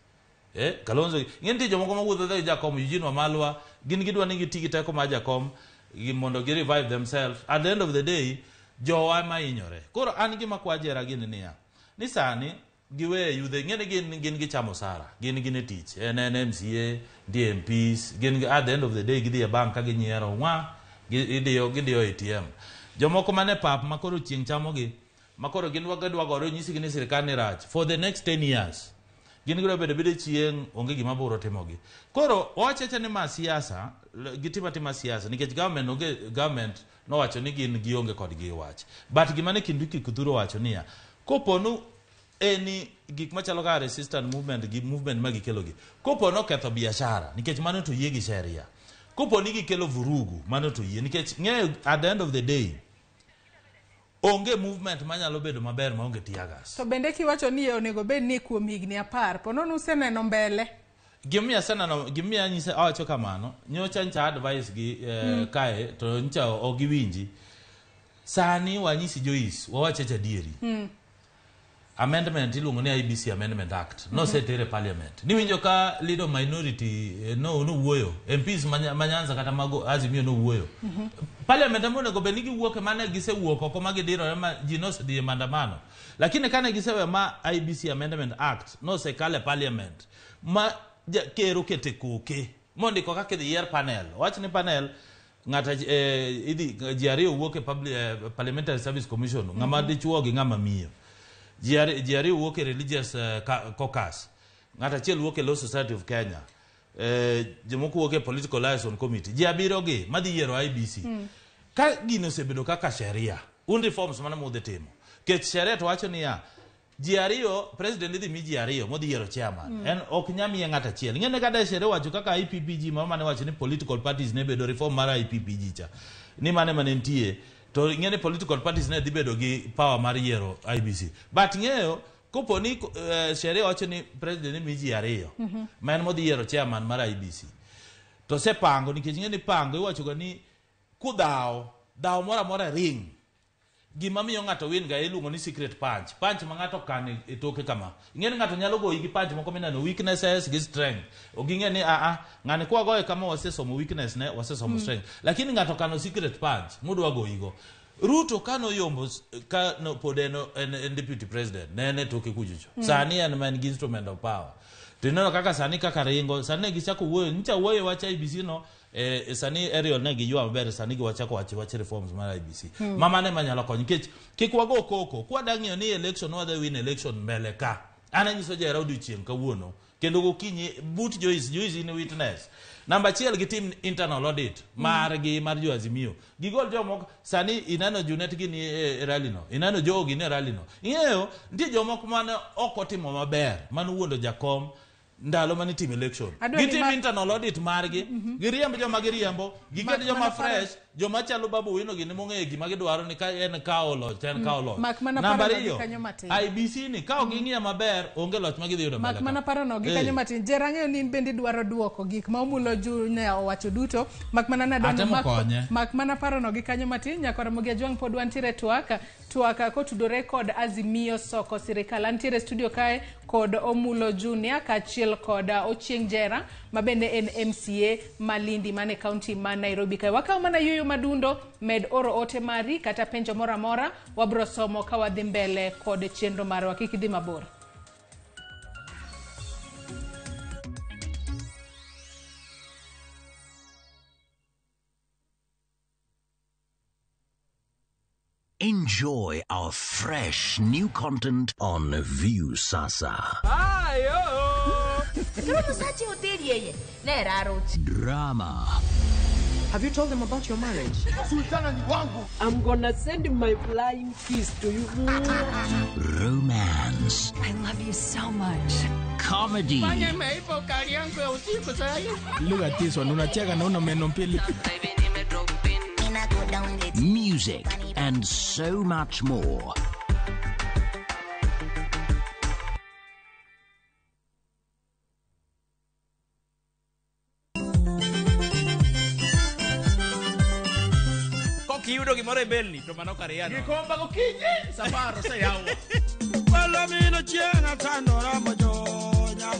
Kalonzo ng'e nitie jomoko mawuotho gi jakom, Eugene Wamalwa, gin gidwa ni giti gi teko mar jakom mondo gi revive themselves. At the end of the day, jowa ema hinyore. Koro an gima kwa jera gini niya, ni sani giwe yudhe, ng'e ni gin gichamo osara, gin e tich, en MCA, nitie MPs, gin at the end of the day gidhi e bank ka ginyiero, ngwa, gidiyo ATM. Jomoko mane pap ma koro chieng' chamogi, ma koro gin gidwa gore onyisgi ni sirikal ni rach for the next 10 years. Gin gidwa bedo abeda chieng', onge gima biro timogi. Koro wawachacha ni ma siasa, gitimo atima siasa, nikech government onge, government nowacho ni gin gionge kodgi wach. But gima ne Kindiki Kithure owacho niya, kopo nu eni gik machalo kaka resistance movement gi movement ma gikelo gi, kopo noketho biashara, nikech mano to yie gi sheria. Kopo ni gikelo vurugu, mano to yie, nikech ng'eyo at the end of the day, onge movement manyalo bedo maber maonge tear gas. To bende kiwacho ni onego bed ni kuom higni 10, po nono useneno mbele. Gimiyo aseneno, gimiyo anyise awacho kamano, nyocha ncha advice gi kae to ncha ok giwinji. Sani wanyisi Joyce, wawache adieri. Amendment iluongo ni IEBC Amendment Act. Nosetere parliament. Niwinjo ka leader minority no wuoyo. MPs ma Nyanza kata mago Azimio no wuoyo. Parliament ema onego bed ni giwuok mane gisewuok oko ma gidirore ma ji nosedhi e maandamano. Lakini kane gisewe ma IEBC Amendment Act nosekale parliament ma ker okete koke mondiko kaka idhi yier panel. Wach ni panel ng'ata idhi ji ariyo wuok e Parliamentary Service Commission, ng'ama dichuo gi ng'ama miyo. Ji ariyo wuok e religious caucus, ng'at achiel wuok e Law Society of Kenya, jomoko wuok e Political Liaison Committee. Ji abiriyo gi madhi yiero IEBC. Ka gini osebedo kaka sheria, un reforms mane mudhi timo. Kech sheria to wacho niya, ji ariyo, president idhi mi ji ariyo modhi yiero chairman. En ok nyal miye ng'at achiel. Ing'e ni kata sheria wacho kaka IPPG moro mane wacho ni political parties ne bedo reform mar IPPG cha. Ni mane mane nitie. To ing'e ni political parties ne dhi bedo gi power mar yiero IEBC. But ng'eyo kopo ni sheria wacho ni president mi ji ariyo, ma en modhi yiero chairman mar IEBC. To osepango nikech ing'e ni pango iwacho ga ni kudhawo dhawo moro amora ring gima miyo ng'ato win ga iluongo ni secret punch punch ma ng'ato kano e toke kama ing'e ni ng'ato nyalo goyi gi punch moko mineno weaknesses gi strength ok ging'e ni aa ng'ani kwa goye kama wasesomo weakness ne wasesomo strength lakini ng'ato kano secret punch modwa goyigo Ruto kano yombo ka no, pod en deputy president ne en e toke kuchocho. Sani en ma en gi instrument of power to ineno kaka sani kaka ringo sani ne gichako wuoyo nyicha wuoyo wach IEBC no sani Ariel ne giywa maber sani giwachako wach reforms mar IEBC. Mama ne manyalo konyo nikech kik wago koko kwa ng'iyo ni election wadhi win election mbele ka an anyiso jahera odiochieng' kawuono kendo gokinyi but Joyce Joyce in witness namba achiel gitim internal audit margi mar jo Azimio gigol jomoko sani ineno Junet gini e rally no ineno Joho gini e rally no ing'eyo nitie jomoko mane ok otimo maber mane owuondo jakom ndalo mane itimo election Adwa ni gitim internal audit margi giriemb joma giriembo giket joma fresh joma chalo Babu Owino gini mong'eyo gima gidwaro ni ka en kawo loch to en kawo loch Mak mana namba parono gi ariyo kanyo matin. IEBC ni ka ok ging'iyo maber onge loch ma gidhi yudo Mak mbele mana ka. parono gi kanyo matin. Jera ang'eyo ni in bende idwaro duoko gik ma Omulo Junior owacho duto. Mak mana nadongo Atemo konye. mak mana parono gi kanyo matin. Nyakora Ramogi Ajwang' pod wantiere twak twak kotudore kod Azimio Soko sirikal. Antiere studio kae kod Omulo Junior kaachiel kod Ochieng' Jera ma bende en MCA Malindi mane kaunti ma Nairobi kae. Wakawo mana yueyo madundo, med oro ote mari kata penjo moro amora wabro somo ka wadhi mbele kod chenro marwa. Kik idhi mabor. Enjoy our fresh new content on Viusasa. Drama, Have you told them about your marriage? Sultana ni wangu. I'm gonna send my flying kiss to you. romance, I love you so much. comedy, Look at this one, unacheka na una meno mbili. music, and so much more. Kok iyudo gimoro e belni to mano kar yano. Gikomba gokinyi safar oseyawo. Palomino chieng' atandora mojonya.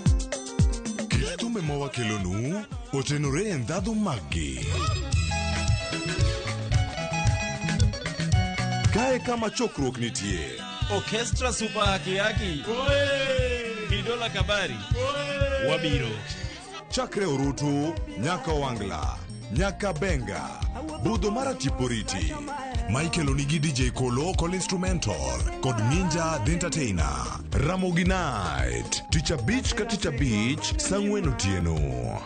Kit thumbe ma wakelonu otenore e ndhadhu maggi. Kae kama chokruok nitie. Orchestra Super Haki Haki. Bidola Kabari. Wabiro. Chakre orutu nyaka Wangla, nyaka Benga, budho mar Atiporiti. Michael onigi DJ Kolo Kol Instrumental kod Ninja The Entertainer. Ramogi Night, tich abich ka tich abich, saa ang'wen otieno.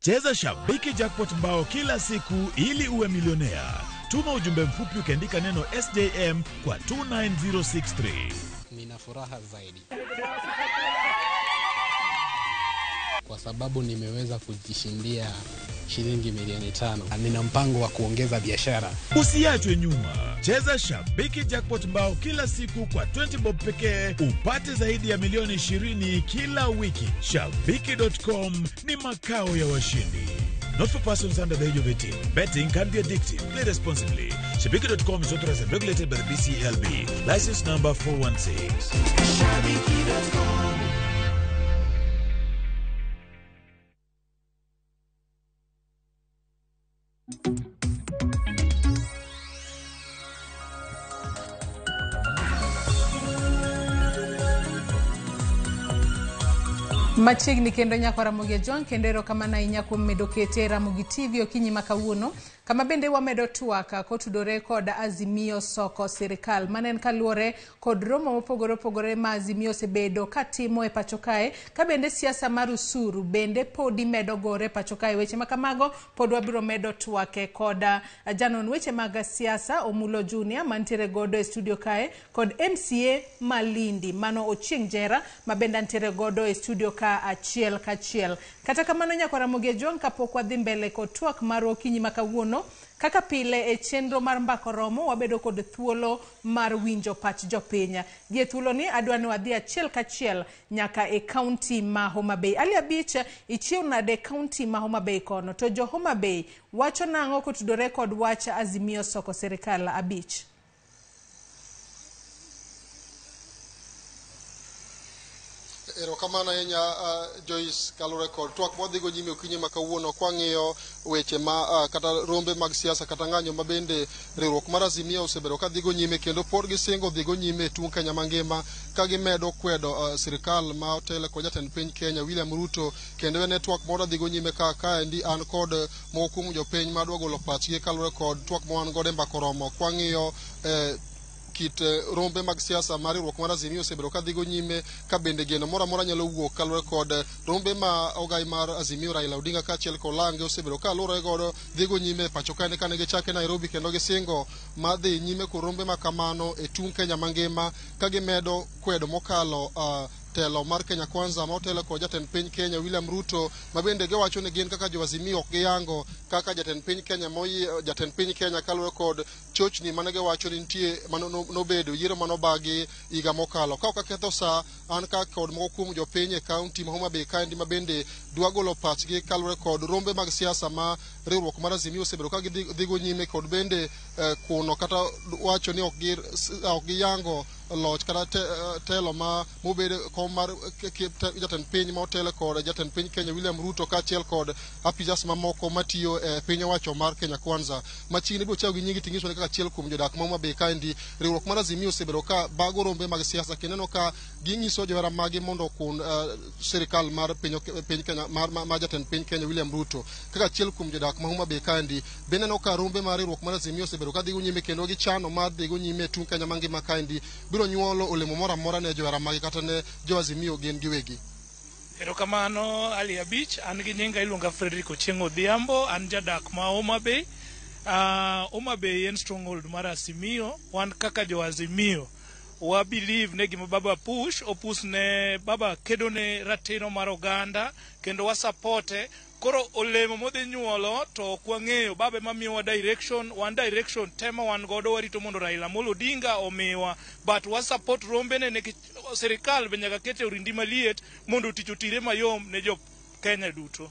Cheza Shabiki Jackpot mbao kila siku ili uwe milionea. Tuma ujumbe mfupi ukiandika neno SJM kwa 29063. Nina furaha zaidi kwa sababu nimeweza kujishindia shilingi milioni 5. Nina mpango wa kuongeza biashara. Usiachwe nyuma. Cheza Shabiki Jackpot mbao kila siku kwa 20 bob pekee upate zaidi ya milioni 20 kila wiki. Shabiki.com ni makao ya washindi. Not for persons under the age of 18. Betting can be addictive. Play responsibly. Shabiki.com is authorized and regulated by the BCLB. License number 416. Shabiki.com. Machiegni kendo nyako Ramogi Ajwang', kendo erokamano ahinya kuom medo kete e Ramogi TV okinyi ma kawuono, kama bende wamedo twak kotudore kod Azimio soko sirikal. Mano en kaluwore kod romo mopogore opogore ma Azimio osebedo katimo e pacho kae, ka bende siasa mar usuru bende podi medo gore e pacho kae. Weche ma kamago pod wabiro medo twake kod janon weche mag siasa Omulo Junior mantiere godo e studio kae, kod MCA Malindi mano Ochieng' Jera ma bende antiere godo e studio ka achiel kachiel. Kata kamano nyako Ramogi Ajwang', kapok wadhi mbele kod twak marwa okinyi ma kawuono, kaka pile e chenro mar Mbako Romo wabedo kod thuolo mar winjo pach jopiny. Gi e thuoloni adwa ni wadhi achiel kachiel nyaka e kaunti ma Homa Bay. Ali Abich, ichiew nade e kaunti ma Homa Bay kono? To jo Homa Bay wacho nang'o kotudore kod wach Azimio soko sirikal? Abich. Erokamano ahinya Joyce, kaluwore kod twak mwadhigo nyime okinyi ma kawuono kwang'iyo weche ma kata rombe mag siasa kata ng'anyo ma bende riwruok mar Azimio osebedo ka dhigo nyime kendo pod gisingo dhigo nyime e tung' Kenya mangima ka gimedo kwedo sirikal ma otelo kod jatend piny Kenya William Ruto. Kendo en e twak moro dhigo nyime ka kaendi an kod moko kuom jopiny madwa golo pachgi kaluwore kod twak ma wan godo e Mbako Romo kwang'iyo kit rombe mag siasa mar riwruok mar Azimio osebedo ka dhigo nyime ka bende geno moro amora nyalo wuok kaluwore kod rombe ma ogai mar Azimio Raila Odinga kaachiel kod Olange osebedo ka luwore godo dhigo nyime e pacho kae kane gichake Nairobi kendo gisingo mar dhi nyime kod rombe ma kamano e tung' Kenya mangima ka gimedo kwedo mokalo telo mar Kenya Kwanza ma otelo kod jatend piny Kenya William Ruto, ma bende giwacho ni gin kaka jo Azimio ok giyango kaka jatend piny Kenya jatend piny Kenya kaluwore kod chochni mane giwacho ni nitie mano nobedo yiero manobagi higa mokalo. Ka ok aketho sa, an ka kod moko kuom jopiny e kaunti ma Homa Bay kaendi ma bende dwa golo pachgi kaluwore kod rombe mag siasa ma riwruok mar Azimio osebedo ka gidhigo nyime kod bende kuno kata wacho ni ok giyango loch kata telo ma mobedo kom mar jatend piny ma otelo kod jatend piny Kenya William Ruto kaachiel kod apisas mamoko matiyo e piny owacho mar Kenya Kwanza. Machiegni ibiro chako gi nyingi ting'iso ni kaka achiel kuom jodak ma Homa Bay kaendi riwruok mar Azimio osebedo ka bago rombe mag siasa kendo ineno ka ginyiso johera magi mondo okun sirikal mar piny Kenya mar jatend piny Kenya William Ruto. Kaka achiel kuom jodak ma Homa Bay kaendi bende ineno ka rombe mar riwruok mar Azimio osebedo ka dhigo nyime kendo gichano mar dhigo nyime e tung' Kenya mangima kaendi biro nyuolo olemo moro amora ne johera magi kata ne jo Azimio gin giwegi. Erokamano Ali Abich, an gi nyinga iluonga Frederick Ochieng' Odhiambo, an jadak ma Homa Bay. Homa Bay en stronghold mar Azimio, wan kaka jo Azimio wa believe ne gima baba push, opush ne baba kedo ne ratiro mar oganda kendo wa supporte. Koro olemo modhi nyuolo to ok wang'eyo, baba ema miyowa direction, wan direction te ma wan godo warito mondo Raila Amolo Odinga omiwa, but wa support rombene nikech sirikal be nyaka kete orindi maliet mondo tich otire mayom ne jo Kenya duto.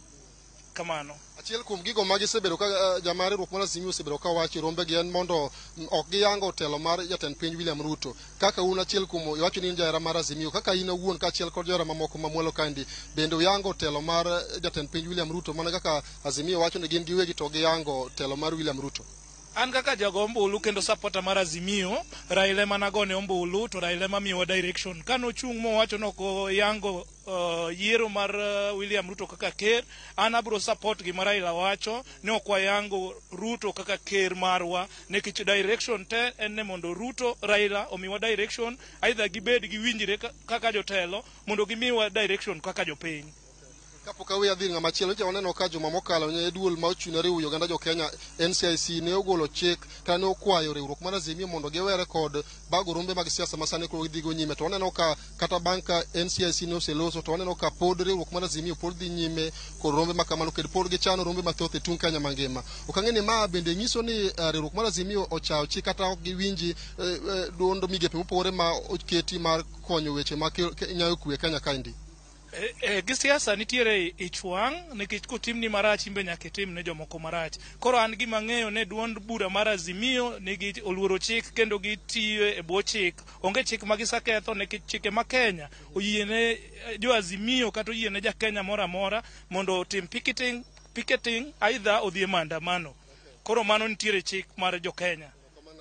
Kamano. Achiel kuom gigo ma gisebedo ka jama riwruok mar Azimio osebedo ka wacho rombegi en mondo ok giyango telo mar jatend piny William Ruto. Kaka un achiel kuom iwacho ni in jahera mar Azimio, kaka in owuon kaachiel kod johera mamoko ma mwalo kaendi, bende uyango telo mar jatend piny William Ruto mana kaka Azimio wacho ni gin giwegi to giyango telo mar William Ruto? An kaka jago ombulu kendo supporter mar Azimio, Raila ema nagone ombulu to Raila ema miyowa direction. Kanochung' mowacho ni ok oyango yiero mar William Ruto kaka ker, an abiro support gima Raila wacho ni ok wayango Ruto kaka ker marwa nikech direction te en ni mondo Ruto Raila omiwa direction, either gibed giwinjre kaka jotelo mondo gimiwa direction kaka jopiny. Kapok aweyo adhi ng'ama chielo, nyocha waneno ka juma mokalo ne duol ma ochung' ne riwo oganda jo Kenya NCIC ne ogolo chik kata ne okwayo riwruok mar Azimio mondo giwere kod bago rombe mag siasa ma sani koro gidhigo nyime. To waneno ka kata bang' ka NCIC ne oseloso to waneno ka pod riwruok mar Azimio pod dhi nyime kod rombe ma kamano kendo pod gichano rombe mathoth e tung' Kenya mangima. Ok ang'e ni ma bende nyiso ni riwruok mar Azimio ochayo chik kata ok giwinji duond migepe mopogore ma oketi mar konyo weche ma nyayo kwe Kenya kaendi. Gi siasa nitiere ich wang' nikech kotimni marach imbe nyaka itim ne jomoko marach. Koro an gima ang'eyo ne duond bura mar Azimio nigi oluoro chik kendo gitiyo e bwo chik. Onge chik ma giseketho nikech chike ma Kenya oyiene jo Azimio kata oyiene ja Kenya moro amora mondo otim picketing either odhi e maandamano. Koro mano nitiere chik mar jo Kenya.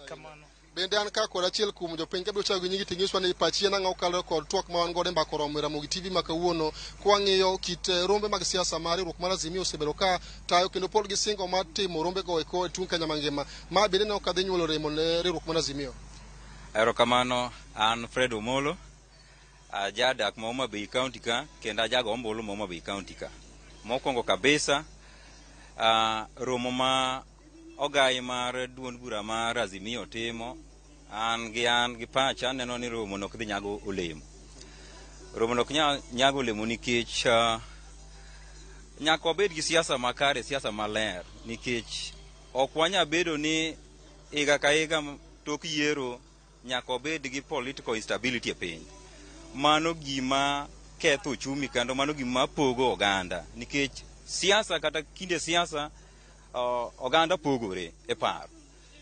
Kamano. Bende an ka kod achiel kuom jopiny kabiro chako gi nyingi ting'iswa ni pachi en ang'o kaluwore kod twak ma wan godo e mbaka oromo e Ramogi TV ma kawuono kwang'iyo kit rombe mag siasa ma riwruok mar Azimio osebedo ka tayo kendo pod gisingo mar timo rombego eko e tung' Kenya mangima. Ma bende ne ok adhi nyuolo remo ne riwruok mar Azimio. Erokamano, an Fred Omolo, ajadak ma Homa Bay County ka kendo ajago ombulu ma Homa Bay County ka. Mokwongo kabisa, romo ma ogai mar duond bura mar Azimio timo, an gi pacha aneno ni romo no ok dhi nyago olemo. Romo no ok nyago olemo nikech nyaka wabed gi siasa makare, siasa maler, nikech ok wanyal bedo ni higa ka higa tok yiero nyaka wabed gi political instability e piny. Mano gima ketho uchumi kendo mano gima pogo oganda, nikech siasa kata kinde siasa oganda pogore e paro.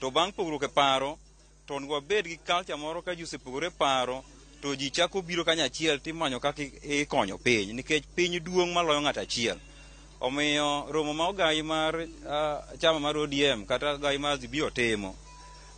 To bang' pogruok e paro, to onego wabed gi culture moro ka ji osepogore e paro, to ji chako biro kanyachiel timanyo kaka ikonyo piny, nikech piny duong' maloyo ng'ato achiel. Omiyo romo ma ogai mar chama mar ODM kata ogai mar Azimio timo,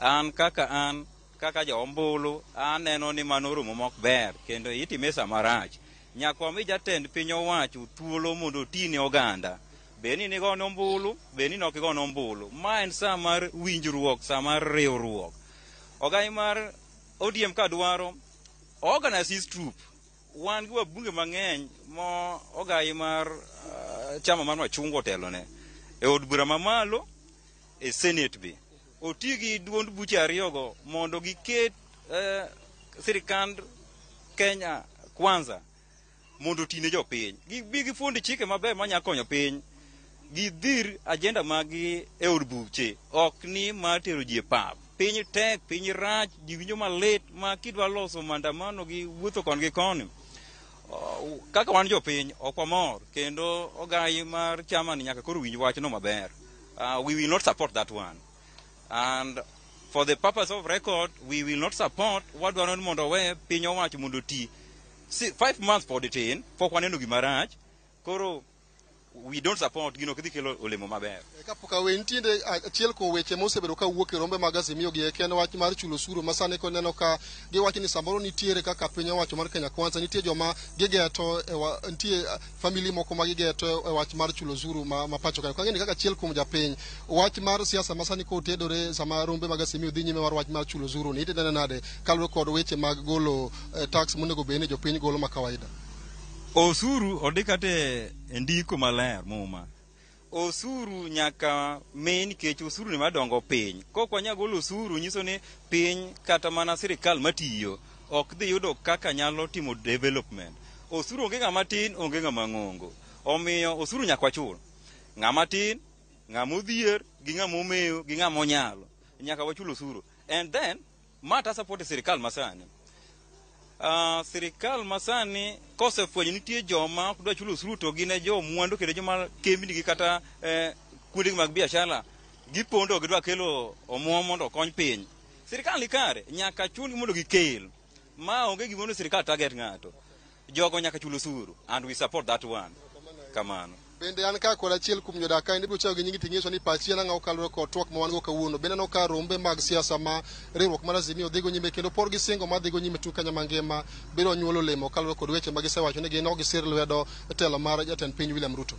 an kaka ja ombulu aneno ni mano romo mok ber kendo itime sama rach. Nyaka wami jatend piny owacho thuolo mondo oti ne oganda. Bed ni nigone ombulu, bed ni ok igone ombulu. Ma en sa mar winjruok, sa mar riwruok. Ogai mar ODM ka dwaro organize his troop. Wan gi wabunge mang'eny mo ogai mar chama mar machungwa otelone e od bura mamalo, e senate be. Oti gi duond buche ariyogo mondo giket sirikand Kenya Kwanza mondo oti ne jopiny. Gibi gifundi chike maber manyalo konyo piny. Gidhir agenda maggi e od buche, ok ni mar tero ji e pap. Piny tek, piny rach, ji winjo malit ma kidwa loso maandamano gi wuotho koni gi koni. Kaka wan jopiny ok wamor kendo ogai mar chama ni nyaka koro winj wachno maber. We will not support that one. And for the purpose of record, we will not support. Wadwaro ni mondo owe piny owacho mondo oti. 5 months pod tin, pok waneno gima rach. Koro we don't support gino ok dhi kelo olemo maber. Kapok awe, nitiere achiel kuom weche mosebedo ka wuok e rombe mag Azimio gi eki en wach mar chulo osuru ma sani koneno ka giwacho ni samoro nitiere kaka piny owacho mar Kenya Kwanza nitie joma gigeto e nitie family moko ma gigeto e wach mar chulo osuru ma pacho kae. Kang'eni kaka achiel kuom japiny, wach mar siasa ma sani kotedore sama rombe mag Azimio dhi nyime mar wach mar chulo osuru ni itinene nade kaluwore kod weche mag golo tax monego bed ni jopiny golo ma kawaida? Osuru ondik kata e ndiko maler Muma. Osuru nyaka mi nikech osuru ni madongo piny. Kok wanyal golo osuru nyiso ni piny kata mana sirikal matiyo ok dhi yudo kaka nyalo timo development. Osuru onge ng'ama tin, onge ng'ama ng'ongo. Omiyo osuru nyaka wachul. Ng'ama tin, ng'ama odhier, gi ng'ama omewo, gi ng'ama onyalo. Nyaka wachul osuru. And then, ma ta support sirikal masani. Sirikal masani kosefwenyo nitie joma ok dwa chulo osuru to gin e jo mwandu kendo joma kembni gi kata kuondegi mag biashara gipondo gidwa kelo omuom mondo okony piny. Sirikal ni kare, nyaka chulgi mondo gikel. Ma onge gimomiyo sirikal target ng'ato. Jogo nyaka chul osuru and we support that one. Kamano. Bende an ka kod achiel kuom jodak kaendi ibiro chako gi nyingi ting'iso ni pachi en ang'o kaluwore kod twak ma wan go kawuono. Bende aneno ka rombe mag siasa ma riwruok mar Azimio dhigo nyime kendo pod gisingo mar dhigo nyime tung Kenya mangima biro nyuolo olemo kaluwore kod weche ma gisewacho ni gin ok gisir lwedo telo mar jatend piny William Ruto.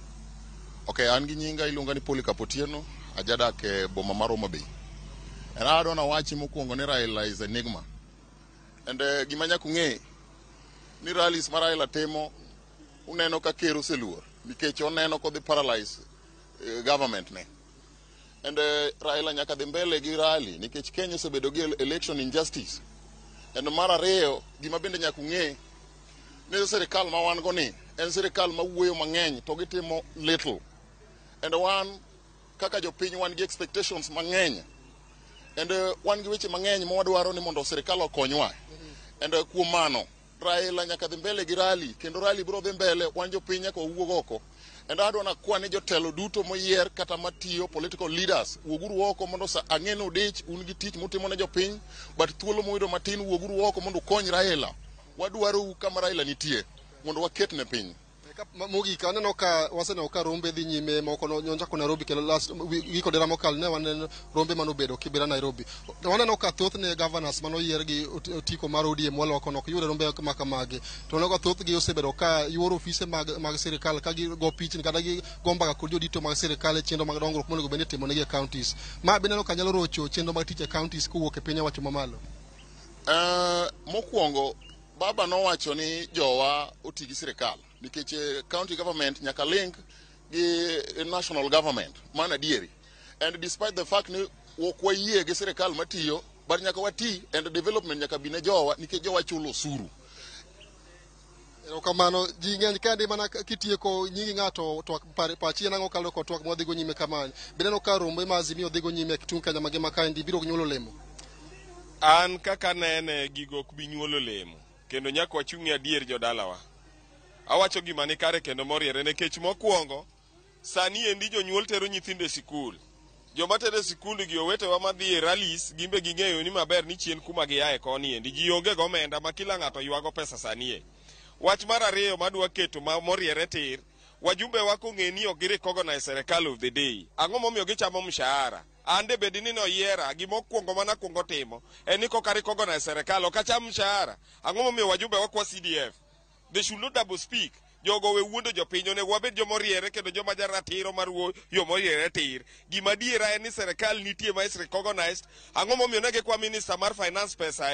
Okay, an gi nyinga iluonga ni Polycarp Otieno, ajadak e boma mar Homa Bay. And adwa nawachi mokwongo ni Raila is enigma. And gima nyaka ung'e ni rallies ma Raila timo uneno ka ker oseluor nikech oneno kodhi paralyze government ne. And Raila nyaka dhi mbele gi rally nikech Kenya osebedo gi election injustice. And mar ariyo gima bende nyaka ung'e ni sirikal ma wan go ni en sirikal ma wuoyo mang'eny to gitimo little. And wan kaka jopiny wan gi expectations mang'eny. And wan gi weche mang'eny ma wadwaro ni mondo sirikal okonywa. And kuom mano Raila nyaka dhi mbele gi rally kendo rally biro dhi mbele, wan jopiny nyaka wawuog oko. And adwa nakwa ni jotelo duto moyier kata matiyo political leaders wuoguru oko mondo ang'e ni udich, un gi tich mutimo ne jopiny, but thuolo muyudo matin wuoguru oko mondo ukony Raila. Wadwarou kama Raila nitie mondo waket ne piny. Mogik aneno ka waseneno ka rombe dhi nyime moko nonchako Nairobi kendo last giko dera mokalo ne waneno rombe manobedo Kibera Nairobi. To waneno ka thothne governors manoyier gi otiko mar ODM waloko ok yud rombe ma kamagi. To waneno ka thothgi osebedo ka yuoro ofise mag sirikal ka gigo pichni kata gigo mbaka kod jodito mag sirikal e chenro mag dongruok monego bed ni itimonegi e counties. Ma be ineno ka nyalo rocho chenro mag tich e counties kowuok e piny owacho mamalo. Mokwongo baba nowacho ni jowa oti gi sirikal nikech county government nyaka link gi national government. Mano adieri. And despite the fact ni ok wayie gi sirikal matiyo, but nyaka wati and development nyaka bi ne jowa nikech jowa chulo osuru. Erokamano, ji ng'eny ka mana kitieko nyingi ng'ato twak pachi en ang'o kaluwore kod twak mwadhigo nyime kama. Be ineno ka rombe ma Azimio dhigo nyime e tung Kenya mangima kaendi biro nyuolo olemo? An kaka nene gigo ok bi nyuolo olemo kendo nyaka wachung'ie adier jodalawa. Awacho gima ni kare kendo moriere nikech mokwongo sani endi jonyuol tero nyithindo e sikul. Joma tero e sikul gi owetewa madhi e rallies gimbe ging'eyo ni maber ni chien kuma giaye koni endi ji onge gomenda ma kila ng'ato ywago pesa sani e. Wach mar ariyo madwa keto ma moriere tir, wajumbe wa kong'e ni ok gi recognize serikal of the day. Ang'o momiyo gichamo mshahara? An de bed ni noyiera, gima okwongo mana kwongo timo en ni koka recognize serikal ok acham mshahara. Ang'o momiyo wajumbe wa kwa CDF? They should not double speak. Jogo we wuondo jopiny, onego wabed joma oriere kendo joma jaratiro mar wuoyo moriere tir. Gima adiera en ni serikal nitie ma is recognized. Ang'o momiyo ne gikwa minister mar finance pesa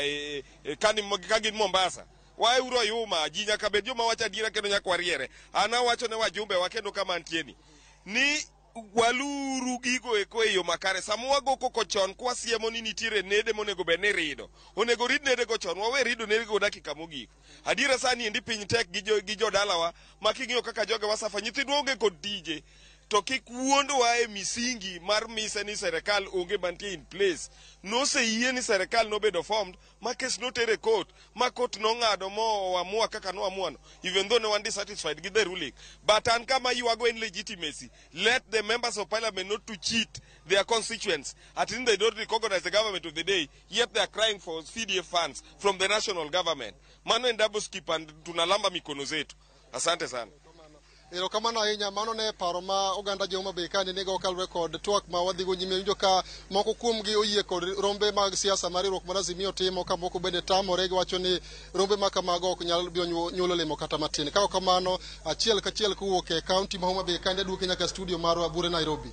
ka gin Mombasa? Waeuru oyuma, ji nyaka bed joma wacho adiera kendo nyaka wariere. An awacho ne wajumbe wa kendo kama antie ni waluru gigo eko e yo makare. Sama wago koko chon kwasiemo ni nitiere nede monego bed ni rido, onego rid nede go chon, wawe rido nede go dakika mogik. Adiera sani endi piny tek gi jodalawa ma king'iyo kaka joge wasafa, nyithindwa onge kod tije. To kik wuondwa e misingi mar mise ni serikal onge mantie in place. Noseyie ni serikal nobedo formed ma kes noter e court, ma court nong'ado moamua kaka noamua no, even though ne wan dissatisfied gi the ruling. But an kama ywago en legitimacy. Let the members of parliament not to cheat their constituents. At least they don't recognize the government of the day, yet they are crying for CDF funds from the national government. Mano en double skip and tunalamba mikono zetu. Asante sana. Erokamano ahinya, mano ne paro ma oganda jo Homa Bay ka nigo kaluwore kod twak ma wadhigo nyime. Winjo ka moko kuomgi oyie kod rombe mag siasa mar riwruok mar Azimio timo, ka moko bende tamore giwacho ni rombe ma kamago ok nyal biro nyuolo olemo kata matin. Ka ok kamano, achiel kachiel kowuok e kaunti ma Homa Bay ka aduoki nyaka studio marwa Bure Nairobi.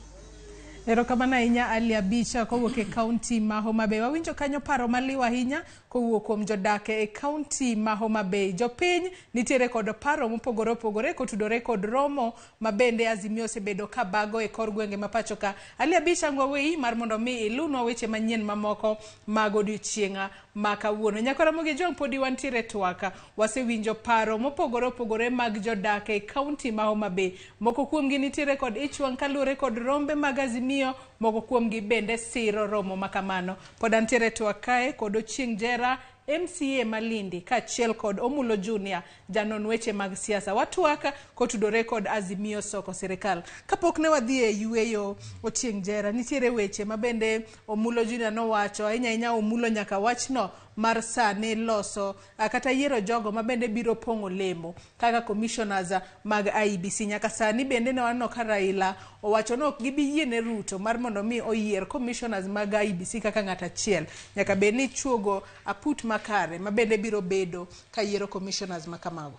Erokamano ahinya Ali Abicha kowuok e kaunti ma Homa Bay. Wawinjo kanyo paro maliw ahinya kowuok kuom jodak e kaunti ma Homa Bay. Jopiny nitiere kod paro mopogore opogore kotudore kod romo ma bende Azimio osebedo ka bago e kor gwenge ma pacho ka. Ali Abicha ngwa weyi mar mondo mi ilunwa weche manyien mamoko mag odiochieng' ma kawuono. Nyakora Ramogi Jwang' podi wantiere twaka. Wasewinjo paro mopogore opogore mag jodak e kaunti ma Homa Bay. Moko kuomgi nitiere kod ich wang' kaluwore kod rombe mag Azimio, moko kuomgi bende siro romo makamano. Pod antiere twak kae kod Ochieng' Jera, MCA Malindi, kaachiel kod Omulo Junior, janon weche mag siasa. Watwak kotudore kod Azimio soko sirikal. Kapok ne wadhi e yueyo Ochieng' Jera, nitiere weche ma bende Omulo Junior nowacho, ahinya ahinya Omulo nyaka wachno mar sani loso kata yiero jogo ma bende biro pong'o lemo kaka commissioners mag IEBC. Nyaka sani bende ne waneno ka Raila owacho ni ok gibi yiene Ruto mar mondo mi oyier commissioners mag IEBC kaka ng'at achiel. Nyaka bed ni ichuogo aput makare ma bende biro bedo ka yiero commissioners ma kamago.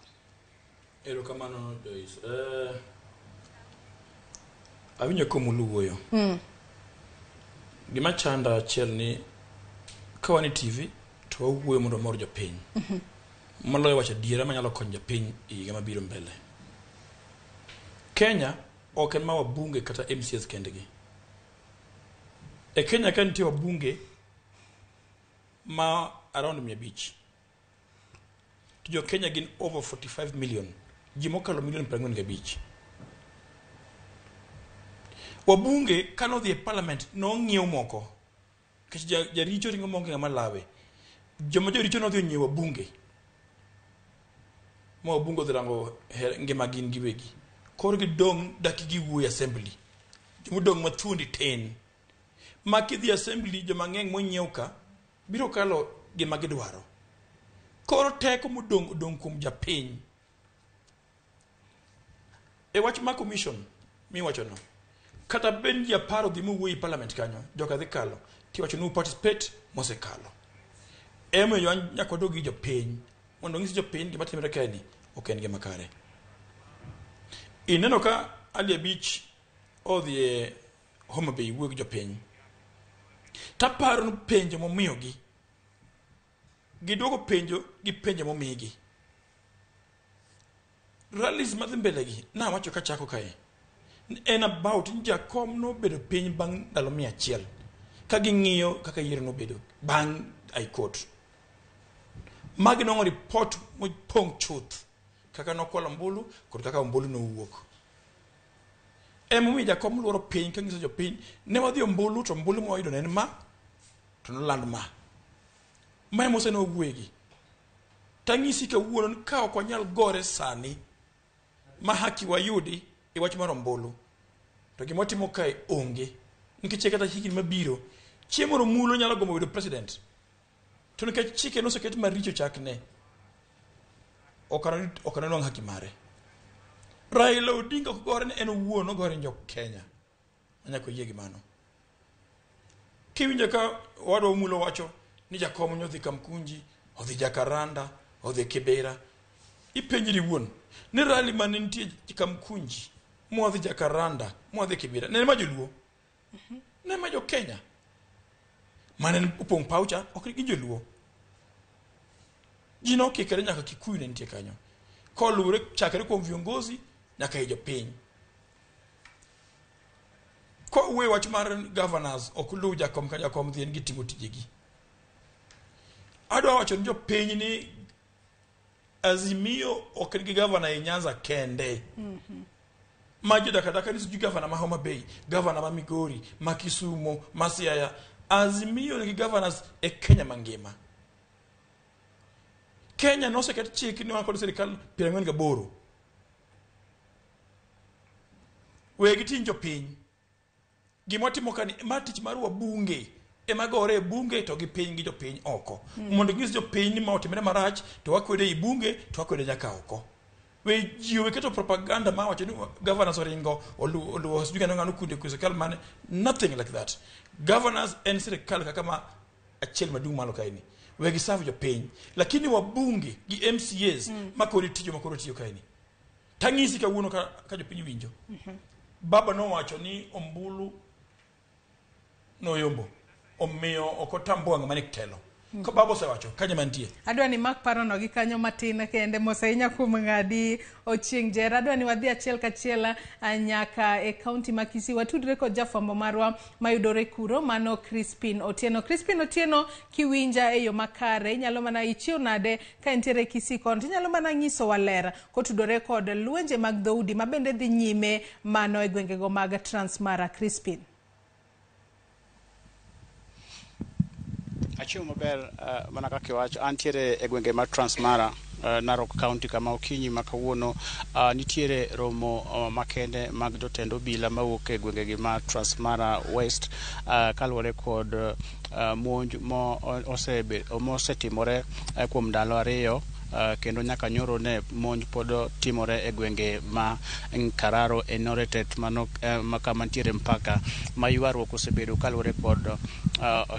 Erokamano Joyce. Awinjo ka Omulo wuoyo. Gima chanda achiel ni ka wan e TV to wawuoyo mondo wamor jopiny. Moloyo wacho adiera manyalo konyo jopiny e higa mabiro mbele. Kenya ok en ma wabunge kata MCAs kendgi. E Kenya ka nitie wabunge ma around 500. To jo Kenya gin over 45 million. Ji mokalo milion 45. Wabunge kanodhi e parliament nong'iew moko. Nikech jaricho ringo maonge ng'ama lawe. Joma joricho nodhi onyiewo wabunge. Ma wabunge odhi rango ngima gin giwegi. Koro gidong' dak giwuoyo e assembly. Jomodong' mathuondi tin. Ma kidhi e assembly joma ng'eny monyiew ka biro kalo gima gidwaro. Koro teko modong' odong' kuom japiny. E wach mar commission miwachono, kata bed ji 10 odhi mowuoyo e parliament kanyo, joka dhi kalo, tiwacho ni participate mosekalo. Emomiyo wan nyaka wadog gi jopiny mondo onyis jopiny gima timore kae ni ok en gima kare. Ineno ka Ali Abich odhi e Homa Bay wuoyo gi jopiny. Taparo ni penjo momiyogi, giduoko penjo gi penjo momigi. Rallies madhi mbele gi, nawacho kachako kae, en about ni jakom nobedo piny bang' ndalo 100 ka ging'iyo kaka yiero nobedo bang' High Court. Ma ginwang'o report mopong' chuth kaka nokwalo ombulu kod kaka ombulu nowuok. Emomiyo jakom luoro piny ka nyiso jopiny ne wadhi ombulu to ombulu mwayudo ne en ma to noland ma. Ma ema osenowuoyegi. Tang'isi kawuono ni ka ok wanyal gore sani ma haki wayudi e wach mar ombulu to gima watimo kae onge nikech kata higni mabiro chieng' moro mulo nyalo gombo bedo president to nikech chike noseket maricho chakne ok ananwang' haki mare. Raila Odinga ok gore ni en owuon ogore ni jo Kenya nyaka oyie gi mano. Kiwinjo ka owadwa Omulo wacho ni jakom nyo odhi Kamkunji, odhi Jakaranda, odhi Kibera, ipenjri iwuon ni rally mane nitie Kamkunji mwadhi Jakaranda mwadhi Kibera ne ma joluo ne ma jo Kenya mane opong' paw cha ok gin joluo. Ji nokikore nyaka Kikuyu ne nitie kanyo koluwore chakre kuom viongozi nyaka e jopiny. Kowuoyo wach mar governors ok luw jakom ka jakom dhi en gitimo tijegi. Adwa wacho ni jopiny ni Azimio ok nigi governor e Nyanza kende. Ma jodak adaka ni sijui governor ma Homa Bay, governor ma Migori, ma Kisumo, ma Siaya. Azimio nigi governors e Kenya mangima. Kenya noseket chik ni wan kod sirikal 48. We giting' jopiny. Gima watimo ka ni ma tich mar wabunge ema gore e bunge to gi piny gi jopiny oko. Mondo ginyis jopiny ni ma otimre marach to wakwede e bunge to wakwede nyaka oko. We ji owe keto propaganda ma wacho ni governors oringo oluwo sijui ng'ano ng'ano kunde sirikal mane, nothing like that. Governors en sirikal kaka ma achiel maduong' malo kae ni. We giserve jopiny. Lakini wabunge gi MCAs makoro tiyo makoro tiyo kae ni. Tang'isi kawuono ka jopiny winjo. Baba nowacho ni ombulu noyombo omiyo ok otambua ng'ama ni telo. Ka baba osewacho kanye mantie. Adwa ni mak parono gi kanyo matin kende mos ahinya kuom ng'adi Ochieng' Jera. Adwa ni wadhi achiel kachiel nyaka e kaunti ma Kisii. Watudre kod jafwambo marwa mayudore kuro, mano Crispin Otieno. Crispin Otieno, kiwinja e yo makare, inyalo mana ichiew nade ka intiere Kisii kono, tinyalo mana nyisowa ler kotudore kod lwenje mag dhoudi ma bende dhi nyime mano e gwengego mag Transmara. Crispin. Achiew maber mana kaka iwacho, antiere e gwenge mar Transmara, Narok County, kama okinyi ma kawuono nitiere romo makende mag jotend obila mawuok e gwengegi ma Transmara West, kaluwore kod monj mosetimore kuom ndalo ariyo, kendo nyaka nyoro ne monj pod timore e gwenge ma Nkararo e Noretet, mano kama nitiere mpaka ma ywaruok osebedo kaluwore kod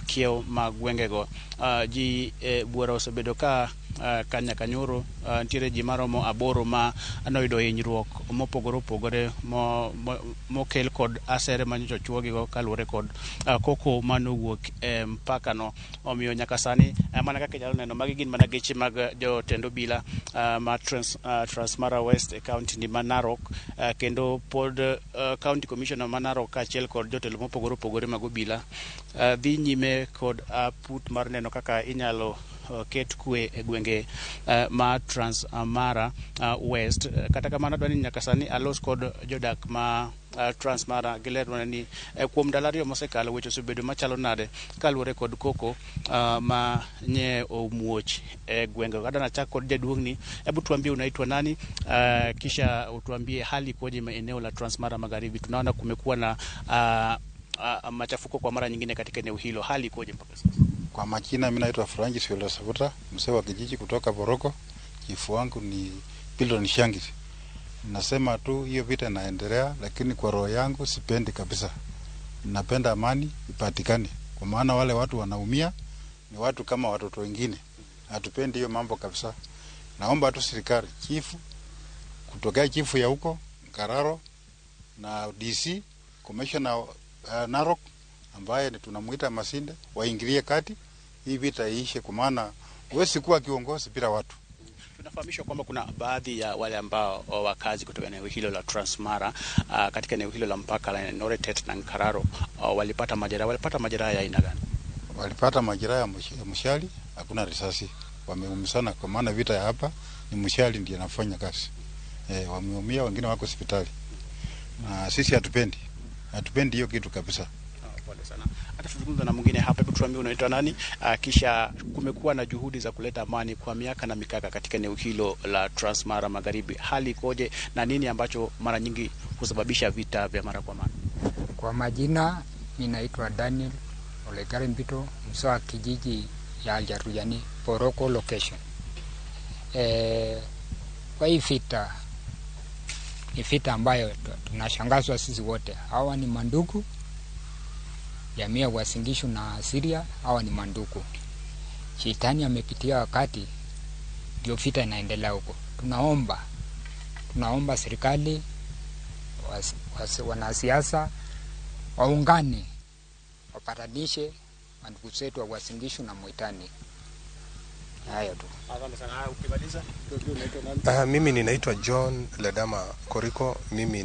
kiew mag gwengego. Ji buora osebedo ka nyaka nyoro nitiere ji maromo 8 ma noyudo hinyruok mopogore opogore mokel kod asere manyocha ochuogigo kaluwore kod koko manowuok e mpaka no. Omiyo nyaka sani mana kaka inyalo neno, magi gin mana geche mag jotend obila ma Transmara West e county ni ma Narok, kendo pod county commissioner ma Narok kaachiel kod jotelo mopogore opogore mag obila dhi nyime kod put mar neno kaka inyalo ket kwe e gwenge ma Transmara West. Kata kamano adwa ni nyaka sani alos kod jodak ma Transmara gilerona ni kuom ndalo ariyo mosekalo weche osebedo machalo nade kaluwore kod koko ma nye omuoch e gwenge. Adwa nachak kod jaduong'ni, hebu tuambie unaitwa nani, kisha utuambie hali ikoje eneo la Transmara Magharibi. Tunaona kumekuwa na machafuko kwa mara nyingine katika eneo hilo, hali ikoje mpaka sasa? Kwa majina mimi naitwa Francis Yola Savuta, mzee wa kijiji kutoka Boroko. Chifu wangu ni Bildon Shangis. Nasema tu hiyo vita inaendelea, lakini kwa roho yangu sipendi kabisa. Napenda amani ipatikane, kwa maana wale watu wanaumia ni watu kama watoto wengine. Hatupendi hiyo mambo kabisa. Naomba tu serikali, chifu kutokea chifu ya huko Nkararo na DC commissioner Narok ambaye ni tunamuita Masinde waingilie kati hii vita iishe, kwa maana huwezi kuwa kiongozi bila watu. Tunafahamishwa kwamba kuna baadhi ya wale ambao wakazi kutoka eneo hilo la Transmara katika eneo hilo la mpaka la Noretet na Nkararo walipata majeraha. Walipata majeraha ya aina gani? Walipata majeraha ya mshali, hakuna risasi, wameumizana kwa maana vita ya hapa ni mshali ndiye anafanya kazi. Wameumia, wengine wako hospitali, na sisi hatupendi hiyo kitu kabisa. Pole sana. Hata tuzungumza na mwingine hapa, hebu tuambie unaitwa nani? Kisha kumekuwa na juhudi za kuleta amani kwa miaka na mikaka katika eneo hilo la Transmara Magharibi, hali ikoje na nini ambacho mara nyingi husababisha vita vya mara kwa mara? Kwa majina ninaitwa Daniel Olegare Mbito, msoa kijiji ya Aljarujani, Poroko location. Kwa hii vita ni vita ambayo tunashangazwa sisi wote. Hawa ni mandugu, jamii ya Uasin Gishu na Syria, hawa ni mandugu. Shetani amepitia wakati ndio vita inaendelea huko. Tunaomba serikali, wanasiasa waungane, wapatanishe mandugu zetu wa Uasin Gishu na Moitani. Hayo tu. Asante sana. Ukimaliza unaitwa nani? Mimi ninaitwa John Ledama Koriko. Mimi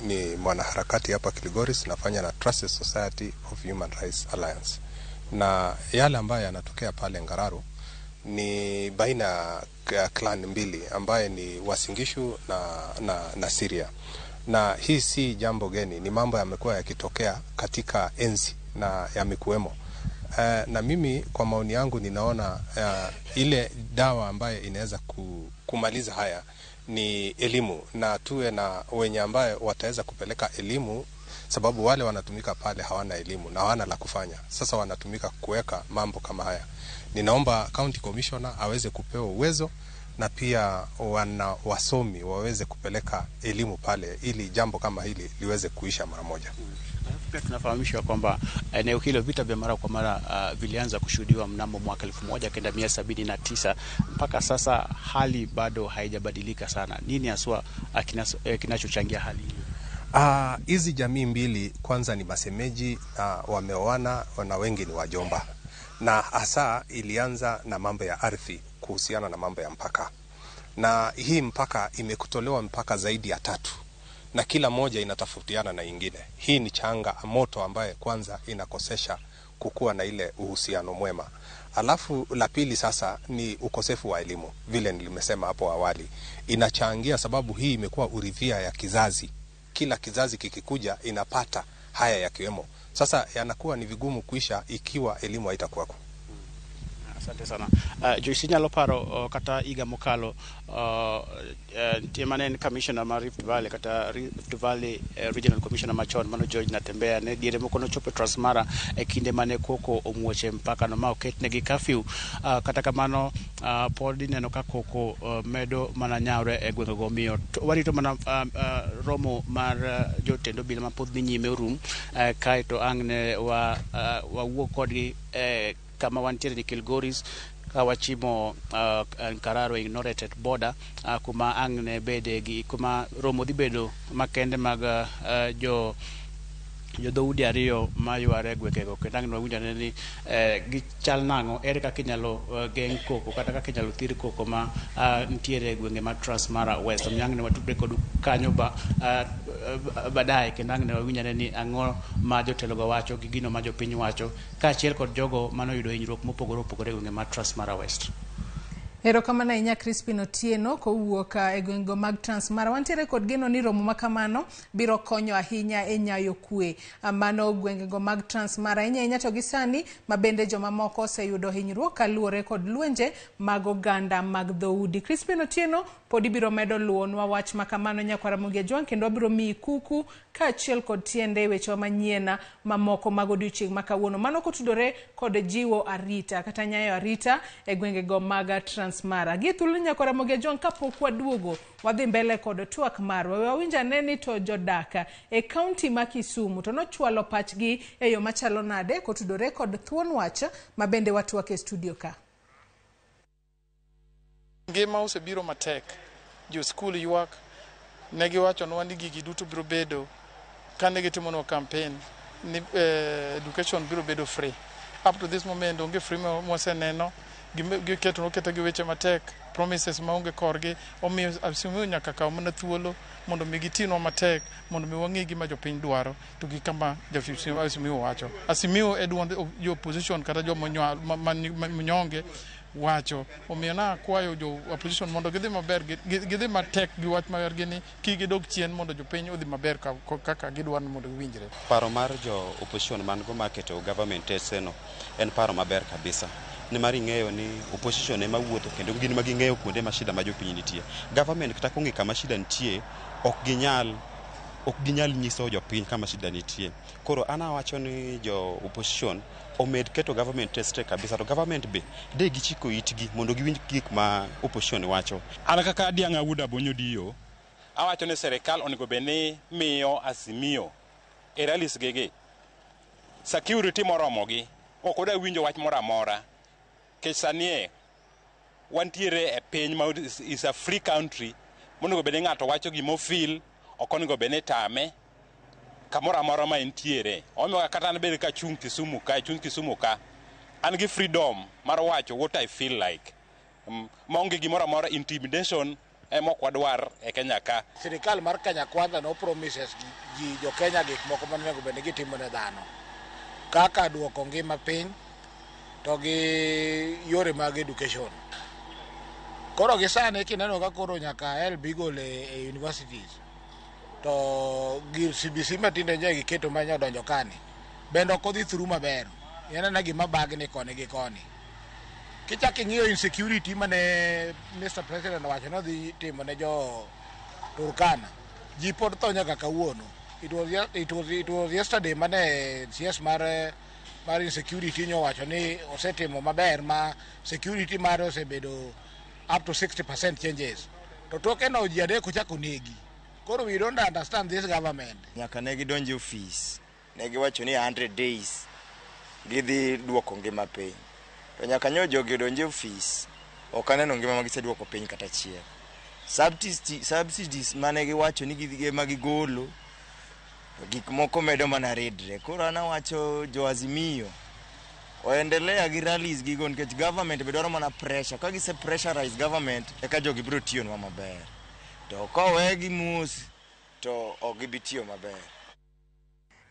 ni mwanaharakati hapa Kilgoris, nafanya na Trusted Society of Human Rights Alliance. Na yale ambayo yanatokea pale Ngararu ni baina ya clan mbili ambaye ni Uasin Gishu na Syria. Na hii si jambo geni, ni mambo yamekuwa yakitokea katika enzi na yamekuwemo. Na mimi kwa maoni yangu ninaona ile dawa ambayo inaweza kumaliza haya ni elimu, na tuwe na wenye ambaye wataweza kupeleka elimu, sababu wale wanatumika pale hawana elimu na hawana la kufanya. Sasa wanatumika kuweka mambo kama haya. Ninaomba county commissioner aweze kupewa uwezo na pia wana wasomi waweze kupeleka elimu pale ili jambo kama hili liweze kuisha mara moja. Pia tunafahamishwa kwamba eneo hilo vita vya mara kwa mara vilianza kushuhudiwa mnamo mwaka 1979 mpaka sasa hali bado haijabadilika sana. Nini haswa kinachochangia hali hiyo? Hizi jamii mbili kwanza ni masemeji na wameoana na wengi ni wajomba. Na hasa ilianza na mambo ya ardhi kuhusiana na mambo ya mpaka. Na hii mpaka imekutolewa mpaka zaidi ya 3. Na kila moja inatofautiana na ingine. Hii ni changa moto ambaye kwanza inakosesha kukua na ile uhusiano mwema. Alafu la pili sasa ni ukosefu wa elimu, vile nilimesema hapo awali. Inachangia sababu hii imekuwa urithia ya kizazi. Kila kizazi kikikuja inapata haya yakiwemo. Sasa yanakuwa ni vigumu kuisha ikiwa elimu haitakuwako. Asante sana. Joyce nyalo paro kata higa mokalo nitie mane en commissioner mar Rift Valley kata Rift Valley Regional Commissioner machon mano George Natembeya ne diere moko nochopo Transmara e kinde mane koko omuoche mpaka no ma oketnegi curfew. Kata kamano pod ineno ka koko medo mana nyawre e gwengego, omiyo warito mana romo mar jotend obila mapod dhi nyime orum, kaeto ang' ne wawuo kodgi kama wantiere ni Kilgoris ka wachimo Nkararo Ignorated border, kuma ang' ne bede gi kuma romo dhi bedo makende mag jo dhoudi ariyo mayware e gwengego, kendo ang' ne wawinjo ane ni gichal nang'o, ere kaka inyalo geng' koko kata kaka inyalo thir koko ma nitiere e gwenge mag Transmara West. Omiyo ang' ne watudre kodu kanyo baadaye, kendo ang' ne wawinjo ane ni ang'o ma jotelogo wacho gi gino ma jopiny wacho kaachiel kod jogo manoyudo hinyruok mopogore opogore e gwenge mag Transmara West. Erokamano ahinya Crispin Otieno kowuok e gwengego mag Transmara. Wantiere kod geno ni romo makamano biro konyo ahinya e nyayo kwe mano gwengego mag Transmara ahinya ahinya to gi sani ma bende jomamoko oseyudo hinyruok kaluwore kod lwenje mag oganda mag dhoudi. Crispin Otieno pod ibiro medo luwonwa wach makamano nyakwara Ramogi Ajwang', kendo wabiro miyi kuku kaachiel kod tiende wechewa manyien mamoko mag odiochieng' ma kawuono. Mano kotudore kod jiwo arita kata nyayo arita e gwengego mag Transmara. Transmara. Gi thuolo nyako Ramogi Ajwang' kapok waduogo wadhi mbele kod twak marwa. We wawinj ane ni to jodak e kaunti ma Kisumu to nochwalo pachgi e yo machalo nade kotudore kod thuon wach ma bende watwak e studio ka. Ngima osebiro matek, jo skul ywak, ne giwachonwa ni gigi duto biro bedo kane gitimonwa campaign ni education biro bedo free. Up to this moment onge free mwaseneno, giketo oketa gi weche matek, promises maonge korgi, omiyo Azimio nyaka kaw mana thuolo mondo mi gitinwa matek mondo mi wang'e gima jopiny dwaro to gi kama Azimio wacho. Azimio e duond jo opposition kata joma mnyonge wacho. Omiyo nakwayo jo opposition mondo gidhi maber, gidhi matek gi wach margi ni kik gidog chien mondo jopiny odhi maber kaka gidwaro ni mondo giwinjre. Paro mar jo opposition man go mar keto government tesre no en paro maber kabisa. Nimar ing'eyo ni opposition ema wuotho kendo gin ma ging'eyo kuonde ma shida ma jopiny nitie. Government kata kong'e kama shida nitie, ok ginyal nyiso jopiny kama shida nitie. Koro an awacho ni jo opposition omed keto government tesre kabisa, to government be de gichiko itgi mondo giwinj gik ma opposition wacho. An kaka Adiang' Awuoda Bonyo Diyo, awacho ni sirikal onego bed ni miyo Azimio e rallies gigi security moromogi, ok odwa winjo wach moro amora. Nikech sani wantiere e piny ma is a free country, monego bed ni ng'ato wacho gima ofeel, ok onego bed ni tame kamoro amora ma entiere. Omiyo kata an bed ka chung' Kisumu ka, chung' Kisumu ka, an gi freedom mar wacho what I feel like. Maonge gimoro amora, intimidation ema ok wadwar e Kenya ka. Sirikal mar Kenya Kwanza no promises ji jo Kenya gik moko monego bed ni gitimo ne dhano, kaka duoko ngima piny to gi yore mag education. Koro gi sani kineno ka koro nyaka HELB igolo e universities, to gir CBC matinde nyo giketo ma nyodonjo kani bende ok odhi through maber. En ana gima bagni koni gi koni. Kichak ing'iyo insecurity mane Mr. President owacho ni odhi timo ne jo Turkana, ji pod tho nyaka kawuono. It was yesterday mane CS mar insecurity nyowacho ni osetimo maber ma security mare osebedo up to 60% changes. To toke no ji adek ochako negi. Koro we don't understand this government. Nyaka ne gidonjo e ofis, ne giwacho ni 100 days gidhi duoko ngima piny. To nyaka nyo jogi odonj e ofis, ok aneno ngima ma giseduoko piny kata achiel. Subsidies mane giwacho ni gidhi ma gigolo, to gik moko medo mana ridre. Koro an awacho jo Azimio oendelea gi rallies gigo nikech government be dwaro mana pressure. Ka gise pressurize government, eka jogi biro tiyonwa maber. To kowegi mos, to ok gibi tiyo maber.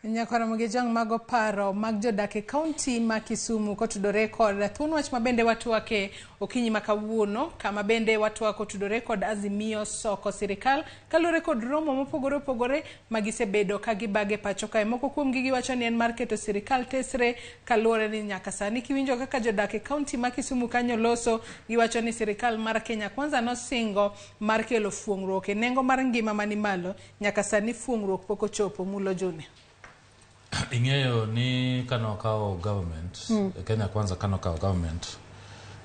Nyakwara Ramogi mago paro mag jodak e kaunti ma Kisumu kotudore kod thuon wach ma bende watwake okinyi ma kawuono, kama bende watwak kotudore kod Azimio soko sirikal kaluwore kod romo mopogore opogore ma gisebedo ka gibage pacho kae. Moko kuomgi giwacho ni en mar keto sirikal tesre kaluwore ni nyaka sani kiwinjo kaka jodak e kaunti ma Kisumu kanyo loso, giwacho ni sirikal mar Kenya Kwanza nosingo mar kelo fuong'ruok e nengo mar ngima mani malo, nyaka sani fuong'ruok pok ochopo. Mulo Junior. Ing'eyo ni kano okawo government, Kenya Kwanza kano okawo government,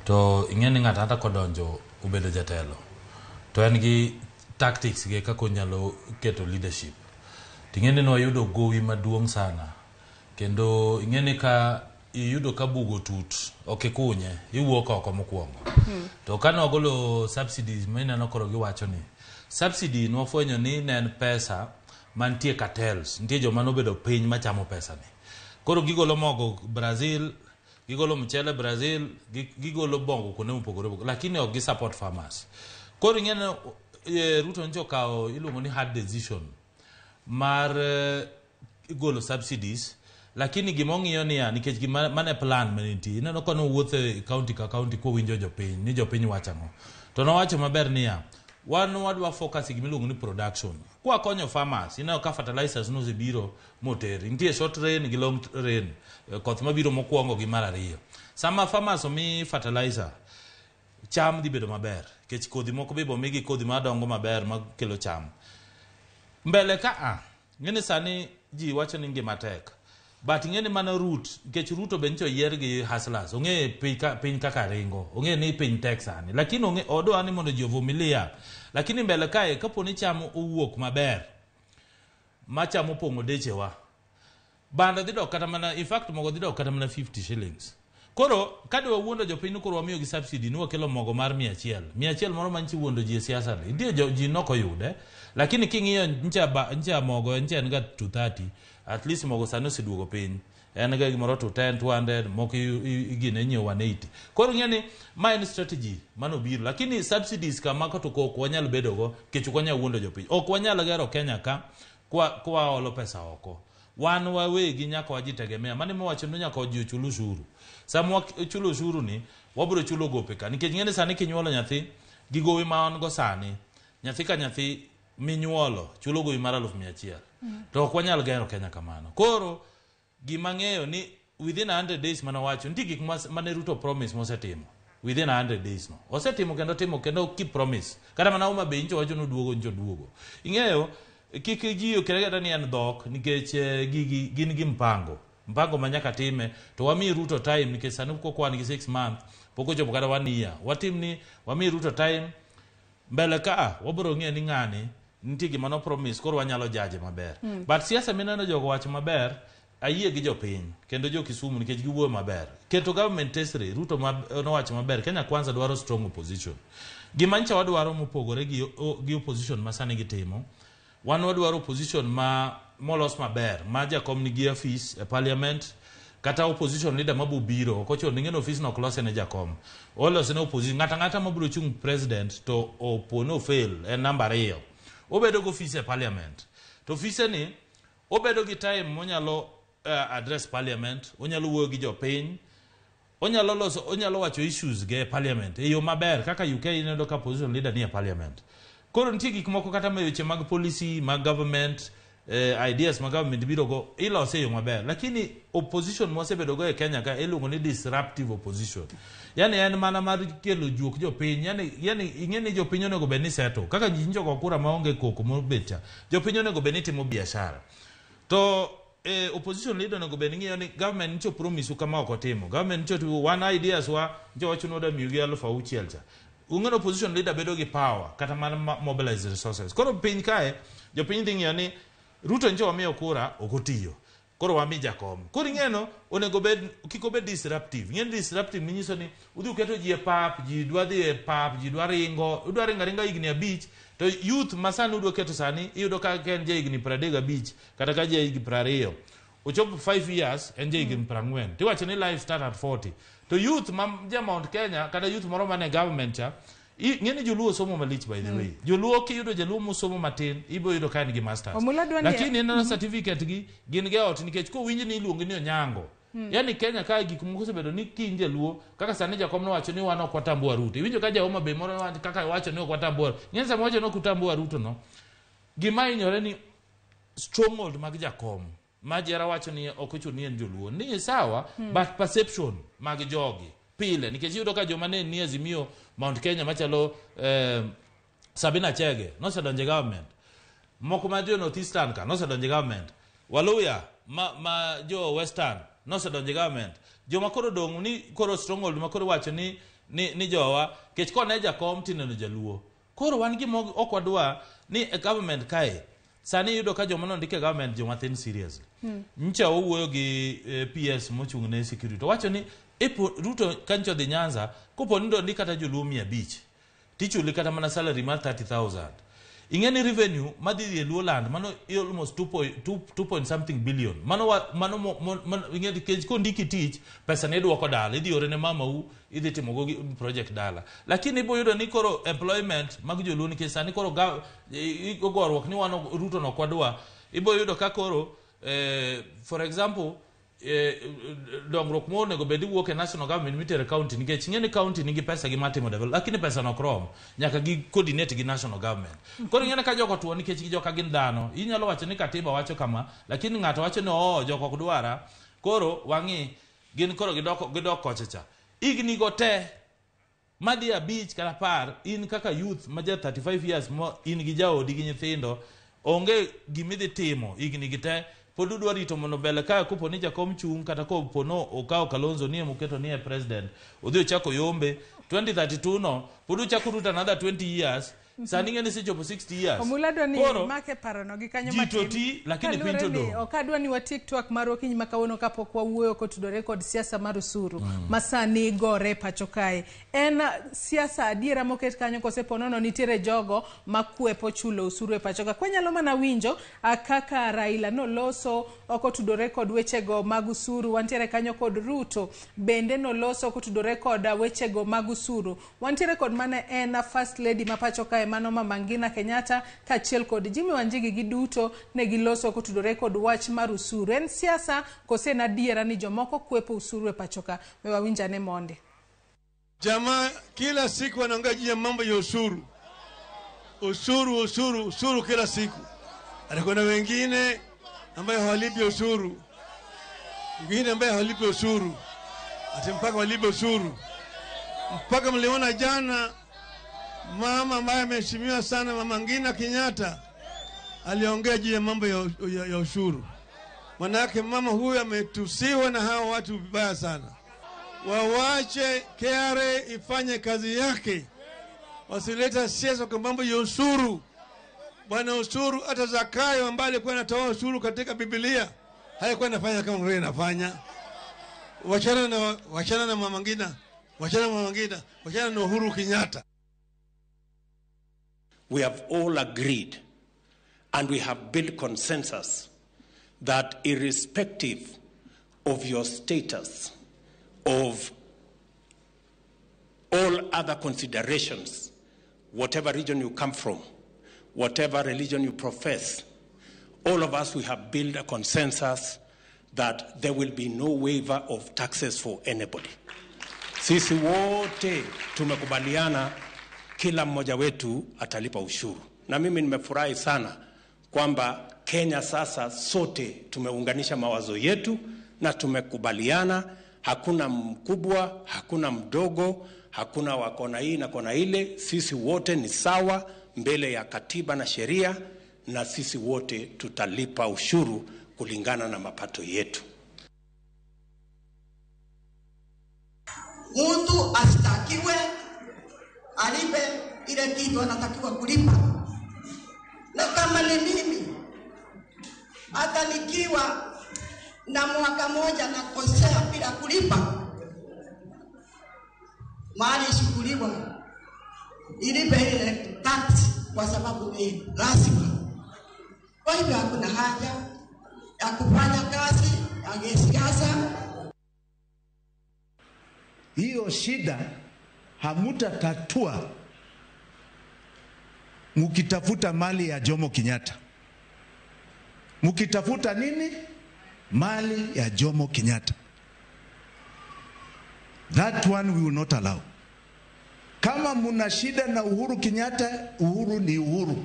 to ing'eyo ni ng'ato ang'ata kodonjo obedo jatelo to en gi tactics ge kaka onyalo keto leadership. To ing'e ni nwayudo gowi maduong' sana, kendo ing'e ni ka iyudo ka bugo tut ok ikunye, iwuok oko mokwongo. To kane wagolo subsidies mineno koro giwacho ni subsidy, nwafwenyo ni ne en pesa mantie cartels, nitie joma nobedo piny machamo pesa ni. Koro gigolo mogo Brazil, gigolo mchele Brazil, gigolo bongo kuonde mopogore opogore, lakini ok gi support farmers. Koro ing'e ni Ruto nyocha okawo iluongo ni hard decision mar golo subsidies, lakini gima ong'iyo niya, nikech gima mane plan mane nitie, ineno ka nowuotho e county ka county kowinjo jopiny ni jopiny wacho ang'o, to nowacho maber niya, wan wadwa focus e gima iluongo ni production kwakonyo farmers. Ineno ka fertilizers nosebiro moteri, nitie short rain gi long rain, koth mabiro mokwongo gi mar ariyo. Sama farmers omi fertilizer, cham dhi bedo maber nikech kodhi moko be bomigi kodhi madongo maber makelo cham mbele ka a ng'eni. Sani ji wacho ni ngima tek. But ing'e ni mano root, nikech Ruto be nyicha oyier gi hustlers, ong'e piny, ka, piny kaka ringo, ong'e ni piny tek sani. Lakini ong'e odwa ni mondo ji ovumilia. Lakini mbele kae kapo ni cham owuok maber, ma cham opong'o dechewa, bando dhi dok kata mana, in fact mogo dhi dok kata mana 50 shillings. Koro ka wawuondo jopiny ni koro wamiyogi subsidy ni wakelo mogo mar 100. 100 moro manchi wuondo ji e siasa ni. Nitie jo, ji nok oyude. Lakini king'iyo ncha, ba, ncha mogo ncha en ga 230. At least mogo sani oseduogo piny. En ga gimoro 210, 200, moko igine inyiewo 180. Koro ing'e ni ma en strategy manobiro. Lakini subsidies kamako to ok wanyal bedogo nikech ok wanyal wuondo jopiny. Ok wanyal gero Kenya ka kwa, kwa olo pesa oko. Wan wawegi nyaka wajitegemea. Mano ema ni nyaka ji ochul ushuru. Sama wachulo ushuru ni, wabiro chulo gope ka. Nikech ing'e ni sani kinyuolo nyathi, gi gowi ma wan go sani, nyathi ka nyathi minyuolo chulo gowi mar 100,000. To ok wanyal gero Kenya kamano. Koro gima ng'eyo ni within 100 days mane owacho, nitie gik mane Ruto promise mosetimo. Within 100 days no. Osetimo kendo timo kendo keep promise. Kata mana Homa Bay nyicha wacho ni oduogo nyicha oduogo. Ing'eyo kik ji okere kata ni en dhok nikech gigi gin gi mpango. Mpango ma nyaka time to wami Ruto time nikech sani pok wan gi 6 months pok ochopo kata 1 year. Watim ni wami Ruto time mbele ka wabiro ng'eyo ni ng'ani nitie gima no promise koro wanyalo jaje maber. But siasa mineno jogo wacho maber ayie gi jopiny kendo jo Kisumu nikech giwuoyo maber. Keto government tesre Ruto nowacho maber Kenya Kwanza dwaro strong opposition. Gima nyicha wadwaro mopogore gi opposition ma sani gitimo, wan wadwaro opposition ma molos maber ma jakom nigi office e parliament kata opposition leader mabo biro ok ochuno ni office no ok lose ne jakom olose ne opposition ng'ata ng'ata mabiro chung president to opo no fail en namba 2 obedo gi office e parliament to office ni obedo gi time monyalo address parliament onyalo wuoyo gi jopiny onyalo loso onyalo wacho issues ge e parliament e yo maber kaka UK ineno ka opposition leader ni e parliament koro nitie gik moko kata ma weche mag policy mag government ideas ma government biro go ilose e yo maber lakini opposition mwasebedo go e Kenya ka iluongo ni disruptive opposition yani en mana mar kelo juok jopiny yani ing'e ni jopiny onego bed ni settle kaka ji nyicho go kura maonge koko mobet cha jopiny onego bed ni timo biashara to opposition leader onego bed ni ng'iyo ni government nyicho promise kama ok otimo government nyicho one ideas wa nyicho wacho ni oda miyogi 6,000 cha ung'e opposition leader bedo gi power kata mana mobilize resources koro piny kae jopiny dhi ng'iyo ni Ruto nyicho wamiyo kura ok otiyo koro wami jakom koro ing'eno onego bed kik obed disruptive ing'e ni disruptive minyiso ni udhi uketo ji e pap ji dwa dhi e pap ji dwa ringo udwa ringo aringa higni 5 to youth ma sani udwa keto sani iyudo ka en ja higni 35 kata ka ja higni 20 ochopo 5 years en ja higni 40 tiwacho ni life start at 40 to youth ma ja Mount Kenya kata youth moro mane government cha ng'e ni joluo somo malich by the way joluo kiyudo jaluo mosomo matin ibo yudo ka en gi masters lakini ineno certificate gi gin gi ot nikech kowinj ni iluongi ni Onyango yani Kenya ka gik moko osebedo ni kin jaluo kaka sani jakom nowacho ni wan ok watambua Ruto iwinjo ka ja Homa Bay moro kaka wacho ni ok watambua ng'e sama wacho ni ok utambua Ruto no gima hinyore ni stronghold mag jakom ma jera wacho ni ok ochuno ni en joluo ni sawa but perception mag jogi pile nikech iyudo ka joma ne ni Azimio Mount Kenya machalo Sabina Chege nosedonjo e government moko ma jo North Eastern ka nosedonjo e government Waluya ma jo Western nosedonjo e government joma koro dong' ni koro stronghold ma koro wacho ni jowa kech kone jakom tineno jaluo koro wan gima ok wadwa ni e government kae sani iyudo ka joma nondike government joma thin seriously nyicha owuoyo gi PS mochung' ne security owacho ni ipo Ruto kancho dhi Nyanza kopo ni ndik kata joluo 500 tichuli kata mana salary mar 30,000 ing'e ni revenue madhi e Luo land mano almost 2 point something billion mano ing'e nikech kondiki tich pesa ne idwoko dala idhi ore ne mamau idhi timo go project dala lakini ibo yudo ni koro employment mag joluo nikech sani koro goruok ni wan Ruto no kwadwa ibo yudo ka koro for example dongruok mo onego bed wuok e national government mitere county nikech ing'e ni county nigi pesa gi matimo develop lakini pesa no ok rom nyaka gi coordinate gi national government koro ing'e ni ka jogo tuo nikech joka gin dhano inyalo wacho ni katiba wacho kama lakini ng'ato wacho ni oo jogo ok dwara koro wang'i gin koro gidok kocha cha higni go te madhi 5 kata 10 in kaka youth ma ja 35 years mo in gi jaodi gi nyithindo onge gimidhi timo higni gi te Pod udwa rito mondo mbele ka kopo ni jakom chung' kata kopo no okawo Kalonzo ni emoketo ni e president, odhi ochako yombe 2032 no pod uchako ruto another 20 years. Sani ng'e ni isechopo 60 years. Omula dwa ni Koro, make parono gi kanyo ji to matin. ti, lakini Kaluwore piny to ni dong'. Ok adwa ni watiek twak marwa okinyi ma kawuono kapok wawuoyo kotudore kod siasa mar osuru ma sani gore pacho kae. En siasa adiera moket kanyo kose ponono nitiere jogo makwepo chulo osuru e pacho ka. Kwanyalo mana winjo kaka Raila noloso kotudore kod wechego mag osuru, wantiere kanyo kod Ruto bende noloso kotudore kod wechego mag osuru. Wantiere kod mane en First Lady ma pacho kae mano Mama Ngina Kenyatta kaachiel kod Jimmy Wanjigi giduto ne giloso kotudore kod wach mar osuru. En siasa kose en adiera ni jomoko kwepo osuru e pacho ka? We wawinj ane mondi. Jamaa kila siku wanaongea juu ya mambo ya ushuru, ushuru, ushuru, ushuru kila siku. Ati kuna wengine ambayo hawalipi ushuru, wengine ambayo hawalipi ushuru, ati mpaka walipe ushuru. Mpaka mliona jana mama ambaye ameheshimiwa sana, Mama Ngina Kenyatta, aliongea juu ya mambo ya ushuru. Manake mama huyu ametusiwa na hawa watu vibaya sana. Wawache KRA ifanye kazi yake, wasileta siasa kwa mambo ya ushuru. Bwana ushuru, hata Zakayo ambaye alikuwa anatoa ushuru katika Biblia haikuwa anafanya kama vile anafanya. Wachana na Mama Ngina, wachana na Mama Ngina, wachana na Uhuru Kenyatta. We have all agreed and we have built consensus that irrespective of your status, of all other considerations, whatever region you come from, whatever religion you profess, all of us, we have built a consensus that there will be no waiver of taxes for anybody. Sisi wote tumekubaliana kila mmoja wetu atalipa ushuru. Na mimi nimefurahi sana kwamba Kenya sasa sote tumeunganisha mawazo yetu na tumekubaliana, hakuna mkubwa, hakuna mdogo, hakuna wa kona hii na kona ile, sisi wote ni sawa mbele ya katiba na sheria, na sisi wote tutalipa ushuru kulingana na mapato yetu. Mtu ashtakiwe alipe ile kitu anatakiwa kulipa, na kama ni mimi, hata nikiwa na mwaka moja nakosea bila kulipa, mali ishukuliwa ilipe ile tax, kwa sababu ni lazima. Kwa hivyo hakuna haja ya kufanya kazi ya kisiasa. Hiyo shida hamutatatua mukitafuta mali ya Jomo Kenyatta. Mukitafuta nini? Mali ya Jomo Kenyatta. That one we will not allow. Kama muna shida na Uhuru Kenyatta, Uhuru ni Uhuru.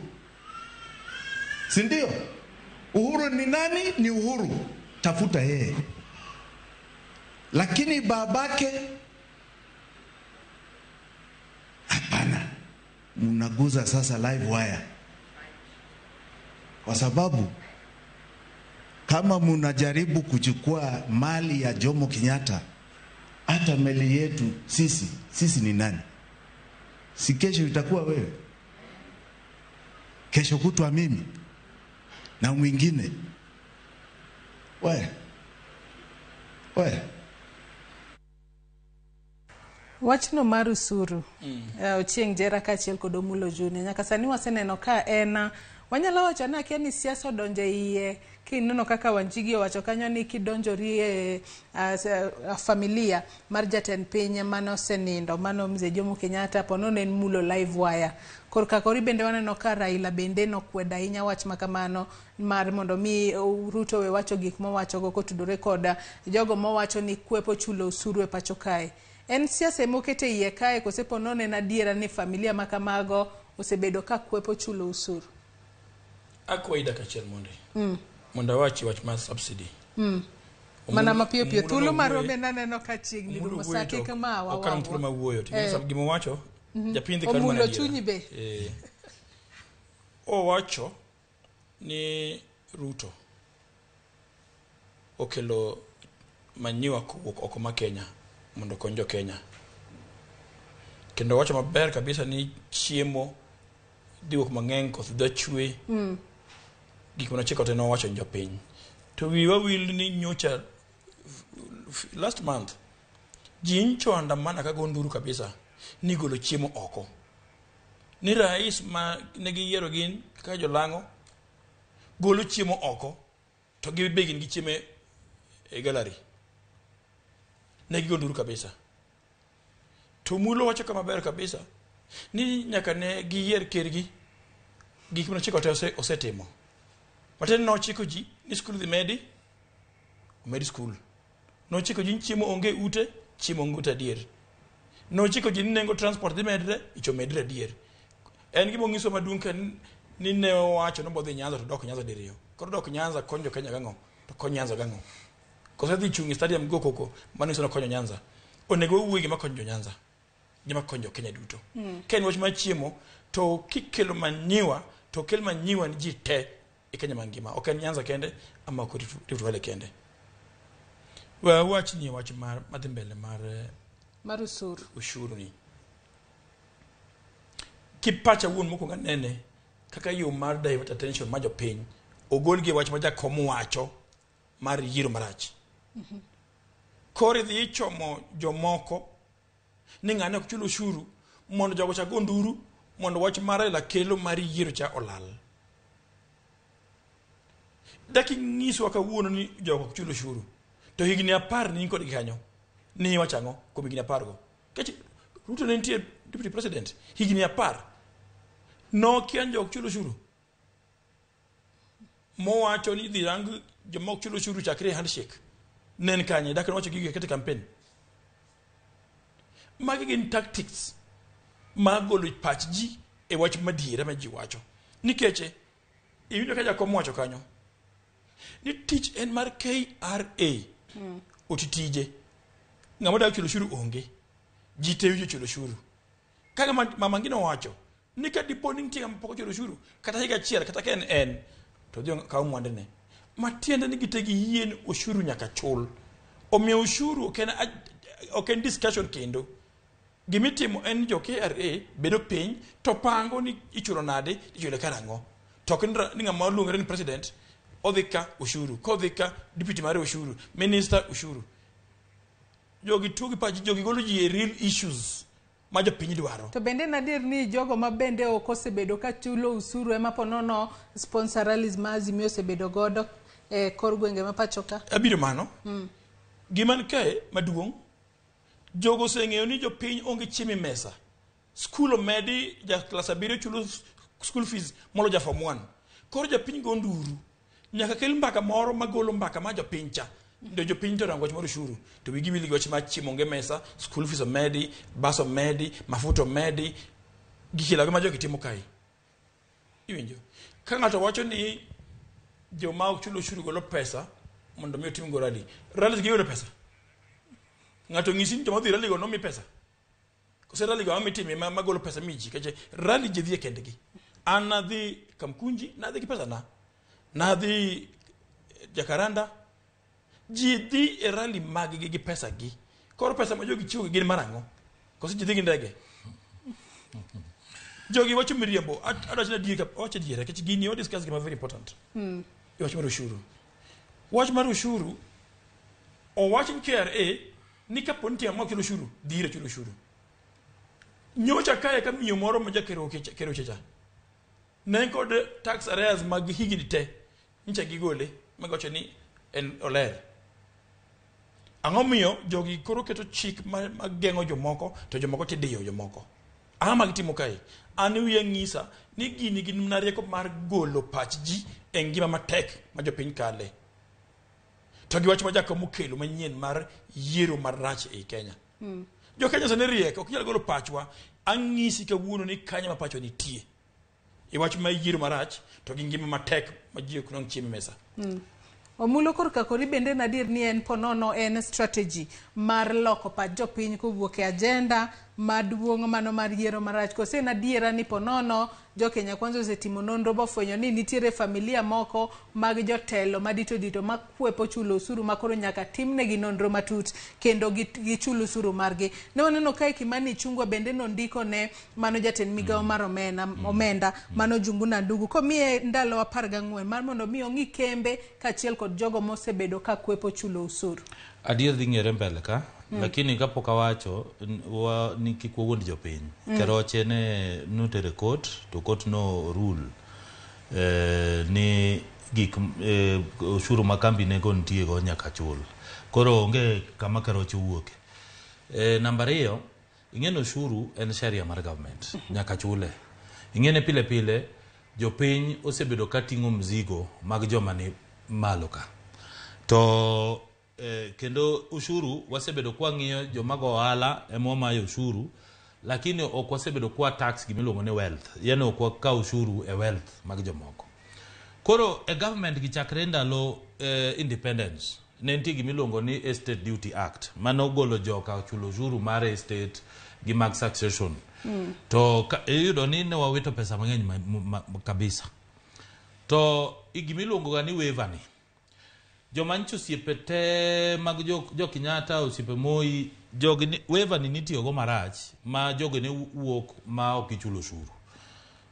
Si ndio? Uhuru ni nani? Ni Uhuru. Tafuta yeye. Lakini babake, hapana. Mnaguza sasa live wire. Kwa sababu kama mnajaribu kuchukua mali ya Jomo Kenyatta, hata meli yetu sisi ni nani? Si kesho itakuwa wewe, kesho kutwa mimi na mwingine. We Wachno mar usuru Ochieng' Jera kaachiel kod Omulo Junior nyaka sani waseneno ka en wanyalo wacho ni akia ni siasa odonjo e iye. Kineno kaka Wanjigi owacho kanyo ni kidonjori e familia mar jatend piny mane osenindo mano Mzee Jomo Kenyatta, po nono en mulo live wire. Korka kori bende waneno ka Raila bende nokwedo ahinya wach makamano mar mondo mi Ruto we wacho gik mowachogo kotudore koda jogo mowacho ni kwepo chulo osuru e pacho kae. En siasa emokete iye kae kose po nono en adiera ni familia makamago osebedo ka kwepo chulo osuru? Akwayi dakika achiel mondi. Mondo awachi wach mar subsidy. Mana mapiyo piyo thuolo marwa bende aneno ka chiegni rumo sa kik mawa. Ok an thuolo mar wuoyo. Gima owacho japiny dhi kar mana Omulo adiera. chunyi be. Owacho ni Ruto okelo manyiwa kowuok oko ma Kenya mondo okony jo Kenya. Kendo owacho maber kabisa ni chiemo dhi wuok mang'eny, koth dwa chwe, gik mane ochiko te nowacho ni jopiny. To wiwa wil ni nyocha last month ji ncho andamana ka go nduru kabisa ni golo chiemo oko. Ni rais ma ne giyiero gin kaka jolang'o golo chiemo oko to gibe gin gi chiemo e gallery. Ne gigo nduru kabisa. To Mulo wacho kama ber kabisa ni nyaka ne giyier kergi gik mane ochiko te osetimo. Matiende nochiko ji ni skul dhi medi, omed skul. Nochiko ji ni chiemo onge ute, chiemo onge ute adier. Nochiko ji ni nengo transport dhi medre, icho medre adier. En gima onyiso maduong' ka ni ne owacho ni obodhi Nyanza to dok Nyanza diriyo. Koro dok Nyanza konyo jo Kenya gang'o? To konyo Nyanza gang'o? Koso dhi chung' e stadium go koko, mano nyiso ni okonyo Nyanza. Onego wawuo gima konyo jo Nyanza, gima konyo jo Kenya duto. Ka en wach mar chiemo, to kikelo manyiwa, to kel manyiwa ni ji te e Kenya mangima. Ok en Nyanza kende, ama ok Rift Valley kende. We awach ni wach mar madhi mbele mar mar usuru. Ushuru ni. Kipacha wuon mokwongo anene kaka yo mar divert attention mar jopiny ogol gi wach ma jakom wacho mar yiero marach. Koro idhi ichomo jomoko ni ng'ane ok chul ushuru mondo jogo cha go nduru mondo wach mar Raila kelo mar yiero cha olal. Dak inyiswa kawuono ni jogo ok chul ushuru to higni 10 ni in kodgi kanyo ni iwacho ang'o kuom higni 10 go? Nikech Ruto ne nitie deputy president higni 10 nokia ni jok chul ushuru mowacho ni idhi rang joma ok chul ushuru chakre e handshake ne en kanye dak nowacho gigo kete campaign. Magi gin tactics mar golo pach ji e wach madiera ma ji wacho. Nikech iwinjo ka jakom wacho kanyo ni tich en mar KRA oti tije. Ng'ama dwa chulo ushuru onge. Ji te winjo chulo ushuru. Kaka mama ngina owacho ni ka dipo ni nitie ng'ama pok ochulo ushuru kata higa achiel kata ka en to odhi okaw mwandune. Matiende ni gite giyie ni ushuru nyaka chul. Omiyo ushuru ok en discussion kendo. Gimitimo en ni jo KRA bedo piny to pango ni ichulo nade, ichule karang'o. To ok ni ng'ama oluongore ni president odhi ka ushuru, kodhi ka deputy mare ushuru, minister ushuru. Jogi tuo gi pach, jogi golo ji e real issues ma jopiny dwaro. To bende en adier ni jogo ma bende ok osebedo ka chulo usuru ema po nono sponsor rallies ma Azimio osebedo godo e kor gwenge ma pacho ka? Abiro mano. Gima ni kae maduong', jogo oseng'eyo ni jopiny onge chiemo e mesa. Skul omedi, ja klas 7 chulo school fees molo ja form 1. Koro jopiny go nduru. Nyaka kel mbaka moro magolo mbaka ma jopiny cha. Ndo jopiny to rango wach mar ushuru. To wigi wil gi wach mar chiemo onge mesa, school fees omedi, bus omedi, mafuta omedi, gik ma jogi timo kae. Iwinjo? Ka ng'ato wacho ni joma ok chul ushuru golo pesa mondo mi otim go rally. Rally giyudo pesa. Ng'ato ng'isi ni joma dhi rally go nomi pesa. Kose rally go amitime ma golo pesa mi ji. Kache rally ji dhi e kendgi. An nadhi Kamkunji, nadhi gi pesa na. Nadhi Jacaranda. Ji dhi e rally mag gi gi pesa gi. Koro pesa ma jogi chiwo gin mar ang'o? Kose ji dhi gi ndege? Jogi wacho miriambo. Adwacho ni adier, wacho adier, nikech gini wa discuss gima very important. Wach mar ushuru. Wach mar ushuru, owach ni KRA ni kapo ni nitie ng'ama ok chul ushuru, dhi ire chul ushuru. Nyocha kae ka miyo moro ma jakeroche cha, ne en kod tax arrears mag higni te, nyicha gigole, ma giwacho ni en oler. Ang'o miyo jogi koro keto chik ma geng'o jomoko to jomoko tidiyo jomoko? Ang'o ma gitimo kae? An wiya ng'isa ni gini gin mana rieko mar golo pach ji e ngima matek ma jopiny kale. To gi wach ma Jakom okelo manyien mar yiero marach ei Kenya. Jo Kenya sani riek, ok nyal golo pachwa. Ang'isi kawuono ni kanye ma pachwa nitie. E wach mar yiero marach to gi ngima matek ma ji ok nwang' chiemo e mesa. Omulo korka kori bende en adier ni en ponono en strategy mar loko pach jopiny kowuok e agenda maduong' mano mar yiero marach. Kose en adiera ni ponono jo Kenya Kwanza osetimo nonro bofwenyo ni nitiere familia moko mag jotelo madito dito makwepo chulo osuru makoro nyaka timnegi nonro matut kendo gichul osuru margi. Ne waneno kae Kimani Ichung'wa bende nondiko ne mano jatend migawo mar omena, omenda mano Njuguna Ndugu komiye ndalo 14 mar mondo mi ong'i kembe kaachiel kod jogo mosebedo ka kwepo chulo osuru. Adier dhi ng'ere mbele ka lakini kapok awacho ni kik wawuond jopiny. Keroche ne notere court to court no rule ni gik osuru ma kambi nego nitie go nyaka chul. Koro onge kama Keroche wuoke. Namba 2, ing'e ni osuru en sheria mar government, nyaka chule. Ing'e ni pile pile jopiny osebedo ka ting'o mzigo mag joma ni malo ka. To kendo ushuru wasebedo kwa ng'iyo joma go ohala ema wamayo ushuru, lakini ok wasebedo kwa tax gimiluongo ni wealth, yani ok wakaw ushuru e wealth mag jomoko. Koro e government gi chakre ndalo independence ne nitie gimiluongo ni Estate Duty Act manogolo joka chulo ushuru mar estate gi mag succession. To iyudo ni ne wawito pesa mang'eny kabisa. To gimiluongo ga ni waiver ni, joma nyicho osiepe te mag jo Kenyatta, osiepe Moi, jogi ni waiver ni nitiyogo marach ma jogi ne wuok ma ok gichulo osuru.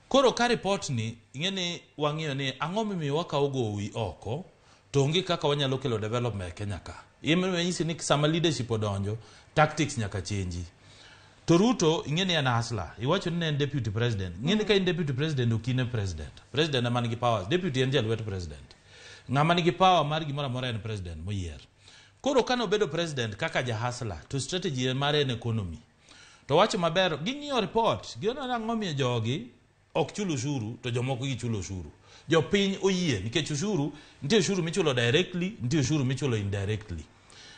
Koro ka report ni, ing'e ni wang'iyo ni ang'o momiyo wakawo gowi oko to onge kaka wanyalo kelo development e Kenya ka. Emomiyo anyisi ni sama leadership odonjo, tactics nyaka change. To Ruto ing'e ni en hustler. Iwacho ni ne en deputy president. Ing'e ni ka in deputy president ok in e president. President ema nigi powers. Deputy en jalwet president. Ng'ama nigi power mar gimoro amora en president moyier. Koro kane obedo president kaka ja hustler, to strategy mare en economy. To wacho maber, ging'iyo report, gineno ang'o miyo jogi ok chul ushuru to jomoko gichulo ushuru. Jopiny oyie nikech ushuru, nitie ushuru michulo directly, nitie ushuru michulo indirectly.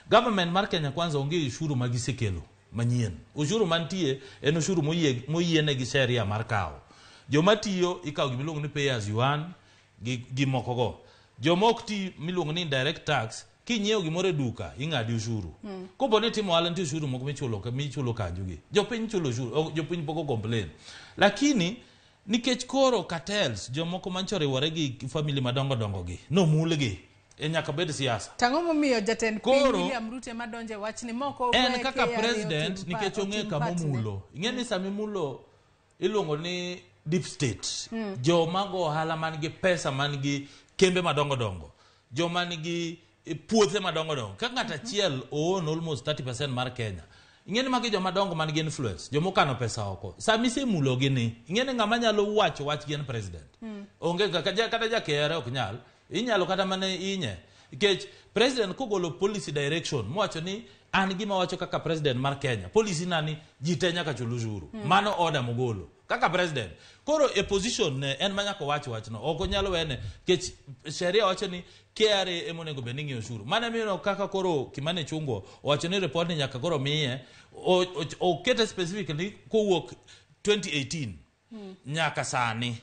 Government mar Kenya Kwanza onge ushuru ma gisekelo manyien. Ushuru mantie en ushuru moyiene gi sheria mar kawo. Joma tiyo ikawo gimiluongo ni pay as you earn gi mokogo. Joma ok ti miluongo ni indirect tax, kinyiewo gimoro e duka ing'adi ushuru. Kopo ni timo ohala nitie ushuru moko michulo kanjugi. Jopiny chulo ushuru, jopiny pok o complain. Lakini nikech koro cartels jomoko mancho oriwore gi family madongo dongo gi nomulgi e nyaka bed siasa. Tang'o momiyo jatend piny William Ruto ema donjo e wachni moko en kaka president nikech ong'e kama omulo. Ing'e ni sama imulo iluongo ni deep state. Joma go ohala man gi pesa man gi kembe madongo dongo, joma nigi puothe madongo dongo. Ka ng'ato achiel own almost 30% mar Kenya. Ing'e ni magi joma dongo man gi influence, joma okano pesa oko. Sama isemulo gi ni, ing'e ni ng'ama nyalo wacho wach gi en president. Onge kaka kata ja KRA ok nyal, inyalo kata mana inye. Nikech president kogolo policy direction, mowacho ni an gima wacho kaka president mar Kenya, policy na ni ji te nyaka chul ushuru. Mano order mogolo kaka president. Koro e position ne en ma nyaka wach wachno, ok onyal wene nikech sheria wacho ni KRA ema onego bed ni ng'iyo ushuru. Mano emomiyo kaka koro Kimani Ichung'wa owacho ni report ni nyaka koro miye, okete specifically kowuok 2018 nyaka sani.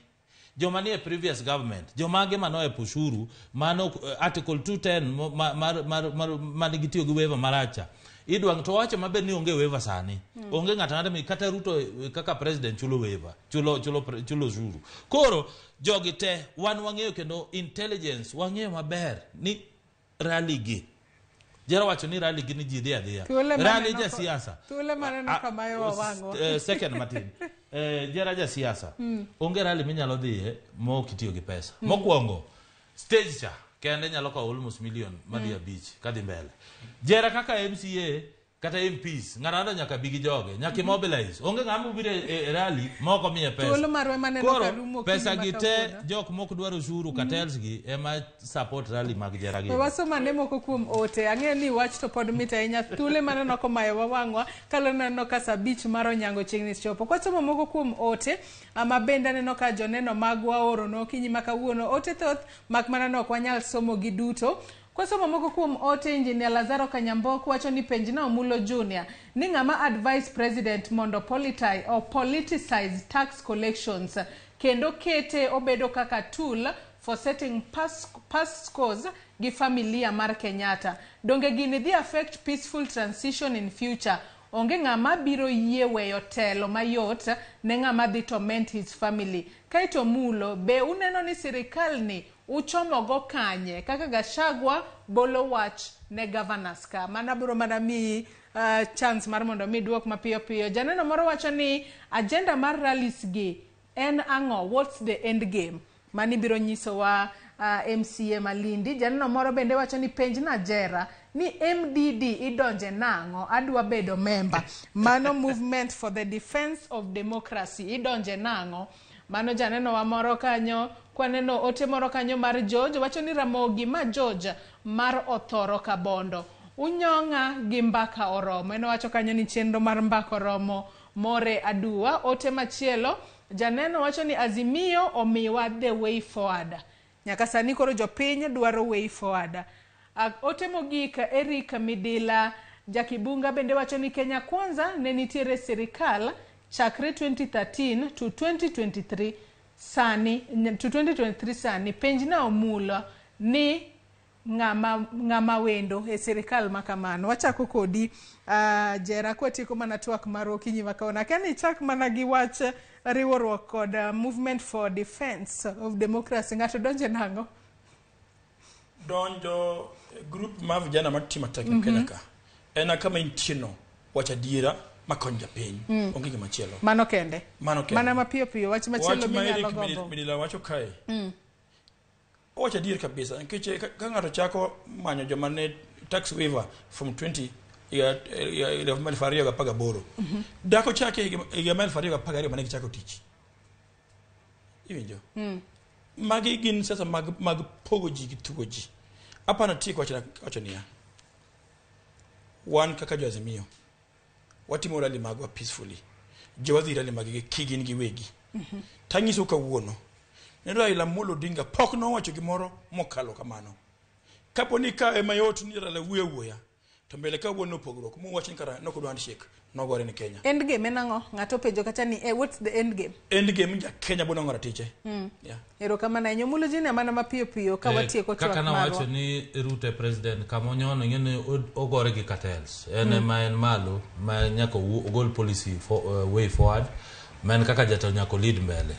Joma nie previous government, jomage manoepo ushuru, mano article 210 mar gitiyo gi waiver maracha. Idwa to wacho maber ni onge waiver sani. Onge ng'ato ang'ata mi kata Ruto kaka president chulo waiver, chulo ushuru. Koro jogi te wan wang'eyo kendo intelligence wang'eyo maber ni rally gi. Jera wacho ni rally gi ni ji dhi adhiya. Rally ja siasa. Thuole maneno kamayo wawang'wa. Second matin. Jera ja siasa. Onge rally minyalo dhiye ma ok itiyo gi pesa. Mokwongo, stage cha kende nyalo kawo almost million madhi 5 kadhi mbele. Jera kaka MCA kata MPs, ng'ato ang'ata nyaka bi gi joge, nyaka mobilize. Onge ng'ama obiro e rally ma ok omiye pesa. Thuolo marwa maneno Koro ka rumo pesa okinyi gi ma te kawuono. jok mok dwar ushuru cartels gi ema support rally mag Jera gi. We wasom ane moko kuom ote. Ang'eyo ni wach to pod mit ahinya. Thuole maneno komayo wawang'wa kaluwore naneno ka saa 5 mar onyango chiegni chopo. Kwasomo moko kuom ote, ama bende aneno ka joneno magwa ooro okinyi ma kawuono. Ote thoth mak mana ni ok wanyal somo gi duto. Kwasomo moko kuom ote, Engineer Lazaro Kanyambok wacho ni penjna Omulo Junior ni ng'ama advise president mondo politicize tax collections kendo kete obedo kaka tool for setting past scores gi familia mar Kenyatta. Donge gini dhi affect peaceful transition in future? Onge ng'ama biro yie weyo telo mayot ne ng'ama dhi torment his family. Kaeto Mulo, be uneno ni sirikal ni uchomo go kanye kaka Gachagua bolo wach ne governors ka? Mano abiro mana miyi chance mar mondo mi duok mapiyo piyo. Janeno moro wacho ni agenda mar rallies gi en ang'o? What's the end game? Mani biro nyisowa MCA Malindi. Janeno moro bende wacho ni penj Najera ni MDD idonje nang'o? Adwa bedo member. Mano Movement for the Defense of Democracy idonje nang'o? Mano janeno wa moro kanyo. Kwaneno ote moro kanyo mar George wacho ni Ramogi ma George mar Othoro Kabondo unyong'a gi mbaka oromo. En owacho kanyo ni chenro mar mbaka oromo more aduwa. Ote machielo janeno wacho ni Azimio omiwa the way forward. Nyaka sani koro jopiny dwaro way forward. Ote mogik Eric Midila Jakibunga bende wacho ni Kenya Kwanza ne nitiere sirikal chakre 2013 to 2023 sani to 2023 sani penj na Omulo ni ng'ama wendo e sirikal ma kamano. Wachako kodi Jera kwatieko mana twak mar okinyi ma kawuono. Akia ni ichak mana gi wach riwruok kod Movement for Defense of Democracy. Ng'ato donje nang'o? Donjo e group mar vijana matimo matek e Kenya ka en kama intie no wacho adiera makonyo japiny. Onge gima chielo. Mano kende. Mano kende. Mana mapiyo piyo wach machielo Wach ma minyalo Eric gombo. Midila wacho kae owacho adier kabisa nikech ka ng'ato chako manyo joma ne tax waiver from 20 higa 2018 dako chake higa 2012 mane gichako tich iwinjo. Magi gin siasa mag pogo ji gi tugo ji. Apana tieko wacho niya wan kaka jo Azimio watimo rally magwa peacefully, jowa dhi rally mag gi kigin giwegi. Tanyiso kawuono ni Raila Amolo Odinga pok nowacho gimoro mokalo kamano. Kapo ni kawe mayot ni Raila wuoyo awuoya to mbele kawuono pogruok muwach ni kara nokodwa handshake nogore ni Kenya. End game en ang'o? Ng'ato penjo kacha ni what's the end game? End game ja Kenya bono ng'oro tiche. Yeah. Erokamano ahinya. Omulo Junior mana mapiyo piyo ka watieko kaka twak nawacho marwa. ni Ruto e president kamonyono ing'e ni ogore gi cartels en ema en malo ma nyaka ogol policy for, way forward ma en kaka jatelo nyaka lead mbele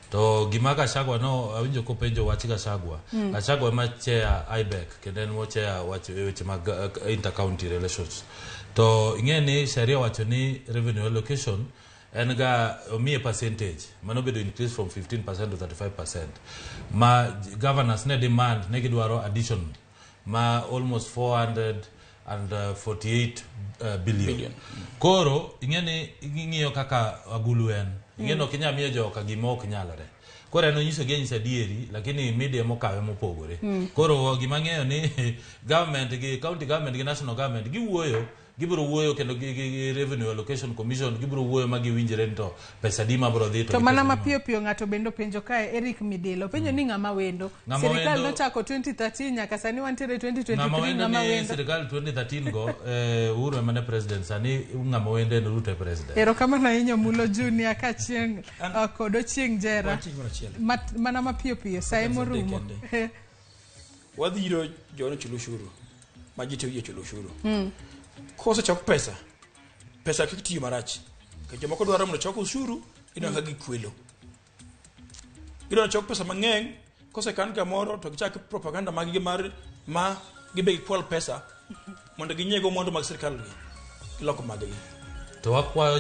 to gima Gachagua no awinjo kopenjo wach Gachagua. Gachagua ema chair IBEC kendo en mochair wach weche mag inter-county relations to ing'e ni sheria wacho ni revenue allocation en ga omiye percentage mano bedo increase from 15% to 35% ma governors ne demand ne gidwaro addition ma almost 448 billion. Billion. Koro ing'e ni ing'iyo kaka agulu en ing'e ni ok inyal miyo joka gima ok nyalore koro en onyiso gi anyisa adieri lakini media mokawe mopogore. Koro gima ng'eyo ni government gi county government gi national government giwuoyo gibiro wuoyo kendo gi revenue allocation commission gibiro wuoyo ma giwinjre ni to pesa di mabiro dhi To gi mana pesa di ma- mapiyo piyo ng'ato bende openjo kae Eric Midilo openjo ni ng'ama wendo. Ng'ama Sirikal wendo- nochako 2013 nyaka sani wantiere 2023 ng'ama wendo ng'ama ni wendo. sirikal 2013 go Uhuru ema ne president sani ng'ama wendo en Ruto e president. Erokamano ahinya Omulo Junior kaachiel kod Ochieng' Jera. Wach gimoro achiel. Mana mapiyo piyo sa ema Adek orumo. kende. Wadhi iro jono chulo ushuru ma ji te oyie chulo ushuru. Kosechok pesa pesa kik tiyo marach nikech jomoko dwaro mondo chok ushuru ineno ka gikwelo gidwaro chok pesa mang'eny kosekan kamoro to gichak propaganda mag gi mar ma gibe gikwal pesa mondo ginyiego mwandu mag sirikal gi giloko mag gi. To wakwayo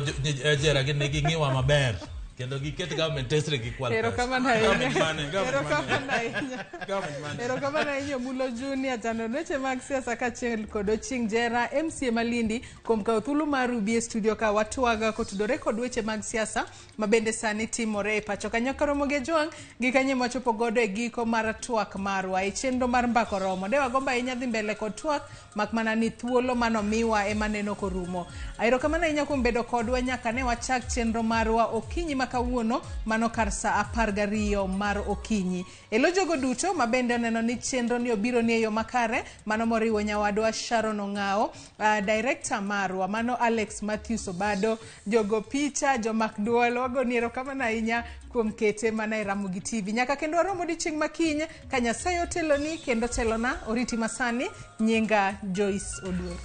jera gi ni ging'iwa maber kendo giket government tesre gikwal pesa. Erokamano ahinya. Government mane, government mane. Erokamano ahinya. Government mane. Erokamano ahinya Omulo Junior janon weche mag siasa kaachiel kod Ochieng' Jera MCA Malindi kuom kawo thuolo mar ubi e studio ka watwaga kotudore kod weche mag siasa ma bende sani timore e pacho ka. Nyaka romo gi Ojwang' gi kanye mwachopo godo e giko mar twak marwa e chenro mar Mbaka Oromo. De wagombo ahinya dhi mbele kod twak mak mana ni thuolo manomiwa ema neno korumo. Erokamano ahinya kuom bedo kodwa nyaka ne wachak chenro marwa okinyi ma kawuono mano kar sa 12 mar okinyi. Elo jogo duto ma bende oneno ni chenro ni obiro ni e yo makare mano moriwo nyawadwa Sharon Ong'ao, director marwa mano Alex Matthews Obado, jogo picha, jomak duol, wagoni erokamano ahinya kuom kete mana e Ramogi TV. Nyaka kendo warom odiochieng' makiny ka Nyasaye oteloni kendo telona oriti masani, nyinga Joyce Oduor.